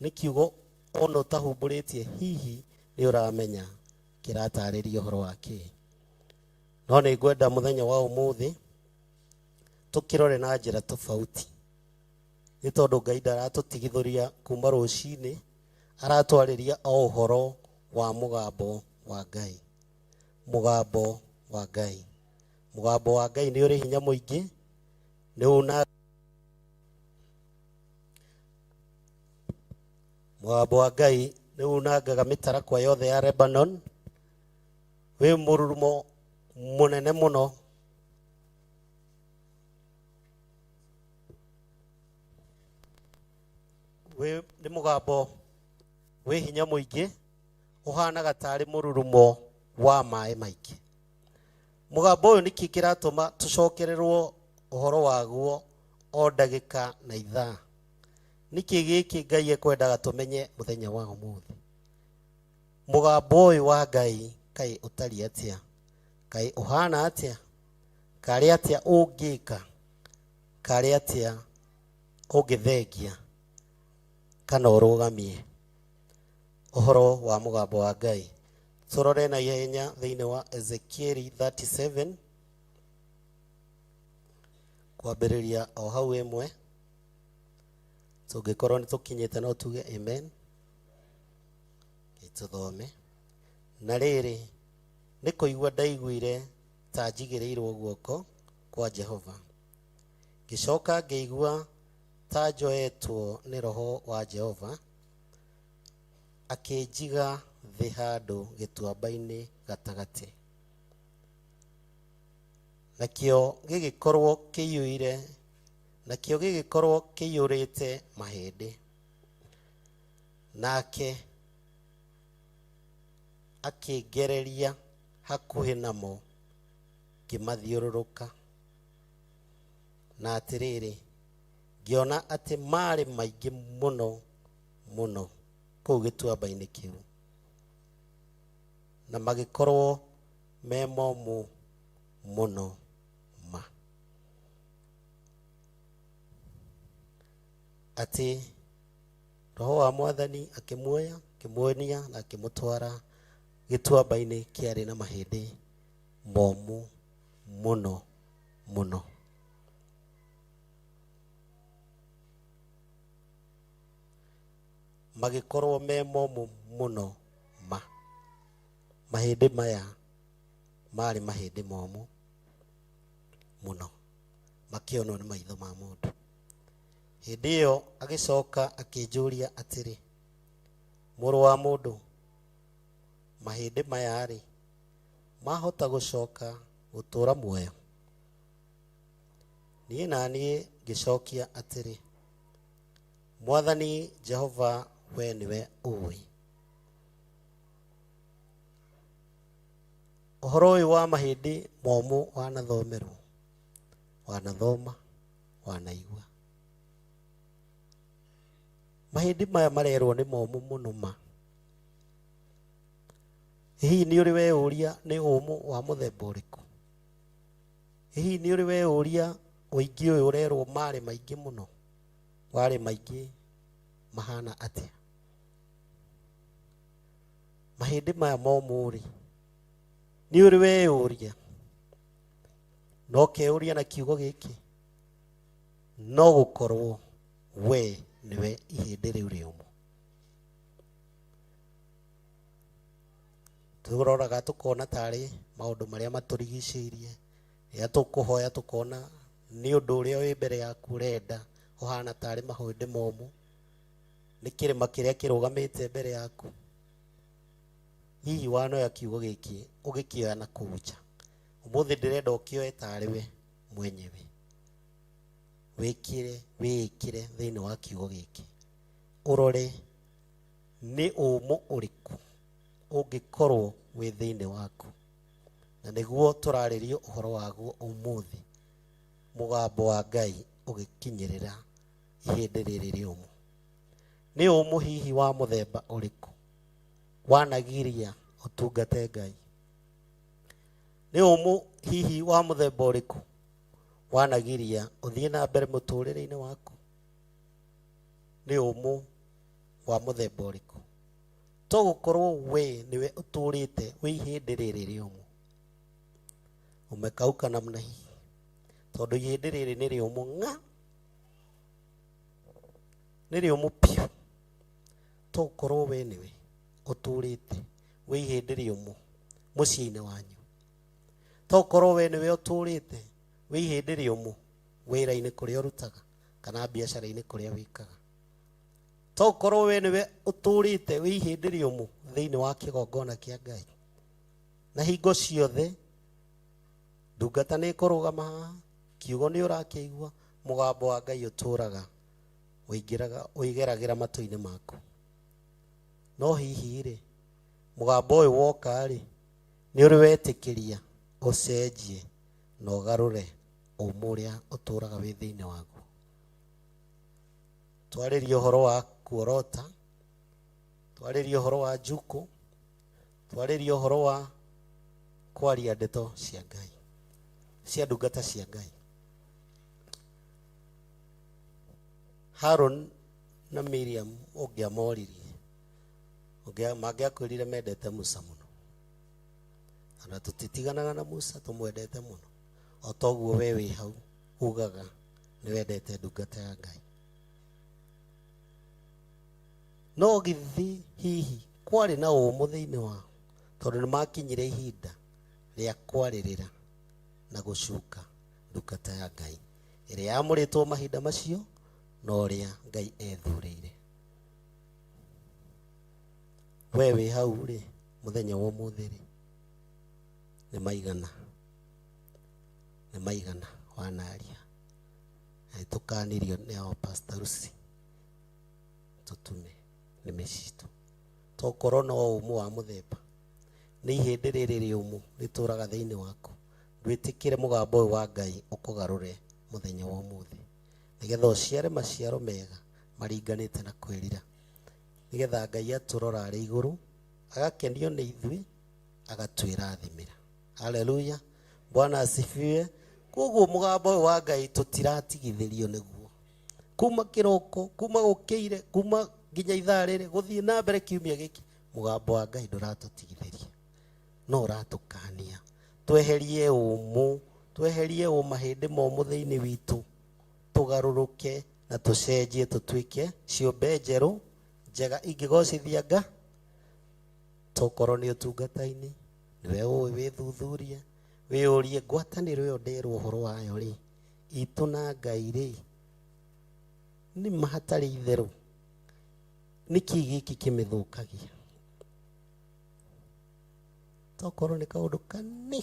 nĩ kiugo ona ũtahumbũrĩtie hihi nĩ ũramenya kĩratarĩria ũhoro wa kĩĩ. No nĩ ngwenda mũthenya wa ũmũthĩ tũkĩrore na njĩra tofauti, nĩ tondũ Ngai ndaratũtigithũria kuma rũcinĩ, aratwarĩria o ũhoro wa mũgambo wa Ngai. Mũgambo wa Ngai, mũgambo wa Ngai nĩ ũrĩ hinya mũingĩ, nĩ una mũgambo wa Ngai nĩ unangaga mĩtarakwa yothe ya Lebanon, wĩ mũrurumo mũnene mũno. Wĩ nĩ mũgambo wĩ hinya mũingĩ, ũhanaga tarĩ mũrurumo wa maĩ maingĩ. Mũgambo ũyũ nĩkĩ kĩratũma tũcokererwo ũhoro waguo o ndagĩka na ithaa? Nĩkĩ gĩkĩ Ngai ekwendaga tũmenye mũthenya wa ũmũthĩ? Mũgambo ũyũ wa Ngai kaĩ ũtariĩ atĩa? Kaĩ ũhana atĩa? Karĩ atĩa ũngĩka? Karĩ atĩa ũngĩthengia kana ũrũgamie ũhoro wa mũgambo wa Ngai? Tũrore na ihenya thĩinĩ wa Ezekieli 37 kwambĩrĩria o hau ĩmwe. Tũngĩkorwo nĩ tũkinyĩte no tuge amen. Tũthome. Na rĩrĩ, nĩ kũigua ndaiguire ta njigĩrĩirwo guoko kwa Jehova, ngĩcoka ngĩigua ta njoetwo nĩ Roho wa Jehova, akĩnjiga thĩ handũ gĩtuamba-inĩ gatagatĩ, nakĩo gĩgĩkorwo kĩiyũire, nakĩo gĩgĩkorwo kĩiyũrĩte mahĩndĩ. Nake akĩngereria hakuhĩ namo, ngĩmathiũrũrũka, na atĩrĩrĩ, ngĩona atĩ maarĩ maingĩ mũno mũno kũu gĩtuamba-inĩ kĩu. Na magĩkorwo me momũ mũno ma. Atĩ Roho wa Mwathani akĩmuoya, akĩmuonia na akĩmũtwara gĩtuamba-inĩ kĩarĩ na mahĩndĩ momũ mũno mũno. Magĩkorwo me momũ mũno ma. Mahĩndĩ maya marĩ mahĩndĩ momũ mũno, makĩonwo nĩ maitho ma mũndũ. Hĩndĩ ĩyo agĩcoka akĩnjũria atĩrĩ, mũrũ wa mũndũ, mahĩndĩ maya-rĩ, mahota gũcoka gũtũũra muoyo? Niĩ na niĩ ngĩcokia atĩrĩ, Mwathani Jehova, we nĩwe ũĩ. Ũhoro ũyũ wa mahĩndĩ momũ wanathomerwo, wanathoma, wanaigua. Mahĩndĩ maya marerwo nĩ momũ mũno ma. Hihi nĩ ũrĩ weyũria nĩ ũmũ wa mũthemba ũrĩkũ? Hihi nĩ ũrĩ weyũria ũingĩ ũyũ ũrerwo marĩ maingĩ mũno, warĩ maingĩ mahana atĩa? Mahĩndĩ maya momũ rĩ, nĩ ũrĩ weyũria? Na ũkeyũria na kiugo gĩkĩ, no gũkorwo we nĩwe ihĩndĩ rĩu rĩũmũ. Tũroraga tũkona tarĩ maũndũ marĩa matũrigicĩirie, rĩrĩa tũkũhoya tũkona nĩ ũndũ ũrĩa wĩ mbere yaku ũrenda ũhana tarĩ mahĩndĩ momũ, nĩ kĩrĩma kĩrĩa kĩrũgamĩte mbere yaku. Hihi wanoya kiugo gĩkĩ ũgĩkĩoya na kũu nja? Ũmũthĩ ndĩrenda ũkĩoe tarĩ we mwenyewe, wĩkĩre, wĩĩkĩre thĩinĩ wa kiugo gĩkĩ, ũrore nĩ ũmũ ũrĩkũ ũngĩkorwo wĩ thĩinĩ waku. Na nĩguo tũrarĩrio ũhoro waguo ũmũthĩ, mũgambo wa Ngai ũgĩkinyĩrĩra ihĩndĩ rĩrĩ rĩũmũ. Nĩ ũmũ hihi wa mũthemba ũrĩkũ wanagiria ũtungate Ngai? Nĩ ũmũ hihi wa mũthemba ũrĩkũ wanagiria ũthiĩ na mbere mũtũrĩre-inĩ waku? Nĩ ũmũ wa mũthemba ũrĩkũ? To gũkorwo we nĩwe ũtũrĩte wĩ ihĩndĩ rĩrĩ rĩũmũ, umekauka namna hii, tondũ ihĩndĩ rĩrĩ nĩ rĩũmũ ng'a, nĩ rĩũmũ piũ. To gũkorwo we nĩwe ũtũrĩte wĩ ihĩndĩ rĩũmũ mũciĩ-inĩ wanyu, to gũkorwo we nĩwe ũtũrĩte wĩ ihĩndĩ rĩũmũ wĩra-inĩ kũrĩa ũrutaga kana biacara-inĩ kũrĩa wĩkaga, to gũkorwo we nĩwe ũtũrĩte wĩ ihĩndĩ rĩũmũ thĩinĩ wa kĩgongona kĩa Ngai. Na hingo ciothe ndungata nĩ ĩkũrũgama haha, kiugo nĩ ũrakĩigua, mũgambo wa Ngai ũtũraga ũingĩraga ũigeragĩra matũ-inĩ maku. No hihi rĩ, mũgambo ũyũ woka rĩ, nĩ ũrĩ wetĩkĩria ũcenjie na ũgarũre ũmũ ũrĩa ũtũraga wĩ thĩinĩ waguo? Twarĩrie ũhoro wa kuorota, twarĩrie ũhoro wa njukũ, twarĩrie ũhoro wa kwaria ndeto cia Ngai, cia ndungata cia Ngai. Harũn na Miriam ũngĩamoririe, mangĩakwĩrire mendete Musa mũno. Ona tũtitiganaga na Musa, tũmwendete mũno. O toguo we wĩ hau ugaga nĩ wendete ndungata ya Ngai. No githĩ hihi kwarĩ na ũmũ thĩinĩ wao, tondũ nĩ makinyire ihinda rĩa kwarĩrĩra na gũcuka ndungata ya Ngai ĩrĩa yamũrĩtwo mahinda macio na ũrĩa Ngai ethurĩire. We wĩ hau rĩ, mũthenya wa ũmũthĩ rĩ, nĩ maigana, nĩ maigana wanaria. Na nĩtũkanirio nĩ our Pastor Lucy tũtume nĩmĩ citũ. Tokorwo no ũmũ wa mũthemba, nĩ ihĩndĩ rĩrĩ rĩũmũ rĩtũraga thĩinĩ waku, ndwĩtĩkĩre mũgambo ũyũ wa Ngai ũkũgarũre mũthenya wa ũmũthĩ, nĩgetha ũciare maciaro mega maringanĩte na kwĩrira, nĩgetha Ngai atũrora arĩ igũrũ agakenio nĩ ithuĩ, Agatwĩrathimĩra. Haleluya, Bwana asifiwe. Koguo mũgambo ũyũ wa Ngai tũtiratigithĩrio nĩguo kuma kĩroko, kuma gũkĩire, kuma nginya ithaa rĩrĩ gũthiĩ na mbere kiumia gĩkĩ, mũgambo wa Ngai ndũratũtigithĩria, no ũratũkania tweherie ũmũ, tweherie ũmahĩndĩ momũ thĩinĩ witũ, tũgarũrũke na tũcenjie tũtuĩke ciũmbe njerũ njega ingĩgocithia Nga. Tokorwo nĩ ũtungata-inĩ, nĩwe ũĩ wĩthuthurie, wĩyũrie ngwatanĩro ĩyo nderwo ũhoro wayo rĩ, itũ na Ngai rĩ, nĩ ma hatarĩ itherũ, nĩkĩ gĩkĩ kĩmĩthũkagia? Tokorwo nĩ kaũndũ kani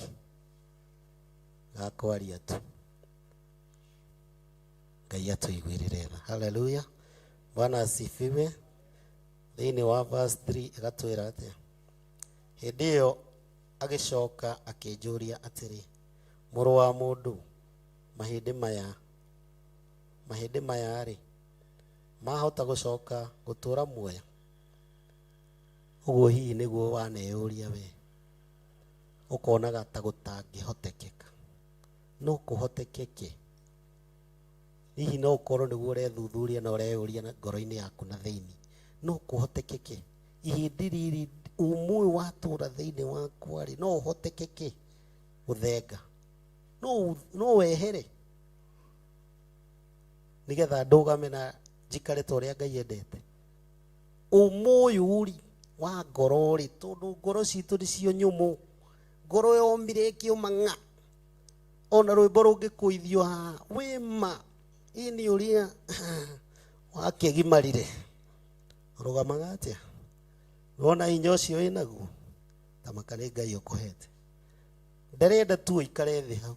ga kwaria tu. Ngai atũiguĩrĩre tha. Haleluya, Bwana asifiwe. Thĩinĩ wa verse 3 ĩgatwĩra atĩa? Hĩndĩ ĩyo agĩcoka akĩnjũria atĩrĩ, mũrũ wa mũndũ, mahĩndĩ maya rĩ, mahota gũcoka gũtũũra muoyo? Ũguo hihi nĩguo waneyũria we, ũkonaga ta gũtangĩhotekeka. No kũhotekeke. Hihi no ũkorwo nĩguo ũrethuthuria na ũreyũria na ngoro-inĩ yaku na thĩinĩ. No kũhotekeke. Ihĩndĩ rĩrĩ ũmũ ũyũ watũũra thĩinĩ wakwa rĩ, no ũhotekeke gũthenga. No wehere nĩgetha ndũgame na njikare ta ũrĩa Ngai endete. Ũmũ ũyũ rĩ wa ngoro rĩ, tondũ ngoro citũ nĩcio nyũmũ, ngoro yomire ĩkĩũma ng'a. Ona rwĩmbo rũngĩkũithio haha wĩma, ĩ nĩ ũrĩa wakĩgimarire, ũrũgamaga atĩa? Wona hinya ũcio wĩnaguo, tamaka nĩ Ngai ũkũhete. Ndarenda tu ũikare thĩ hau,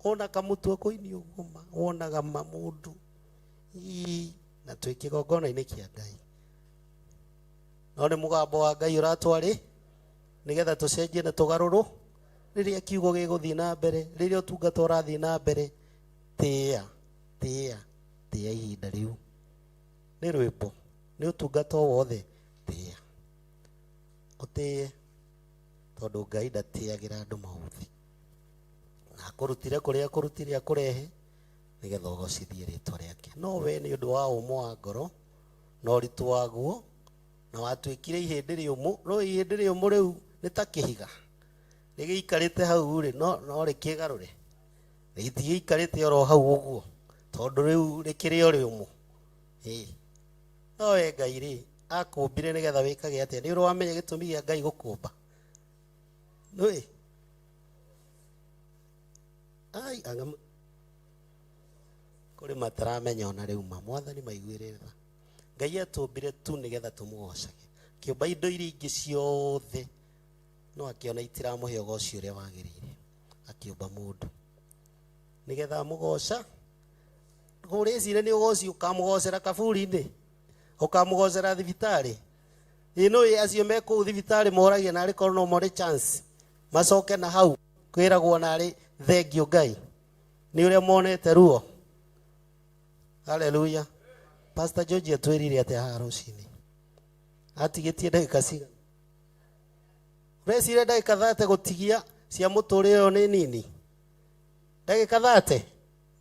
ona kamũtwe kũini ũguo ma, wonaga ma mũndũ. Ii, na twĩ kĩgongona-inĩ kĩa Ngai. No nĩ mũgambo wa Ngai ũratwarĩ nĩgetha tũcenjie na tũgarũrũ. Rĩrĩa kiugo gĩgũthiĩ na mbere, rĩrĩa ũtungata ũrathiĩ na mbere, tĩĩa, tĩĩa, tĩĩa ihinda rĩu. Nĩ rwĩmbo, nĩ ũtungata o wothe, tĩĩa. Ũtĩĩe, tondũ Ngai ndatĩagĩra andũ maũthĩ. Na akũrutire kũrĩa akũrutire akũrehe, nĩgetha ũgocithie rĩtwa rĩake. No we nĩ ũndũ wa ũmũ wa ngoro, na ũritũ waguo, na watuĩkire ihĩndĩ rĩũmũ. No ihĩndĩ rĩũmũ rĩu nĩ ta kĩhiga. Rĩgĩikarĩte hau rĩ, no rĩkĩgarũre. Rĩtigĩikarĩte oro hau ũguo, tondũ rĩu rĩkĩrĩ o rĩũmũ. Ĩĩ. No we Ngai rĩ, akũmbire nĩgetha wĩkage atĩa? Nĩ ũrĩ wamenya gĩtũmi kĩa Ngai gũkũmba? Nĩũĩ? Ai, anga kũrĩ mataramenya ona rĩu ma. Mwathani maiguĩre tha. Ngai atũmbire tu nĩgetha tũmũgocage. Akĩũmba indo iria ingĩ ciothe, no akĩona itiramũhe ũgoci ũrĩa wagĩrĩire. Akĩũmba mũndũ nĩgetha amũgoca. Ũrĩcire nĩ ũgoci ũkamũgocera kaburi-inĩ, ũkamũgocera thibitarĩ. Ĩ no ĩ acio me kũu thibitarĩ moragia narĩ korwo no more chance macoke na hau kwĩragwo narĩ thengio Ngai nĩ ũrĩa monete ruo. Haleluya. Pastor George atwĩrire atĩa haha rũcinĩ? Atigĩtie ndagĩka cigana? Ũreciria ndagĩka 30 gũtigia cia mũtũrĩre ũyũ nĩ nini? Ndagĩka 30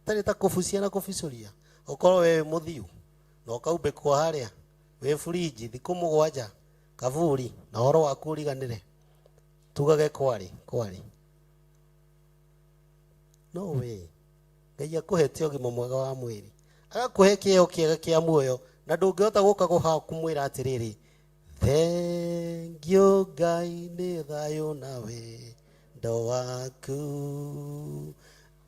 tarĩ ta kũbucia na kũbicũria, ũkorwo wĩ mũthiu na ũkaumbĩkwo harĩa wĩ burinji thikũ mũgwanja kaburi na ũhoro waku ũriganĩre, tugage kwarĩ kwarĩ. No we Ngai akũhete ũgima mwega wa mwĩrĩ, agakũhe kĩheo kĩega kĩa muoyo, na ndũngĩhota gũka gũha kũmwĩra atĩrĩrĩ, thengio Ngai nĩ thayũ na wendo waku,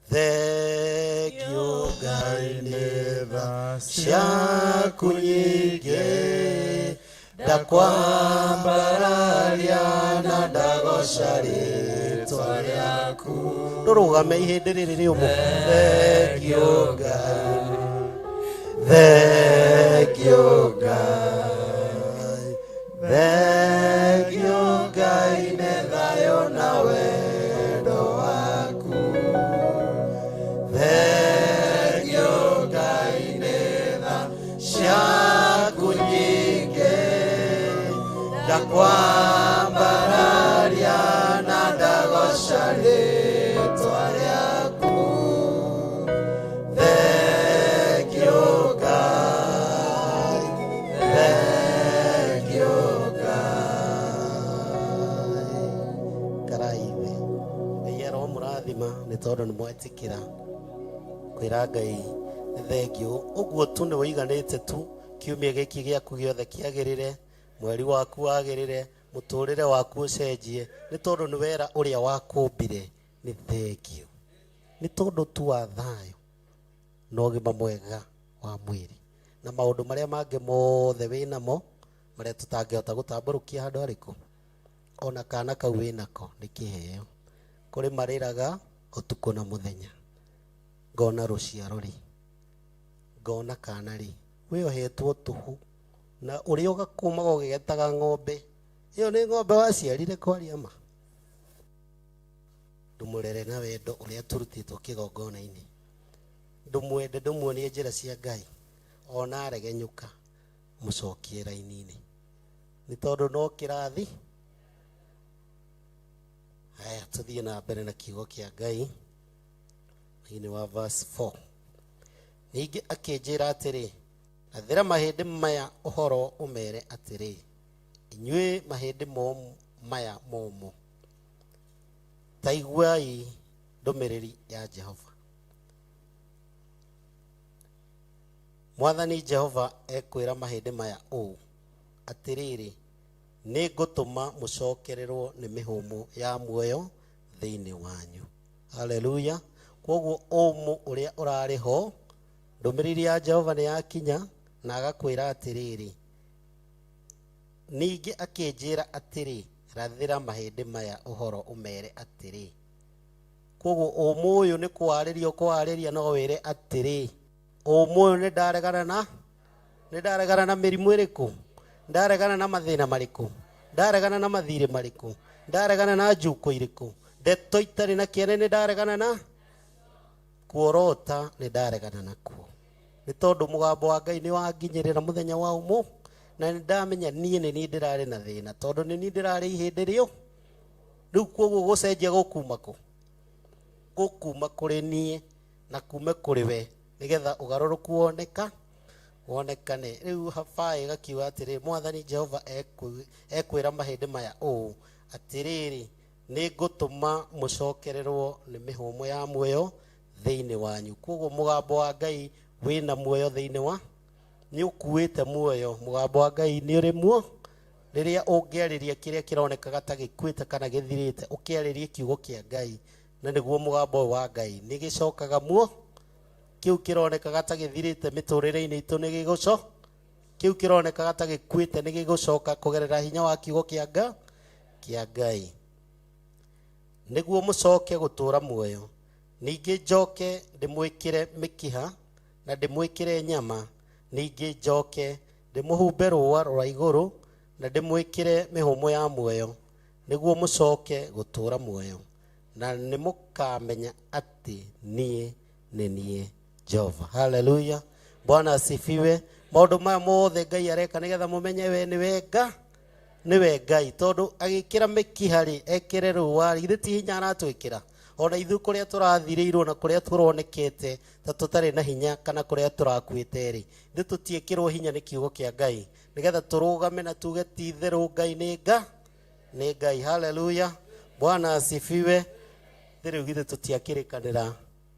thengio Ngai nĩ tha ciaku nyingĩ, ndakwambararia na ndagoca rĩtwa rĩaku. Ndũrũgame ihĩndĩ rĩrĩ rĩũmũ. Thengio Ngai, thengio Ngai, thengio Ngai nĩ thayũ na wendo waku, thengio Ngai nĩ tha ciaku nyingĩ, ndakwambararia rĩtwa rĩaku. Thank you Ngai, thank you Ngai. Karai thĩ. Ngai aromũrathima nĩ tondũ nĩ mwetĩkĩra kwĩra Ngai nĩ thengiũ. Ũguo tu nĩ wĩiganĩte tu kiumia gĩkĩ gĩaku gĩothe kĩagĩrĩre, mweri waku wagĩrĩre, mũtũrĩre waku ũcenjie, nĩ tondũ nĩ wera ũrĩa wakũmbire nĩ thengiũ. Nĩ tondũ tu wa thayũ na ũgima mwega wa mwĩrĩ na maũndũ marĩa mangĩ mothe wĩnamo marĩa tũtangĩhota gũtambũrũkia handũ harĩkũ. Ona kana kau wĩnako nĩ kĩheo. Kũrĩ marĩraga ũtukũ na mũthenya, ngona rũciaro rĩ, ngona kana rĩ, wĩohetwo tũhu na ũrĩa ũgakũmaga ũgĩgetaga ng'ombe ĩyo nĩ ng'ombe waciarire kwaria ma. Ndũmũrere na wendo ũrĩa tũrutĩtwo kĩgongona-inĩ, ndũmwende, ndũmuonie njĩra cia Ngai, ona aregenyũka mũcokie raini-inĩ, nĩ tondũ no kĩrathi. Haya, tũthiĩ na mbere na kiugo kĩa Ngai thĩinĩ wa verse 4. Ningĩ akĩnjĩra atĩrĩ, rathĩra mahĩndĩ maya ũhoro ũmere atĩrĩ, inyuĩ mahĩndĩ maya momũ, ta iguai ndũmĩrĩri ya Jehova. Mwathani Jehova ekwĩra mahĩndĩ maya ũũ, atĩrĩrĩ, nĩ ngũtũma mũcokererwo nĩ mĩhũmũ ya muoyo thĩinĩ wanyu. Haleluya. Kwoguo ũmũ ũrĩa ũrarĩ ho, ndũmĩrĩri ya Jehova nĩ yakinya na agakwĩra atĩrĩrĩ, ningĩ akĩnjĩra atĩrĩ, rathĩra mahĩndĩ maya ũhoro ũmere atĩrĩ. Kwoguo ũmũ ũyũ nĩ kũwarĩria ũkũwarĩria no wĩre atĩrĩ, ũmũ ũyũ nĩ ndaregana na, nĩ ndaregana na mĩrimũ ĩrĩkũ, ndaregana na mathĩna marĩkũ, ndaregana na mathirĩ marĩkũ, ndaregana na njuko irĩkũ, ndeto itarĩ na kĩene nĩ ndaregana na kuorota, nĩ ndaregana nakuo, nĩ tondũ mũgambo wa Ngai nĩ wanginyĩrĩra mũthenya wa ũmũ, na nĩ ndamenya niĩ nĩ niĩ ndĩrarĩ na thĩna, tondũ nĩ niĩ ndĩrarĩ ihĩndĩ rĩu. Rĩu kwoguo gũcenjia gũkuma kũ? Gũkuma kũrĩ niĩ na kume kũrĩ we, nĩgetha ũgarũrũku woneka wonekane. Rĩu haba ĩgakiuga atĩrĩ, Mwathani Jehova ekwĩra mahĩndĩ maya ũũ, atĩrĩrĩ, nĩ ngũtũma mũcokererwo nĩ mĩhũmũ ya muoyo thĩinĩ wanyu. Kwoguo mũgambo wa Ngai wĩna muoyo thĩinĩ wa, nĩ ũkuĩte muoyo. Mũgambo wa Ngai nĩ ũrĩ muo. Rĩrĩa ũngĩarĩria kĩrĩa kĩronekaga ta gĩkuĩte kana gĩthirĩte, ũkĩarĩrie kiugo kĩa Ngai, na nĩguo mũgambo ũyũ wa Ngai nĩ gĩcokaga muo. Kĩu kĩronekaga ta gĩthirĩte mĩtũrĩre-inĩ itũ nĩ gĩgũco, kĩu kĩronekaga ta gĩkuĩte nĩ gĩgũcoka kũgerera hinya wa kiugo kĩa kĩa Ngai, nĩguo mũcoke gũtũũra muoyo. Ningĩ njoke ndĩmwĩkĩre mĩkiha na ndĩmwĩkĩre nyama, ningĩ njoke ndĩmũhumbe rũũa rwa igũrũ na ndĩmwĩkĩre mĩhũmũ ya muoyo, nĩguo mũcoke gũtũũra muoyo, na nĩmũkamenya atĩ niĩ nĩ niĩ Jehova. Haleluya, Bwana asifiwe. Maũndũ maya mothe Ngai areka nĩgetha mũmenye we nĩwe Nga, nĩwe Ngai, tondũ agĩkĩra mĩkiha rĩ, ekĩre rũũa rĩ, githĩ ti hinya aratwĩkĩra? Ona ithuĩ kũrĩa tũrathirĩirwo na kũrĩa tũronekete ta tũtarĩ na hinya kana kũrĩa tũrakuĩte rĩ, ithuĩ tũtiĩkĩrwo hinya nĩ kiugo kĩa Ngai nĩgetha tũrũgame na tuge ti itherũ Ngai nĩ Nga, nĩ Ngai. Haleluya, Bwana asifiwe. Rĩu githĩ tũtiakĩrĩkanĩra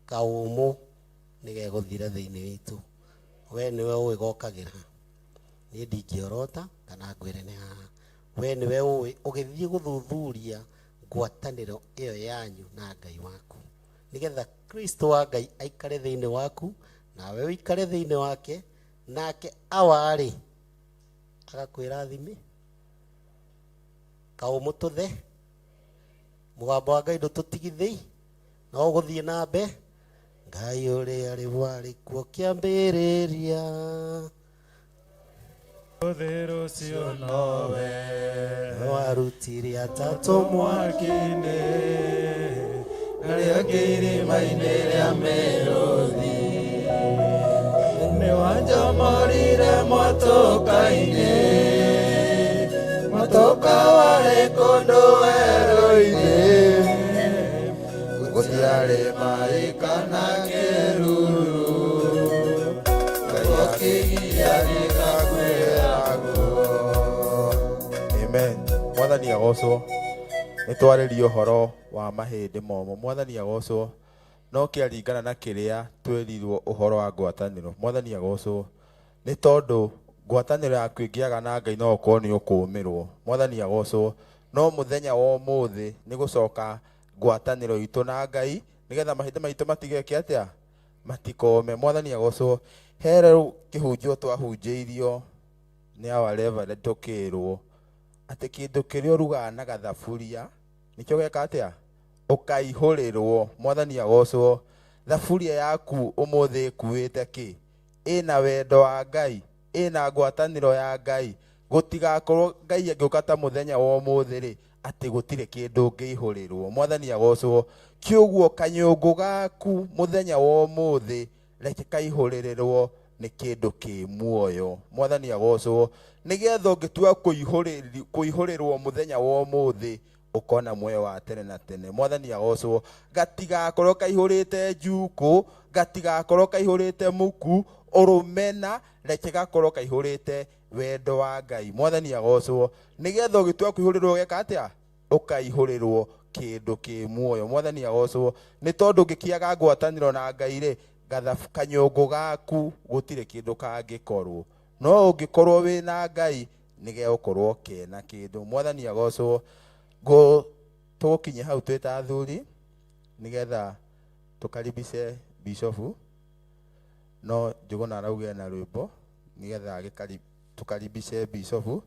kaũmũ nĩgegũthira thĩinĩ witũ. We nĩwe ũĩ gokagĩra, niĩ ndingĩorota kana ngwĩre nĩ haha. We nĩwe ũĩ ũgĩthiĩ gũthuthuria ngwatanĩro ĩyo yanyu na Ngai waku, nĩgetha Kristo wa Ngai aikare thĩinĩ waku nawe ũikare thĩinĩ wake, nake awarĩ agakwĩra thimi kaũmũ tũthe. Mũgambo wa Ngai ndũtũtigithĩi, no ũgũthiĩ na mbe. Ngai ũrĩa rĩ warĩ kuo kĩambĩrĩria, Ũthĩ rũciũ nowe warutire atatũ mwaki-inĩ, arĩa angĩ irima-inĩ rĩa mĩrũthi. Nĩ wanjomorire mwatũka-inĩ, mwatũka warĩ kũndũ werũ-inĩ. maĩ kana kĩruru Ngai akĩgia nĩkakwĩragwo. Amen. Mwathani agocwo. Nĩ twarĩria ũhoro wa mahĩndĩ momũ. Mwathani agocwo. No kĩaringana na kĩrĩa twĩrirwo ũhoro wa ngwatanĩro. Mwathani agocwo. Nĩ tondũ ngwatanĩro yaku ĩngĩaga na Ngai no ũkorwo nĩ ũkũmĩrwo. Mwathani agocwo. No mũthenya wa ũmũthĩ nĩ gũcoka ngwatanĩro itũ na Ngai nĩgetha mahĩndĩ maitũ matigeke atĩa? Matikome. Mwathani agocwo. He rĩu kĩhunjio twahunjĩirio nĩ our reverend tũkĩrwo atĩ kĩndũ kĩrĩa ũrugaga na gathaburia nĩkĩo geka atĩa ũkaihũrĩrwo. Mwathani agocwo. Thaburia yaku ũmũthĩ ĩkuĩte kĩ? Ĩna wendo wa Ngai, ĩna ngwatanĩro ya Ngai. Gũtigakorwo Ngai angĩũka ta mũthenya wa ũmũthĩ rĩ, atĩ gũtirĩ kĩndũ ũngĩihũrĩrwo. Mwathani agocwo. Kĩũguo kanyũngũ gaku mũthenya wa ũmũthĩ reke kaihũrĩrĩrwo nĩ kĩndũ kĩ muoyo. Mwathani agocwo. Nĩgetha ũngĩtua kũihũrĩrwo mũthenya wa ũmũthĩ ũkona muoyo wa tene na tene. Mwathani agocwo. Gatigakorwo kaihũrĩte njukũ, gatigakorwo kaihũrĩte muku, ũrũmena, reke gakorwo kaihũrĩte wendo wa Ngai. Mwathani agocwo. Nĩgetha ũgĩtua kũihũrĩrwo ũgeka atĩa? Ũkaihũrĩrwo kĩndũ kĩ muoyo. Mwathani agocwo. Nĩ tondũ ũngĩkĩaga ngwatanĩro na Ngai rĩ, kanyũngũ gaku gũtirĩ kĩndũ kangĩkorwo. No ũngĩkorwo wĩna Ngai nĩgegũkorwo kena kĩndũ. Mwathani agocwo. Tũgũkinyia hau twĩ ta athuri nĩgetha tũkaribice bishofu, no Njũgũna arauga ena rwĩmbo nĩgetha tũkaribice bishofu,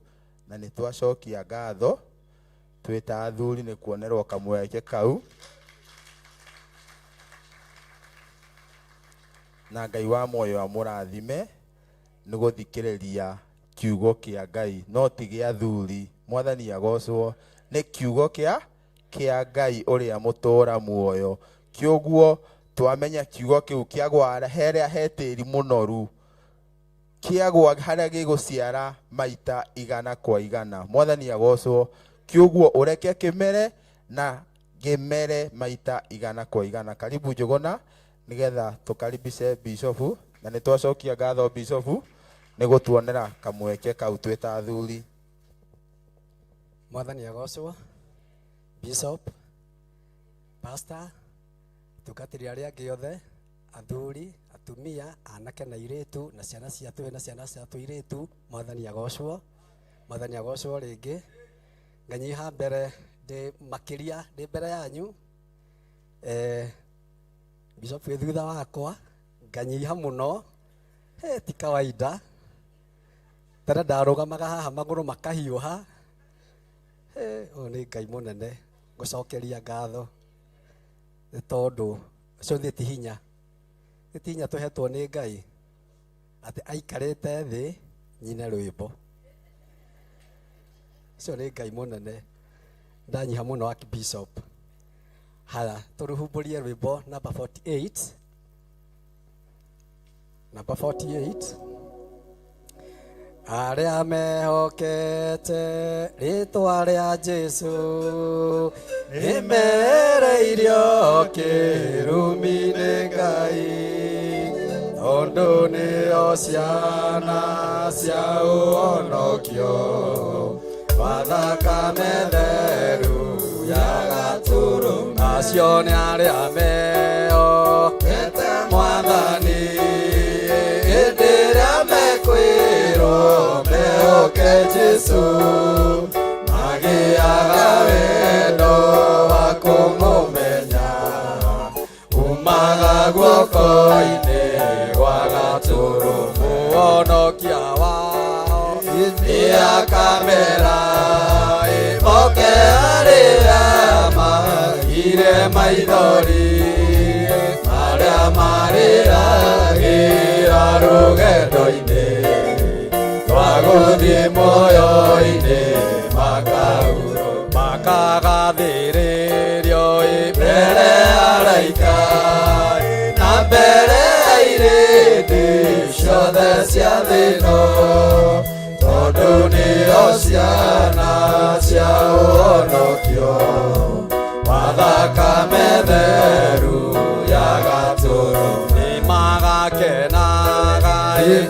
na nĩ twacokia ngatho twĩ ta athuri nĩ kuonerwo kamweke kau, na Ngai wa muoyo amũrathime nĩ gũthikĩrĩria kiugo kĩa Ngai, no ti gĩa athuri. Mwathani agocwo. Nĩ kiugo kĩa Ngai ũrĩa mũtũra muoyo. Kĩũguo twamenya kiugo kĩu kĩagwa harĩa he tĩri mũnoru, kĩagwa harĩa gĩgũciara maita 100 kwa 100. Mwathani agocwo. Kĩũguo ũreke kĩmere na kĩmere maita 100 kwa 100. Karibu Njũgũna nĩgetha tũkaribice bishofu, na nĩ twacokia ngatho bishofu nĩ gũtuonera kamweke kau twĩ ta athuri. Mwathani agocwo. Bishop, pastor, tungatĩri arĩa angĩ othe, athuri, atumia, anake na airĩtu, na ciana cia tũhĩĩ na ciana cia tũirĩtu, Mwathani agocwo. Mwathani agocwo rĩngĩ. Nganyiha mbere ndĩ makĩria ndĩ mbere yanyu. Bishop wĩ thutha wakwa, nganyiha mũno. He, ti kawaida. Tene ndarũgamaga haha magũrũ makahiũha. He, ũyũ nĩ Ngai mũnene, ngũcokeria ngatho. Nĩ tondũ ũcio nĩ ti hinya. Nĩ ti hinya tũhetwo nĩ Ngai. Atĩ aikarĩte thĩ nyine rwĩmbo. Ũcio nĩ Ngai mũnene. Ndanyiha mũno Archbishop. Haya, tũrũhumbũrie rwĩmbo number 48. Number 48. Arĩa mehokete rĩtwa rĩa Jesũ nĩmereirio kĩrumi nĩ Ngai, tondũ nĩo ciana cia ũhonokio wa thakame theru ya gatũrũme. Acio nĩ arĩa mehokete Mwathani, hĩndĩ ĩrĩa mekwĩrwo mehoke Jesũ, magĩaga wendo wa kũmũmenya, umaga guoko-inĩ gwa gatũrũme. Mũhonokia wao nĩakamera, ĩmoke arĩa magire maithori, arĩa marĩragĩra rũgendo-inĩ rwa gũthiĩ muoyo-inĩ, makagathĩrĩrio mbere ya araika na mbere ya irĩndĩ ciothe cia thĩ ĩno, tondũ nĩo ciana cia ũhonokio wa thakame theru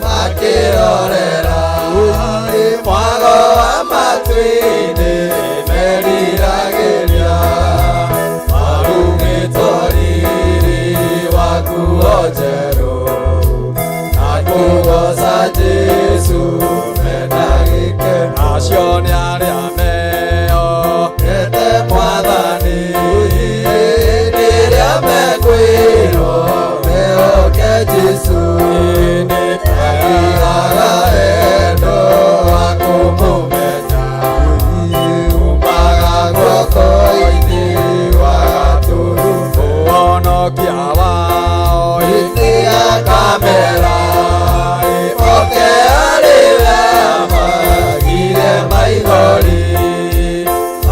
Makĩrorera mwago wa matu-inĩ meriragĩria marumĩtwo riri waku o njerũ na kũgoca Jesũ mena gĩkeno acio nĩ arĩa mehokete Mwathani hĩndĩ ĩrĩa mekwĩrwo mehoke Jesũ Magiaga wendo wa kũmũmenya umaga guoko-inĩ gwa Gatũrũme ũhonokia wao ĩtĩakamera oke arĩ we magire maithori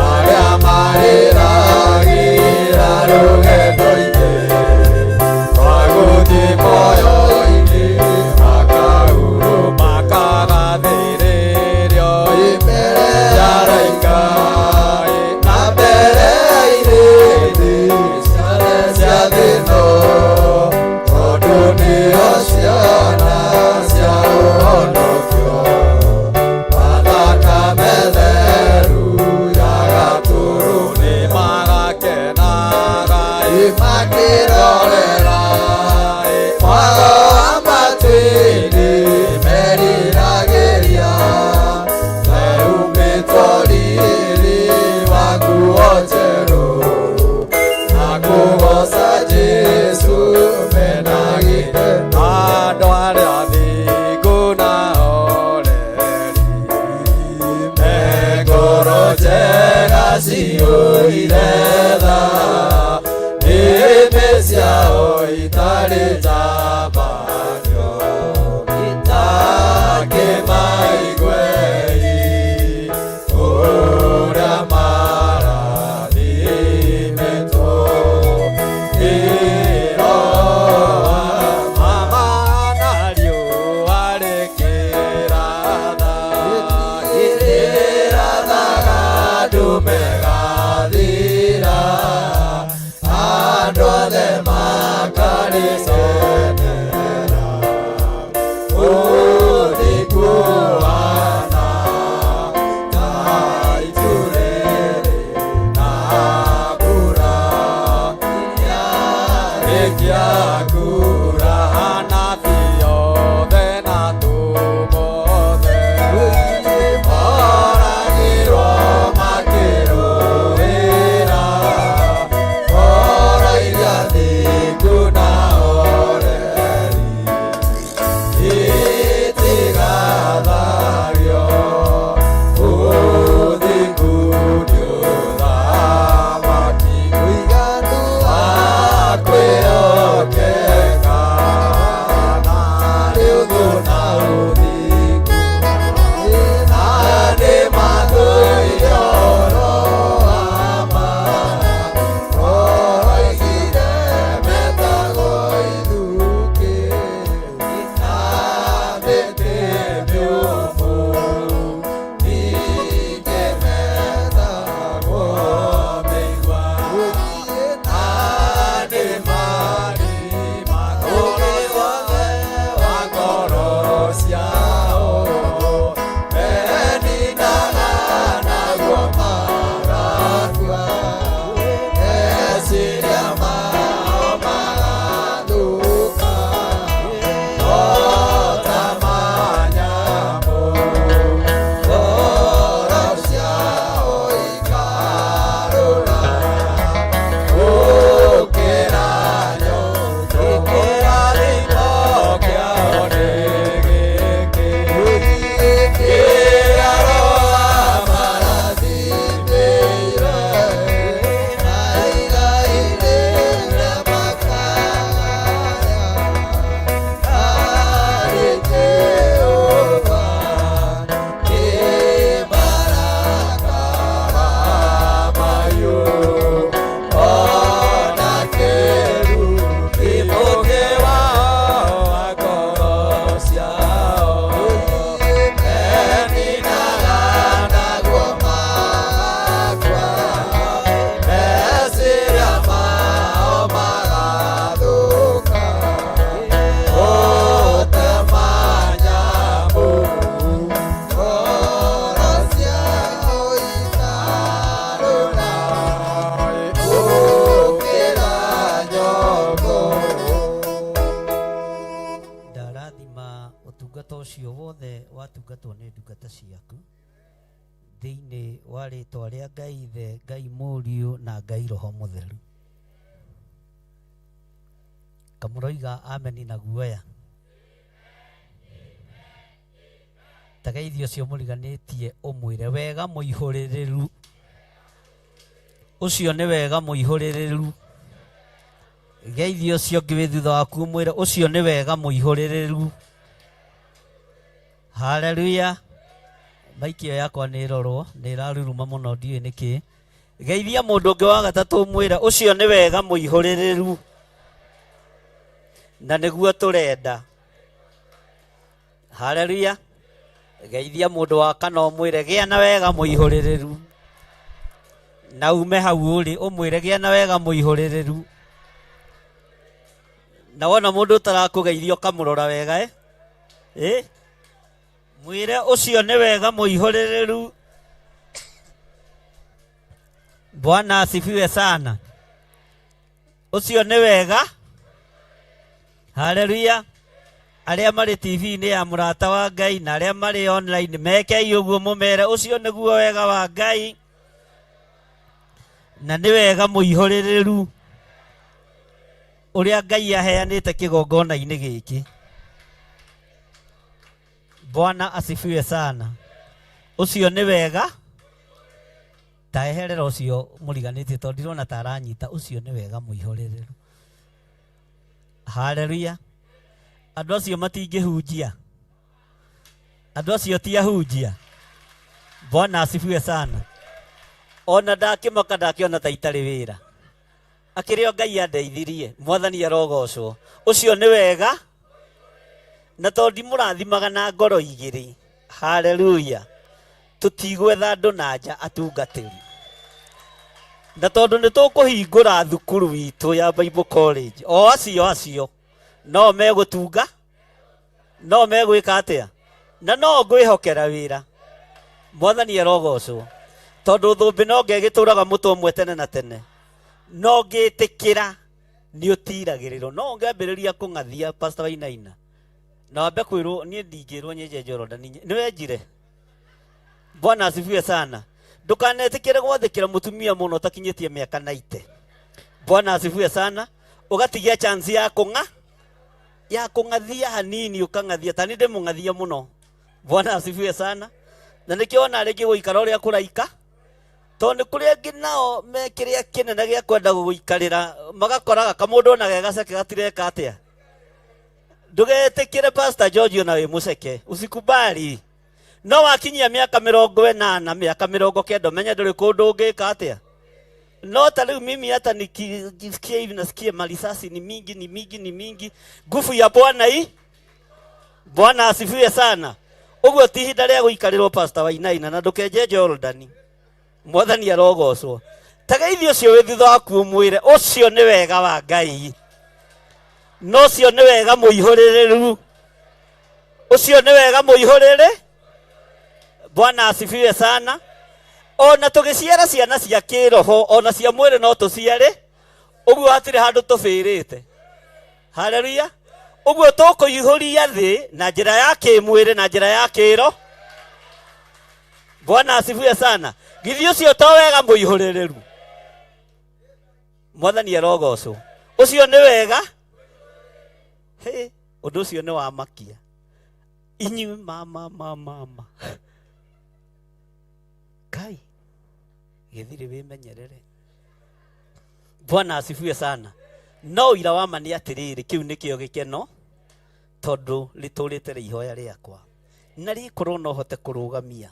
arĩa marĩragĩra rũgendo-inĩ rwa gũthiĩ muoyo-inĩ makaurũ makagathĩrĩrio mbere ya araika na mbere ya irĩndĩ ciothe cia thĩ ĩno tondũ nĩo ciana cia ũhonokio wa thakame theru ya Gatũrũme magakenaga makĩrorera mwago wa matu-inĩ meriragĩria mehumbĩtwo riri waku o njerũ na kũgoca Jesũ mena gĩkeno andũ arĩa athingu na oreri me ngoro njega ciyũire tha nĩmĩ ciao itarĩ njambanio itakĩmaigwei ũrĩa marathimĩtwo nĩ Roho mama na riũa rĩkĩratha rĩrathaga ndũme gathira andũ othe makarĩkenera ũthingu wana ta itu rĩrĩ na mbura yarĩkia kura anabii othe na atũmwo othe moragirwo makĩrũĩra ngoro iria thingu na oreri itigathario ũthingu nĩ ũthamaki mũiganu wa kwĩhokeka. ũcio wothe watungatwo nĩ ndungata ciaku thĩinĩ wa rĩtwa rĩa Ngai Ithe, Ngai Mũriũ na Ngai Roho Mũtheru. Kamũroiga ameni na guoya. Tageithio ũcio mũriganĩtie ũmwĩre wega mũihũrĩrĩru. Ũcio nĩ wega mũihũrĩrĩru. Geithio ũcio ũngĩ wĩ thutha waku ũmwĩre ũcio nĩ wega mũihũrĩrĩru. Haleluya. Maiki ĩyo yakwa nĩ ĩrorwo, nĩ ĩraruruma mũno ndiũĩ nĩkĩ. Geithia mũndũ ũngĩ wa gatatũ ũmwĩre ũcio nĩ wega mũihũrĩrĩru. Na nĩguo tũrenda. Haleluya. Geithia mũndũ wa kana ũmwĩre gĩa na wega mũihũrĩrĩru. Na ume hau ũrĩ ũmwĩre gĩa na wega mũihũrĩrĩru. Na wona mũndũ ũtarakũgeithia ũkamũrora wega eh? Eh? Mwĩre ũcio nĩ wega mũihũrĩrĩru. Bwana asifiwe sana. Ũcio nĩ wega. Haleluya. Arĩa marĩ TV-inĩ ya mũrata wa Ngai na arĩa marĩ online mekei ũguo mũmere ũcio nĩguo wega wa Ngai na nĩ wega mũihũrĩrĩru ũrĩa Ngai aheanĩte kĩgongona-inĩ gĩkĩ. Bwana asifiwe sana. Ũcio nĩ wega. Ta eherera ũcio mũriganĩtie tondũ ndirona ta aranyita. Ũcio nĩ wega mũihũrĩrĩru. Haleluya. Andũ acio matingĩhunjia. Andũ acio ti ahunjia. Bwana asifiwe sana. Ona ndakĩmaka ndakĩona ta itarĩ wĩra. Akĩrĩ o Ngai andeithirie. Mwathani arogocwo. Ũcio nĩ wega. Na tondũ ndimũrathimaga na ngoro igĩrĩ. Haleluya. Tũtigwetha andũ na nja atungatĩri. Na tondũ nĩ tũkũhingũra thukuru itũ ya Bible College. O acio acio no megũtunga, no megwĩka atĩa, na no ngwĩhokera wĩra. Mwathani arogocwo. Tondũ thũmbĩ no ngegĩtũraga mũtwe ũmwe tene na tene. No ngĩtĩkĩra nĩ ũtiragĩrĩrwo. No ũngĩambĩrĩria kũng'athia Pastor Wainaina. Na wambe kwĩrwo niĩ ndingĩrwo nyenje Jorodani. Nĩ wenjire. Bwana asifiwe sana. Ndũkanetĩkĩre gwathĩkĩra mũtumia mũno ũtakinyĩtie mĩaka 90. Bwana asifiwe sana. Ũgatigia chance ya kũng'a ya kũng'athia hanini ũkang'athia ta nĩ ndĩmũng'athia mũno. Bwana asifiwe sana. Na nĩkĩo ona rĩngĩ gũikara ũrĩa kũraika tondũ nĩ kũrĩ angĩ nao me kĩrĩa kĩnene gĩa kwenda gũgũikarĩra magakoraga kamũndũ ona ge gaceke gatireka atĩa. Ndũgetĩkĩre Pastor George ona wĩ mũceke, usikubali. No wakinyia mĩaka 80 mĩaka 90 menye ndũrĩ kũndũ ũngĩka atĩa. No ta rĩu mimi hata nikijisikia hivi nasikia marisasi ni mingi ni mingi ni mingi. Nguvu ya Bwana hii. Bwana asifiwe sana. Ũguo ti ihinda rĩa gũikarĩrwo Pastor Wainaina na ndũkenje Jordan. Mwathani arogocwo. Ta geithio ũcio wĩ thutha waku ũmwĩre ũcio nĩ wega wa Ngai. No ũcio nĩ wega mũihũrĩrĩru. Ũcio nĩ wega mũihũrĩrĩ. Bwana asifiwe sana. Ona tũgĩciara ciana cia kĩroho ona cia mwĩrĩ no tũciare. Ũguo hatirĩ handũ tũbĩrĩte. Haleluya. Ũguo tũkũihũria thĩ na njĩra ya kĩmwĩrĩ na njĩra ya kĩro. Bwana asifiwe sana. Githĩ ũcio to wega mũihũrĩrĩru. Mwathani arogocwo. Ũcio nĩ wega. Hĩ, ũndũ ũcio nĩ wa makia. Inyuĩ mama mama mama. Kai gĩthirĩ wĩmenyerere. Bwana asifiwe sana. No ũira wa ma nĩ atĩrĩrĩ, kĩu nĩkĩo gĩkeno tondũ rĩtũrĩte rĩ ihoya rĩakwa. Na rĩkorwo no hote kũrũgamia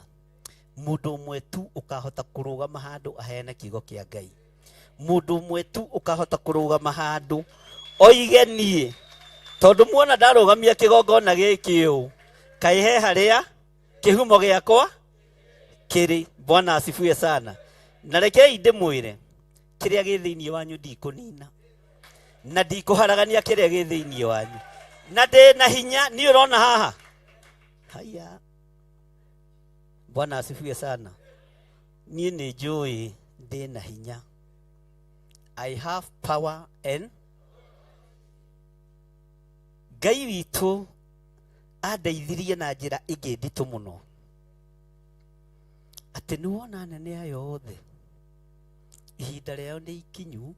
mũndũ ũmwe tu ũkahota kũrũgama handũ aheane kiugo kĩa Ngai. Mũndũ ũmwe tu ũkahota kũrũgama handũ oige niĩ tondũ muona ndarũgamia kĩgongona gĩkĩ ũũ kaĩ he harĩa kĩhumo gĩakwa kĩrĩ. Bwana asifiwe sana. Na rekei ndĩmwĩre kĩrĩa gĩ thĩinĩ wanyu ndikũnina na ndikũharagania kĩrĩa gĩ thĩinĩ wanyu na ndĩ na hinya. Niĩ ũrona haha haya. Bwana asifiwe sana. Niĩ nĩ njũĩ ndĩ na hinya. I have power and Ngai witũ Andeithirie na njĩra ĩngĩ nditũ mũno, atĩ nĩ wona anene aya othe ihinda rĩao nĩ ikinyu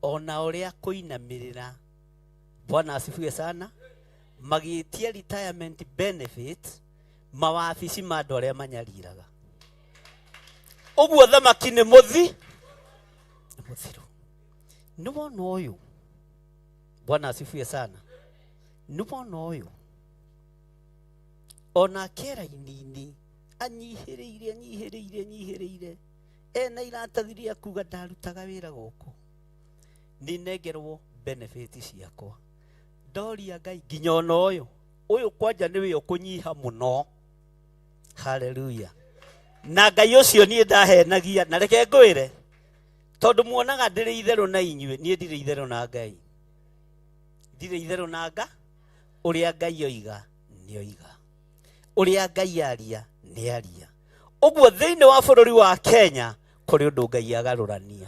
ona ũrĩa kũinamĩrĩra. Bwana asifiwe sana. Magĩtia retirement benefit mawabici ma andũ arĩa manyariraga. Ũguo thamaki nĩ mũthi nĩ mũthiru. Nĩ wona ũyũ. Bwana asifiwe sana. Nĩ wona ũyũ onake raini-inĩ anyihĩrĩire anyihĩrĩire anyihĩrĩire ena iratathi rĩa kuga ndarutaga wĩra gũkũ, nĩ nengerwo benefit ciakwa. Ndoria Ngai nginya ona ũyũ ũyũ kwanja nĩwe ũkũnyiha mũno. Haleluya. Na Ngai ũcio niĩ ndahenagia, na reke ngwĩre, tondũ muonaga ndĩrĩ itherũ na inyuĩ, niĩ ndirĩ itherũ na Ngai, ndirĩ itherũ na nga. Ũrĩa Ngai oiga nĩ oiga, ũrĩa Ngai aria nĩ aria. Ũguo thĩinĩ wa bũrũri wa Kenya kũrĩ ũndũ Ngai agarũrania,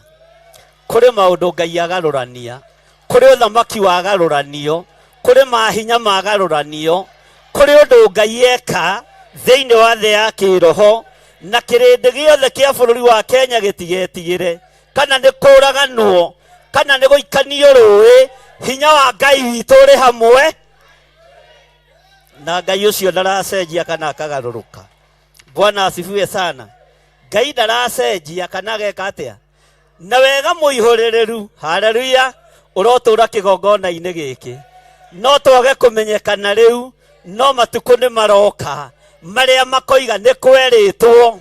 kũrĩ maũndũ Ngai agarũrania, kũrĩ ũthamaki wagarũranio, kũrĩ mahinya magarũranio, kũrĩ ũndũ Ngai eka thĩinĩ wa thĩ ya kĩroho, na kĩrĩndĩ gĩothe kĩa bũrũri wa Kenya gĩtigetigĩre kana nĩ kũraganwo kana nĩ gũikanio rũĩ. Hinya wa Ngai witũ ũrĩ hamwe na Ngai ũcio ndaracenjia kana akagarũrũka. Bwana asifiwe sana. Ngai ndaracenjia kana ageka atĩa na wega mũihũrĩrĩru. Haleluya. Ũrotũra kĩgongona-inĩ gĩkĩ, no twage kũmenyekana rĩu, no matukũ nĩ maroka marĩa makoiga nĩ kwerĩtwo,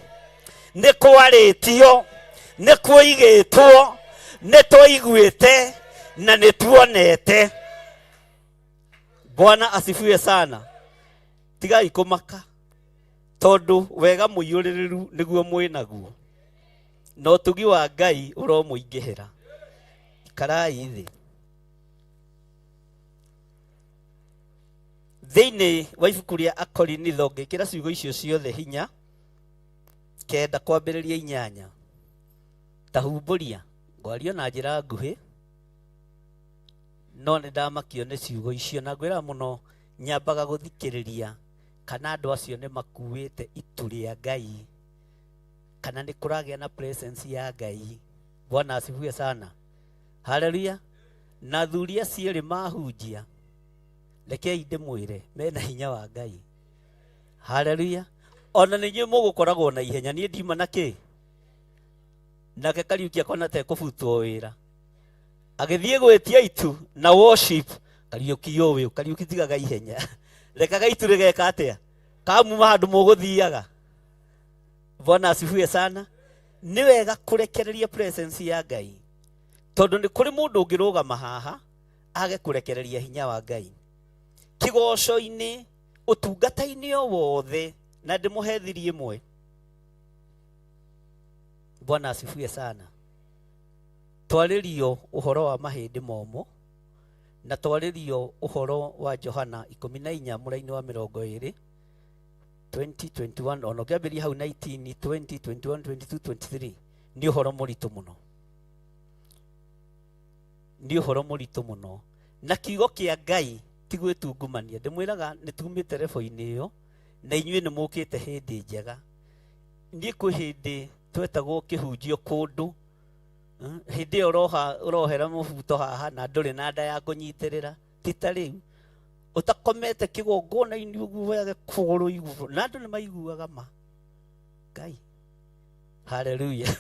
nĩ kwarĩtio, nĩ kuoigĩtwo, nĩ twaiguĩte na nĩ tuonete. Bwana asifiwe sana. Tigai kũmaka, tondũ wega mũiyũrĩrĩru nĩguo mwĩ naguo, na ũtugi wa Ngai ũromũingĩhĩra. Ikarai thĩ. Thĩinĩ wa ibuku rĩa Akorinitho, ngĩkĩra ciugo icio ciothe hinya, 9 kwambĩrĩria 8, tahumbũria ngwario na njĩra nguhĩ, no nĩ ndamakio nĩ ciugo icio, na ngwĩra mũno nyambaga gũthikĩrĩria kana andũ acio nĩ makuĩte itu rĩa Ngai, kana nĩ kũragĩa na presence ya Ngai. Bwana asifiwe sana. Haleluya. Na athuri acio erĩ mahunjia, rekei ndĩmwĩre mena hinya wa Ngai. Haleluya. Ona nĩ inyuĩ mũgũkoragwo na ihenya, niĩ ndiuma na kĩ nake Kariuki akona tekũbutwo wĩra, agĩthiĩ gwĩtia itu na worship. Kariuki ũyũ, Kariuki, tigaga ihenya, rekaga itu rĩgeka atĩa kamuma handũ mũgũthiaga. Bwana asifiwe sana. Nĩ wega kũrekereria presence ya Ngai, tondũ nĩ kũrĩ mũndũ ũngĩrũgama haha age kũrekereria hinya wa Ngai kĩgoco-inĩ, ũtungata-inĩ o wothe. Na ndĩmũhe thiri ĩmwe. Bwana asifiwe sana. Twarĩrio ũhoro wa mahĩndĩ momũ, na twarĩrio ũhoro wa Johana 14 mũraini wa 20, 20, 21, ona ũkĩambĩrĩria hau 19, 20, 21, 22, 23, nĩ ũhoro mũritũ mũno, nĩ ũhoro mũritũ mũno. Na kiugo kĩa Ngai ti gwĩtungumania. Ndĩmwĩraga nĩ tumĩte rebo-inĩ ĩyo, na inyuĩ nĩ mũkĩte hĩndĩ njega. Niĩ kwĩ hĩndĩ twetagwo kĩhunjio kũndũ, hĩndĩ ĩyo ũroha ũrohera mũbuto haha na ndũrĩ na nda ya kũnyitĩrĩra, ti ta rĩu ũtakomete kĩgongona-inĩ ũguo woyage kũgũrũ igũrũ na andũ nĩ maiguaga ma Ngai. Haleluya.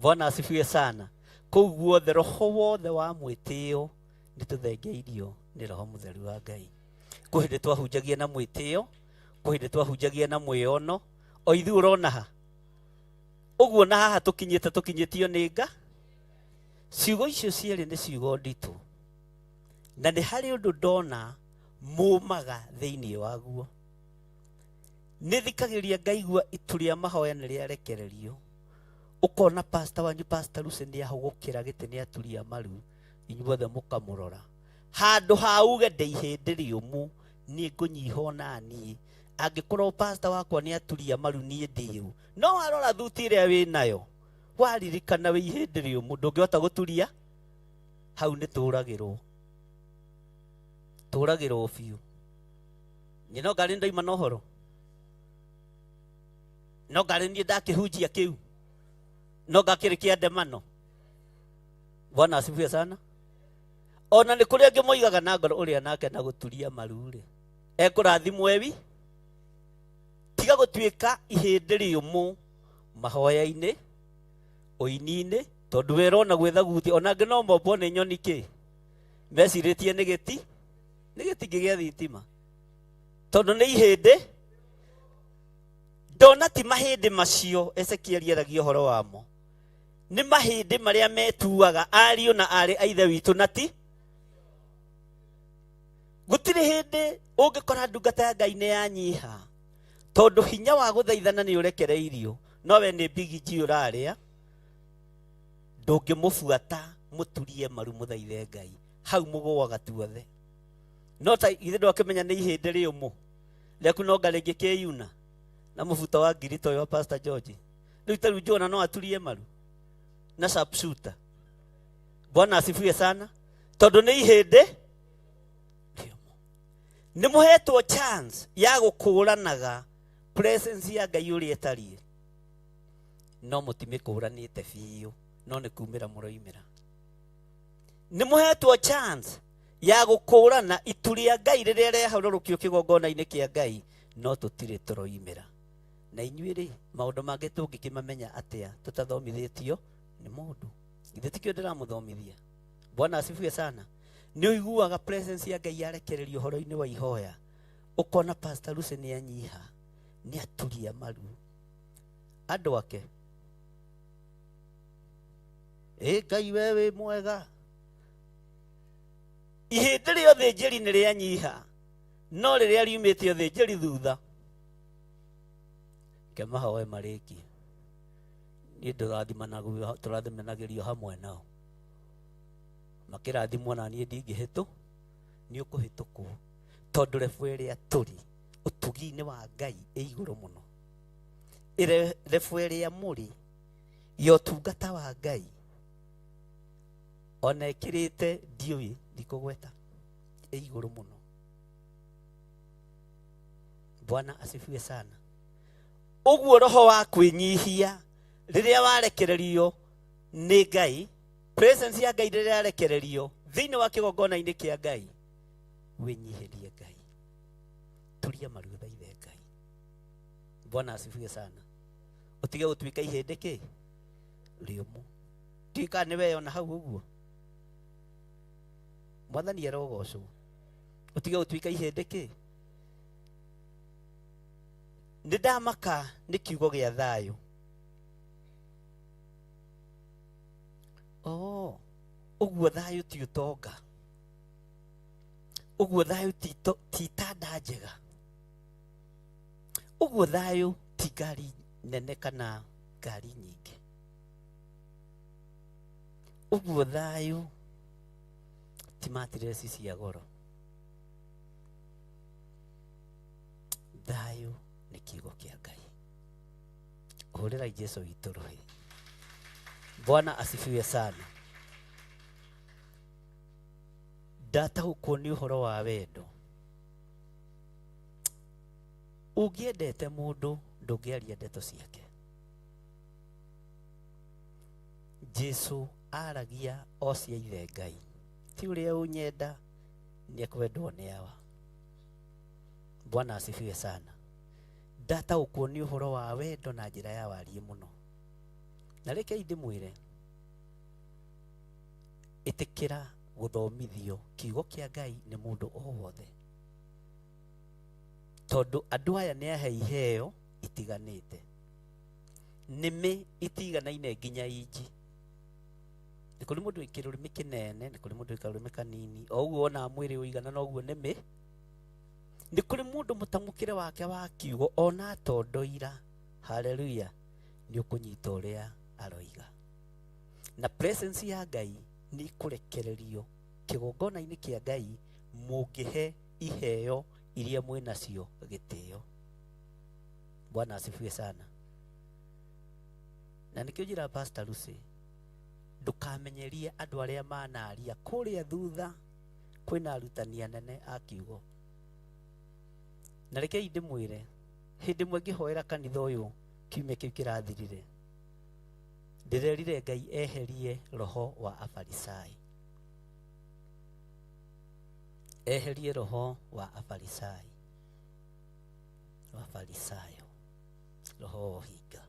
Bwana asifiwe sana. Kũu guothe roho wothe wa mwĩtĩo nĩ tũthengeirio nĩ Roho Mũtheru wa Ngai. Kwĩ hĩndĩ twahunjagia na mwĩtĩo, kwĩ hĩndĩ twahunjagia na mwĩono, o ithuĩ ũrona ha ũguo, na haha tũkinyĩte tũkinyĩtio nĩ nga. Ciugo icio cierĩ nĩ ciugo nditũ, na nĩ harĩ ũndũ ndona mũmaga thĩinĩ waguo. Nĩ thikagĩrĩria ngaigua itu rĩa mahoya nĩ rĩarekererio, ũkona pastor wanyu, Pastor Lucy, nĩ ahũgũkĩra gĩtĩ, nĩ aturia maru, inyuothe mũkamũrora. Handũ ha uge ndĩ ihĩndĩ rĩũmũ, niĩ ngũnyiha ona niĩ, angĩkorwo pastor wakwa nĩ aturia maru, niĩ ndĩũ? No warora thuti ĩrĩa wĩ nayo, waririkana wĩ ihĩndĩ rĩũmũ, ndũngĩhota gũturia hau. Nĩ tũragĩrwo, tũragĩrwo biũ. Niĩ no ngarĩ ndaima na ũhoro, no ngarĩ niĩ ndakĩhunjia kĩu, no ngakĩrĩ kĩa ndemano. Bwana asifiwe sana. Ona nĩ kũrĩ angĩ moigaga na ngoro ũrĩa nake na gũturia maru-rĩ, ekũrathimwo ewi. Tiga gũtuĩka ihĩndĩ rĩũmũ mahoya-inĩ, ũini-inĩ, tondũ wĩra ona gwĩthaguthi, ona angĩ no mombwo nĩ nyoni kĩ, mecirĩtie nĩ gĩti, nĩ gĩtingĩ gĩa thitima, tondũ nĩ ihĩndĩ. Ndona ti mahĩndĩ macio Ezekieli aragia ũhoro wamo, nĩ mahĩndĩ marĩa metuaga ariũ na arĩ a ithe witũ, na ti gũtirĩ hĩndĩ ũngĩkora ndungata ya Ngai nĩ yanyiha, tondũ hinya wa gũthaithana nĩ ũrekereirio, no we nĩ bigi G ũrarĩa, ndũngĩmũbuata mũturie maru mũthaithe Ngai, hau mũgũaga tuothe. No ta ithe ndwakĩmenya nĩ ihĩndĩ rĩũmũ rĩaku, no nga rĩngĩ kĩyuna na mũbuto wa ngiri toyo wa Pastor George. Rĩu ta rĩu Jona no aturie maru na sharpshooter. Bwana asifiwe sana. Tondũ nĩ ihĩndĩ rĩũmũ. Nĩ mũhetwo chance ya gũkũranaga presence ya Ngai ũrĩa ĩtariĩ, no mũtimĩkũranĩte biũ, no nĩ kumĩra mũroimĩra. Nĩ mũhetwo chance ya gũkũrana itu rĩa Ngai rĩrĩa rĩahororokio kĩgongona-inĩ kĩa Ngai, no tũtirĩ tũroimĩra. Na inyuĩ rĩ, maũndũ mangĩ tũngĩkĩmamenya atĩa tũtathomithĩtio nĩ mũndũ? Githĩ tikĩo ndĩramũthomithia? Bwana asifiwe sana. Nĩ ũiguaga presence ya Ngai yarekererio ũhoro-inĩ wa ihoya, ũkona Pastor Lucy nĩ anyiha, nĩ aturia maru andũ ake. Ĩ Ngai we wĩ mwega. Ihĩndĩ rĩa ũthĩnjĩri nĩ rĩanyiha, no rĩrĩa riumĩte ũthĩnjĩri thutha, ke mahoe marĩkie. Niĩ tũrathimanagĩrio hamwe nao, makĩrathimwo na niĩ ndingĩhĩtũ, nĩ ũkũhĩtũkwo, tondũ rebu ĩrĩa tũrĩ ũtugi-inĩ wa Ngai ĩ igũrũ mũno. Rebu ĩrĩa mũrĩ ya ũtungata wa Ngai ona ĩkĩrĩte ndiũĩ ndikũgweta, ĩ igũrũ mũno. Bwana asifiwe sana. Ũguo roho wa kwĩnyihia rĩrĩa warekererio nĩ Ngai, presence ya Ngai rĩrĩa yarekererio thĩinĩ wa kĩgongona-inĩ kĩa Ngai, wĩnyihĩrie Ngai, turia maru ũthaithe Ngai. Bwana asifiwe sana. Ũtige gũtuĩka ihĩndĩ kĩ rĩũmũ. Ndiũĩ kana nĩ weyona hau ũguo. Mwathani arogocwo. Ũtige gũtuĩka ihĩndĩ kĩ. Nĩ ndamaka nĩ kiugo gĩa thayũ. Oh, ũguo thayũ ti ũtonga, ũguo thayũ ti itanda njega, ũguo thayũ ti ngari nene kana ngari nyingĩ, ũguo thayũ ti matiresi cia goro. Thayũ nĩ kiugo kĩa Ngai. Hũrĩrai Jesu witũ rũhĩ. Bwana asifiwe sana. Ndataũkwo nĩ ũhoro wa wendo. Ũngĩendete mũndũ ndũngĩaria ndeto ciake. Jesu aragia o cia ithe Ngai, ti ũrĩa ũnyenda nĩ ekwendwo nĩ awa. Bwana asifiwe sana. Ndataũkwo nĩ ũhoro wa wendo na njĩra ya wariĩ mũno. Na rekei ndĩmwĩre, ĩtĩkĩra gũthomithio kiugo kĩa Ngai nĩ mũndũ o wothe, tondũ andũ aya nĩ ahe iheo itiganĩte, nĩmĩ itiganaine nginya inji. Nĩ kũrĩ mũndũ wĩ kĩrũrĩmĩ kĩnene, nĩ kũrĩ mũndũ wĩ karũrĩmĩ kanini, o ũguo wonaga mwĩrĩ ũigana na ũguo nĩmĩ. Nĩ kũrĩ mũndũ mũtamũkĩre wake wa kiugo ona atondoira, haleluya, nĩ ũkũnyita ũrĩa aroiga. Na presence ya Ngai nĩ ĩkũrekererio kĩgongona-inĩ kĩa Ngai mũngĩhe iheo iria mwĩ nacio gĩtĩo. Bwana asifiwe sana. Na nĩkĩo njĩra Pastor Lucy, ndũkamenyerie andũ arĩa manaria kũrĩa thutha kwĩna arutani anene a kiugo. Na rekei ndĩmwĩre, hĩndĩ ĩmwe ngĩhoera kanitha ũyũ kiumia kĩu kĩrathirire, ndĩrerire Ngai eherie roho wa Afarisai. Eherie roho wa Afarisai. Afarisayo. Roho wa ũhinga.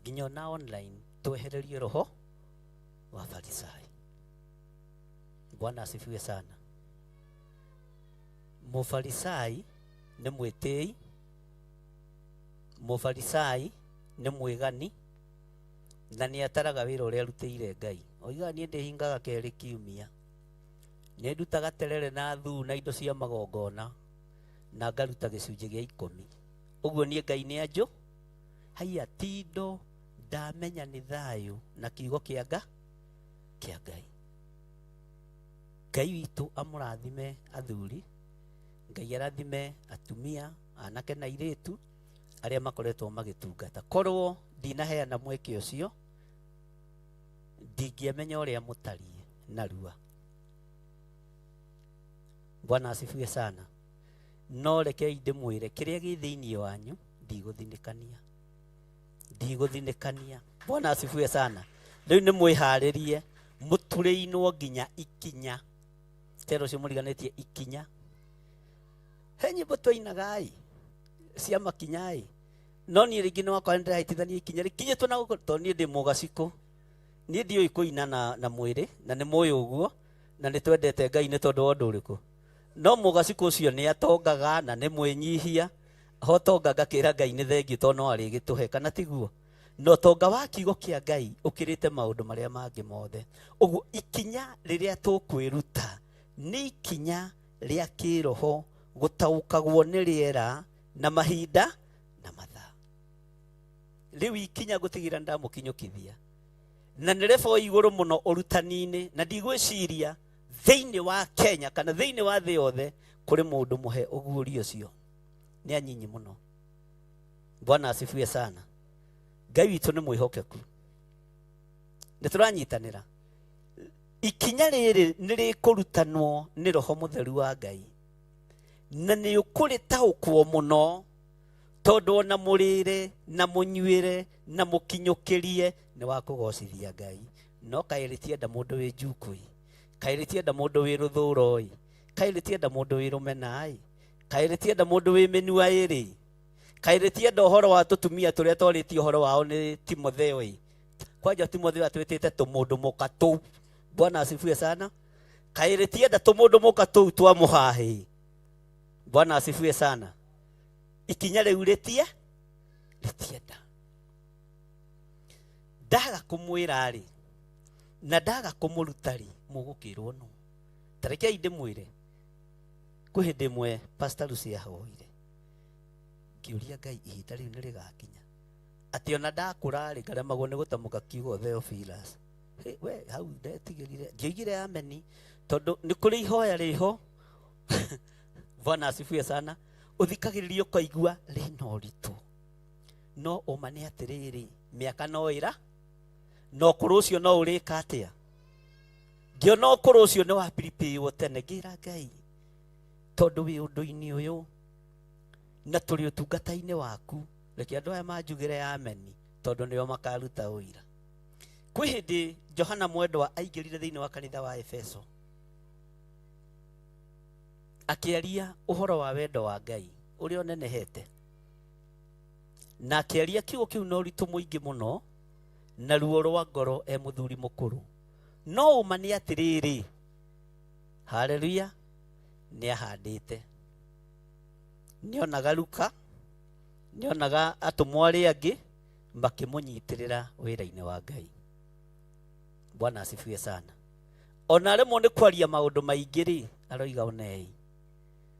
Nginya ona online twehererie roho wa Farisai. Bwana asifiwe sana. Mũfarisai nĩ mwĩtĩi, mũfarisai nĩ mwĩgani, na nĩ ataraga wĩra ũrĩa arutĩire Ngai. Oigaga niĩ ndĩhingaga kerĩ kiumia, nĩ ndutaga terere na thuu na indo cia magongona, na ngaruta gĩcunjĩ gĩa 10. Ũguo niĩ Ngai nĩ anjũ haiya tindo ndamenya nĩ thayũ na kiugo kĩa kĩa Ngai. Ngai witũ amũrathime athuri, Ngai arathime atumia, anake na airĩtu arĩa makoretwo magĩtungata. Korwo ndinaheana mweke ũcio, ndingĩamenya ũrĩa mũtariĩ narua. Bwana asifiwe sana. No rekei ndĩmwĩre kĩrĩa gĩ thĩinĩ wanyu ndigũthinĩkania. Ndigũthinĩkania. Bwana asifiwe sana. Rĩu nĩ mwĩharĩrie mũturĩinwo nginya ikinya. Tero ũcio mũriganĩtie ikinya. He nyĩmbo twainaga-ĩ cia makinya-ĩ, no niĩ rĩngĩ nĩ wakwa nĩndĩrahĩtithania ikinya rĩkinyĩtwo na gũkũ, tondũ niĩ ndĩ mũgacikũ. Niĩ ndiũĩ kũina na mwĩrĩ, na nĩ mũĩ ũguo, na nĩ twendete Ngai nĩ tondũ wa ũndũ ũrĩkũ. No mũgacikũ ũcio nĩ atongaga na nĩ mwĩnyihia. Ho tonga ngakĩra Ngai nĩ thengiũ tondũ no arĩgĩtũhe, kana tiguo? No tonga wa kiugo kĩa Ngai ũkĩrĩte maũndũ marĩa mangĩ mothe. Ũguo ikinya rĩrĩa tũkwĩruta nĩ ikinya rĩa kĩroho gũtaũkagwo nĩ rĩera na mahinda na mathaa. Rĩu ikinya ngũtigĩra ndamũkinyũkithia. Na nĩ rebo igũrũ mũno ũrutani-inĩ, na ndigwĩciria thĩinĩ wa Kenya kana thĩinĩ wa thĩ yothe kũrĩ mũndũ mũhe ũguũrio ũcio. Nĩ anyinyi mũno. Bwana asifiwe sana. Ngai witũ nĩ mwĩhokeku. Nĩ tũranyitanĩra. Ikinya rĩrĩ nĩ rĩkũrutanwo nĩ Roho Mũtheru wa Ngai. Na nĩ ũkũrĩtaũkwo mũno tondũ ona mũrĩre na mũnyuĩre na mũkinyũkĩrie nĩ wa kũgocithia Ngai. No kaĩ rĩtienda mũndũ wĩ njukũ-ĩ, kaĩ rĩtienda mũndũ wĩ rũthũro-ĩ, kaĩ rĩtienda mũndũ wĩ rũmena-ĩ, kaĩ rĩtienda mũndũ wĩ mĩnua ĩrĩ, kaĩ rĩtienda ũhoro wa tũtumia tũrĩa twarĩtie ũhoro wao nĩ Timotheo-ĩ. Kwanja Timotheo atwĩtĩte tũmũndũ mũka tũu. Bwana asifiwe sana. Kaĩ rĩtienda tũmũndũ mũka tũu twa mũhahĩ. Bwana asifiwe sana. Ikinya rĩu rĩtienda. Ndaga kũmwĩra rĩ, na ndaga kũmũruta rĩ, mũgũkĩrwo nũ? Ta rekei ndĩmwĩre, kwĩ hĩndĩ ĩmwe Pastor Lucy ahoire, ngĩũria Ngai ihinda rĩu nĩ rĩgakinya atĩ ona ndakũra rĩ ngaremagwo nĩ gũtamũka kiugo Theophilus. We hau ndetigĩrire, ndioigire ameni tondũ nĩ kũrĩ ihoya rĩho. Bwana asifiwe sana. Ũthikagĩrĩria ũkaigua rĩna ũritũ, no ũma nĩ atĩrĩrĩ, mĩaka no ĩra, na ũkũrũ ũcio no ũrĩka atĩa? Ngĩona ũkũrũ ũcio nĩ wapiripĩirwo tene, ngĩra Ngai tondũ wĩ ũndũ-inĩ ũyũ na tũrĩ ũtungata-inĩ waku, reke andũ aya manjugĩre ameni tondũ nĩo makaruta ũira. Kwĩ hĩndĩ Johana Mwendwa aingĩrire thĩinĩ wa kanitha wa Efeso akĩaria ũhoro wa wendo wa Ngai ũrĩa ũnenehete, na akĩaria kiugo kĩu na ũritũ mũingĩ mũno na ruo rwa ngoro e mũthuri mũkũrũ. No ũma nĩ atĩrĩrĩ, haleluya, nĩ ahandĩte, nĩonaga Luka, nĩonaga atũmwo arĩa angĩ makĩmũnyitĩrĩra wĩra-inĩ wa Ngai. Bwana asifiwe sana. Ona aremwo nĩ kwaria maũndũ maingĩ rĩ, aroiga onei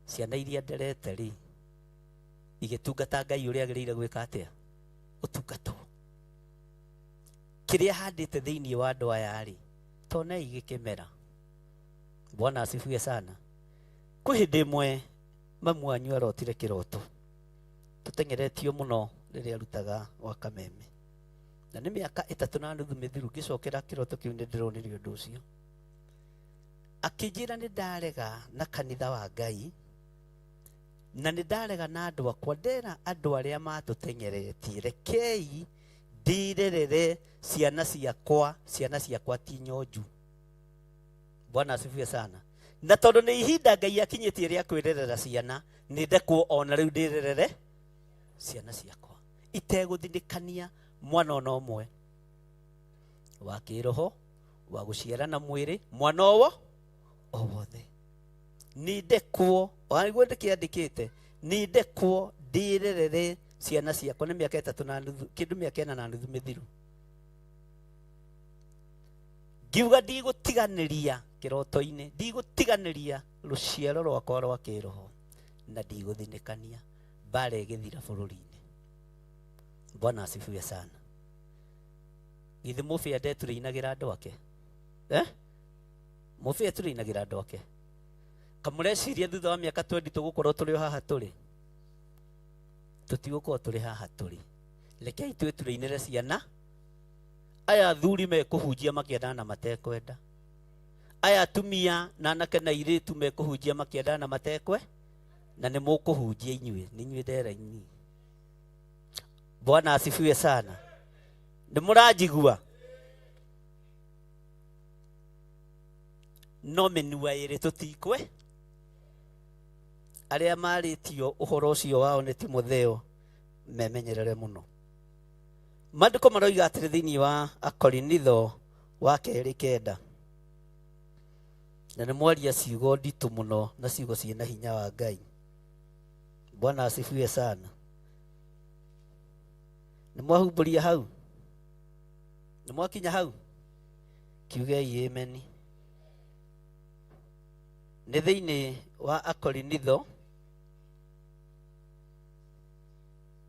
ciana iria nderete rĩ igĩtungata Ngai ũrĩa agĩrĩire gwĩka atĩa? Ũtungatwo. Kĩrĩa handĩte thĩinĩ wa andũ aya rĩ, tonei gĩkĩmera. Bwana asifiwe sana. Kwĩ hĩndĩ ĩmwe mamu wanyu arotire kĩroto tũteng'eretio mũno rĩrĩa arutaga gwa Kameme, na nĩ mĩaka 3.5 mĩthiru ngĩcokera kĩroto kĩu nĩ ndĩronire ũndũ ũcio. Akĩnjĩra nĩ ndarega na kanitha wa Ngai Na nĩ ndarega na andũ akwa, ndera andũ arĩa matũteng'eretie, rekei ndirerere ciana ciakwa, ciana ciakwa ti nyonju. Bwana asifiwe sana. Na tondũ nĩ ihinda Ngai akinyĩtie rĩa kwĩrerera ciana, nĩ ndekwo ona rĩu ndĩrerere ciana ciakwa itegũthinĩkania mwana ona ũmwe wa kĩroho, wa gũciara na mwĩrĩ, mwana owo o wothe. Nĩ ndekwo, nĩguo ndĩkĩandĩkĩte, nĩ ndekwo ndĩrerere ciana ciakwa. Nĩ mĩaka 3.5, kĩndũ mĩaka 4.5 mĩthiru. Ngiuga ndigũtiganĩria kĩroto-inĩ, ndigũtiganĩria rũciaro rwakwa rwa kĩroho, na ndigũthinĩkania mbara ĩgĩthira bũrũri-inĩ. Bwana asifiwe sana. Githĩ mũbĩa ndetũrĩinagĩra andũ ake? Mũbĩa tũrĩinagĩra andũ ake. Kamũreciria thutha wa mĩaka 20 tũgũkorwo tũrĩ o haha tũrĩ? Tũtigũkorwo tũrĩ haha tũrĩ. Rekei twĩtũrĩinĩre ciana. Aya athuri mekũhunjia makĩenda na matekwenda. Aya atumia na anake na airĩtu mekũhunjia makĩenda na matekwe, na nĩ mũkũhunjia inyuĩ, nĩ inyuĩ ndera inyuĩ. Bwana asifiwe sana. Nĩ mũranjigua? No mĩnua ĩrĩ tũtikwe. Arĩa marĩtio ũhoro ũcio wao nĩ Timotheo memenyerere mũno. Maandĩko maroiga atĩrĩ thĩinĩ wa Akorinitho wa 2:9, na nĩ mwaria ciugo nditũ mũno na ciugo ciĩna hinya wa Ngai. Bwana asifiwe sana. Nĩ mwahumbũria hau? Nĩ mwakinya hau? Kiugei amen. Nĩ thĩinĩ wa Akorinitho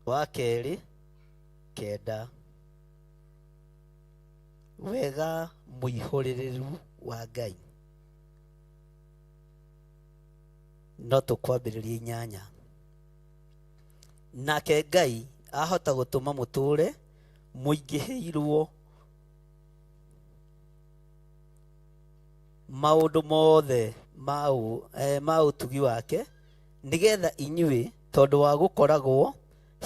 wa 2:9, wega mũihũrĩrĩru wa Ngai. No tũkwambĩrĩria 8. Nake Ngai ahota gũtũma mũtũre mũingĩhĩirwo maũndũ mothe ma ũtugi wake, nĩgetha inyuĩ tondũ wa gũkoragwo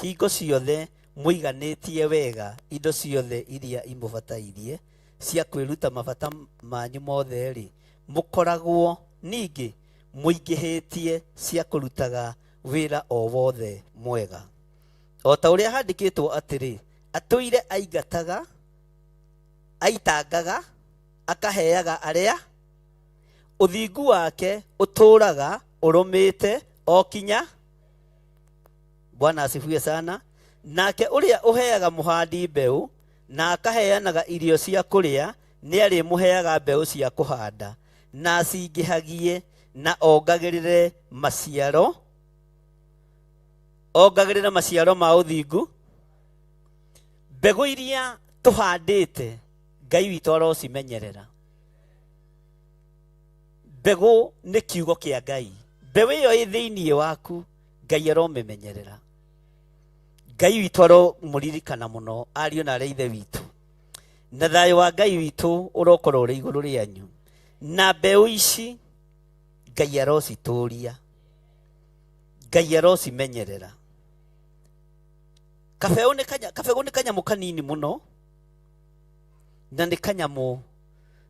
hingo ciothe mũiganĩtie wega indo ciothe iria imũbatairie cia kwĩruta mabata manyu mothe-rĩ, mũkoragwo ningĩ mũingĩhĩtie cia kũrutaga wĩra o wothe mwega. O ta ũrĩa handĩkĩtwo atĩrĩ, atũire aingataga, aitangaga, akaheaga arĩa ũthingu wake ũtũũraga ũrũmĩte o kinya. Bwana asifiwe sana. Nake ũrĩa ũheaga mũhandi mbeũ na akaheanaga irio cia kũrĩa, nĩarĩmũheaga mbeũ cia kũhanda, na acingĩhagie na ongagĩrĩre maciaro, ongagĩrĩre maciaro ma ũthingu. Mbegũ iria tũhandĩte Ngai witũ arocimenyerera. Mbegũ nĩ kiugo kĩa Ngai. Mbeũ ĩyo ĩ thĩinĩ waku Ngai aromĩmenyerera. Ngai witũ aromũririkana mũno, ariũ na arĩa ithe witũ. Na thayũ wa Ngai witũ ũrokorwo ũrĩ igũrũ rĩanyu. Na mbeũ ici Ngai arocitũria, Ngai arocimenyerera. Kabegũ nĩ kanyamũ kanini mũno, na nĩ kanyamũ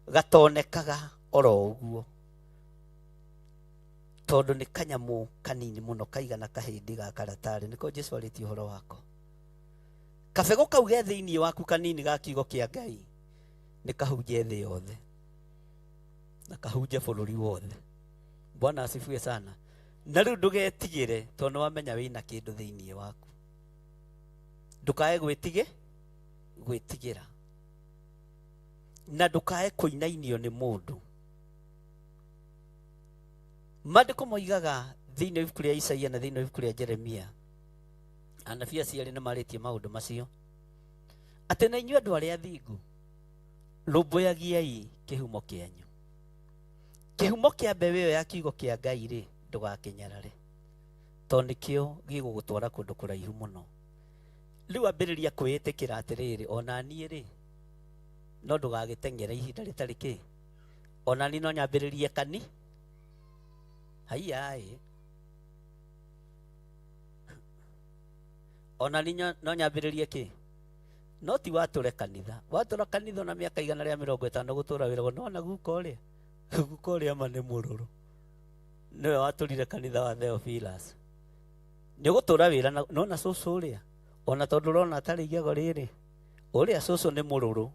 gatonekaga oro ũguo, tondũ nĩ kanyamũ kanini mũno kaigana kahĩndĩ ga karatarĩ. Nĩko Jesu arĩtie ũhoro wako. Kabegũ kau ge thĩinĩ waku kanini ga kiugo kĩa Ngai nĩ kahunje thĩ yothe na kahunje bũrũri wothe. Bwana asifiwe sana. Na rĩu ndũgetigĩre tondũ nĩwamenya wĩna kĩndũ thĩinĩ waku. Ndũkae gwĩtigĩra, na ndũkae kũinainio nĩ mũndũ. Maandĩko moigaga thĩinĩ wa ibuku rĩa Isaia na thĩinĩ wa ibuku rĩa Jeremia, anabii acio erĩ nĩmarĩtie maũndũ macio, atĩ na inyuĩ andũ arĩa athingu rũmbũyagiai kĩhumo kĩanyu. Kĩhumo kĩa mbeũ ĩyo ya kiugo kĩa Ngai rĩ, ndũgakĩnyarare, tondũ nĩkĩo gĩgũgũtwara kũndũ kũraihu mũno. Rĩu ambĩrĩria kwĩĩtĩkĩra atĩrĩrĩ, ona niĩ rĩ, no ndũgagĩteng'ere ihinda rĩtarĩ kĩ, ona niĩ no nyambĩrĩrie kani haiya ĩ. Ona niĩ no nyambĩrĩrie kĩ? No ti watũre kanitha. Watũra kanitha ona mĩaka 150 gũtũra wĩragwo nona guka ũrĩa. Guka ũrĩa ma nĩ mũrũrũ. Nĩwe watũrire kanitha wa Theophilus. Nĩ ũgũtũra wĩra nona cũcũ ũrĩa. Ona tondũ ũrona atarĩ igego rĩrĩ. Ũrĩa cũcũ nĩ mũrũrũ.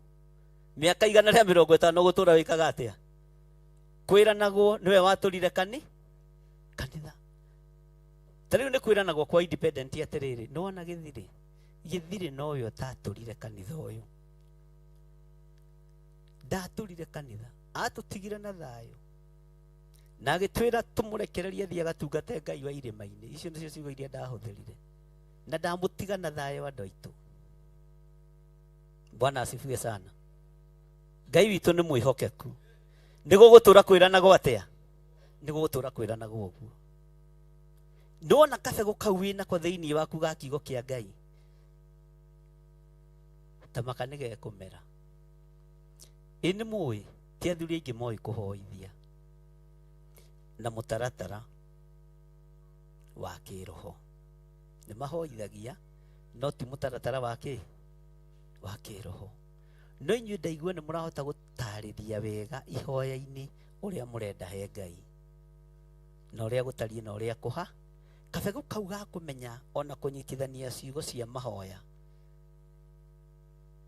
Mĩaka 150 gũtũra wĩkaga atĩa? Kwĩranagwo nĩwe watũrire kanitha. Ta rĩu nĩ kwĩranagwo kwa independent atĩrĩrĩ, nĩwona gĩthirĩ? Gĩthirĩ nowe ũtatũrire kanitha ũyũ. Ndatũrire kanitha, atũtigire na thayũ. Na agĩtwĩra tũmũrekererie athiĩ agatungate Ngai wa irĩma-inĩ. Icio nĩcio ciugo iria ndahũthĩrire. Na ndamũtiga na thayũ andũ aitũ. Bwana asifiwe sana. Ngai witũ nĩ mwĩhokeku. Nĩ gũgũtũra kwĩranagwo atĩa? Nĩ gũgũtũra kwĩranagwo ũguo. Nĩwona kabegũ kau wĩnako thĩinĩ waku ga kiugo kĩa Ngai. Ta maka nĩ gekũmera. Ĩ nĩ mũĩ, ti athuri aingĩ moĩ kũhoithia na mũtaratara wa kĩroho. Nĩ mahoithagia, no ti mũtaratara wa kĩ? Wa kĩroho. No inyuĩ ndaigua nĩ mũrahota gũtarĩria wega ihoya-inĩ ũrĩa mũrenda he Ngai. Na ũrĩa gũtariĩ na ũrĩa kũha. Kabegũ kau ga kũmenya ona kũnyitithania ciugo cia mahoya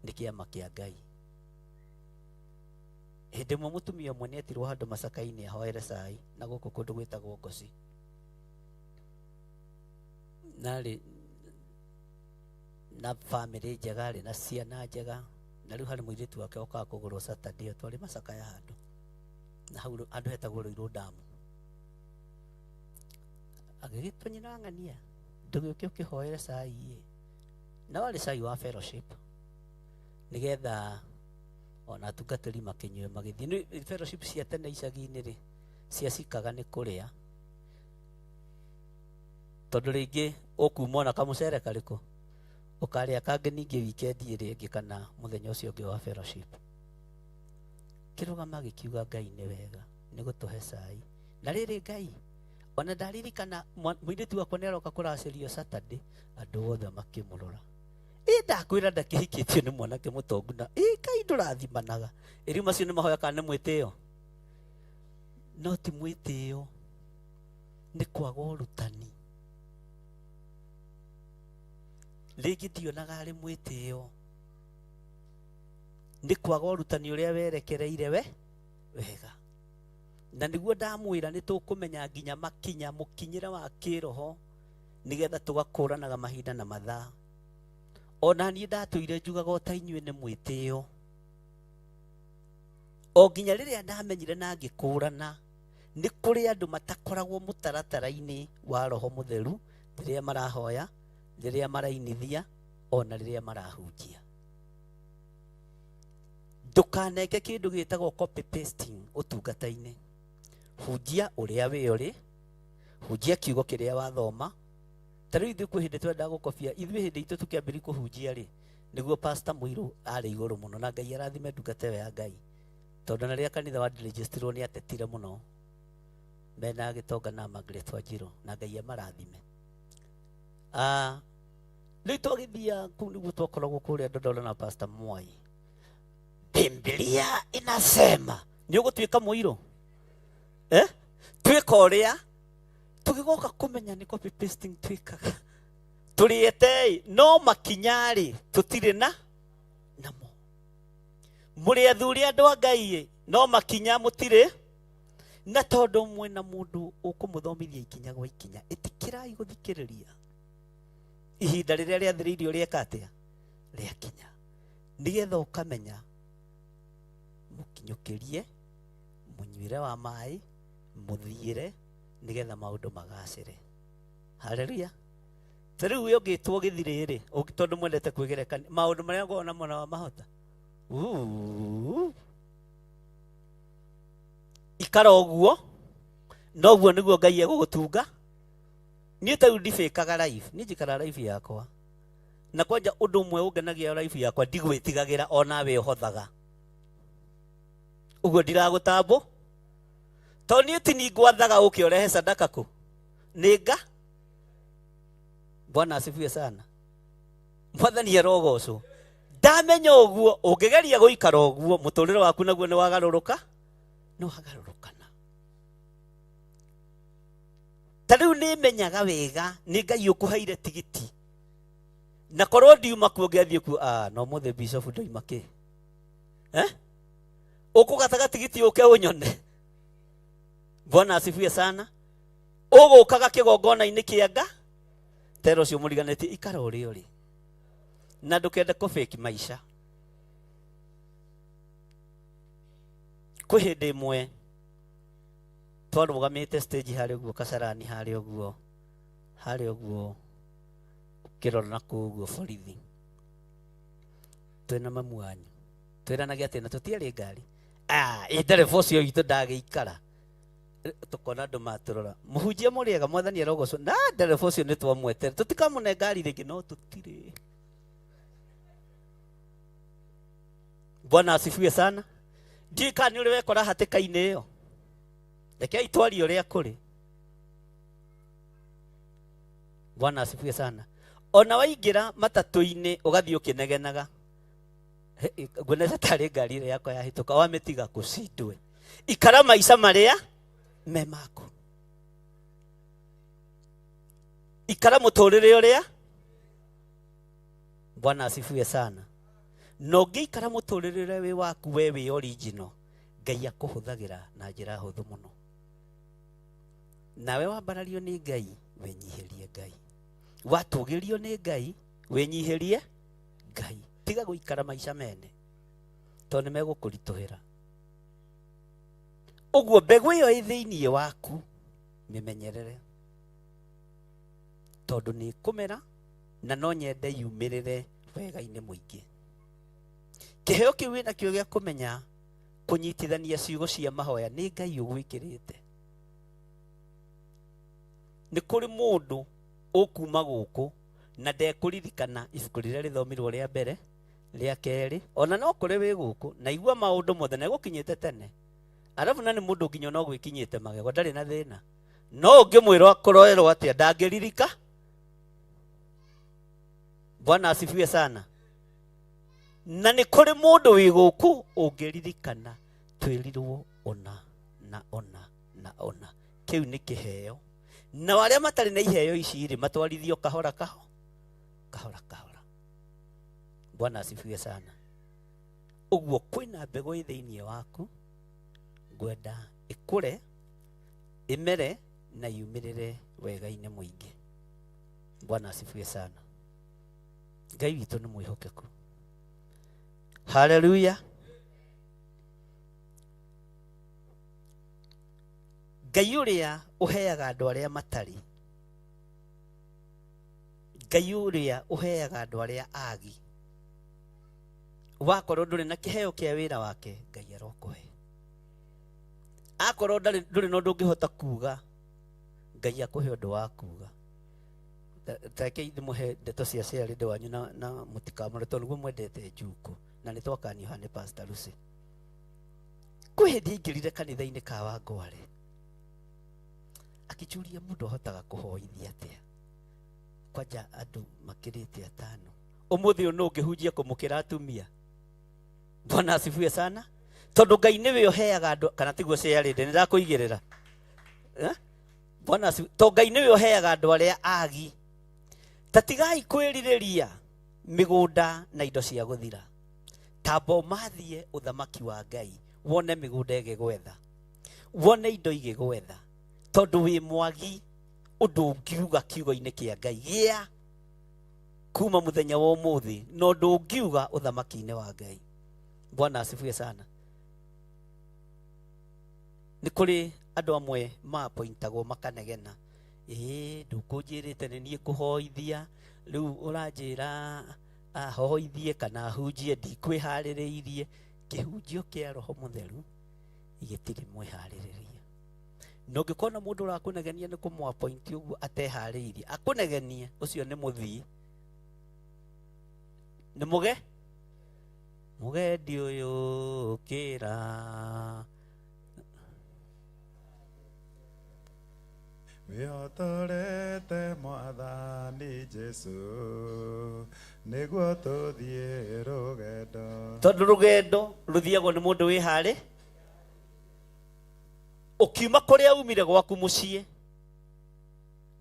nĩ kĩama kĩa Ngai. Hĩndĩ ĩmwe mũtumia ũmwe nĩetirwo handũ Masaka-inĩ ahoere cai na gũkũ kũndũ gwĩtagwo Ngoci. Narĩ na bamĩrĩ njega, arĩ na ciana njega, na rĩu harĩ mũirĩtu wake okaga kũgũrwo Saturday ĩyo, twarĩ Masaka ya handũ. Na hau handũ hetagwo Rũirũ Damu. Agĩgĩtwo nyina ng'ania, ndũgĩũke ũkĩhoere cai ĩ. Na warĩ cai wa fellowship. Nĩgetha ona atungatĩri makĩnyue magĩthiĩ. Nĩ fellowship cia tene icagi-inĩ rĩ, ciacikaga nĩ kũrĩa. Tondũ rĩngĩ ũkuma ona kamũcere karĩkũ, ũkarĩa kangĩ ningĩ weekend ĩrĩa ĩngĩ kana mũthenya ũcio ũngĩ wa fellowship. Kĩrũgama gĩkiuga Ngai nĩ wega, nĩ gũtũhe cai. Na rĩrĩ Ngai, ona ndaririkana mũirĩtu wakwa nĩ aroka kũracĩrio Saturday, andũ othe makĩmũrora. Ĩ ndakwĩra ndakĩhikĩtio nĩ mwanake mũtongu na ĩ Ngai ndũrathimanaga. Ĩ rĩu macio nĩ mahoya kana nĩ mwĩtĩo? No ti mwĩtĩo, nĩ kwaga ũrutani. Rĩngĩ ndionaga arĩ mwĩtĩo, nĩ kwaga ũrutani ũrĩa werekereire we wega. Na nĩguo ndamwĩra nĩ tũkũmenya nginya makinya mũkinyĩre wa kĩroho nĩgetha tũgakũranaga mahinda na mathaa. Ona niĩ ndatũire njugaga o ta inyuĩ nĩ mwĩtĩo. O nginya rĩrĩa ndamenyire na ngĩkũrana nĩ kũrĩ andũ matakoragwo mũtaratara-inĩ wa Roho Mũtheru rĩrĩa marahoya, rĩrĩa marainithia, ona rĩrĩa marahunjia. Ndũkaneke kĩndũ gĩtagwo copy pasting ũtungata-inĩ. Hunjia ũrĩa wĩ ũrĩ, hunjia kiugo kĩrĩa wathoma. Ta rĩu ithuĩ kwĩ hĩndĩ twendaga gũkobia, ithuĩ hĩndĩ itũ tũkĩambĩrĩria kũhunjia rĩ, nĩguo Pastor Mũirũ arĩ igũrũ mũno, na Ngai arathime ndungata ĩyo ya Ngai. Tondũ na rĩrĩa kanitha wandiregistirwo nĩ atetire mũno mena Gĩtonga na Margaret Wanjiru, na Ngai amarathime. Rĩu twagĩthiaga kũu nĩguo twakoragwo kũrĩa Dodora na Pastor Mwai. Biblia inasema nĩ ũgũtuĩka mũirũ. Twĩka ũrĩa tũgĩgoka kũmenya nĩ copy pasting twĩkaga. Tũrĩetei no makinya rĩ tũtirĩ na namo. Mũrĩ athuri andũ a Ngai ĩ, no makinya mũtirĩ na tondũ mwĩna mũndũ ũkũmũthomithia ikinya gwa ikinya, ĩtĩkĩrai gũthikĩrĩria. Ihinda rĩrĩa rĩathĩrĩirio rĩeka atĩa? Rĩakinya. Nĩgetha ũkamenya mũkinyũkĩrie, mũnyuĩre wa maĩ, mũthiĩre, nĩgetha maũndũ magacĩre. Haleluya. Ta rĩu we ũngĩtwo gĩthirĩ rĩ, tondũ mwendete kwĩgerekania, maũndũ marĩa ngoragwo namo na wamahota. Ikara ũguo, noguo nĩguo Ngai egũgũtunga. Niĩ ta rĩu ndibĩkaga life, niĩ njikaraga life yakwa. Na kwanja ũndũ ũmwe ũngenagia life yakwa, ndigwĩtigagĩra onawe ũhothaga. Ũguo ndiragũtambũ. Tondũ niĩ ti niĩ ngwathaga ũke ũrehe sadaka kũ. Nĩ nga. Bwana asifiwe sana. Mwathani arogocwo. Ndamenya ũguo ũngĩgeria gũikara ũguo mũtũrĩre waku naguo nĩ wagarũrũka, nĩ wagarũrũkana. Ta rĩu nĩ menyaga wega nĩ Ngai ũkũheire tigiti, na korwo ndiuma kuo ngĩathiĩ kuo, no mũthĩ bishop ndoima kĩ, ũkũgataga tigiti ũke ũnyone. Bwana asifiwe sana. Ũgũkaga kĩgongona-inĩ kĩa nga tero ũcio mũriganĩtie, ikara ũrĩa ũrĩ na ndũkende kũfake maica. Kwĩ hĩndĩ ĩmwe twarũgamĩte stage harĩa ũguo Kasarani, harĩa ũguo, harĩa ũguo ũkĩrora na kũu ũguo borithi, twĩna mamu wanyu, twĩranagia atĩ na tũtiarĩ ngari, ĩ ndereba ũcio witũ ndagĩikara, tukona andũ matũrora, mũhunjia mũrĩega mwathani arogocwo, na ndereba ũcio nĩ twamwetere, tũtikamũne ngari rĩngĩ, no tũtirĩ. Bwana asifiwe sana. Ndiũĩ kana nĩ ũrĩ wekora hatĩka-inĩ ĩyo. Rekei twarie ũrĩa kũrĩ. Bwana asifiwe sana. Ona waingĩra matatũ-inĩ ũgathiĩ ũkĩnegenaga, nguonete tarĩ ngari ĩrĩa yakwa yahĩtũka, wamĩtiga kũcindwe. Ikara maica marĩa me maku, ikara mũtũrĩre ũrĩa. Bwana asifiwe sana. Na ũngĩikara mũtũrĩre ũrĩa wĩ waku, we wĩ original, Ngai akũhũthagĩra na njĩra hũthũ mũno. Nawe wambarario nĩ Ngai, wĩnyihĩrie Ngai. Watũgĩrio nĩ Ngai, wĩnyihĩrie Ngai. Tiga gũikara maica mene, tondũ nĩ megũkũritũhĩra. Ũguo mbegũ ĩyo ĩ thĩinĩ waku mĩmenyerere, tondũ nĩ ĩkũmera na no nyende yumĩrĩre wega-inĩ mũingĩ. Kĩheo kĩu wĩnakĩo gĩa kũmenya kũnyitithania ciugo cia mahoya nĩ Ngai ũgwĩkĩrĩte. Nĩ kũrĩ mũndũ ũkuma gũkũ na ndekũririkana ibuku rĩrĩa rĩthomirwo rĩa mbere, rĩa kerĩ, ona no kũrĩ wĩ gũkũ na igua maũndũ mothe na egũkinyĩte tene, arabu na nĩ mũndũ nginya no gwĩkinyĩte magego, ndarĩ na thĩna, no ũngĩmwĩrwo kũroerwo atĩa ndangĩririka. Bwana asifiwe sana. Na nĩ kũrĩ mũndũ wĩ gũkũ ũngĩririkana twĩrirwo ona na ona na ona. Kĩu nĩ kĩheo. Na arĩa matarĩ na iheo ici rĩ, matwarithio kahora kahora kahora. Bwana asifiwe sana. Ũguo kwĩna mbegũ ĩ thĩinĩ waku, ngwenda ĩkũre, ĩmere na yumĩrĩre wega-inĩ mũingĩ. Bwana asifiwe sana. Ngai witũ nĩ mwĩhokeku. Haleluya. Ngai ũrĩa ũheaga andũ arĩa matarĩ, Ngai ũrĩa ũheaga andũ arĩa agi, wakorwo ndũrĩ na kĩheo kĩa wĩra wake, Ngai arokũhe. Akorwo ndũrĩ na ũndũ ũngĩhota kuga, Ngai akũhe ũndũ wa kuga. Tareke ndĩmũhe ndeto cia ciarĩ wanyu na mũtikamũre, tondũ nĩguo mwendete njuko, na nĩ twakanio haha nĩ Pastor Lucy. Kwĩ hĩndĩ aingĩrire kanitha-inĩ ka Wangware, akĩnjũria mũndũ ahotaga kũhoithia atĩa kwanja andũ makĩrĩte atano. Ũmũthĩ ũyũ nũ ũngĩhunjia kũmũkĩra atumia? Bwana asifiwe sana. Tondũ Ngai nĩwe ũheaga andũ, kana tiguo ciarĩ, nĩ ndakũigĩrĩra. Bwana asifiwe. Tondũ Ngai nĩwe ũheaga andũ arĩa agi. Ta tigai kwĩrirĩria mĩgũnda na indo cia gũthira. Tamba ũmathie ũthamaki wa Ngai, wone mĩgũnda ĩgĩgwetha, wone indo igĩgwetha, tondũ wĩ mwagi ũndũ ũngiuga kiugo-inĩ kĩa Ngai gĩa kuma mũthenya wa ũmũthĩ, na ũndũ ũngiuga ũthamaki-inĩ wa Ngai. Bwana asifiwe sana. Nĩ kũrĩ andũ amwe mapointagwo makanegena, ĩĩ ndũkũnjĩrĩte nĩ niĩ kũhoithia, rĩu ũranjĩra ahoithie kana ahunjie, ndikwĩharĩrĩirie. Kĩhunjio kĩa Roho Mũtheru gĩtirĩ mwĩharĩrĩria. Na ũngĩkona mũndũ ũrakũnegenia nĩ kũmũapointi ũguo ateharĩirie, akũnegenie, ũcio nĩ mũthii, nĩ mũge mũgendi ũyũ ũkĩra. Wĩhotorete mwathani Mwathani Jesu nĩguo tũthiĩ rũgendo. Tondũ rũgendo rũthiagwo nĩ mũndũ wĩ harĩ ũkiuma kũrĩa umire gwaku mũciĩ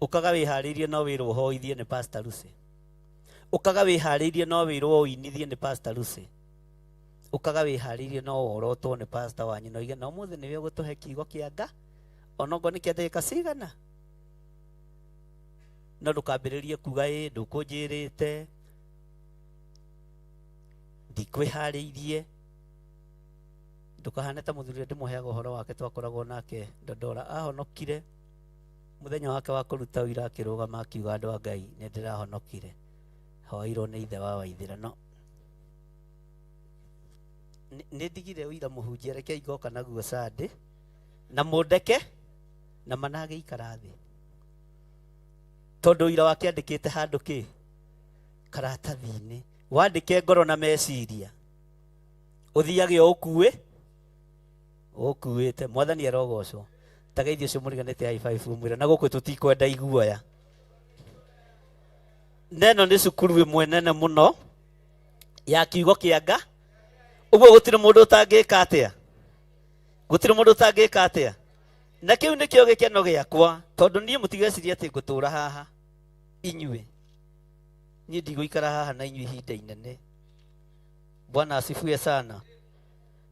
ũkaga wĩharĩirie no wĩrwo ũhoithie nĩ Pastor Lucy, ũkaga wĩharĩirie no wĩrwo ũinithie nĩ Pastor Lucy, ũkaga wĩharĩirie no worotwo nĩ pastor wanyu na oige na ũmũthĩ nĩwe ũgũtũhe kiugo kĩa nga onokorwo nĩ kĩa ndagĩka cigana, no ndũkambĩrĩrie kuga ĩ ndũkũnjĩrĩte ndikwĩharĩirie. Ndũkahane ta mũthuri ũrĩa ndĩmũheaga ũhoro wake twakoragwo nake Ndondora, ahonokire mũthenya wake wa kũruta ũira akĩrũgama akiuga andũ a Ngai nĩ ndĩrahonokire, hoirwo nĩ ithe wa Waithĩra. No nĩ ndigire ũira mũhunjia, reke ngoka naguo Sunday na mũndeke na managĩikara thĩ, tondũ ũira wake andĩkĩte handũ kĩ karatathi-inĩ, wandĩke ngoro na meciria ũthiage o ũkuĩ ũkuĩte. Mwathani arogocwo. Tageithio ũcio mũriganĩte high five ũmwĩre na gũkũ tũtikwenda iguoya. Neno nĩ cukuru ĩmwe nene mũno ya kiugo kĩa nga, ũguo gũtirĩ mũndũ ũtangĩka atĩa, gũtirĩ mũndũ ũtangĩka atĩa. Na kĩu nĩkĩo gĩkeno gĩakwa, tondũ niĩ mũtigecirie atĩ ngũtũra haha inyuĩ, niĩ ndigũikara haha na inyuĩ ihinda inene. Bwana asifiwe sana.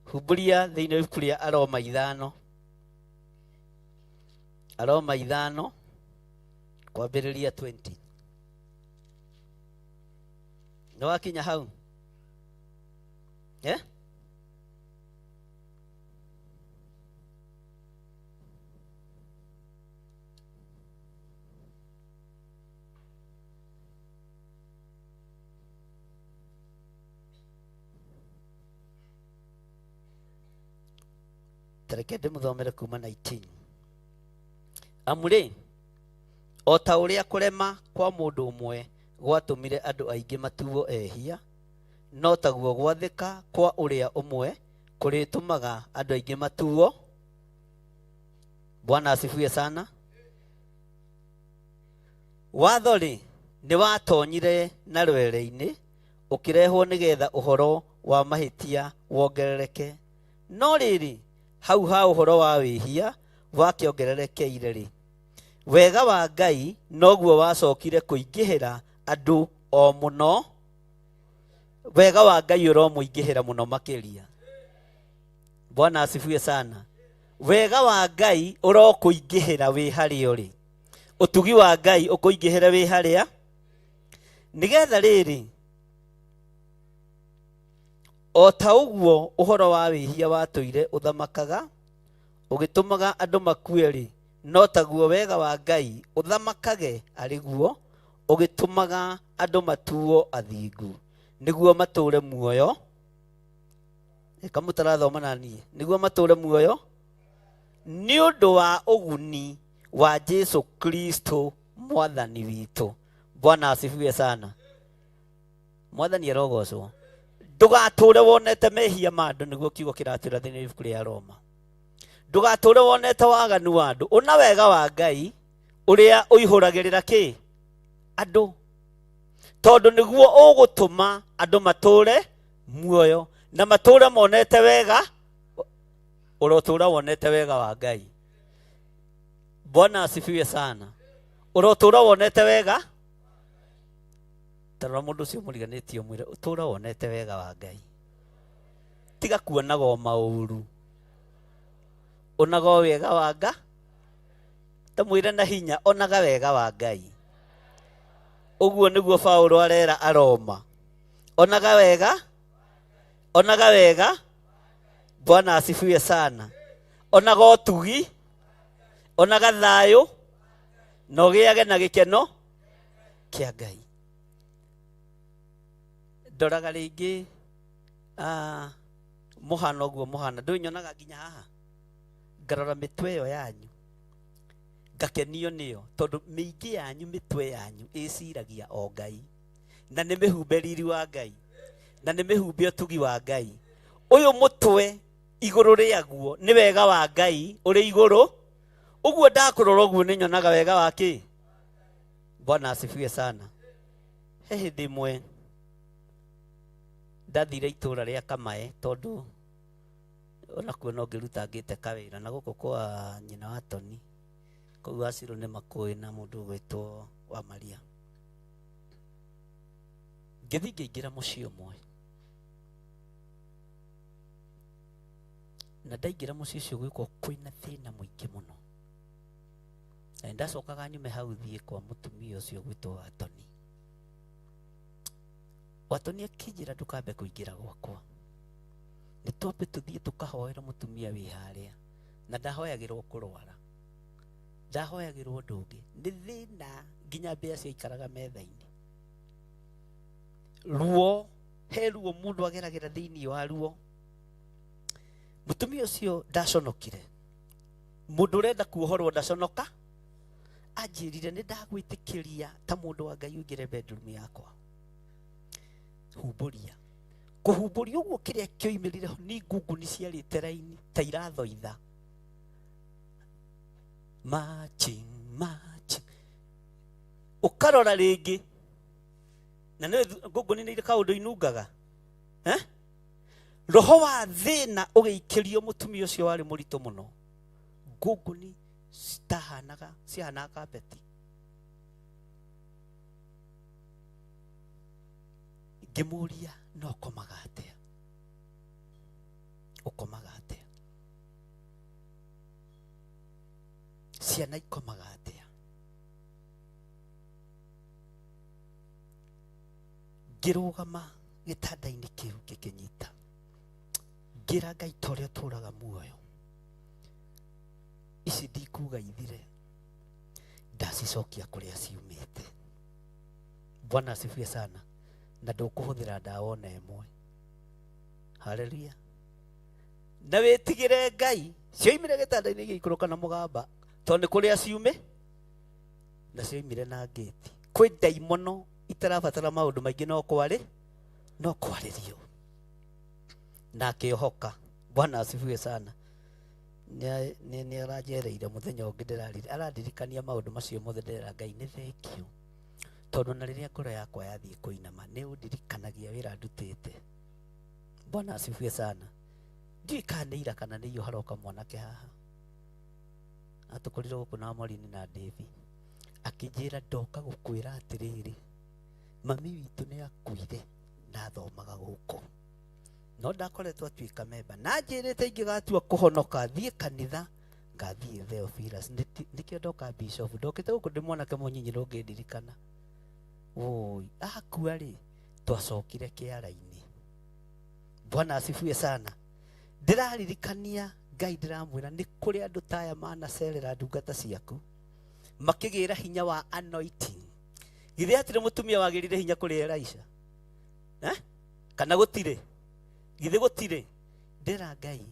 Humbũria thĩinĩ wa ibuku rĩa Aroma 5, Aroma 5 kwambĩrĩria 20. Nĩ wakinya hau? Eh? Tareke ndĩmũthomere kuma 19. Amu rĩ, o ta ũrĩa kũrema kwa mũndũ ũmwe gwatũmire andũ aingĩ matuo ehia, no taguo gwathĩka kwa ũrĩa ũmwe kũrĩtũmaga andũ aingĩ matuo. Bwana asifiwe sana. Watho rĩ, nĩ watonyire na rwere-inĩ ũkĩrehwo nĩgetha ũhoro wa mahĩtia wongerereke. No rĩrĩ, hau ha ũhoro wa wĩhia wakĩongererekeire rĩ, wega wa Ngai noguo wacokire kũingĩhĩra andũ o mũno. Wega wa Ngai ũromũingĩhĩra mũno makĩria. Bwana asifiwe sana. Wega wa Ngai ũrokũingĩhĩra wĩ harĩa ũrĩ, ũtugi wa Ngai ũkũingĩhĩre wĩ harĩa, nĩgetha rĩrĩ, o ta ũguo ũhoro wa wĩhia watũire ũthamakaga ũgĩtũmaga andũ makue rĩ, no taguo wega wa Ngai ũthamakage arĩ guo ũgĩtũmaga andũ matuo athingu nĩguo matũre muoyo. Ĩka mũtarathoma na niĩ, nĩguo matũre muoyo nĩ ũndũ wa ũguni wa Jesu Kristo Mwathani witũ. Bwana asifiwe sana. Mwathani arogocwo. Ndũgatũre wonete mehia ma andũ, nĩguo kiugo kĩratwĩra thĩinĩ wa ibuku rĩa Roma. Ndũgatũre wonete waganu wa andũ, ũna wega wa Ngai ũrĩa ũihũragĩrĩra kĩ andũ, tondũ nĩguo ũgũtũma andũ matũre muoyo na matũre monete wega, ũrotũra wonete wega wa Ngai. Bwana asifiwe sana. Ũrotũra wonete wega. Tarora mũndũ ũcio mũriganĩtie ũmwĩre ũtũra wonete wega wa Ngai. Tiga kuonaga o maũru, onaga o wega wa Ngai. Ta mwĩre na hinya, onaga wega wa Ngai. Ũguo nĩguo Paulo arera Aroma, onaga wega, onaga wega. Bwana asifiwe sana. Onaga ũtugi, onaga thayũ, na ũgĩage na gĩkeno kĩa Ngai. Ndoraga rĩngĩ mũhano ũguo mũhana, ndũĩ nyonaga nginya haha, ngarora mĩtwe ĩyo yanyu ngakenio nĩyo, tondũ mĩingĩ yanyu mĩtwe yanyu ĩciragia o Ngai, na nĩ mĩhumbe riri wa Ngai, na nĩ mĩhumbe ũtugi wa Ngai. Ũyũ mũtwe igũrũ rĩaguo nĩ wega wa Ngai ũrĩ igũrũ. Ũguo ndakũrora ũguo nĩ nyonaga wega wa kĩ. Bwana asifiwe sana. He hĩndĩ ĩmwe ndathire itũra rĩa Kamae tondũ onakuo no ngĩrutangĩte kawĩra na gũkũ kwa nyina wa Toni kũu Acirũ nĩ makũĩ na mũndũ ũgwĩtwo wa Maria. Ngĩthiĩ ngĩingĩra mũciĩ ũmwe na ndaingĩra mũciĩ ũcio gwĩkwo kwĩna thĩna mũingĩ mũno, na ndacokaga nyume hau thiĩ kwa mũtumia ũcio ũgwĩtwo Watoni. Watoni akĩnjĩra ndũkambe kũingĩra gwakwa, nĩ twambe tũthiĩ tũkahoera mũtumia wĩ harĩa, na ndahoyagĩrwo kũrwara, ndahoyagĩrwo ũndũ ũngĩ, nĩ thĩna nginya mbĩa ciaikaraga metha-inĩ. Ruo, he ruo mũndũ ageragĩra thĩinĩ wa ruo. Mũtumia ũcio ndaconokire, mũndũ ũrenda kuohorwo ndaconoka, anjĩrire nĩ ndagwĩtĩkĩria ta mũndũ wa Ngai ũingĩre bedroom yakwa, humbũria. Kũhumbũria ũguo kĩrĩa kĩoimĩrire ho nĩ ngunguni ciarĩte raini ta irathoitha, matching matching, ũkarora rĩngĩ na nĩ ngunguni nĩ irĩ kaũndũ inungaga, eh? Roho wa thĩna ũgĩikĩrio mũtumia ũcio warĩ mũritũ mũno, ngunguni citahanaga, cihanaga kapeti. Ngĩmũria no ũkomaga atĩa, ũkomaga atĩa, ciana ikomaga atĩa? Ngĩrũgama gĩtanda-inĩ kĩu ngĩkĩnyita, ngĩra Ngai ta ũrĩa ũtũũraga muoyo, ici ndikuga ithire, ndacicokia kũrĩa ciumĩte. Bwana asifiwe sana. Na ndũkũhũthĩra ndawa ona ĩmwe. Haleluya. Na wĩtigĩre Ngai, cioimire gĩtanda-inĩ igĩikũrũka na mũgamba, tondũ nĩ kũrĩa ciume, na cioimire na ngĩti. Kwĩ ndaimono itarabatara maũndũ maingĩ, no kwarĩ, no kwarĩrio. Na akĩohoka. Bwana asifiwe sana. Nĩ aranjereire mũthenya ũngĩ ndĩrarire, arandirikania maũndũ macio mothe, ndĩrera Ngai nĩ thank you, tondũ na rĩrĩa ngoro yakwa yathiĩ kũinama nĩ ũndirikanagia wĩra ndutĩte. Bwana asifiwe sana. Ndiũĩ kana nĩ ira kana nĩ iyo haroka mwanake haha, atũkorirwo gũkũ na Maureen na Davy, akĩnjĩra ndoka gũkwĩra atĩrĩrĩ, mami witũ nĩ akuire na athomaga gũkũ, no ndakoretwo atuĩka memba, na njĩrĩte ingĩgatua kũhonoka thiĩ kanitha ngathiĩ Theophilus. Nĩkĩo ndoka bishop, ndokĩte gũkũ ndĩ mwanake mũnyinyi ndũngĩndirikana. Woi, akua rĩ, twacokire kĩara-inĩ. Bwana asifiwe sana. Ndĩraririkania Ngai, ndĩramwĩra nĩ kũrĩ andũ ta aya manacerera ndungata ciaku makĩgĩra hinya wa anointing. Githĩ hatirĩ mũtumia wagĩrire hinya kũrĩ Elisha? Eh? Kana gũtirĩ? Githĩ gũtirĩ? Ndĩra Ngai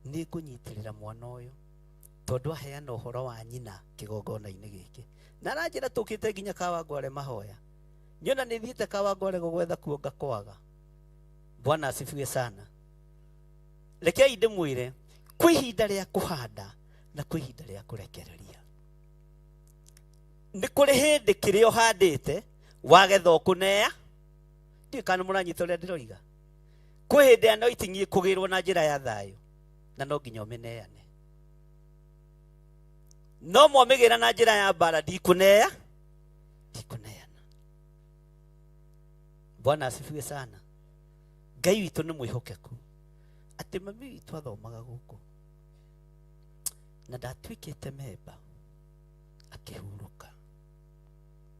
nĩ ngũnyitĩrĩra mwana ũyũ tondũ aheana ũhoro wa nyina kĩgongona-inĩ gĩkĩ, na aranjĩra tũkĩte nginya Kawangware mahoya, nyona nĩ thiĩte Kawangware gũgwetha kuo ngakwaga. Bwana asifiwe sana. Rekei ndĩmwĩre, kwĩ ihinda rĩa kũhanda na kwĩ ihinda rĩa kũrekereria. Nĩ kũrĩ hĩndĩ kĩrĩa ũhandĩte wagetha ũkũnea. Ndiũĩ kana mũranyita ũrĩa ndĩroiga. Kwĩ hĩndĩ anointing ĩkũgĩrwo na njĩra ya thayũ, na no nginya ũmĩneane. No mwamĩgĩra na njĩra ya mbara, ndikũnea, ndikũneana. Bwana asifiwe sana. Ngai witũ nĩ mwĩhokeku, atĩ mami witũ athomaga gũkũ na ndatuĩkĩte memba, akĩhurũka,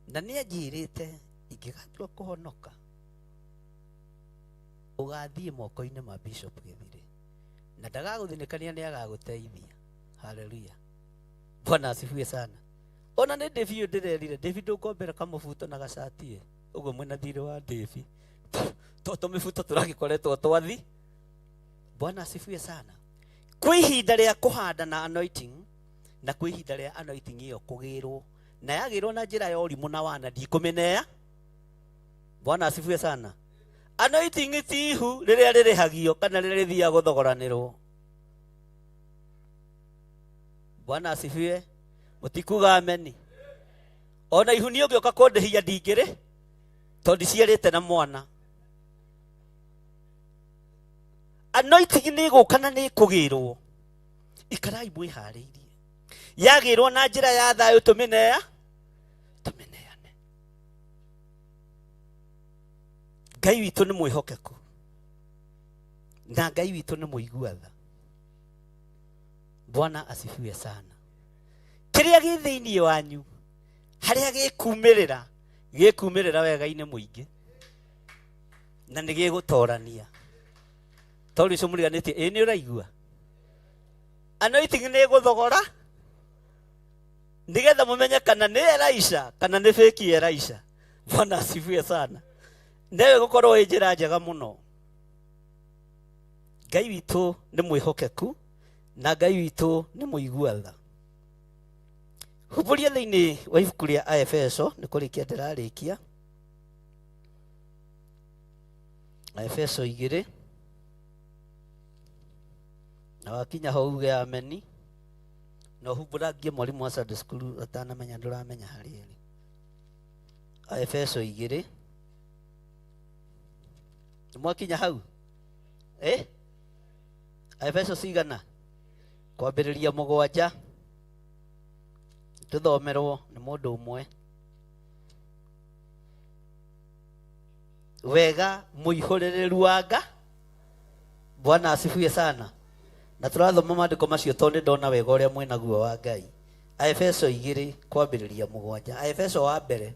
na nĩ anjĩrĩte ingĩgatua kũhonoka ũgathiĩ moko-inĩ ma Bishop Gĩthirĩ, na ndagagũthinĩkania, nĩ agagũteithia. Haleluya. Bwana asifiwe sana. Ona nĩ David ũyũ ndĩrerire, David ndũngombera kamũbuto na gacati ĩ, ũguo mwĩna thirĩ wa David, to tũmĩbuto tũragĩkoretwo twathi. Bwana asifiwe sana. Kwĩ ihinda rĩa kũhanda na anointing, na kwĩ ihinda rĩa anointing ĩyo kũgĩrwo, na yagĩrwo na njĩra ya ũrimũ na wana, ndikũmĩnea. Bwana asifiwe sana. Anointing ti ihu rĩrĩa rĩrĩhagio kana rĩrĩa rĩthiaga gũthogoranĩrwo. Bwana asifiwe. Mũtikuga ameni. Ona ihu niĩ ũngĩũka kũndĩhia ndingĩrĩ, Tondũ ndiciarĩte na mwana. Anointing nĩ ĩgũka na nĩ ĩkũgĩrwo. Ikarai mwĩharĩirie. Yagĩrwo na njĩra ya thayũ tũmĩnea tũmĩneane. Ngai witũ nĩ mwĩhokeku na Ngai witũ nĩ mũigua tha. Bwana asifiwe sana. Kĩrĩa gĩ thĩinĩ wanyu harĩa gĩkumĩrĩra gĩkumĩrĩra wega-inĩ mũingĩ na nĩ gĩgũtorania. Tondũ ũcio mũriganĩtie, ĩ nĩ ũraigua anointing nĩ ĩgũthogora nĩgetha mũmenye kana nĩ Elisha kana nĩ fake Elisha. Bwana asifiwe sana. Nĩwe gũkorwo ĩ njĩra njega mũno. Ngai witũ nĩ mwĩhokeku na Ngai witũ nĩ mũigua tha. Humbũria thĩinĩ wa ibuku rĩa Aefeso, nĩ kũrĩkia ndĩrarĩkia. Aefeso 2 na wakinya ho uge ameni na ũhumbũrangie mwarimũ wa Sunday school atanamenya ndũramenya harĩa ĩrĩ. Aefeso 2 nĩ mwakinya hau? Aefeso cigana? Kwambĩrĩria 7 tũthomerwo nĩ mũndũ ũmwe. Wega mũihũrĩrĩru wa nga. Bwana asifiwe sana. Na tũrathoma maandĩko macio tondũ nĩ ndona wega ũrĩa mwĩnaguo wa Ngai. Aefeso 2 kwambĩrĩria 7. Aefeso wa mbere.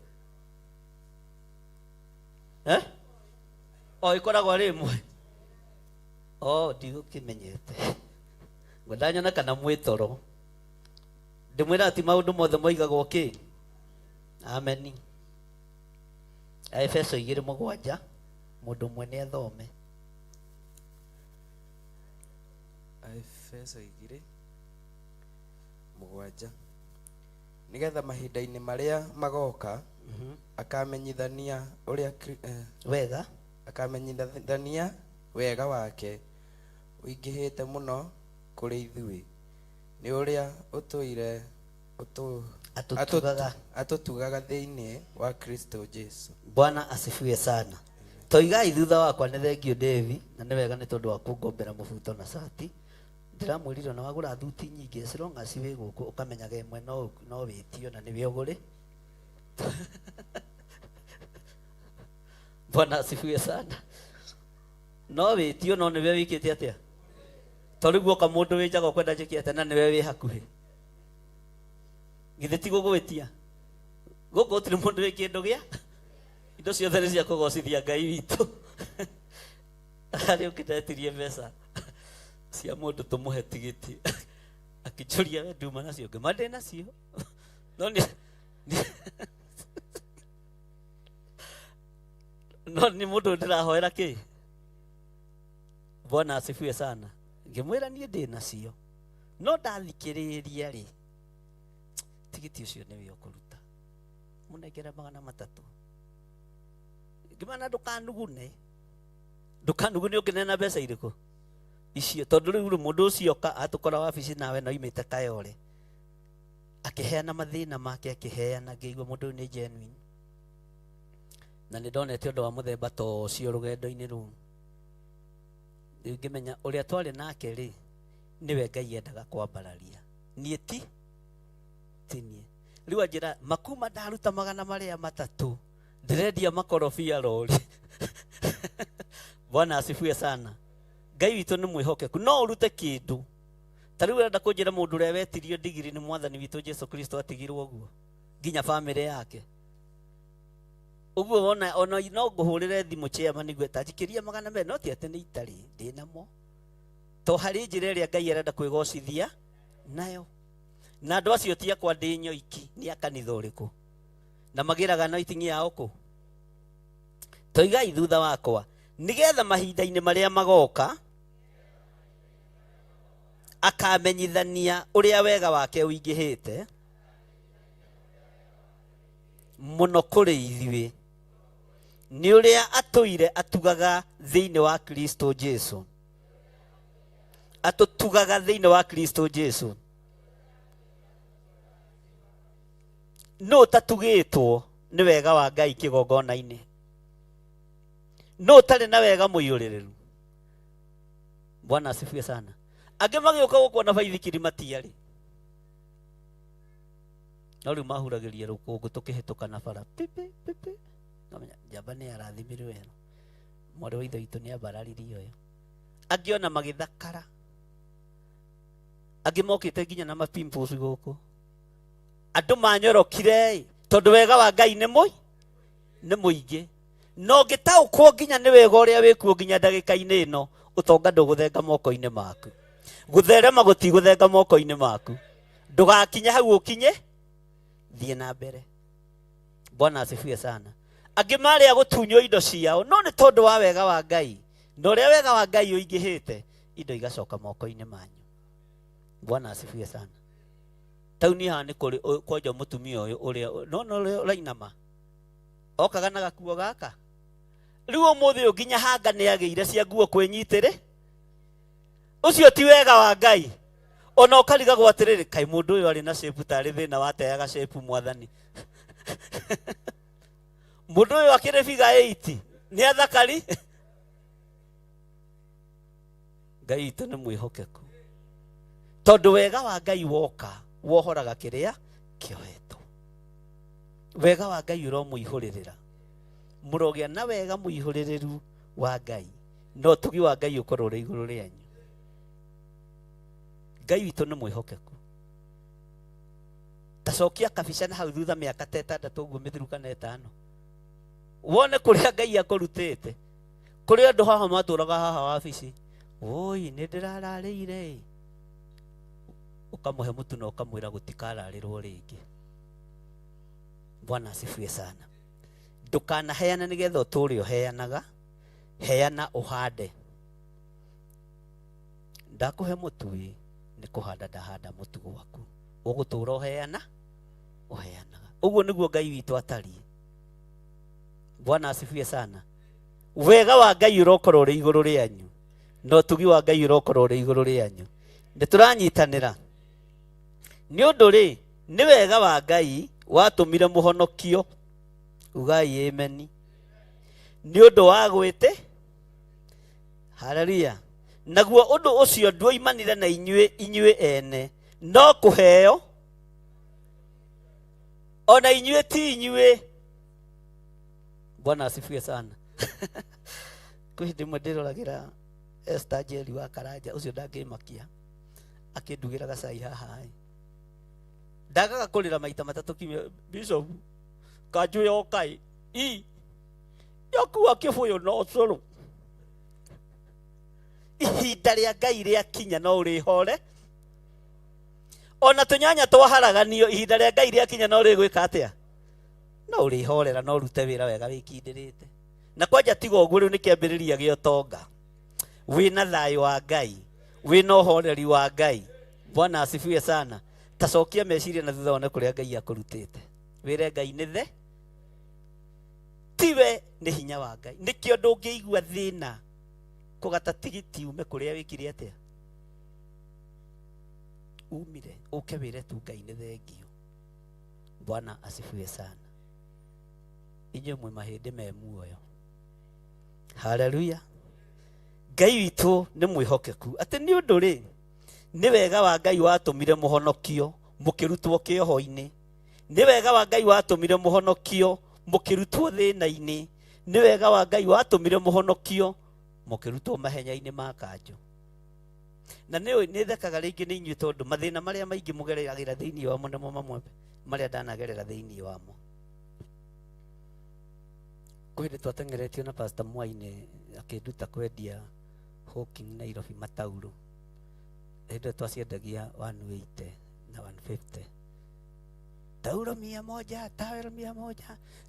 O ĩkoragwo arĩ ĩmwe. O ndigũkĩmenyete. Ngwenda nyone kana mwĩ toro. Ndĩmwĩra ti maũndũ mothe moigagwo kĩ? Ameni. Aefeso 2:7 mũndũ ũmwe nĩ athome. Aefeso 2:7 nĩgetha mahinda-inĩ marĩa magoka akamenyithania ũrĩa wega akamenyithania wega wake ũingĩhĩte mũno kũrĩ ithuĩ nĩ ũrĩa ũtũire Atũtugaga. atũtugaga thĩinĩ wa Kristo Jesu. Bwana asifiwe sana. Toigai thutha wakwa nĩ thengio Devi na nĩ wega nĩ tondũ wa kũngombera mũbuto na cati. Ndĩramwĩrire ona wagũra thuti nyingĩ as long as wĩ gũkũ ũkamenyaga ĩmwe no wĩtio na nĩwe ũgũre. Bwana asifiwe sana. No wĩtio no nĩwe wĩkĩte atĩa? To rĩu guoka mũndũ wĩ njaga ũkwenda njĩke atĩa na nĩwe wĩ hakuhĩ. Githĩ ti gũgwĩtia? Gũkũ gũtirĩ mũndũ wĩ kĩndũ gĩa indo ciothe nĩ cia kũgocithia Ngai witũ. Harĩ ũngĩ ndetirie mbeca cia mũndũ tũmũhe tigiti akĩnjũria we nduma nacio, ngĩma ndĩ nacio no nĩ no nĩ mũndũ ndĩrahoera kĩ. Bwana asifiwe sana. Ngĩmwĩra niĩ ndĩ nacio no ndathikĩrĩria rĩ tigiti ũcio nĩwe ũkũruta mũnengere 300. Ngĩmana ndũkanugune ndũkanugune ũngĩneana mbeca irĩkũ icio tondũ rĩu rĩ mũndũ ũcio oka atũkora wabici nawe no imĩte Kayole akĩheana mathĩna make akĩheana ngĩigua mũndũ ũyũ nĩ genuine na nĩ ndonete ũndũ wa mũthemba ta ũcio rũgendo-inĩ rũu. Rĩu ngĩmenya ũrĩa twarĩ nake rĩ nĩwe Ngai endaga kwambararia niĩ ti niĩ. Rĩu anjĩra makuma ndaruta 300 ndĩrendia makorobia rori. Bwana asifiwe sana. Ngai witũ nĩ mwĩhokeku no ũrute kĩndũ ta rĩu ũrenda kũnjĩra mũndũ ũrĩa wetirio ndigiri nĩ mwathani witũ Jesu Kristo atigirwo ũguo nginya bamĩrĩ yake ũguo wona ona no ngũhũrĩre thimũ chairman nĩguo ta njikĩria 200 no ti atĩ nĩ itarĩ ndĩ namo to harĩ njĩra ĩrĩa Ngai arenda kwĩgocithia nayo na andũ acio ti akwa ndĩ nyoiki nĩ a kanitha ũrĩkũ na magĩraga no iting'i yao kũ. Toigai thutha wakwa nĩgetha mahinda-inĩ marĩa magoka akamenyithania ũrĩa wega wake ũingĩhĩte mũno kũrĩ ithuĩ nĩ ũrĩa atũire atugaga thĩinĩ wa Kristo Jesu. Atũtugaga thĩinĩ wa Kristo Jesu. Nũ ũtatugĩtwo nĩ wega wa Ngai kĩgongona-inĩ? No ũtarĩ na wega mũiyũrĩrĩru. Bwana asifiwe sana. Angĩ magĩũka gũkũ na baithikiri matiarĩ, no rĩu mahuragĩria rũkũngũ tũkĩhĩtũka na bara pipi pipi. Ngamenya njamba nĩ arathimirwo ĩno, mwarĩ wa ithe witũ nĩ ambararirie ũyũ. Angĩ ona magĩthakara, angĩ mokĩte nginya na mapimples gũkũ. Andũ manyorokire tondũ wega wa Ngai nĩ mũingĩ. Na ũngĩtaũkwo nginya nĩ wega ũrĩa wĩkuo nginya ndagĩka-inĩ ĩno, ũtonga ndũgũthenga moko-inĩ maku, gũtherema gũtigũthenga moko-inĩ maku. Ndũgakinye hau ũkinye, thiĩ na mbere. Bwana asifiwe sana. Angĩ marĩa gũtunywo indo ciao, no nĩ tondũ wa wega wa Ngai, na ũrĩa wega wa Ngai ũingĩhĩte, indo igacoka moko-inĩ manyu. Bwana asifiwe sana. Tauni haha nĩ kũrĩ kwanja mũtumia ũyũ ũrĩa no no ũrĩa ũrainama okaga na gakuo gaka. Rĩu ũmũthĩ ũyũ nginya hanga nĩ agĩire cia nguo kwĩnyitĩrĩ. Ũcio ti wega wa Ngai. Ona ũkarigagwo atĩrĩrĩ, kaĩ mũndũ ũyũ arĩ na shape tarĩ thĩna wateaga shape mwathani. Mũndũ ũyũ akĩrĩ figure 8 nĩ athakari. Ngai witũ nĩ mwĩhokeku, tondũ wega wa Ngai woka wohoraga kĩrĩa kĩohetwo. Wega wa Ngai ũromũihũrĩrĩra, mũrogĩa na wega mũihũrĩrĩru wa Ngai, na ũtugi wa Ngai ũkorwo ũrĩ igũrũ rĩanyu. Ngai witũ nĩ mwĩhokeku. Tacokia kabica na hau thutha mĩaka ta ĩtandatũ ũguo mĩthiru kana ĩtano, wone kũrĩa Ngai akũrutĩte. Kũrĩ andũ haha matũraga haha wabici, woi nĩ ndĩrararĩire, ũkamũhe mũtu na ũkamwĩra gũtikararĩrwo rĩngĩ. Bwana asifiwe sana. Ndũkanaheane nĩgetha ũtũre ũheanaga, heana ũhande. Ndakũhe mũtu ĩ, nĩ kũhanda ndahanda mũtu gwaku, ũgũtũra ũheana ũheanaga. Ũguo nĩguo Ngai witũ atariĩ. Bwana asifiwe sana. Wega wa Ngai ũrokorwo ũrĩ igũrũ rĩanyu, na ũtugi wa Ngai ũrokorwo ũrĩ igũrũ rĩanyu. Nĩ tũranyitanĩra. Nĩ ũndũ rĩ, nĩ wega wa Ngai watũmire mũhonokio. Ugai ameni. Nĩ ũndũ wa gwĩte. Haleluya. Naguo ũndũ ũcio nduoimanire na inyuĩ, inyuĩ ene, no kũheo ona inyuĩ ti inyuĩ. Bwana asifiwe sana. Kwĩ hĩndĩ ĩmwe ndĩroragĩra Esther Njeri wa Karanja, ũcio ndangĩmakia, akĩndugĩra gacai haha ĩ. Ndagaga kũrĩra maita matatũ kiumia, Bishop, kanjũ yoka ĩ, i yakua kĩbũyũ na ũcũrũ. Ihinda rĩa Ngai rĩakinya no ũrĩhore. Ona tũnyanya twaharaganio, ihinda rĩa Ngai rĩakinya no rĩgwĩka atĩa? No ũrĩhorera, no ũrute wĩra wega wĩkindĩrĩte. Na kwanja tiga ũguo, rĩu nĩ kĩambĩrĩria gĩa ũtonga. Wĩna thayũ wa Ngai, wĩna ũhoreri wa Ngai. Bwana asifiwe sana. Tacokia meciria na thutha wone kũrĩa Ngai akũrutĩte. Wĩre Ngai nĩ the, tiwe nĩ hinya wa Ngai. Nĩkĩo ndũngĩigua thĩna kũgata tigiti ume kũrĩa wĩkire atĩa, umire ũke wĩre tu Ngai nĩ thengio. Bwana asifiwe sana. Inyuĩ mwĩ mahĩndĩ me muoyo. Haleluya. Ngai witũ nĩ mwĩhokeku. Atĩ nĩ ũndũ rĩ, nĩ wega wa Ngai watũmire mũhonokio mũkĩrutwo kĩoho-inĩ. Nĩ wega wa Ngai watũmire mũhonokio mũkĩrutwo thĩna-inĩ. Nĩ wega wa Ngai watũmire mũhonokio mũkĩrutwo mahenya-inĩ ma kanjũ. Na nĩ thekaga rĩngĩ nĩ inyuĩ tondũ mathĩna marĩa maingĩ mũgeragĩra thĩinĩ wamo nĩmo mamwe marĩa ndanagerera thĩinĩ wamo. Kwĩ hĩndĩ twateng'eretio na Pastor Mwaine akĩnduta kwendia Hawking Nairobi mataurũ. Hĩndĩ ĩyo twaciendagia 180 na 150. Tauro 100, tauro 100,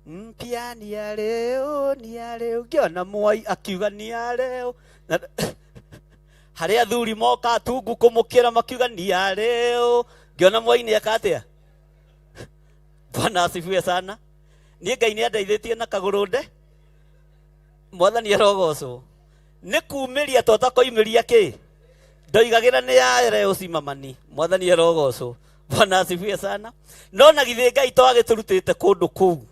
mpya ni ya leo, ni ya leo. Ngĩona Mwai akiuga ni ya leo. Na harĩa athuri moka tungu kũmũkĩra makiuga ni ya leo. Ngĩona Mwai nĩ eka atĩa? Bwana asifiwe sana. Niĩ Ngai nĩ andeithĩtie na kagũrũ nde. Mwathani arogocwo. Nĩ kumĩria twatakoimĩria kĩ? Ndoigagĩra nĩ ya leo simamani. Mwathani arogocwo. Bwana asifiwe sana. No na githĩ Ngai to agĩtũrutĩte kũndũ kũu.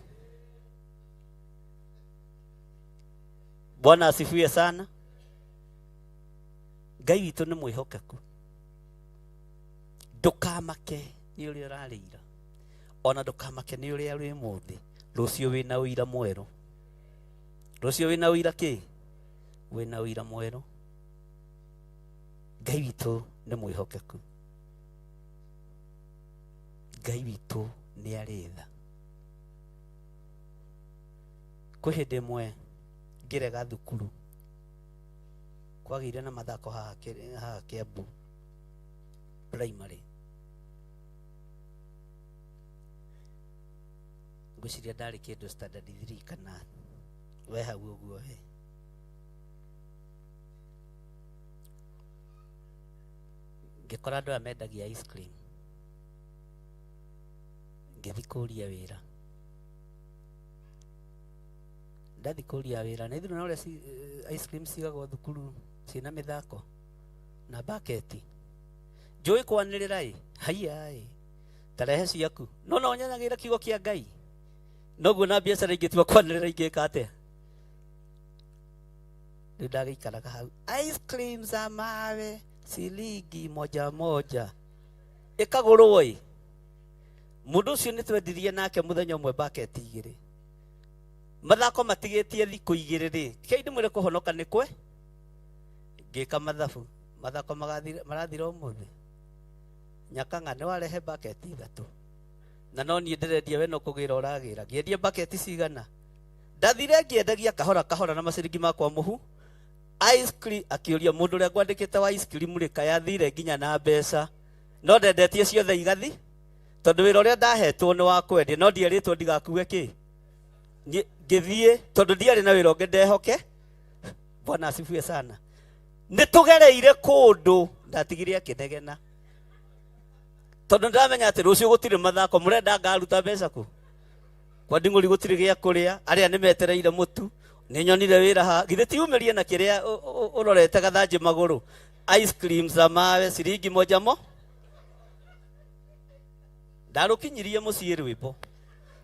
Bwana asifiwe sana. Ngai witũ nĩ mwĩhokeku. Ndũkamake nĩ ũrĩa ũrarĩira, ona ndũkamake nĩ ũrĩa wĩ mũthĩ. Rũciũ wĩna ũira mwerũ. Rũciũ wĩna ũira kĩ? Wĩna ũira mwerũ. Ngai witũ nĩ mwĩhokeku. Ngai witũ nĩ arĩ tha. Kwĩ hĩndĩ ĩmwe ngĩrega thukuru, kwagĩire na mathako haha Kiambu primary. Ngwĩciria ndarĩ kĩndũ standard 3 kana we hau ũguo we. Ngĩkora andũ aya mendagia ice cream, ngĩthiĩ kũria wĩra. Ndathiĩ kũria wĩra, na ithuĩ na ũrĩa ice cream cigagwo thukuru ciĩna mĩthako na baketi. Njũĩ kwanĩrĩra ĩ, haiya ĩ, tarehe ciaku. No no nyonagĩra kiugo kĩa Ngai. Noguo na biacara ingĩtua kwanĩrĩra ingĩka atĩa? Rĩu ndagĩikaraga hau. Ice cream za mawe ciringi moja moja. Ĩkagũrwo ĩ. Mũndũ ũcio nĩ twendirie nake mũthenya ũmwe baketi igĩrĩ. Mathako matigĩtie thikũ igĩrĩ rĩ, kĩai ndĩmwĩre kũhonoka nĩ kwe. Ngĩka mathabu, mathako marathira ũmũthĩ. Nyakang'a nĩ warehe baketi ithatũ. Na no niĩ ndĩrendia we no kũgĩra ũragĩra. Ngĩendia baketi cigana? Ndathire ngĩendagia kahora kahora na maciringi makwa mũhu. Ice cream akĩũria mũndũ ũrĩa ngwandĩkĩte wa ice cream rĩ, kaĩ athire nginya na mbeca. No ndendetie ciothe igathi, tondũ wĩra ũrĩa ndahetwo nĩ wa kwendia, no ndierĩtwo ndigakue kĩ. Ngĩthiĩ tondũ ndiarĩ na wĩra ũngĩ ndehoke. Bwana asifiwe sana. Nĩ tũgereire kũndũ ndatigire akĩnegena. Tondũ ndamenya atĩ rũciũ gũtirĩ mathako, mũrenda ngaruta mbeca kũ? Kwa nding'ũri gũtirĩ gĩa kũrĩa, arĩa nĩ metereire mũtu. Nĩ nyonire wĩra haha, githĩ ti umĩrie na kĩrĩa ũrorete gathanjĩ magũrũ. Ice cream za mawe ciringi moja mo. Ndarũkinyirie mũciĩ rwĩmbo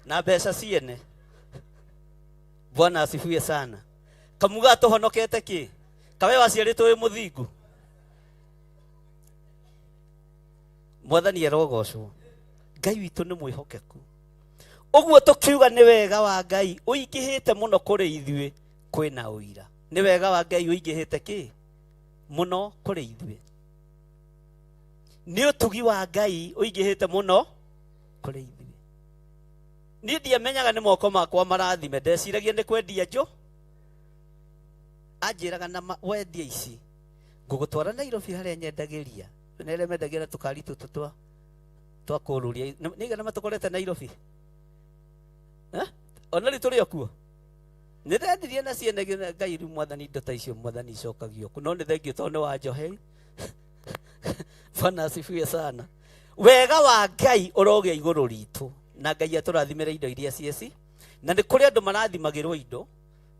na mbeca ciene. Bwana asifiwe sana. Kamuga tũhonokete kĩ? Kawe waciarĩtwo wĩ mũthingu? Mwathani arogocwo. Ngai witũ nĩ mwĩhokeku. Ũguo tũkiuga nĩ wega wa Ngai ũingĩhĩte mũno kũrĩ ithuĩ, kwĩna ũira. Nĩ wega wa Ngai ũingĩhĩte kĩ? Mũno kũrĩ ithuĩ. Nĩ ũtugi wa Ngai ũingĩhĩte mũno kũrĩ ithuĩ. Niĩ ndiamenyaga nĩ moko makwa marathime, ndeciragia nĩ kwendia njũ. Anjĩraga na wendia ici, ngũgũtwara Nairobi harĩa nyendagĩria. Na arĩa mendagia na tũkari tũtũ twa kũrũria. Nĩ igana matũkorete Nairobi? Ona rĩu tũrĩ o kuo? Nĩ ndendirie na ciene Ngai rĩu mwathani indo ta icio mwathani icokagio kũ. No nĩ thengio tondũ nĩ wa njoheri. Bwana asifiwe sana. Wega wa Ngai ũrogĩa igũrũ ritũ, na Ngai atũrathimĩre indo iria cieci. Na nĩ kũrĩ andũ marathimagĩrwo indo,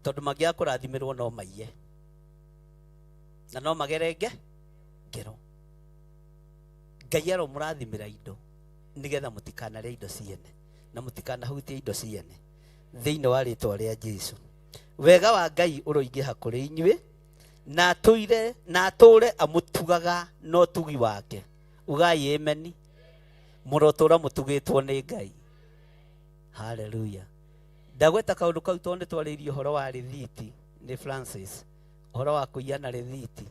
tondũ mangĩaga kũrathimĩrwo no maiye. Na no magerenge ngero. Ngai aromũrathimĩra indo nĩgetha mũtikanarĩe indo ciene na mũtikanahutie indo ciene thĩinĩ wa rĩtwa rĩa Jesu. Wega wa Ngai ũroingĩha kũrĩ inyuĩ, na atũire na atũre amũtugaga na ũtugi wake. Ugai ameni. Mũrotũra mũtugĩtwo nĩ Ngai. Haleluya. Ndagweta kaũndũ kau tondũ nĩ twarĩirie ũhoro wa rĩthiti nĩ Francis, ũhoro wa kũiya na rĩthiti.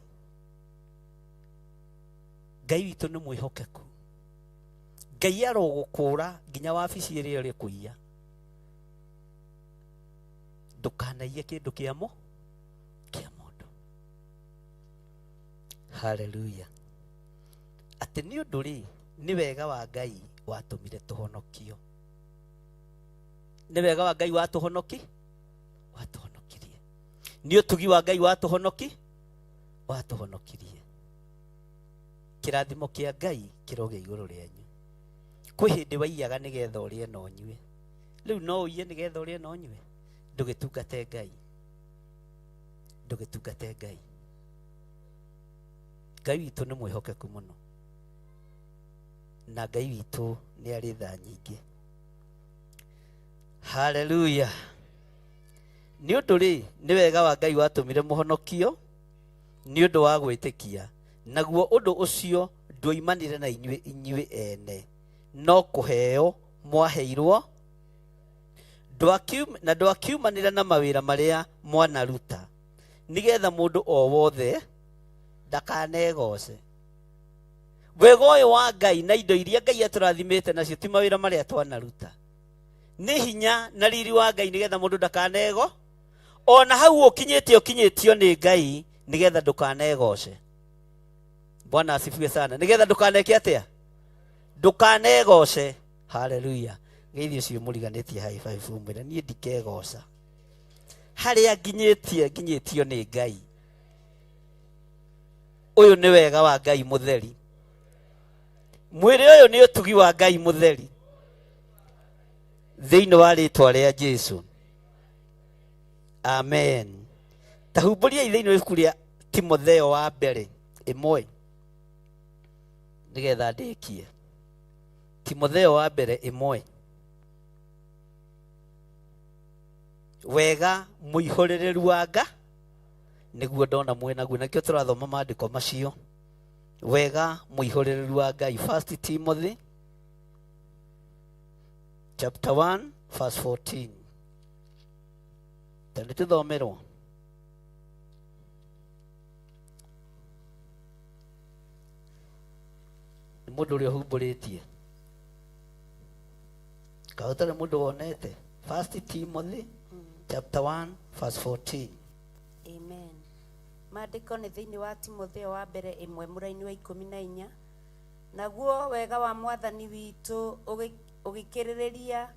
Ngai witũ nĩ mwĩhokeku. Ngai arogũkũra nginya wabici ĩrĩa ũrĩ kũiya. Ndũkanaiye kĩndũ kĩa kĩa mũndũ. Haleluya. Atĩ nĩ ũndũ rĩ, nĩ wega wa Ngai watũmire tũhonokio. Nĩ wega wa Ngai watũhonoki? Watũhonokirie. Nĩ ũtugi wa Ngai watũhonoki? Watũhonokirie. Kĩrathimo kĩa Ngai kĩrogĩa igũrũ rĩanyu. Kwĩ hĩndĩ waiyaga nĩgetha ũrĩe na ũnyue. Rĩu no ũiye nĩgetha ũrĩe na ũnyue. Ndũgĩtungate Ngai. Ndũgĩtungate Ngai. Ngai witũ nĩ mwĩhokeku mũno. Na Ngai witũ nĩ arĩ tha nyingĩ. Haleluya. Nĩ ũndũ rĩ, nĩ wega wa Ngai watũmire mũhonokio nĩ ũndũ wa gwĩtĩkia, naguo ũndũ ũcio ndwoimanire na inyuĩ inyuĩ ene, no kũheo mwaheirwo na ndwakiumanire na mawĩra marĩa mwanaruta, nĩgetha mũndũ o wothe ndakanegoce. Wega ũyũ wa Ngai na indo iria Ngai atũrathimĩte nacio ti mawĩra marĩa twanaruta, nĩ hinya na riri wa Ngai, nĩgetha mũndũ ndakanego. Ona hau ũkinyĩte ũkinyĩtio nĩ Ngai nĩgetha ndũkanegoce. Bwana asifiwe sana. Nĩgetha ndũkaneke atĩa? Ndũkanegoce. Haleluya. Ngeithi ũcio mũriganĩtie high five ũmwĩre niĩ ndikegoca. Harĩa nginyĩtie nginyĩtio nĩ Ngai. Ũyũ nĩ wega wa Ngai mũtheri. Mwĩrĩ ũyũ nĩ ũtugi wa Ngai mũtheri. Thĩinĩ wa rĩtwa rĩa Jesu. Amen. Tahumbũriai thĩinĩ wa ibuku rĩa Timotheo wa mbere ĩmwe nĩgetha ndĩkie. Timotheo wa mbere ĩmwe. Wega mũihũrĩrĩru wa nga nĩguo ndona mwĩ naguo, nakĩo tũrathoma maandĩko macio. Wega mũihũrĩrĩru wa Ngai, First Timothy chapter 1 verse 14. Ta nĩtũthomerwo. Nĩ mũndũ ũrĩa ũhumbũrĩtie kana ũtarĩ mũndũ wonete. First Timothy chapter 1 verse 14. Amen. Maandĩko nĩ thĩinĩ wa Timotheo wa mbere ĩmwe mũraini wa 14. Naguo wega wa Mwathani witũ ũgĩkĩrĩrĩria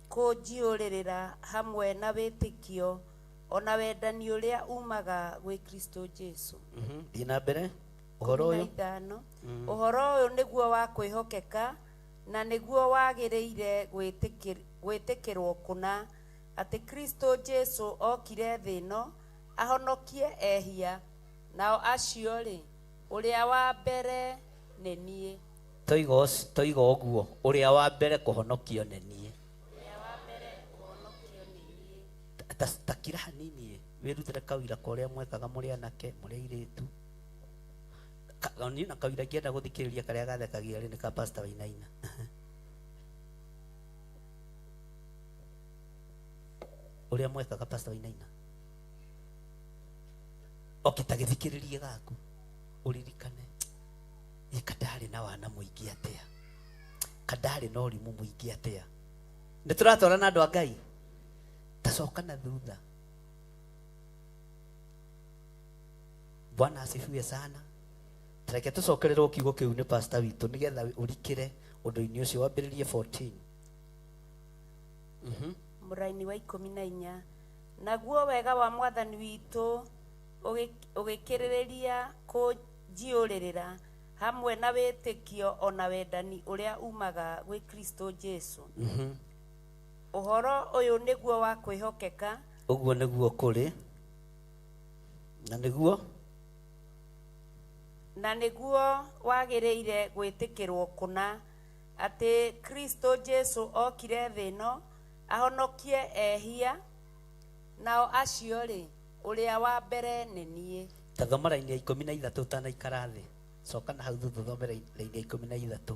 kũnjiyũrĩrĩra hamwe na wĩtĩkio o na wendani ũrĩa umaga gwĩ Kristo Jesu. Thiĩ na mbere ũhoro ũyũ. 15. Ũhoro ũyũ nĩguo wa kwĩhokeka na nĩguo wagĩrĩire gwĩtĩkĩrwo kũna, atĩ Kristo Jesu okire thĩ ĩno ahonokie ehia, nao acio rĩ, ũrĩa wa mbere nĩ niĩ. Toiga ũguo, ũrĩa wa mbere kũhonokio nĩ niĩ. Ta kira hanini wĩrutĩre kawĩra ka ũrĩa mwekaga mũrĩ anake, mũrĩ airĩtu. Niĩ na kawĩra ingĩenda gũthikĩrĩria karĩa gathekagia rĩ, nĩ ka Pastor Wainaina. Ũrĩa mwekaga Pastor Wainaina. Okay, ta gĩthikĩrĩrie gaku ũririkane ĩ kandarĩ na wana mũingĩ atĩa, kandarĩ na ũrimũ mũingĩ atĩa. Nĩ tũratwarana andũ a Ngai, tacoka na thutha. Bwana asifiwe sana. Tareke tũcokererwo kiugo kĩu nĩ pastor witũ nĩgetha ũrikĩre ũndũ-inĩ ũcio wambĩrĩrie 14. Mũraini wa 14. Naguo wega wa Mwathani witũ ũgĩkĩrĩrĩria kũnjiyũrĩrĩra hamwe na wĩtĩkio o na wendani ũrĩa umaga gwĩ Kristo Jesu. Ũhoro ũyũ nĩguo wa kwĩhokeka. Ũguo nĩguo kũrĩ. Na nĩguo? Na nĩguo wagĩrĩire gwĩtĩkĩrwo kũna, atĩ Kristo Jesu okire thĩ ĩno ahonokie ehia, nao acio rĩ, ũrĩa wa mbere nĩ niĩ. Ta thoma raini ya 13 ũtanaikara thĩ. Coka na hau thutha ũthome raini ya 13.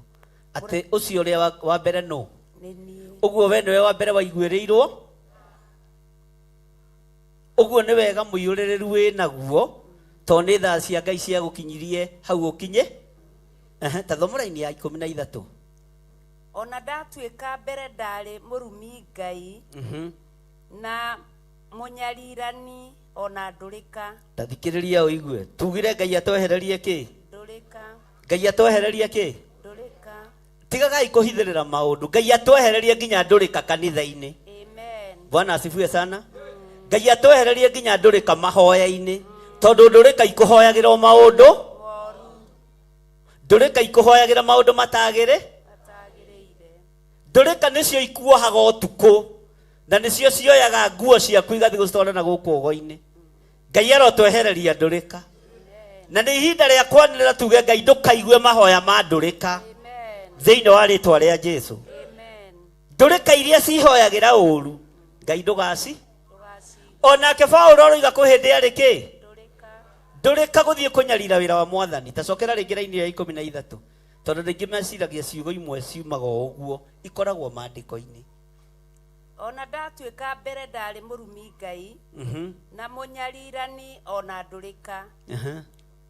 Atĩ ũcio ũrĩa wa mbere nũ? Nĩ niĩ. Ũguo we nĩwe wa mbere waiguĩrĩirwo? Ũguo nĩ wega mũiyũrĩrĩru wĩ naguo, tondũ nĩ thaa cia Ngai cia gũkinyirie hau ũkinye. Ta thoma raini ya 13. Ona ndatuĩka mbere ndarĩ mũrumi Ngai, na mũnyarirani ona ndũrĩka. Ta thikĩrĩria ũigue. Tugire Ngai atwehererie kĩ? Ndũrĩka. Ngai atwehererie kĩ? Ndũrĩka. Tigagai kũhithĩrĩra maũndũ. Ngai atwehererie nginya ndũrĩka kanitha-inĩ. Amen. Bwana asifiwe sana. Ngai atwehererie nginya ndũrĩka mahoya-inĩ, tondũ ndũrĩka ikũhoyagĩra o maũndũ, ndũrĩka ikũhoyagĩra maũndũ matagĩrĩ, ndũrĩka nĩcio ikuohaga ũtukũ na nĩcio cioyaga nguo ciaku igathiĩ gũcitwara na gũkũ ũgo-inĩ. Ngai arotwehereria ndũrĩka, na nĩ ihinda rĩa kwanĩrĩra tuge Ngai ndũkaigue mahoya ma ndũrĩka thĩinĩ wa rĩtwa rĩa Jesu. Ndũrĩka iria cihoyagĩra ũru, Ngai ndũgaci. Onake Paũlũ aroiga kwĩ hĩndĩ arĩ kĩ? Ndũrĩka gũthiĩ kũnyarira wĩra wa mwathani. Ta cokera rĩngĩ raini ya 13, tondũ rĩngĩ meciragia ciugo imwe ciumaga o ũguo, ikoragwo maandĩko-inĩ. Ona ndatuĩka mbere ndarĩ mũrumi Ngai na mũnyarirani ona ndũrĩka,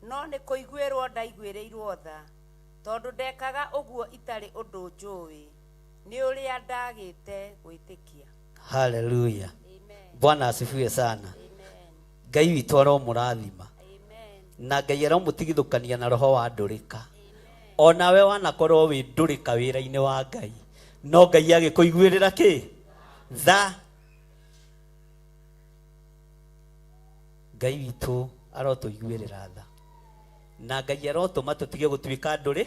no nĩ kũiguĩrwo ndaiguĩrĩirwo tha, tondũ ndekaga ũguo itarĩ ũndũ njũĩ, nĩ ũrĩa ndagĩte gwĩtĩkia. Haleluya, Bwana asifiwe sana. Ngai witũ aromũrathima na Ngai aromũtigithũkania na roho wa ndũrĩka. Onawe wanakorwo wĩ ndũrĩka wĩra-inĩ wa Ngai, no Ngai agĩkũiguĩrĩra kĩ? Tha. Ngai witũ arotũiguĩrĩra tha, na Ngai arotũma tũtige gũtuĩka ndũrĩ,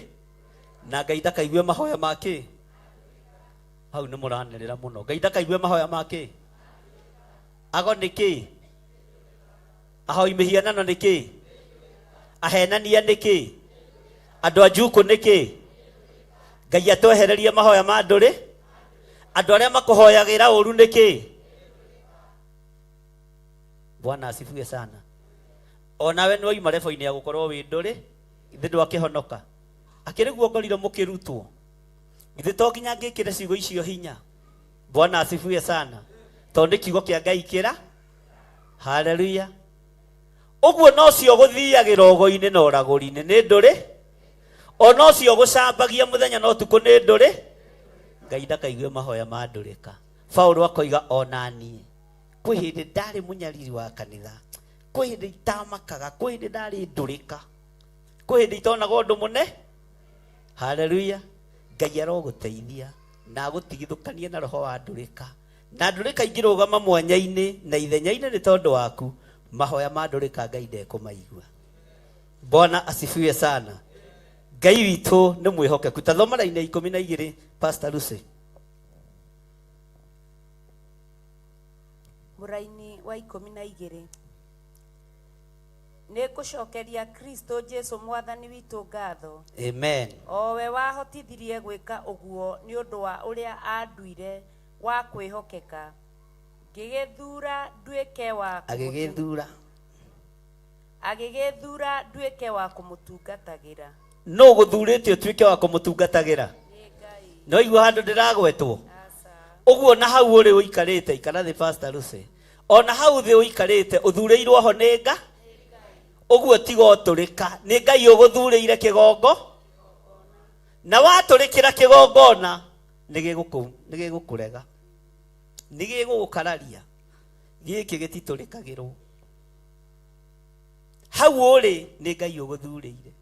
na Ngai ndakaigue mahoya ma kĩ? Hau nĩ mũranĩrĩra mũno. Ngai ndakaigue mahoya ma kĩ? Ago nĩ kĩ? Ahoi mĩhianano nĩ kĩ? Ahenania nĩ kĩ? Andũ a njukũ nĩ kĩ? Ngai atwehererie mahoya ma ndũrĩ. Andũ arĩa makũhoyagĩra ũru nĩ kĩ? Bwana asifiwe sana. Onawe nĩ waima rebo-inĩ ya gũkorwo wĩ ndũrĩ, ithe ndwakĩhonoka. Akĩrĩ guo ngorire mũkĩrutwo. Ithe to nginya ngĩkĩre ciugo icio hinya. Bwana asifiwe sana. Tondũ nĩ kiugo kĩa Ngai kĩra. Haleluya. Ũguo nocio gũthiagĩra ũgo-inĩ na ũragũri-inĩ nĩ ndũrĩ. Ona ũcio gũcambagia mũthenya na ũtukũ nĩ ndũrĩ. Ngai ndakaigue mahoya ma ndũrĩka. Paũlũ akoiga ona niĩ kwĩ hĩndĩ ndarĩ mũnyariri wa kanitha, kwĩ hĩndĩ itamakaga, kwĩ hĩndĩ ndarĩ ndũrĩka, kwĩ hĩndĩ itonaga ũndũ mũne. Haleluya. Ngai arogũteithia na agũtigithũkanie na roho wa ndũrĩka, na ndũrĩka ingĩrũgama mwanya-inĩ na ithenya-inĩ nĩ tondũ waku, mahoya ma ndũrĩka Ngai ndekũmaigua. Bwana asifiwe sana. Ngai witũ nĩ mwĩhokeku. Ta thoma raini ya 12, Pastor Lucy. Mũraini wa 12. Nĩ ngũcokeria Kristo Jesu mwathani witũ ngatho. Amen. O we wahotithirie gwĩka ũguo nĩ ũndũ wa ũrĩa anduire wa kwĩhokeka, ngĩgĩthura nduĩke wa Agĩgĩthura. Agĩgĩthura nduĩke wa kũmũtungatagĩra. Nũ gũthurĩte ũtuĩke wa kũmũtungatagĩra? No igua handũ ndĩragwetwo. Ũguo na hau ũrĩ ũikarĩte, ikara thĩ Pastor Lucy. Ona hau thĩ ũikarĩte ũthurĩirwo ho nĩ nga. Ũguo tiga ũtũrĩka, nĩ Ngai ũgũthurĩire kĩgongo. Na watũrĩkĩra kĩgongona nĩ gĩgũkũrega, nĩ gĩgũgũkararia. Gĩkĩ gĩtitũrĩkagĩrwo. Hau ũrĩ nĩ Ngai ũgũthurĩire.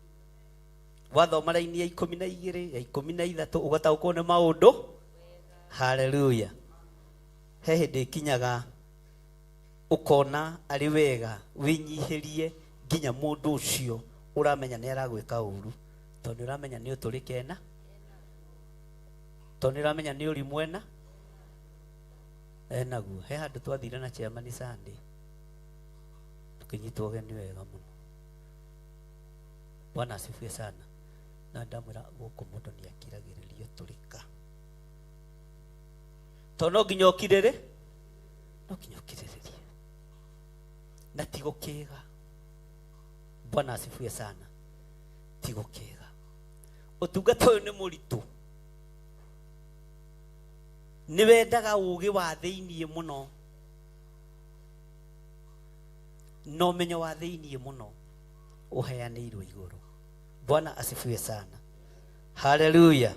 Wathoma raini ya 12, ya 13, ũgataũkwo nĩ maũndũ. Haleluya. He hĩndĩ ĩkinyaga ũkona arĩ wega wĩnyihĩrie nginya mũndũ ũcio ũramenya nĩ aragwĩka ũru, tondũ nĩ ũramenya nĩ ũtũrĩke ena, tondũ nĩ ũramenya nĩ ũrimũ ena enaguo. He handũ twathire na chairman Sunday, tũkĩnyitwo ũgeni wega mũno. Bwana asifiwe sana. Na ndamwĩra gũkũ mũndũ nĩ akiragĩrĩrio tũrĩka, tondũ no nginya ũkirĩrĩ, no nginya ũkirĩrĩrie na ti gũkĩga. Bwana asifiwe sana. Ti gũkĩga. Ũtungata ũyũ nĩ mũritũ, nĩ wendaga ũũgĩ wa thĩiniĩ mũno na ũmenyo wa thĩiniĩ mũno ũheanĩirwo igũrũ. Bwana asifiwe sana. Haleluya.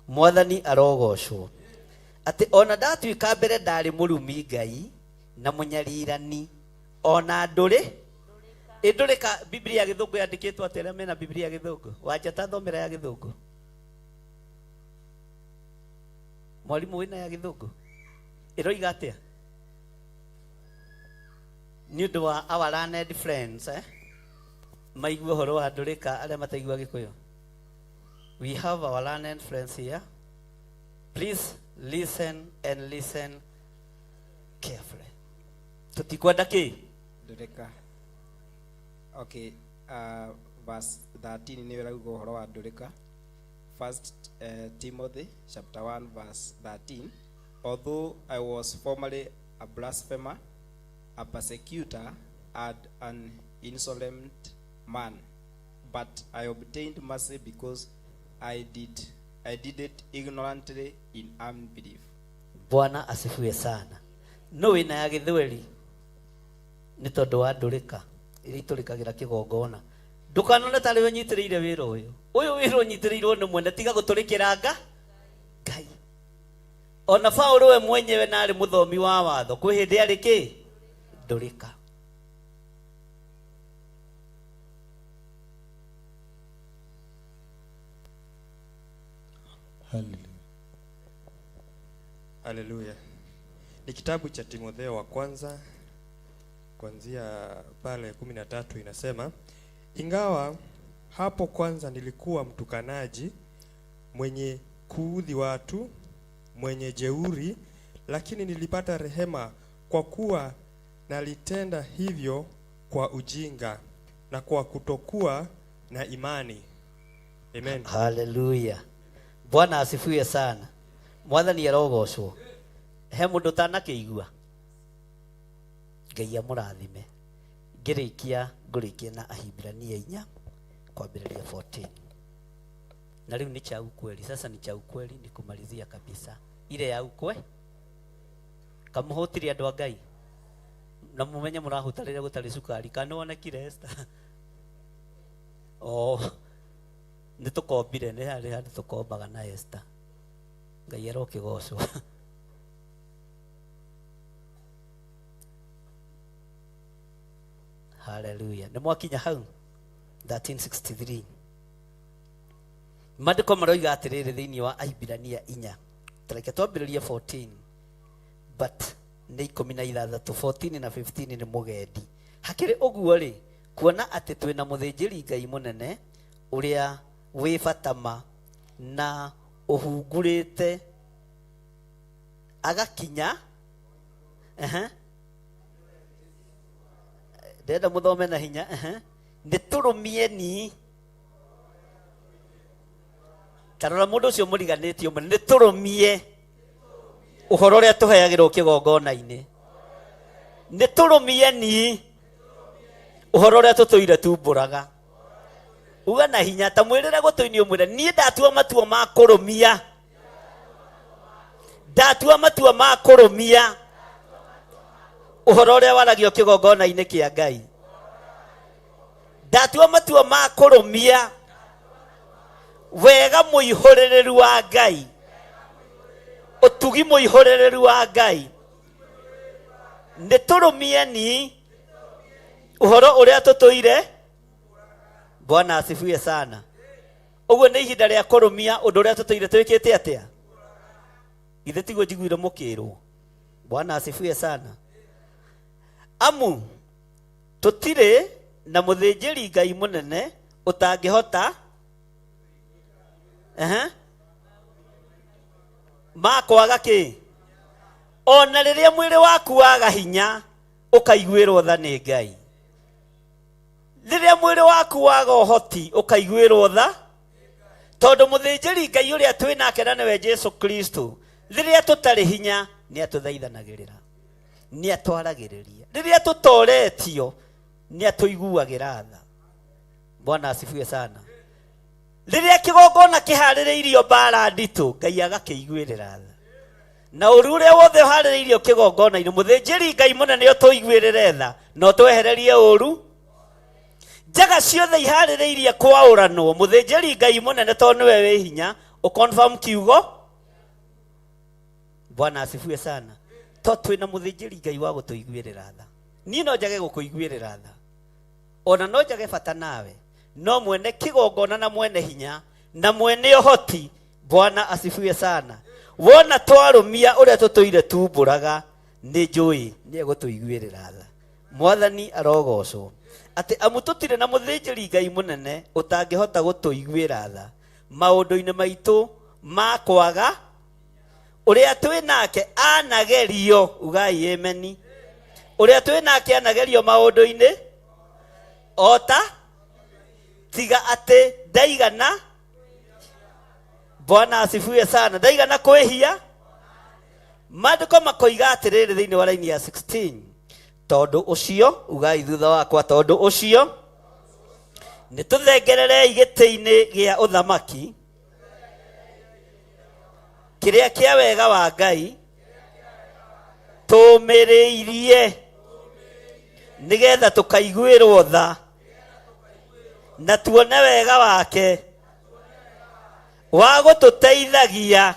Mwathani arogocwo. Atĩ ona ndatuĩka mbere ndarĩ mũrumi Ngai na mũnyarirani ona ndũrĩ ĩndũrĩka. Biblia ya gĩthũngũ yandĩkĩtwo atĩ arĩa mena Biblia ya gĩthũngũ, Wanjata thomera ya gĩthũngũ. Mwarimũ wĩna ya gĩthũngũ ĩroiga atĩa? Nĩ ũndũ wa our learned friends, maigue ũhoro wa ndũrĩka arĩa mataigua Gĩkũyũ. We have our learned friends here. Please listen and listen carefully. Tũtikwenda kĩ? Ndũrĩka. Okay, verse 13 nĩ ĩrauga ũhoro wa ndũrĩka. First Timothy chapter 1 verse 13. Although I was formerly a blasphemer a persecutor and an insolent man. But I obtained mercy because I did, I did it ignorantly in unbelief. Bwana asifiwe sana. No wĩna ya gĩthweri nĩ tondũ wa ndũrĩka iria itũrĩkagĩra kĩgongona. Ndũkanone tarĩ we ũnyitĩrĩire wĩra ũyũ. Ũyũ wĩra ũnyitĩrĩirwo nĩ mwene tiga gũtũrĩkĩra nga Ngai. Ona Paũlũ we mwenyewe na arĩ mũthomi wa watho kwĩ hĩndĩ arĩ kĩ ndũrĩka. Hallelujah. Haleluya. Ni kitabu cha Timotheo wa kwanza kuanzia pale 13 inasema, ingawa hapo kwanza nilikuwa mtukanaji, mwenye kuudhi watu, mwenye jeuri, lakini nilipata rehema kwa kuwa nalitenda hivyo kwa ujinga na kwa kutokuwa na imani. Amen. Haleluya. Bwana asifiwe sana. Mwathani arogocwo. He mũndũ ũtanakĩigua? Ngai amũrathime. Ngĩrĩkia ngũrĩkia na Ahibirania 4 kwambĩrĩria 14. Na rĩu nĩ cha ukweli. Sasa ni cha ukweli ni kumalizia kabisa. Ile ya ukwe kamũhũtirie andũ a Ngai. Na mũmenye mũrahũta rĩrĩa gũtarĩ cukari. Kana nĩwonekire Esther? Oh, nĩ tũkombire, nĩ harĩ handũ tũkombaga na Esther. Ngai arokĩgocwo. Haleluya. Nĩ mwakinya hau 1363. Maandĩko maroiga atĩrĩrĩ thĩinĩ wa Ahibirania 4. Tareke twambĩrĩrie 14. But nĩ 16, 14 na 15 nĩ mũgendi. Hakĩrĩ ũguo rĩ, kuona atĩ twĩna mũthĩnjĩri Ngai mũnene ũrĩa wĩ bata ma na ũhungurĩte agakinya, ehe, ndĩrenda mũthome na hinya, ehe, nĩ tũrũmieni. Ta rora mũndũ ũcio mũriganĩtie ũmwe, nĩ tũrũmie ũhoro ũrĩa tũheagĩrwo kĩgongona-inĩ. Nĩ tũrũmieni ũhoro ũrĩa tũtũire tumbũraga. Uga na hinya, ta mwĩrĩre gũtũ-inĩ ũmwĩre, niĩ ndatua matua ma kũrũmia. Ndatua matua ma kũrũmia ũhoro ũrĩa waragio kĩgongona-inĩ kĩa Ngai. Ndatua matua ma kũrũmia wega mũihũrĩrĩru wa Ngai, ũtugi mũihũrĩrĩru wa Ngai. Nĩ tũrũmieni ũhoro ũrĩa tũtũire. Bwana asifiwe sana. Ũguo nĩ ihinda rĩa kũrũmia ũndũ ũrĩa tũtũire twĩkĩte atĩa? Githĩ tiguo njiguire mũkĩrwo? Bwana asifiwe sana. Amu tũtirĩ na mũthĩnjĩri Ngai mũnene ũtangĩhota, ehe, ma kwaga kĩ? Ona rĩrĩa mwĩrĩ waku waga hinya ũkaiguĩrwo tha nĩ Ngai. Rĩrĩa mwĩrĩ waku waga ũhoti ũkaiguĩrwo tha, tondũ mũthĩnjĩri Ngai ũrĩa twĩ nake na nĩwe Jesu Kristo, rĩrĩa tũtarĩ hinya nĩ atũthaithanagĩrĩra, nĩ atwaragĩrĩria. Rĩrĩa tũtoretio nĩ atũiguagĩra tha. Bwana asifiwe sana. Rĩrĩa kĩgongona kĩharĩrĩirio mbara nditũ, Ngai agakĩiguĩrĩra tha. Na ũru ũrĩa wothe ũharĩrĩirio kĩgongona-inĩ, mũthĩnjĩri Ngai mũnene ũtũiguĩrĩre tha na ũtwehererie ũru. Njaga ciothe iharĩrĩirie kwaũranwo, mũthĩnjĩri Ngai mũnene tondũ nĩwe wĩ hinya, ũconfirm kiugo. Bwana asifiwe sana. To twĩna mũthĩnjĩri Ngai wa gũtũiguĩrĩra tha. Niĩ no njage gũkũiguĩrĩra tha, ona no njage bata nawe, no mwene kĩgongona na mwene hinya na mwene ũhoti. Bwana asifiwe sana. Wona twarũmia ũrĩa tũtũire tumbũraga, nĩ njũĩ nĩ egũtũiguĩrĩra tha. Mwathani arogocwo. Atĩ amu tũtirĩ na mũthĩnjĩri Ngai mũnene ũtangĩhota gũtũiguĩra tha maũndũ-inĩ maitũ ma kwaga ũrĩa twĩ nake anagerio, ugai ameni. Ũrĩa twĩ nake anagerio maũndũ-inĩ ota tiga atĩ ndaigana. Bwana asifiwe sana. Ndaigana kwĩhia. Maandĩko makoiga atĩrĩrĩ thĩinĩ wa raini ya 16, Tondũ ũcio, ugai thutha wakwa, tondũ ũcio nĩ tũthengererei gĩtĩ-inĩ gĩa ũthamaki kĩrĩa kĩa wega wa Ngai, tũũmĩrĩirie nĩgetha tũkaiguĩrwo tha na tuone wega wake wa gũtũteithagia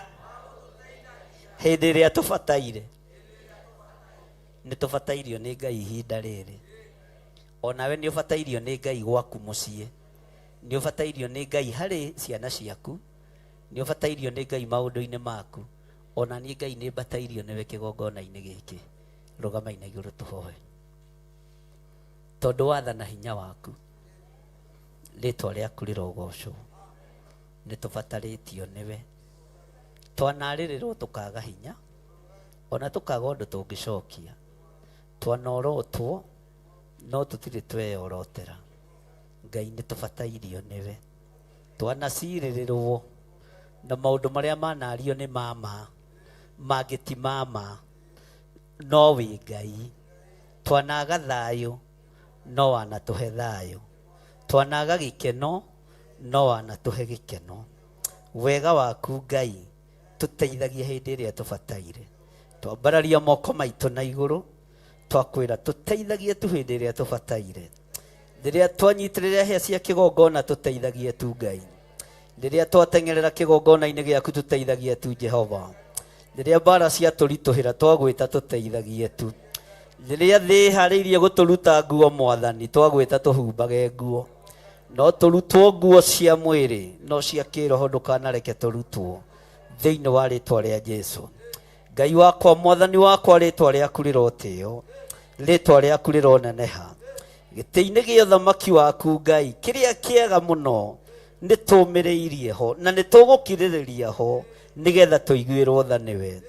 hĩndĩ ĩrĩa tũbataire. Nĩ tũbatairio nĩ Ngai ihinda rĩrĩ. Onawe nĩ ũbatairio nĩ Ngai gwaku mũciĩ, nĩ ũbatairio nĩ Ngai harĩ ciana ciaku, nĩ ũbatairio nĩ Ngai maũndũ-inĩ maku. Ona niĩ Ngai nĩ mbatairio nĩwe kĩgongona-inĩ gĩkĩ. Rũgamai na igũrũ tũhoe. Tondũ watha na hinya waku, rĩtwa rĩaku rĩrogocwo. Nĩ tũbatarĩtio nĩwe. Twanarĩrĩrwo tũkaga hinya, ona tũkaga ũndũ tũngĩcokia. Twanorotwo no tũtirĩ tweyorotera. Ngai nĩ tũbatairio nĩwe. Twanacirĩrĩrwo na maũndũ marĩa manario nĩ mama, mangĩ ti mama, no wĩ Ngai. Twanaga thayũ, no wanatũhe thayũ. Twanaga gĩkeno, no wanatũhe gĩkeno. Wega waku Ngai tũteithagie hĩndĩ ĩrĩa tũbataire. Twambararia moko maitũ na igũrũ, twakwĩra tũteithagie tu hĩndĩ ĩrĩa tũbataire. Rĩrĩa twanyitĩrĩra hĩa cia kĩgongona tũteithagie tu Ngai. Rĩrĩa twateng'erera kĩgongona-inĩ gĩaku tũteithagie tu Jehova. Rĩrĩa mbara ciatũritũhĩra twagwĩta tũteithagie tu. Rĩrĩa thĩ ĩharĩirie gũtũruta nguo Mwathani, twagwĩta tũhumbage nguo. No tũrutwo nguo cia mwĩrĩ, no cia kĩroho ndũkanareke tũrutwo. Thĩinĩ wa rĩtwa rĩa Jesu. Ngai wakwa, Mwathani wakwa, rĩtwa rĩaku rĩrotĩo, rĩtwa rĩaku rĩroneneha. Gĩtĩ-inĩ gĩa ũthamaki waku Ngai, kĩrĩa kĩega mũno nĩ tũmĩrĩirie ho na nĩ tũgũkirĩrĩria ho nĩgetha tũiguĩrwo tha nĩwe.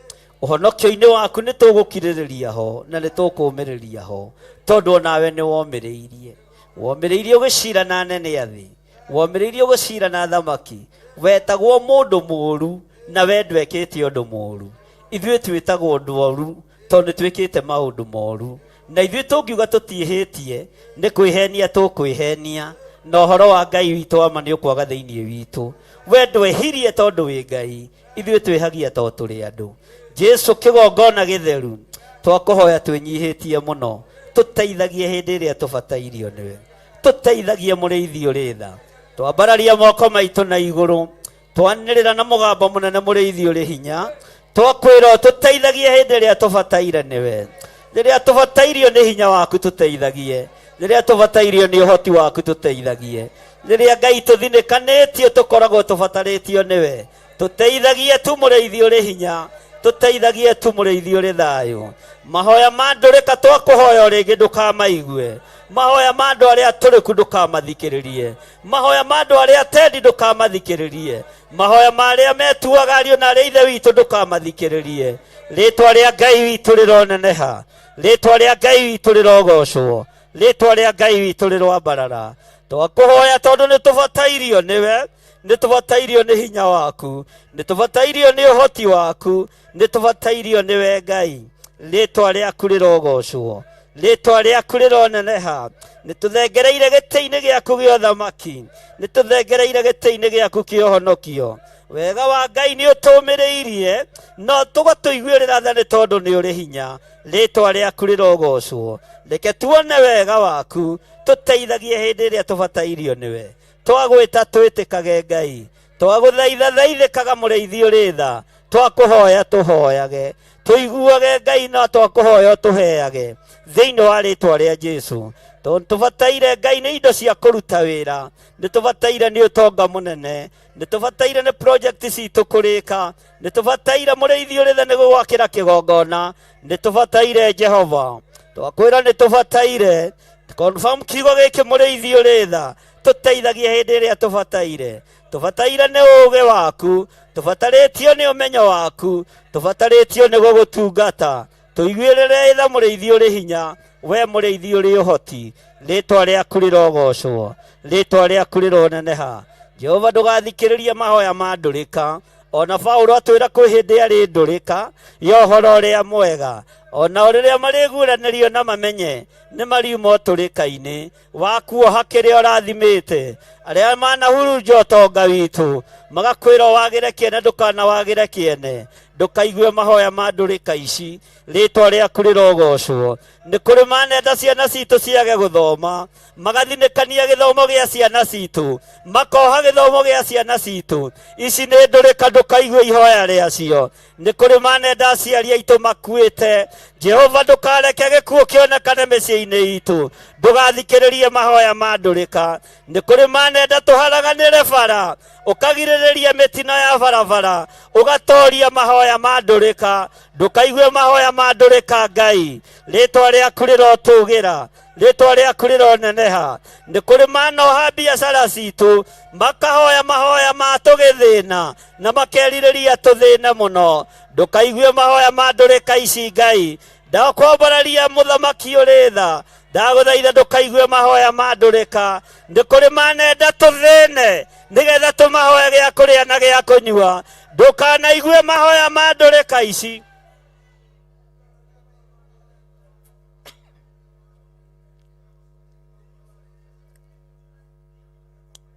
Ũhonokio-inĩ waku nĩ tũgũkirĩrĩria ho na nĩ tũkũmĩrĩria ho, tondũ onawe nĩ womĩrĩirie. Womĩrĩirie ũgĩcira na anene a thĩ, womĩrĩirie ũgĩcira na athamaki. Wetagwo mũndũ mũũru na we ndwekĩte ũndũ mũũru. Ithuĩ twĩtagwo ũndũ ũru tondũ nĩ twĩkĩte maũndũ moru. Na ithuĩ tũngiuga tũtiĩhĩtie, nĩ kwĩhenia tũkwĩhenia, na ũhoro wa Ngai witũ wa ma nĩ ũkwaga thĩinĩ witũ. We ndwehirie tondũ wĩ Ngai, ithuĩ twĩhagia tondũ tũrĩ andũ. Jesu kĩgongona gĩtheru, twakũhoya twĩnyihĩtie mũno, tũteithagie hĩndĩ ĩrĩa tũbatairio nĩwe. Tũteithagie mũrĩithi ũrĩ tha. Twambararia moko maitũ na igũrũ, twanĩrĩra na mũgambo mũnene mũrĩithi ũrĩ hinya, twakwĩra tũteithagie hĩndĩ ĩrĩa tũbataire nĩwe. Rĩrĩa tũbatairio nĩ hinya waku tũteithagie, rĩrĩa tũbatairio nĩ ũhoti waku tũteithagie, rĩrĩa Ngai tũthinĩkanĩtio tũkoragwo tũbatarĩtio nĩwe, tũteithagie tu mũrĩithi ũrĩ hinya, tũteithagie tu mũrĩithi ũrĩ thayũ. Mahoya ma ndũrĩka twakũhoya o rĩngĩ ndũkamaigue, mahoya ma andũ arĩa atũrĩku ndũkamathikĩrĩrie, mahoya ma andũ arĩa atendi ndũkamathikĩrĩrie, mahoya ma arĩa metuaga ariũ na arĩa ithe witũ ndũkamathikĩrĩrie. Rĩtwa rĩa Ngai witũ rĩroneneha, rĩtwa rĩa Ngai witũ rĩrogocwo, rĩtwa rĩa Ngai witũ rĩroambarara. Twakũhoya tondũ nĩ tũbatairio nĩwe, nĩ tũbatairio nĩ hinya waku, nĩ tũbatairio nĩ ũhoti waku, nĩ tũbatairio nĩwe Ngai. Rĩtwa rĩaku rĩrogocwo, rĩtwa rĩaku rĩroneneha. Nĩ tũthengereire gĩtĩ-inĩ gĩaku gĩa ũthamaki, nĩ tũthengereire gĩtĩ-inĩ gĩaku kĩa ũhonokio. Wega wa Ngai nĩ ũtũmĩrĩirie, no tũgatũiguĩrĩra tha nĩ tondũ nĩ ũrĩ hinya. Rĩtwa rĩaku rĩrogocwo. Reke tuone wega waku, tũteithagie hĩndĩ ĩrĩa tũbatairio nĩwe. Twagwĩta twĩtĩkage Ngai, twagũthaitha thaithĩkaga mũrĩithi ũrĩ tha, twakũhoya tũhoyage, tũiguage Ngai na twakũhoya ũtũheage thĩinĩ wa rĩtwa rĩa Jesu. Tondũ tũbataire Ngai nĩ indo cia kũruta wĩra, nĩ tũbataire nĩ ũtonga mũnene, nĩ tũbataire nĩ project citũ kũrĩka, nĩ tũbataire mũrĩithi ũrĩ tha nĩ gũgwakĩra kĩgongona, nĩ tũbataire Jehova. Twakwĩra nĩ tũbataire, confirm kiugo gĩkĩ mũrĩithi ũrĩ tha, tũteithagie hĩndĩ ĩrĩa tũbataire. Tũbataire nĩ ũũgĩ waku, tũbatarĩtio nĩ ũmenyo waku, tũbatarĩtio nĩ gũgũtungata. Tũiguĩrĩre tha mũrĩithi ũrĩ hinya, we mũrĩithi ũrĩ ũhoti. Rĩtwa rĩaku rĩrogocwo, rĩtwa rĩaku rĩroneneha. Jehova ndũgathikĩrĩrie mahoya ma ndũrĩka. Ona Paulo atwĩra kwĩ hĩndĩ arĩ ndũrĩka ya ũhoro ũrĩa mwega. Onao rĩrĩa marĩguũranĩrio na mamenye nĩ mariuma ũtũrĩka-inĩ wa kuoha kĩrĩa ũrathimĩte. Arĩa manahurunja ũtonga witũ magakwĩra wagĩre kĩene, ndũkanawagĩre kĩene. Ndũkaigue mahoya ma ndũrĩka ici, rĩtwa rĩaku rĩrogocwo. Nĩ kũrĩ manenda ciana citũ ciage gũthoma, magathinĩkania gĩthomo gĩa ciana citũ, makoha gĩthomo gĩa ciana citũ. Ici nĩ ndũrĩka, ndũkaigue ihoya rĩacio. Nĩ kũrĩ manenda aciari aitũ makuĩte. Jehova, ndũkareke gĩkuũ kĩonekane mĩciĩ-inĩ itũ, ndũgathikĩrĩrie mahoya ma ndũrĩka. Nĩ kũrĩ manenda tũharaganĩre bara, ũkagirĩrĩria mĩtino ya barabara, ũgatoria mahoya ma ndũrĩka. Ndũkaigue mahoya ma ndũrĩka. Ngai, rĩtwa rĩaku rĩrotũgĩra, rĩtwa rĩaku rĩroneneha. Nĩ kũrĩ manoha biacara citũ, makahoya mahoya ma tũgĩthĩna na makerirĩria tũthĩne mũno. Ndũkaigue mahoya ma ndũrĩka ici. Ngai, ndakwambararia mũthamaki ũrĩ tha, ndagũthaitha ndũkaigue mahoya ma ndũrĩka. Nĩ kũrĩ manenda tũthĩne nĩgetha tũmahoe gĩa kũrĩa na gĩa kũnyua. Ndũkanaigue mahoya ma ndũrĩka ici.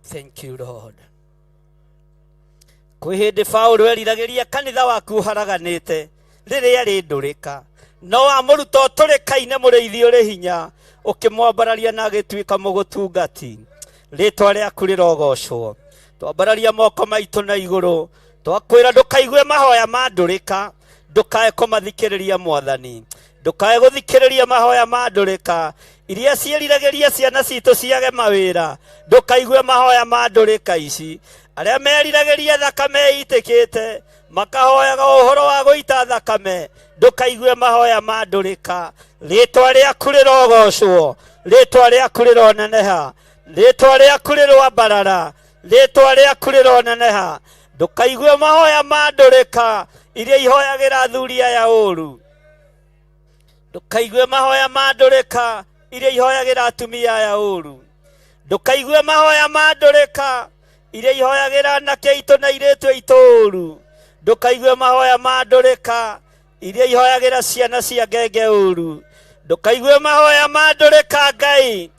Thank you, Lord. Kwĩ hĩndĩ Paũlũ eriragĩria kanitha waku ũharaganĩte rĩrĩa rĩ ndũrĩka, no wamũruta ũtũrĩka-inĩ mũrĩithi ũrĩ hinya, ũkĩmwambararia na agĩtuĩka mũgũtungati. Rĩtwa rĩaku rĩrogocwo. Twambararia moko maitũ na igũrũ, twakwĩra ndũkaigue mahoya ma ndũrĩka, ndũkae kũmathikĩrĩria Mwathani, ndũkae gũthikĩrĩria mahoya ma ndũrĩka iria ciĩriragĩria ciana citũ ciage mawĩra. Ndũkaigue mahoya ma ndũrĩka ici. Arĩa meriragĩria thakame ĩitĩkĩte, makahoyaga ũhoro wa gũita thakame, ndũkaigue mahoya ma ndũrĩka. Rĩtwa rĩaku rĩrogocwo, rĩtwa rĩaku rĩroneneha, rĩtwa rĩaku rĩroambarara, rĩtwa rĩaku rĩroneneha. Ndũkaigue mahoya ma ndũrĩka iria ihoyagĩra athuri aya ũru. Ndũkaigue mahoya ma ndũrĩka iria ihoyagĩra atumia aya ũru. Ndũkaigue mahoya ma ndũrĩka iria ihoyagĩra anake aitũ na airĩtu aitũ ũru. Ndũkaigue mahoya ma ndũrĩka iria ihoyagĩra ciana cia ngenge ũru. Ndũkaigue mahoya ma ndũrĩka, Ngai,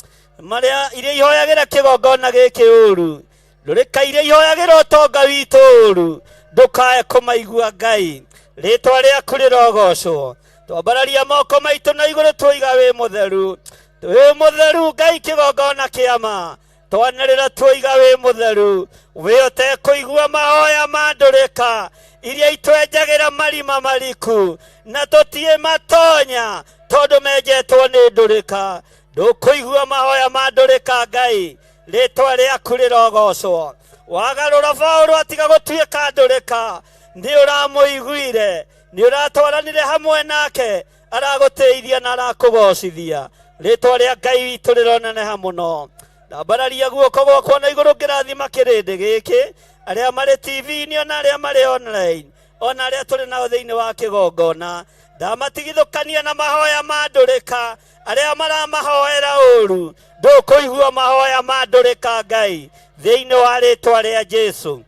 marĩa iria ihoyagĩra kĩgongona gĩkĩ ũru. Ndũrĩka iria ihoyagĩra ũtonga witũ ũru, ndũkae kũmaigua. Ngai, rĩtwa rĩaku rĩrogocwo. Twambararia moko maitũ na igũrũ, tuiga wĩ mũtheru, wĩ mũtheru Ngai. Kĩgongona kĩama twanĩrĩra, tuiga wĩ mũtheru, wĩ ũtekũigua mahoya ma ndũrĩka iria itwenjagĩra marima mariku na tũtiĩ matonya tondũ menjetwo nĩ ndũrĩka. Ndũkũigua mahoya ma ndũrĩka. Ngai, rĩtwa rĩaku rĩrogocwo. Wagarũra Paũlũ atiga gũtuĩka ndũrĩka, nĩ ũramũiguire, nĩ ũratwaranire hamwe nake, aragũtĩithia na arakũgocithia. Rĩtwa rĩa Ngai witũ rĩroneneha mũno. Ndambararia guoko gwakwa na igũrũ ngĩrathima kĩrĩndĩ gĩkĩ, arĩa marĩ TV-inĩ ona arĩa marĩ online, ona arĩa tũrĩ nao thĩinĩ wa kĩgongona. Ndamatigithũkania na mahoya ma ndũrĩka arĩa maramahoera ũru. Ndũkũigua mahoya ma ndũrĩka. Ngai, thĩinĩ wa rĩtwa rĩa Jesu,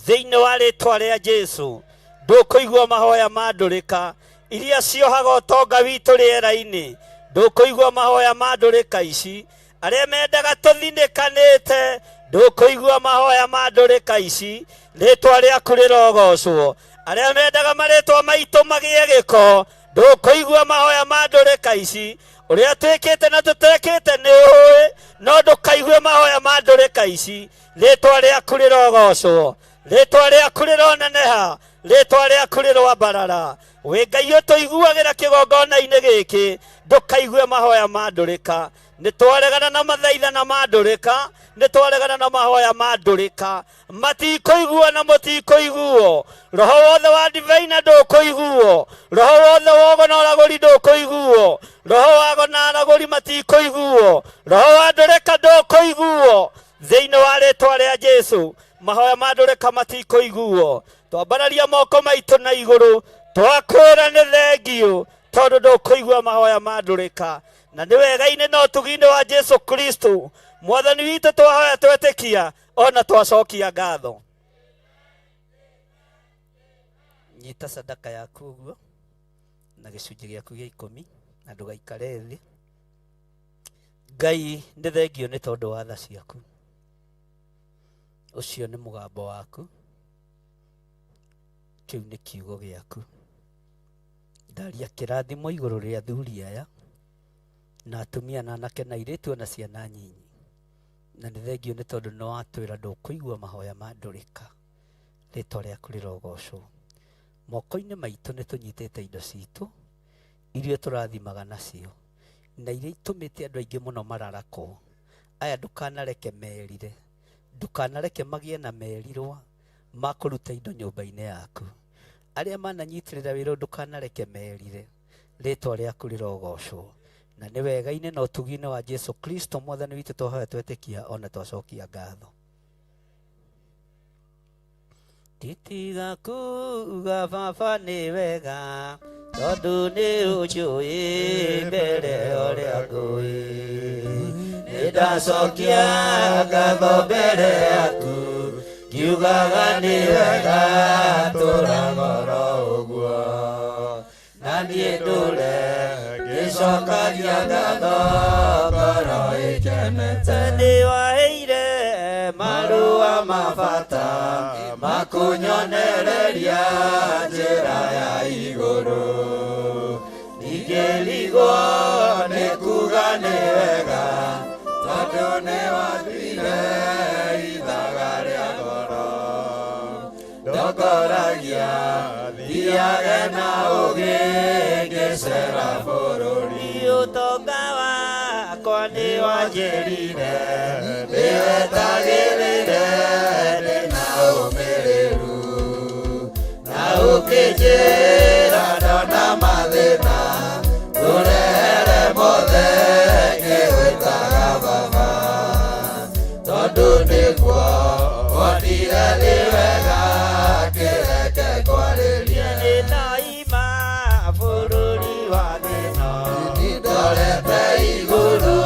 thĩinĩ wa rĩtwa rĩa Jesu, ndũkũigua mahoya ma ndũrĩka iria ciohaga ũtonga witũ rĩera-inĩ. Ndũkũigua mahoya ma ndũrĩka ici. Arĩa mendaga tũthinĩkanĩte, ndũkũigua mahoya ma ndũrĩka ici. Rĩtwa rĩaku rĩrogocwo. Arĩa mendaga marĩtwa maitũ magĩe gĩko, ndũkũigua mahoya ma ndũrĩka ici. Ũrĩa twĩkĩte na tũtekĩte nĩ ũĩ, no ndũkaigue mahoya ma ndũrĩka ici. Rĩtwa rĩaku rĩrogocwo, rĩtwa rĩaku rĩroneneha, rĩtwa rĩaku rĩroambarara. Wĩ Ngai ũtũiguagĩra kĩgongona-inĩ gĩkĩ, ndũkaigue mahoya ma ndũrĩka. Nĩ twaregana na mathaithana ma ndũrĩka, nĩ twaregana na mahoya ma ndũrĩka. Matikũiguo na mũtikũiguo. Roho wothe wa ndibei na ndũkũiguo. Roho wothe wogo na ũragũri ndũkũiguo. Roho wago na aragũri matikũiguo. Roho wa ndũrĩka ndũkũiguo. Thĩinĩ wa rĩtwa rĩa Jesu, mahoya ma ndũrĩka matikũiguo. Twambararia moko maitũ na igũrũ, twakwĩra nĩ thengiũ tondũ ndũkũigua mahoya ma ndũrĩka. Na nĩ wega-inĩ na ũtugi-inĩ wa Jesu Kristo Mwathani witũ twahoya, twetĩkia ona twacokia ngatho. Nyita sadaka yaku ũguo. Na gĩcunjĩ gĩaku gĩa ikũmi na ndũgaikare thĩ. Ngai nĩ thengio nĩ tondũ wa tha ciaku. Ũcio nĩ mũgambo waku, kĩu nĩ kiugo gĩaku. Ndaria kĩrathimo igũrũ rĩa athuri aya na atumia na anake na airĩtu ona ciana nyinyi. Na nĩ thengio nĩ tondũ nĩ watwĩra ndũkũigua mahoya ma ndũrĩka. Rĩtwa rĩaku rĩrogocwo. Moko-inĩ maitũ nĩ tũnyitĩte indo citũ iria tũrathimaga nacio na iria itũmĩte andũ aingĩ mũno mararakwo. Aya ndũkanareke merire, ndũkanareke magĩe na merirwa ma kũruta indo nyũmba-inĩ yaku. Arĩa mananyitĩrĩra wĩra ũyũ ndũkanareke merire. Rĩtwa rĩaku rĩrogocwo. Na nĩ wega-inĩ na ũtugi-inĩ wa Jesu Kristo mwathani witũ twahoya twetĩkia ona twacokia ngatho. Titiga kuga baba nĩ wega tondũ nĩ ũnjũĩ mbere ũrĩa ngũĩ. Nĩndacokia ngatho mbere yaku ngiugaga nĩ wega tũragoro ũguo. Na niĩ ndũre ngĩcokagia ngatho ngoro ĩkenete. Nĩ waheire marũa ma bata makunyonereria njĩra ya igũrũ. Ndingĩrigwo nĩ kuga nĩ wega tondũ nĩ wathuire ithaga rĩa goro. Ndongoragia thiage na ũũgĩ ngĩcera bũrũri. Ũtonga wakwa nĩ wanjĩrire ndĩwetagĩrĩre ndĩna ũmĩrĩru. Na ũkĩnjĩra ndona mathĩna ngũrehere mothe ngĩgwĩtaga baba. Tondũ nĩguo wonire nĩ wega kĩreke ngwarĩrie. Nĩndaima bũrũri wa thĩna ndorete igũrũ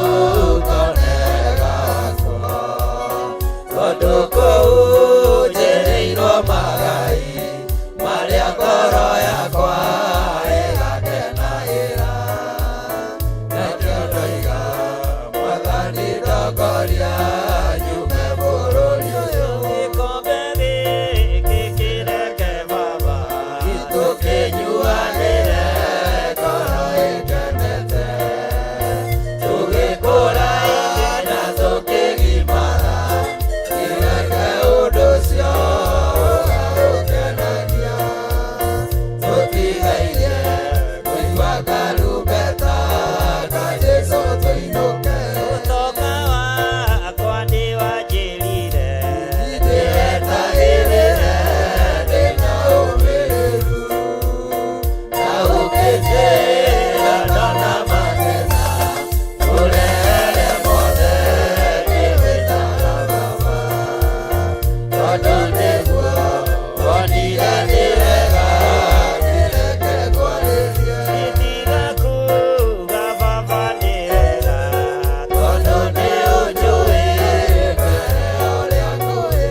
ngone gakwa. Tondũ kũu njĩrĩirwo magai marĩa ngoro yakwa ĩgakenagĩra. Nakĩo ndoiga mwathani ndongoria nyume bũrũri ũyũ. Gĩkombe gĩkĩ kĩreke baba tũkĩnyuanĩre ngoro ĩkenete. Tũgĩkũra na tũkĩgimara kĩreke ũndũ ũcio ũgagũkenagia. Tũtigairie kũigua karumbeta ka Jesũ tũinũke. Ũtonga wakwa nĩ wanjĩrire ndĩwetagĩrĩre ndĩna ũmĩrĩru. Na ũkĩnjĩra ndona mathĩna ngũrehere mothe ngĩgwĩtaga baba. Tondũ nĩguo wonire nĩ wega kĩreke ngwarĩrie. Tiga kuga baba nĩ wega tondũ nĩ ũnjũĩ mbere ũrĩa ngũĩ.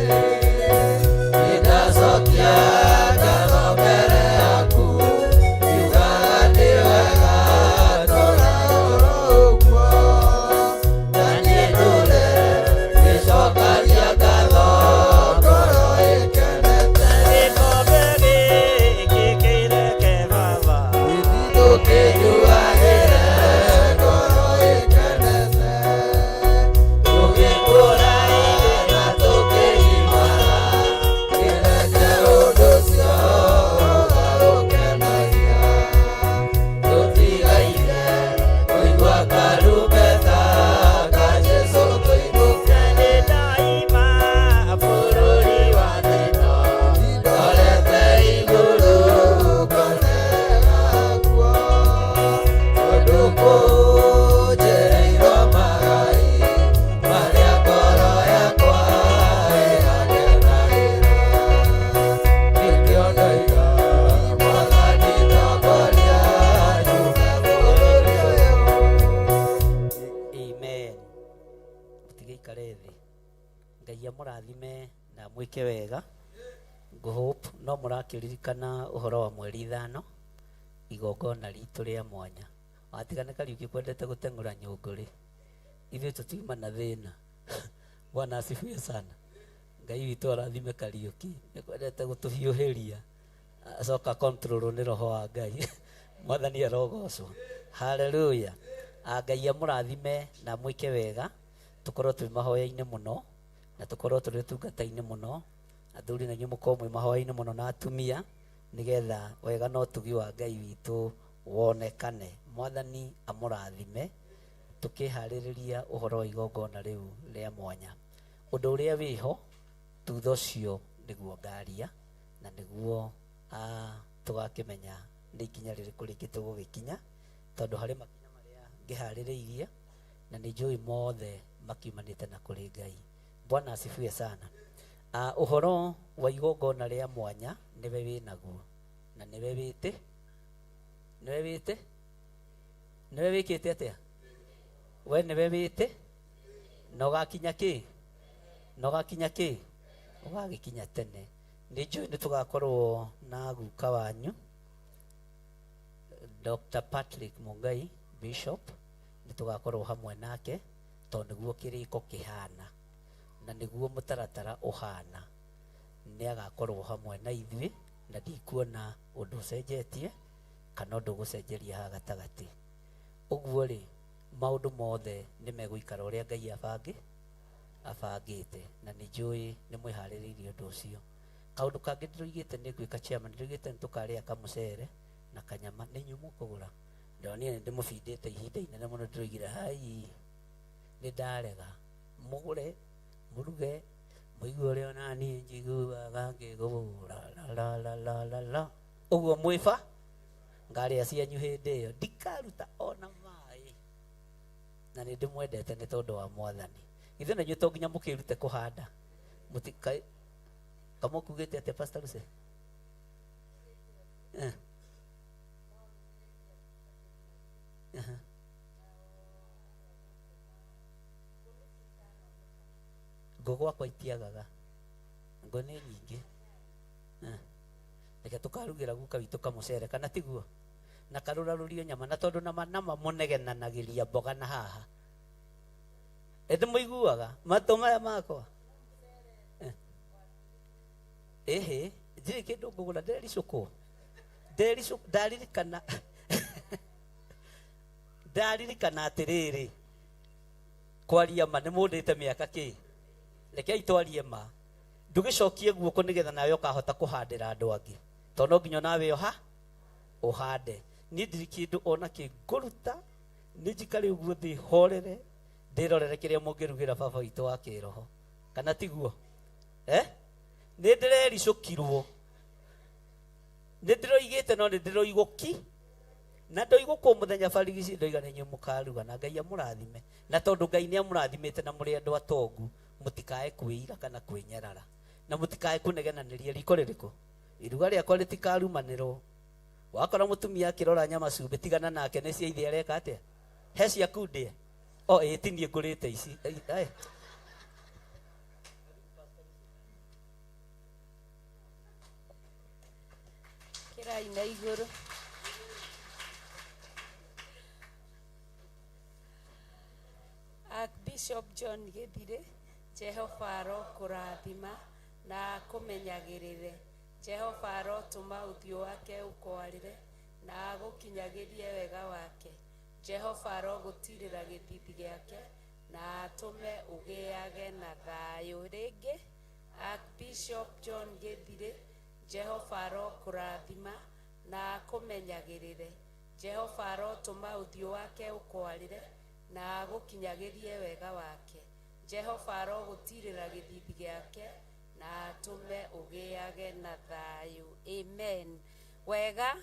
Nĩndacokia ngatho mbere yaku ngiugaga nĩ wega tũragoro ũguo. Na niĩ ndũre ngĩcokagia ngatho ngoro ĩkenete. Gĩkombe gĩkĩ kĩreke baba tũkĩnyuanĩre ngoro ĩkenete. Tũgĩkũra na tũkĩgimara kĩreke ũndũ ũcio ũgagũkenagia. Tũtigaire kũigua karumbeta ka Jesũ tũinũke. Nĩndaima bũrũri wa thĩna ndorete igũrũ ngone gakuo. Tondũ kũu njĩrĩirwo magai marĩa ngoro yakwa ĩgakenagĩra. Nĩkĩo ndoiga mwathani ndongoria nyume bũrũri ũyũ. Amen. Mũtigĩikare thĩ. Ngai amũrathime na amwĩke wega. Ngũhope no mũrakĩririkana ũhoro wa mweri 5. Igongona ritũ rĩa mwanya. Watigana Kariuki kwendete gũteng'ũra nyũngũ rĩ, ithuĩ tũtiuma na thĩna. Bwana asifiwe sana. Ngai witũ arathime Kariuki, nĩ kwendete gũtũhiũhĩria. Acoka control nĩ roho wa Ngai. Mwathani arogocwo. Haleluya. Ngai amũrathime na mwĩke wega. Tũkorwo twĩ mahoya-inĩ mũno na tũkorwo tũrĩ ũtungata-inĩ mũno. Athuri na inyuĩ mũkorwo mwĩ mahoya-inĩ mũno na atumia, nĩgetha wega na ũtugi wa Ngai witũ wonekane. Mwathani amũrathime tũkĩharĩrĩria ũhoro wa igongona rĩu rĩa mwanya. Ũndũ ũrĩa wĩho thutha ũcio nĩguo ngaria na nĩguo tũgakĩmenya nĩ ikinya rĩrĩkũ rĩngĩ tũgũgĩkinya, tondũ harĩ makinya marĩa ngĩharĩrĩirie na nĩ njũĩ mothe makiumanĩte na kũrĩ Ngai. Bwana asifiwe sana. Ũhoro wa igongona rĩa mwanya nĩwe wĩnaguo na nĩwe wĩte, nĩwe wĩte, nĩwe wĩkĩte atĩa? We nĩwe wĩte na ũgakinya kĩ? Na ũgakinya kĩ? Ũgagĩkinya tene. Nĩ njũĩ nĩ tũgakorwo na guka wanyu Dr. Patrick Mungai Bishop, nĩ tũgakorwo hamwe nake tondũ nĩguo kĩrĩko kĩhana na nĩguo mũtaratara ũhana. Nĩ agakorwo hamwe na ithuĩ na ndikuona ũndũ ũcenjetie kana ũndũ ũgũcenjeria haha gatagatĩ. Ũguo rĩ, maũndũ mothe nĩ megũikara ũrĩa Ngai abangĩte na nĩ njũĩ nĩ mwĩharĩrĩirie ũndũ ũcio. Kaũndũ kangĩ ndĩroigĩte nĩ ngwĩka chairman, ndĩroigĩte nĩ tũkarĩa kamũcere na kanyama, nĩ inyuĩ mũkũgũra. Ndĩronire nĩ ndĩmũbindĩte ihinda inene mũno, ndĩroigire hai nĩ ndarega, mũgũre mũruge mũigue ũrĩa ona niĩ njiguaga ngĩgũra la la la la la la. Ũguo mwĩba ngarĩa cianyu hĩndĩ ĩyo, ndikaruta ona maĩ, na nĩ ndĩmwendete nĩ tondũ wa Mwathani. Ithuĩ na inyuĩ to nginya mũkĩrute kũhanda. Mũtikaĩ kamũkugĩte atĩa Pastor Lucy? Ngũ gwakwa itiagaga, ngũ nĩ nyingĩ. Reke tũkarugĩra guka witũ kamũcere kana tiguo, na karũrarũrio nyama, na tondũ nama nama mũnegenanagĩria mboga na haha. Ĩndĩ mũiguaga matũ maya makwa? Ĩhĩ, ndirĩ kĩndũ ngũgũra, ndericũkwo. Ndericũkwo, ndaririkana. Ndaririkana atĩrĩrĩ, kwaria ma nĩ mũndĩte mĩaka kĩ? Rekei twarie ma. Ndũgĩcokie guoko nĩgetha nawe ũkahota kũhandĩra andũ angĩ, tondũ no nginya nawe ũhande. Niĩ ndirĩ kĩndũ ona kĩ ngũruta, nĩ njikare ũguo thĩ horere, ndĩrorere kĩrĩa mũngĩrugĩra baba witũ wa kĩroho, kana tiguo? Nĩ ndĩrericũkirwo, nĩ ndĩroigĩte no nĩ ndĩroigwo ki, na ndoigwo mũthenya barigici, ndoiga nĩ inyuĩ mũkaruga na Ngai amũrathime. Na tondũ Ngai nĩ amũrathimĩte na mũrĩ andũ atongu, mũtikae kwĩira kana kwĩnyarara, na mũtikae kũnegenanĩria riko rĩrĩkũ. Iruga rĩakwa rĩtikarumanĩrwo. Wakora mũtumia akĩrora nyama cumbĩ, tigana nake, nĩ cia ithe areka atĩa? He ciaku ndĩe? O ĩĩ, ti niĩ ngũrĩte ici. Kĩrai na igũrũ. Archbishop John Githire, Jehova arokũrathima na akũmenyagĩrĩre. Jehova arotũma ũthiũ wake ũkwarĩre na agũkinyagĩrie wega wake. Jehova arogũtirĩra gĩthithi gĩake na atũme ũgĩage na thayũ. Rĩngĩ, Archbishop John Githire, Jehova arokũrathima na akũmenyagĩrĩre. Jehova arotũma ũthiũ wake ũkwarĩre na agũkinyagĩrie wega wake. Jehova arogũtirĩra gĩthithi gĩake na atũme ũgĩage na thayũ. Amen. Wega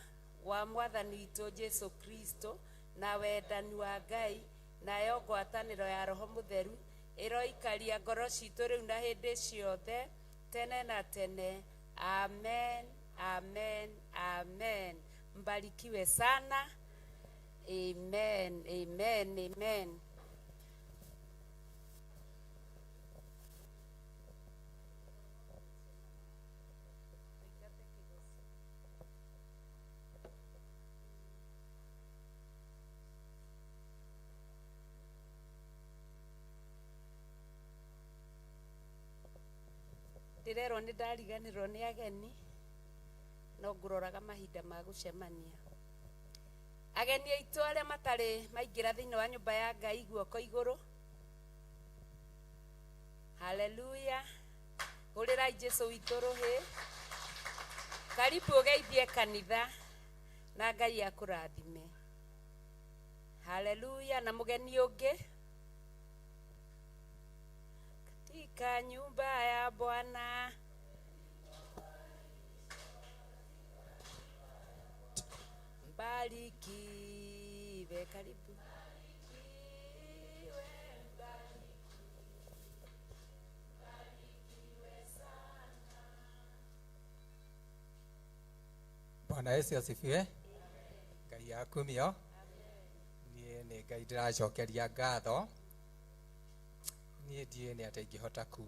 wa Mwathani witũ Jesu Kristo na wendani wa Ngai nayo ngwatanĩro ya Roho Mũtheru ĩroikaria ngoro citũ rĩu na hĩndĩ ciothe tene na tene. Amen, amen, amen. Mbarikiwe sana. Amen, amen, amen. Ndĩrerwo nĩ ndariganĩrwo nĩ ageni, no ngũroraga mahinda ma gũcemania. Ageni aitũ arĩa matarĩ maingĩra thĩinĩ wa nyũmba ya Ngai, guoko igũrũ. Haleluya. Hũrĩrai Jesu witũ rũhĩ. Karibu ũgeithie kanitha na Ngai akũrathime. Haleluya. Na mũgeni ũngĩ katika nyumba ya Bwana. Mbarikiwe. Karibu. Bwana Yesu asifiwe. Ngai akumio. Niĩ nĩ Ngai ndĩracokeria ngatho. Niĩ ndiũĩ nĩ atĩa ingĩhota ku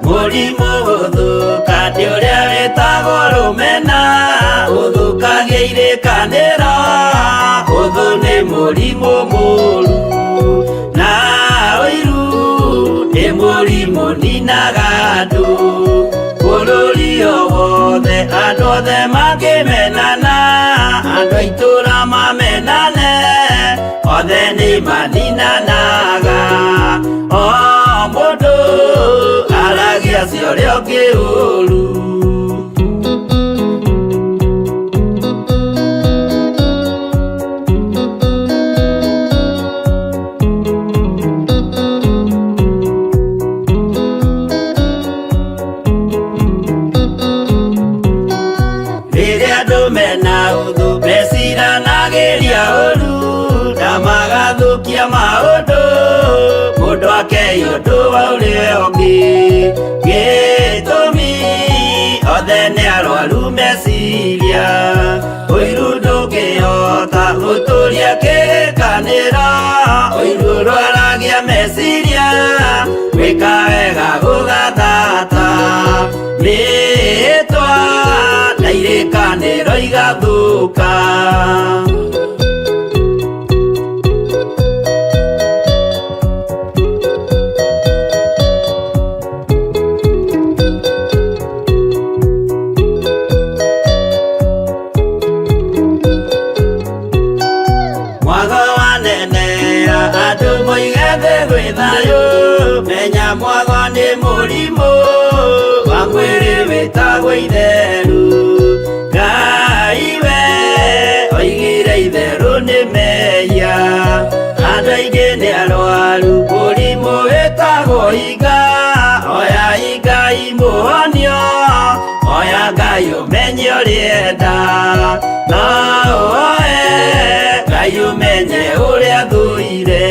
Mũrimũ gũthũka nĩ ũrĩa wĩtagwo rũmena, ũthũkagia irĩkanĩro, ũthũ nĩ mũrimũ mũru, na ũiru nĩ mũrimũ ninaga andũ. Bũrũri o wothe andũ othe mangĩmenana, andũ a itũũra mamenane, othe nĩ maninanaga. O mũndũ aragia cia ũrĩa ũngĩ ũru. Rĩrĩa andũ mena ũthũ meciranagĩria ũru, na magathũkia maũndũ, mũndũ akei ũndũ wa ũrĩa ũngĩ. Gĩtũmi othe nĩ arwaru meciria, ũiru ndũngĩhota gũtũria kĩrĩkanĩro, ũiru ũrwaragia meciria, gwĩka wega gũgathata, mĩĩtwa na irĩkanĩro igathũka. Mwago wanenea andũ moige thĩ gwĩ thayũ, menya mwago nĩ mũrimũ wa mwĩrĩ wĩtagwo itheru. Ngai we oigire itherũ nĩ mehia, andũ aingĩ nĩ arwaru mũrimũ wĩtagwo iga. Oya Ngai mũhonio, oya Ngai ũmenye ũrĩa enda, no ũoe Ngai ũmenye ũrĩa thũire.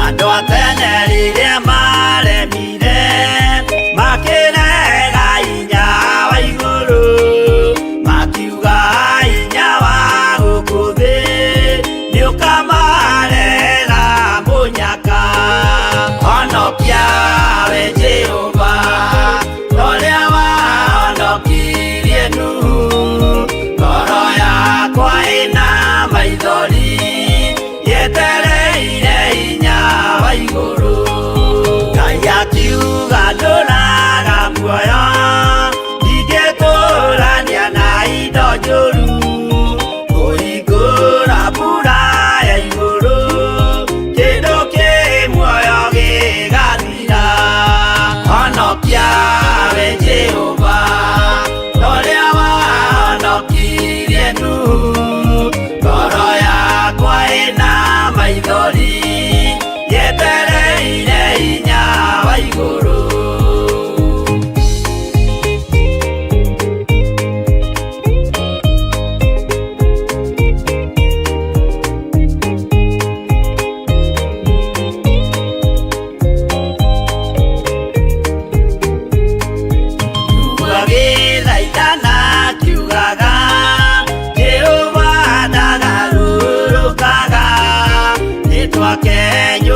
Andũ a tene rĩrĩa maremire, makĩrega hinya wa igũrũ, makiuga hinya wa gũkũ thĩ nĩũkamarehera mũnyaka. Honokia we Jehova, ta ũrĩa wahonokirie Nuhu, ngoro yakwa ĩna maithori, yetereire hinya wa igũrũ. Ngai akiuga ndũraga muoyo, ndingĩtũrania na indo njũru, kũhingũra mbura ya igũrũ, kĩndũ kĩ muoyo gĩgathira. Honokia we Jehova, ta ũrĩa wahonokirie Nuhu, ngoro yakwa ĩna maithori, yetereire hinya wa igũrũ.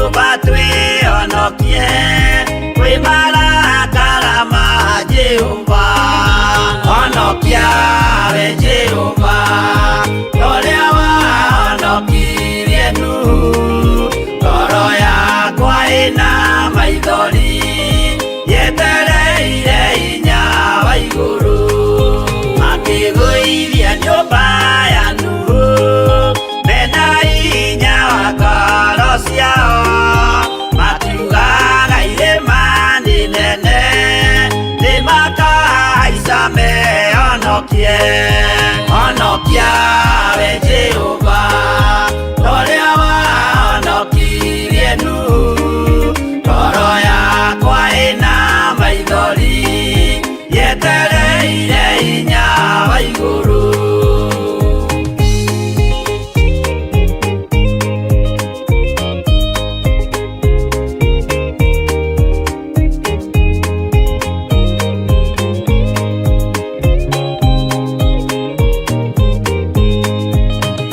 nyũmba twĩhonokie kwĩ marakara ma Jehova. Honokia we Jehova, ũrĩa wahonokirie Nuhu. Ngoro yakwa ĩna maithori, yetereire hinya wa igũrũ. Makĩgũithia nyũmba ya Nuhu, mena hinya wa ngoro ciao. Makiugaga irĩma nĩ nene, nĩmakahaica mehonokie. Honokia we Jehova, ũrĩa wahonokirie Nuhu. Ngoro yakwa ĩna maithori, yetereire hinya wa igũrũ.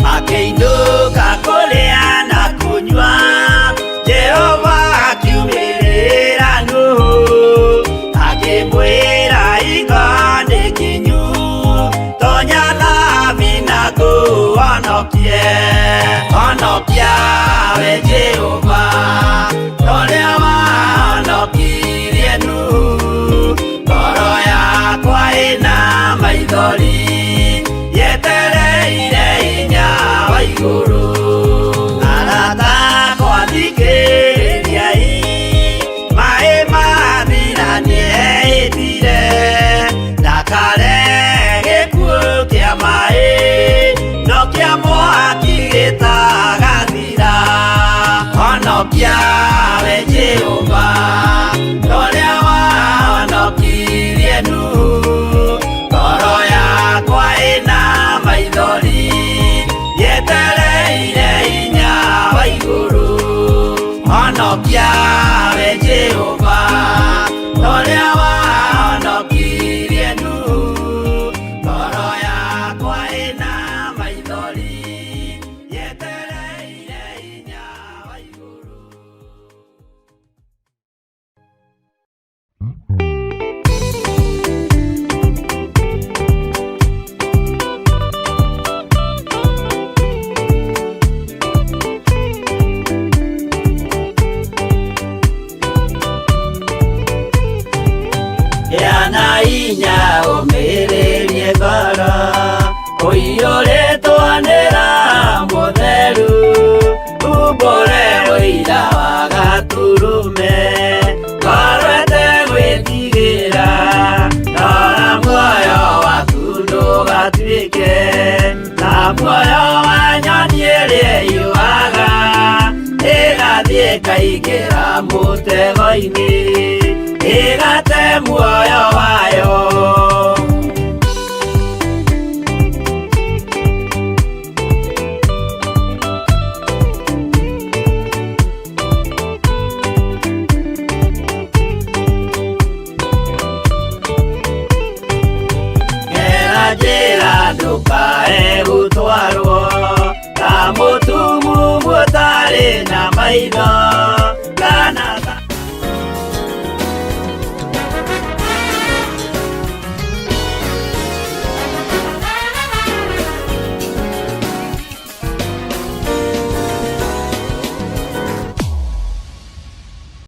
Makĩinũka kũrĩa na kũnyua, Jehova akiumĩrĩra Nuhu, akĩmwĩra hingo nĩ kinyu, tonya thabina ngũhonokie. Honokia we Jehova, ũrĩa wahonokirie Nuhu. Ngoro yakwa ĩna maithori, yetereire hinya wa igũrũ. Arata akwa thikĩrĩriai, maĩ mathira nĩehĩtire, ndakare gĩkuũ kĩa maĩ, no kĩa mwaki gĩtagathira. Honokia we Jehova, ũrĩa wahonokirie Nuhu. Ngoro yakwa ĩna maithori, yetereire hinya wa igũrũ. Honokia we Jehova, ũrĩa wahonokirie Nuhu. Ngoro yakwa ĩna maithori, yetereire hinya wa igũrũ. Gĩa na hinya ũmĩrĩrie ngoro, ũiyũrĩtwo nĩ Roho Mũtheru, umbũre ũira wa Gatũrũme, ngoro ĩtegwĩtigĩra, rora muoyo waku ndũgatuĩke ta muoyo wa nyoni ĩrĩa ĩũaga, ĩgathiĩ ĩkaingĩra mũtego-inĩ, ĩgate muoyo wayo. Gera njĩra ndũkae gũtwarwo ta mũtumumu ũtarĩ na maitho,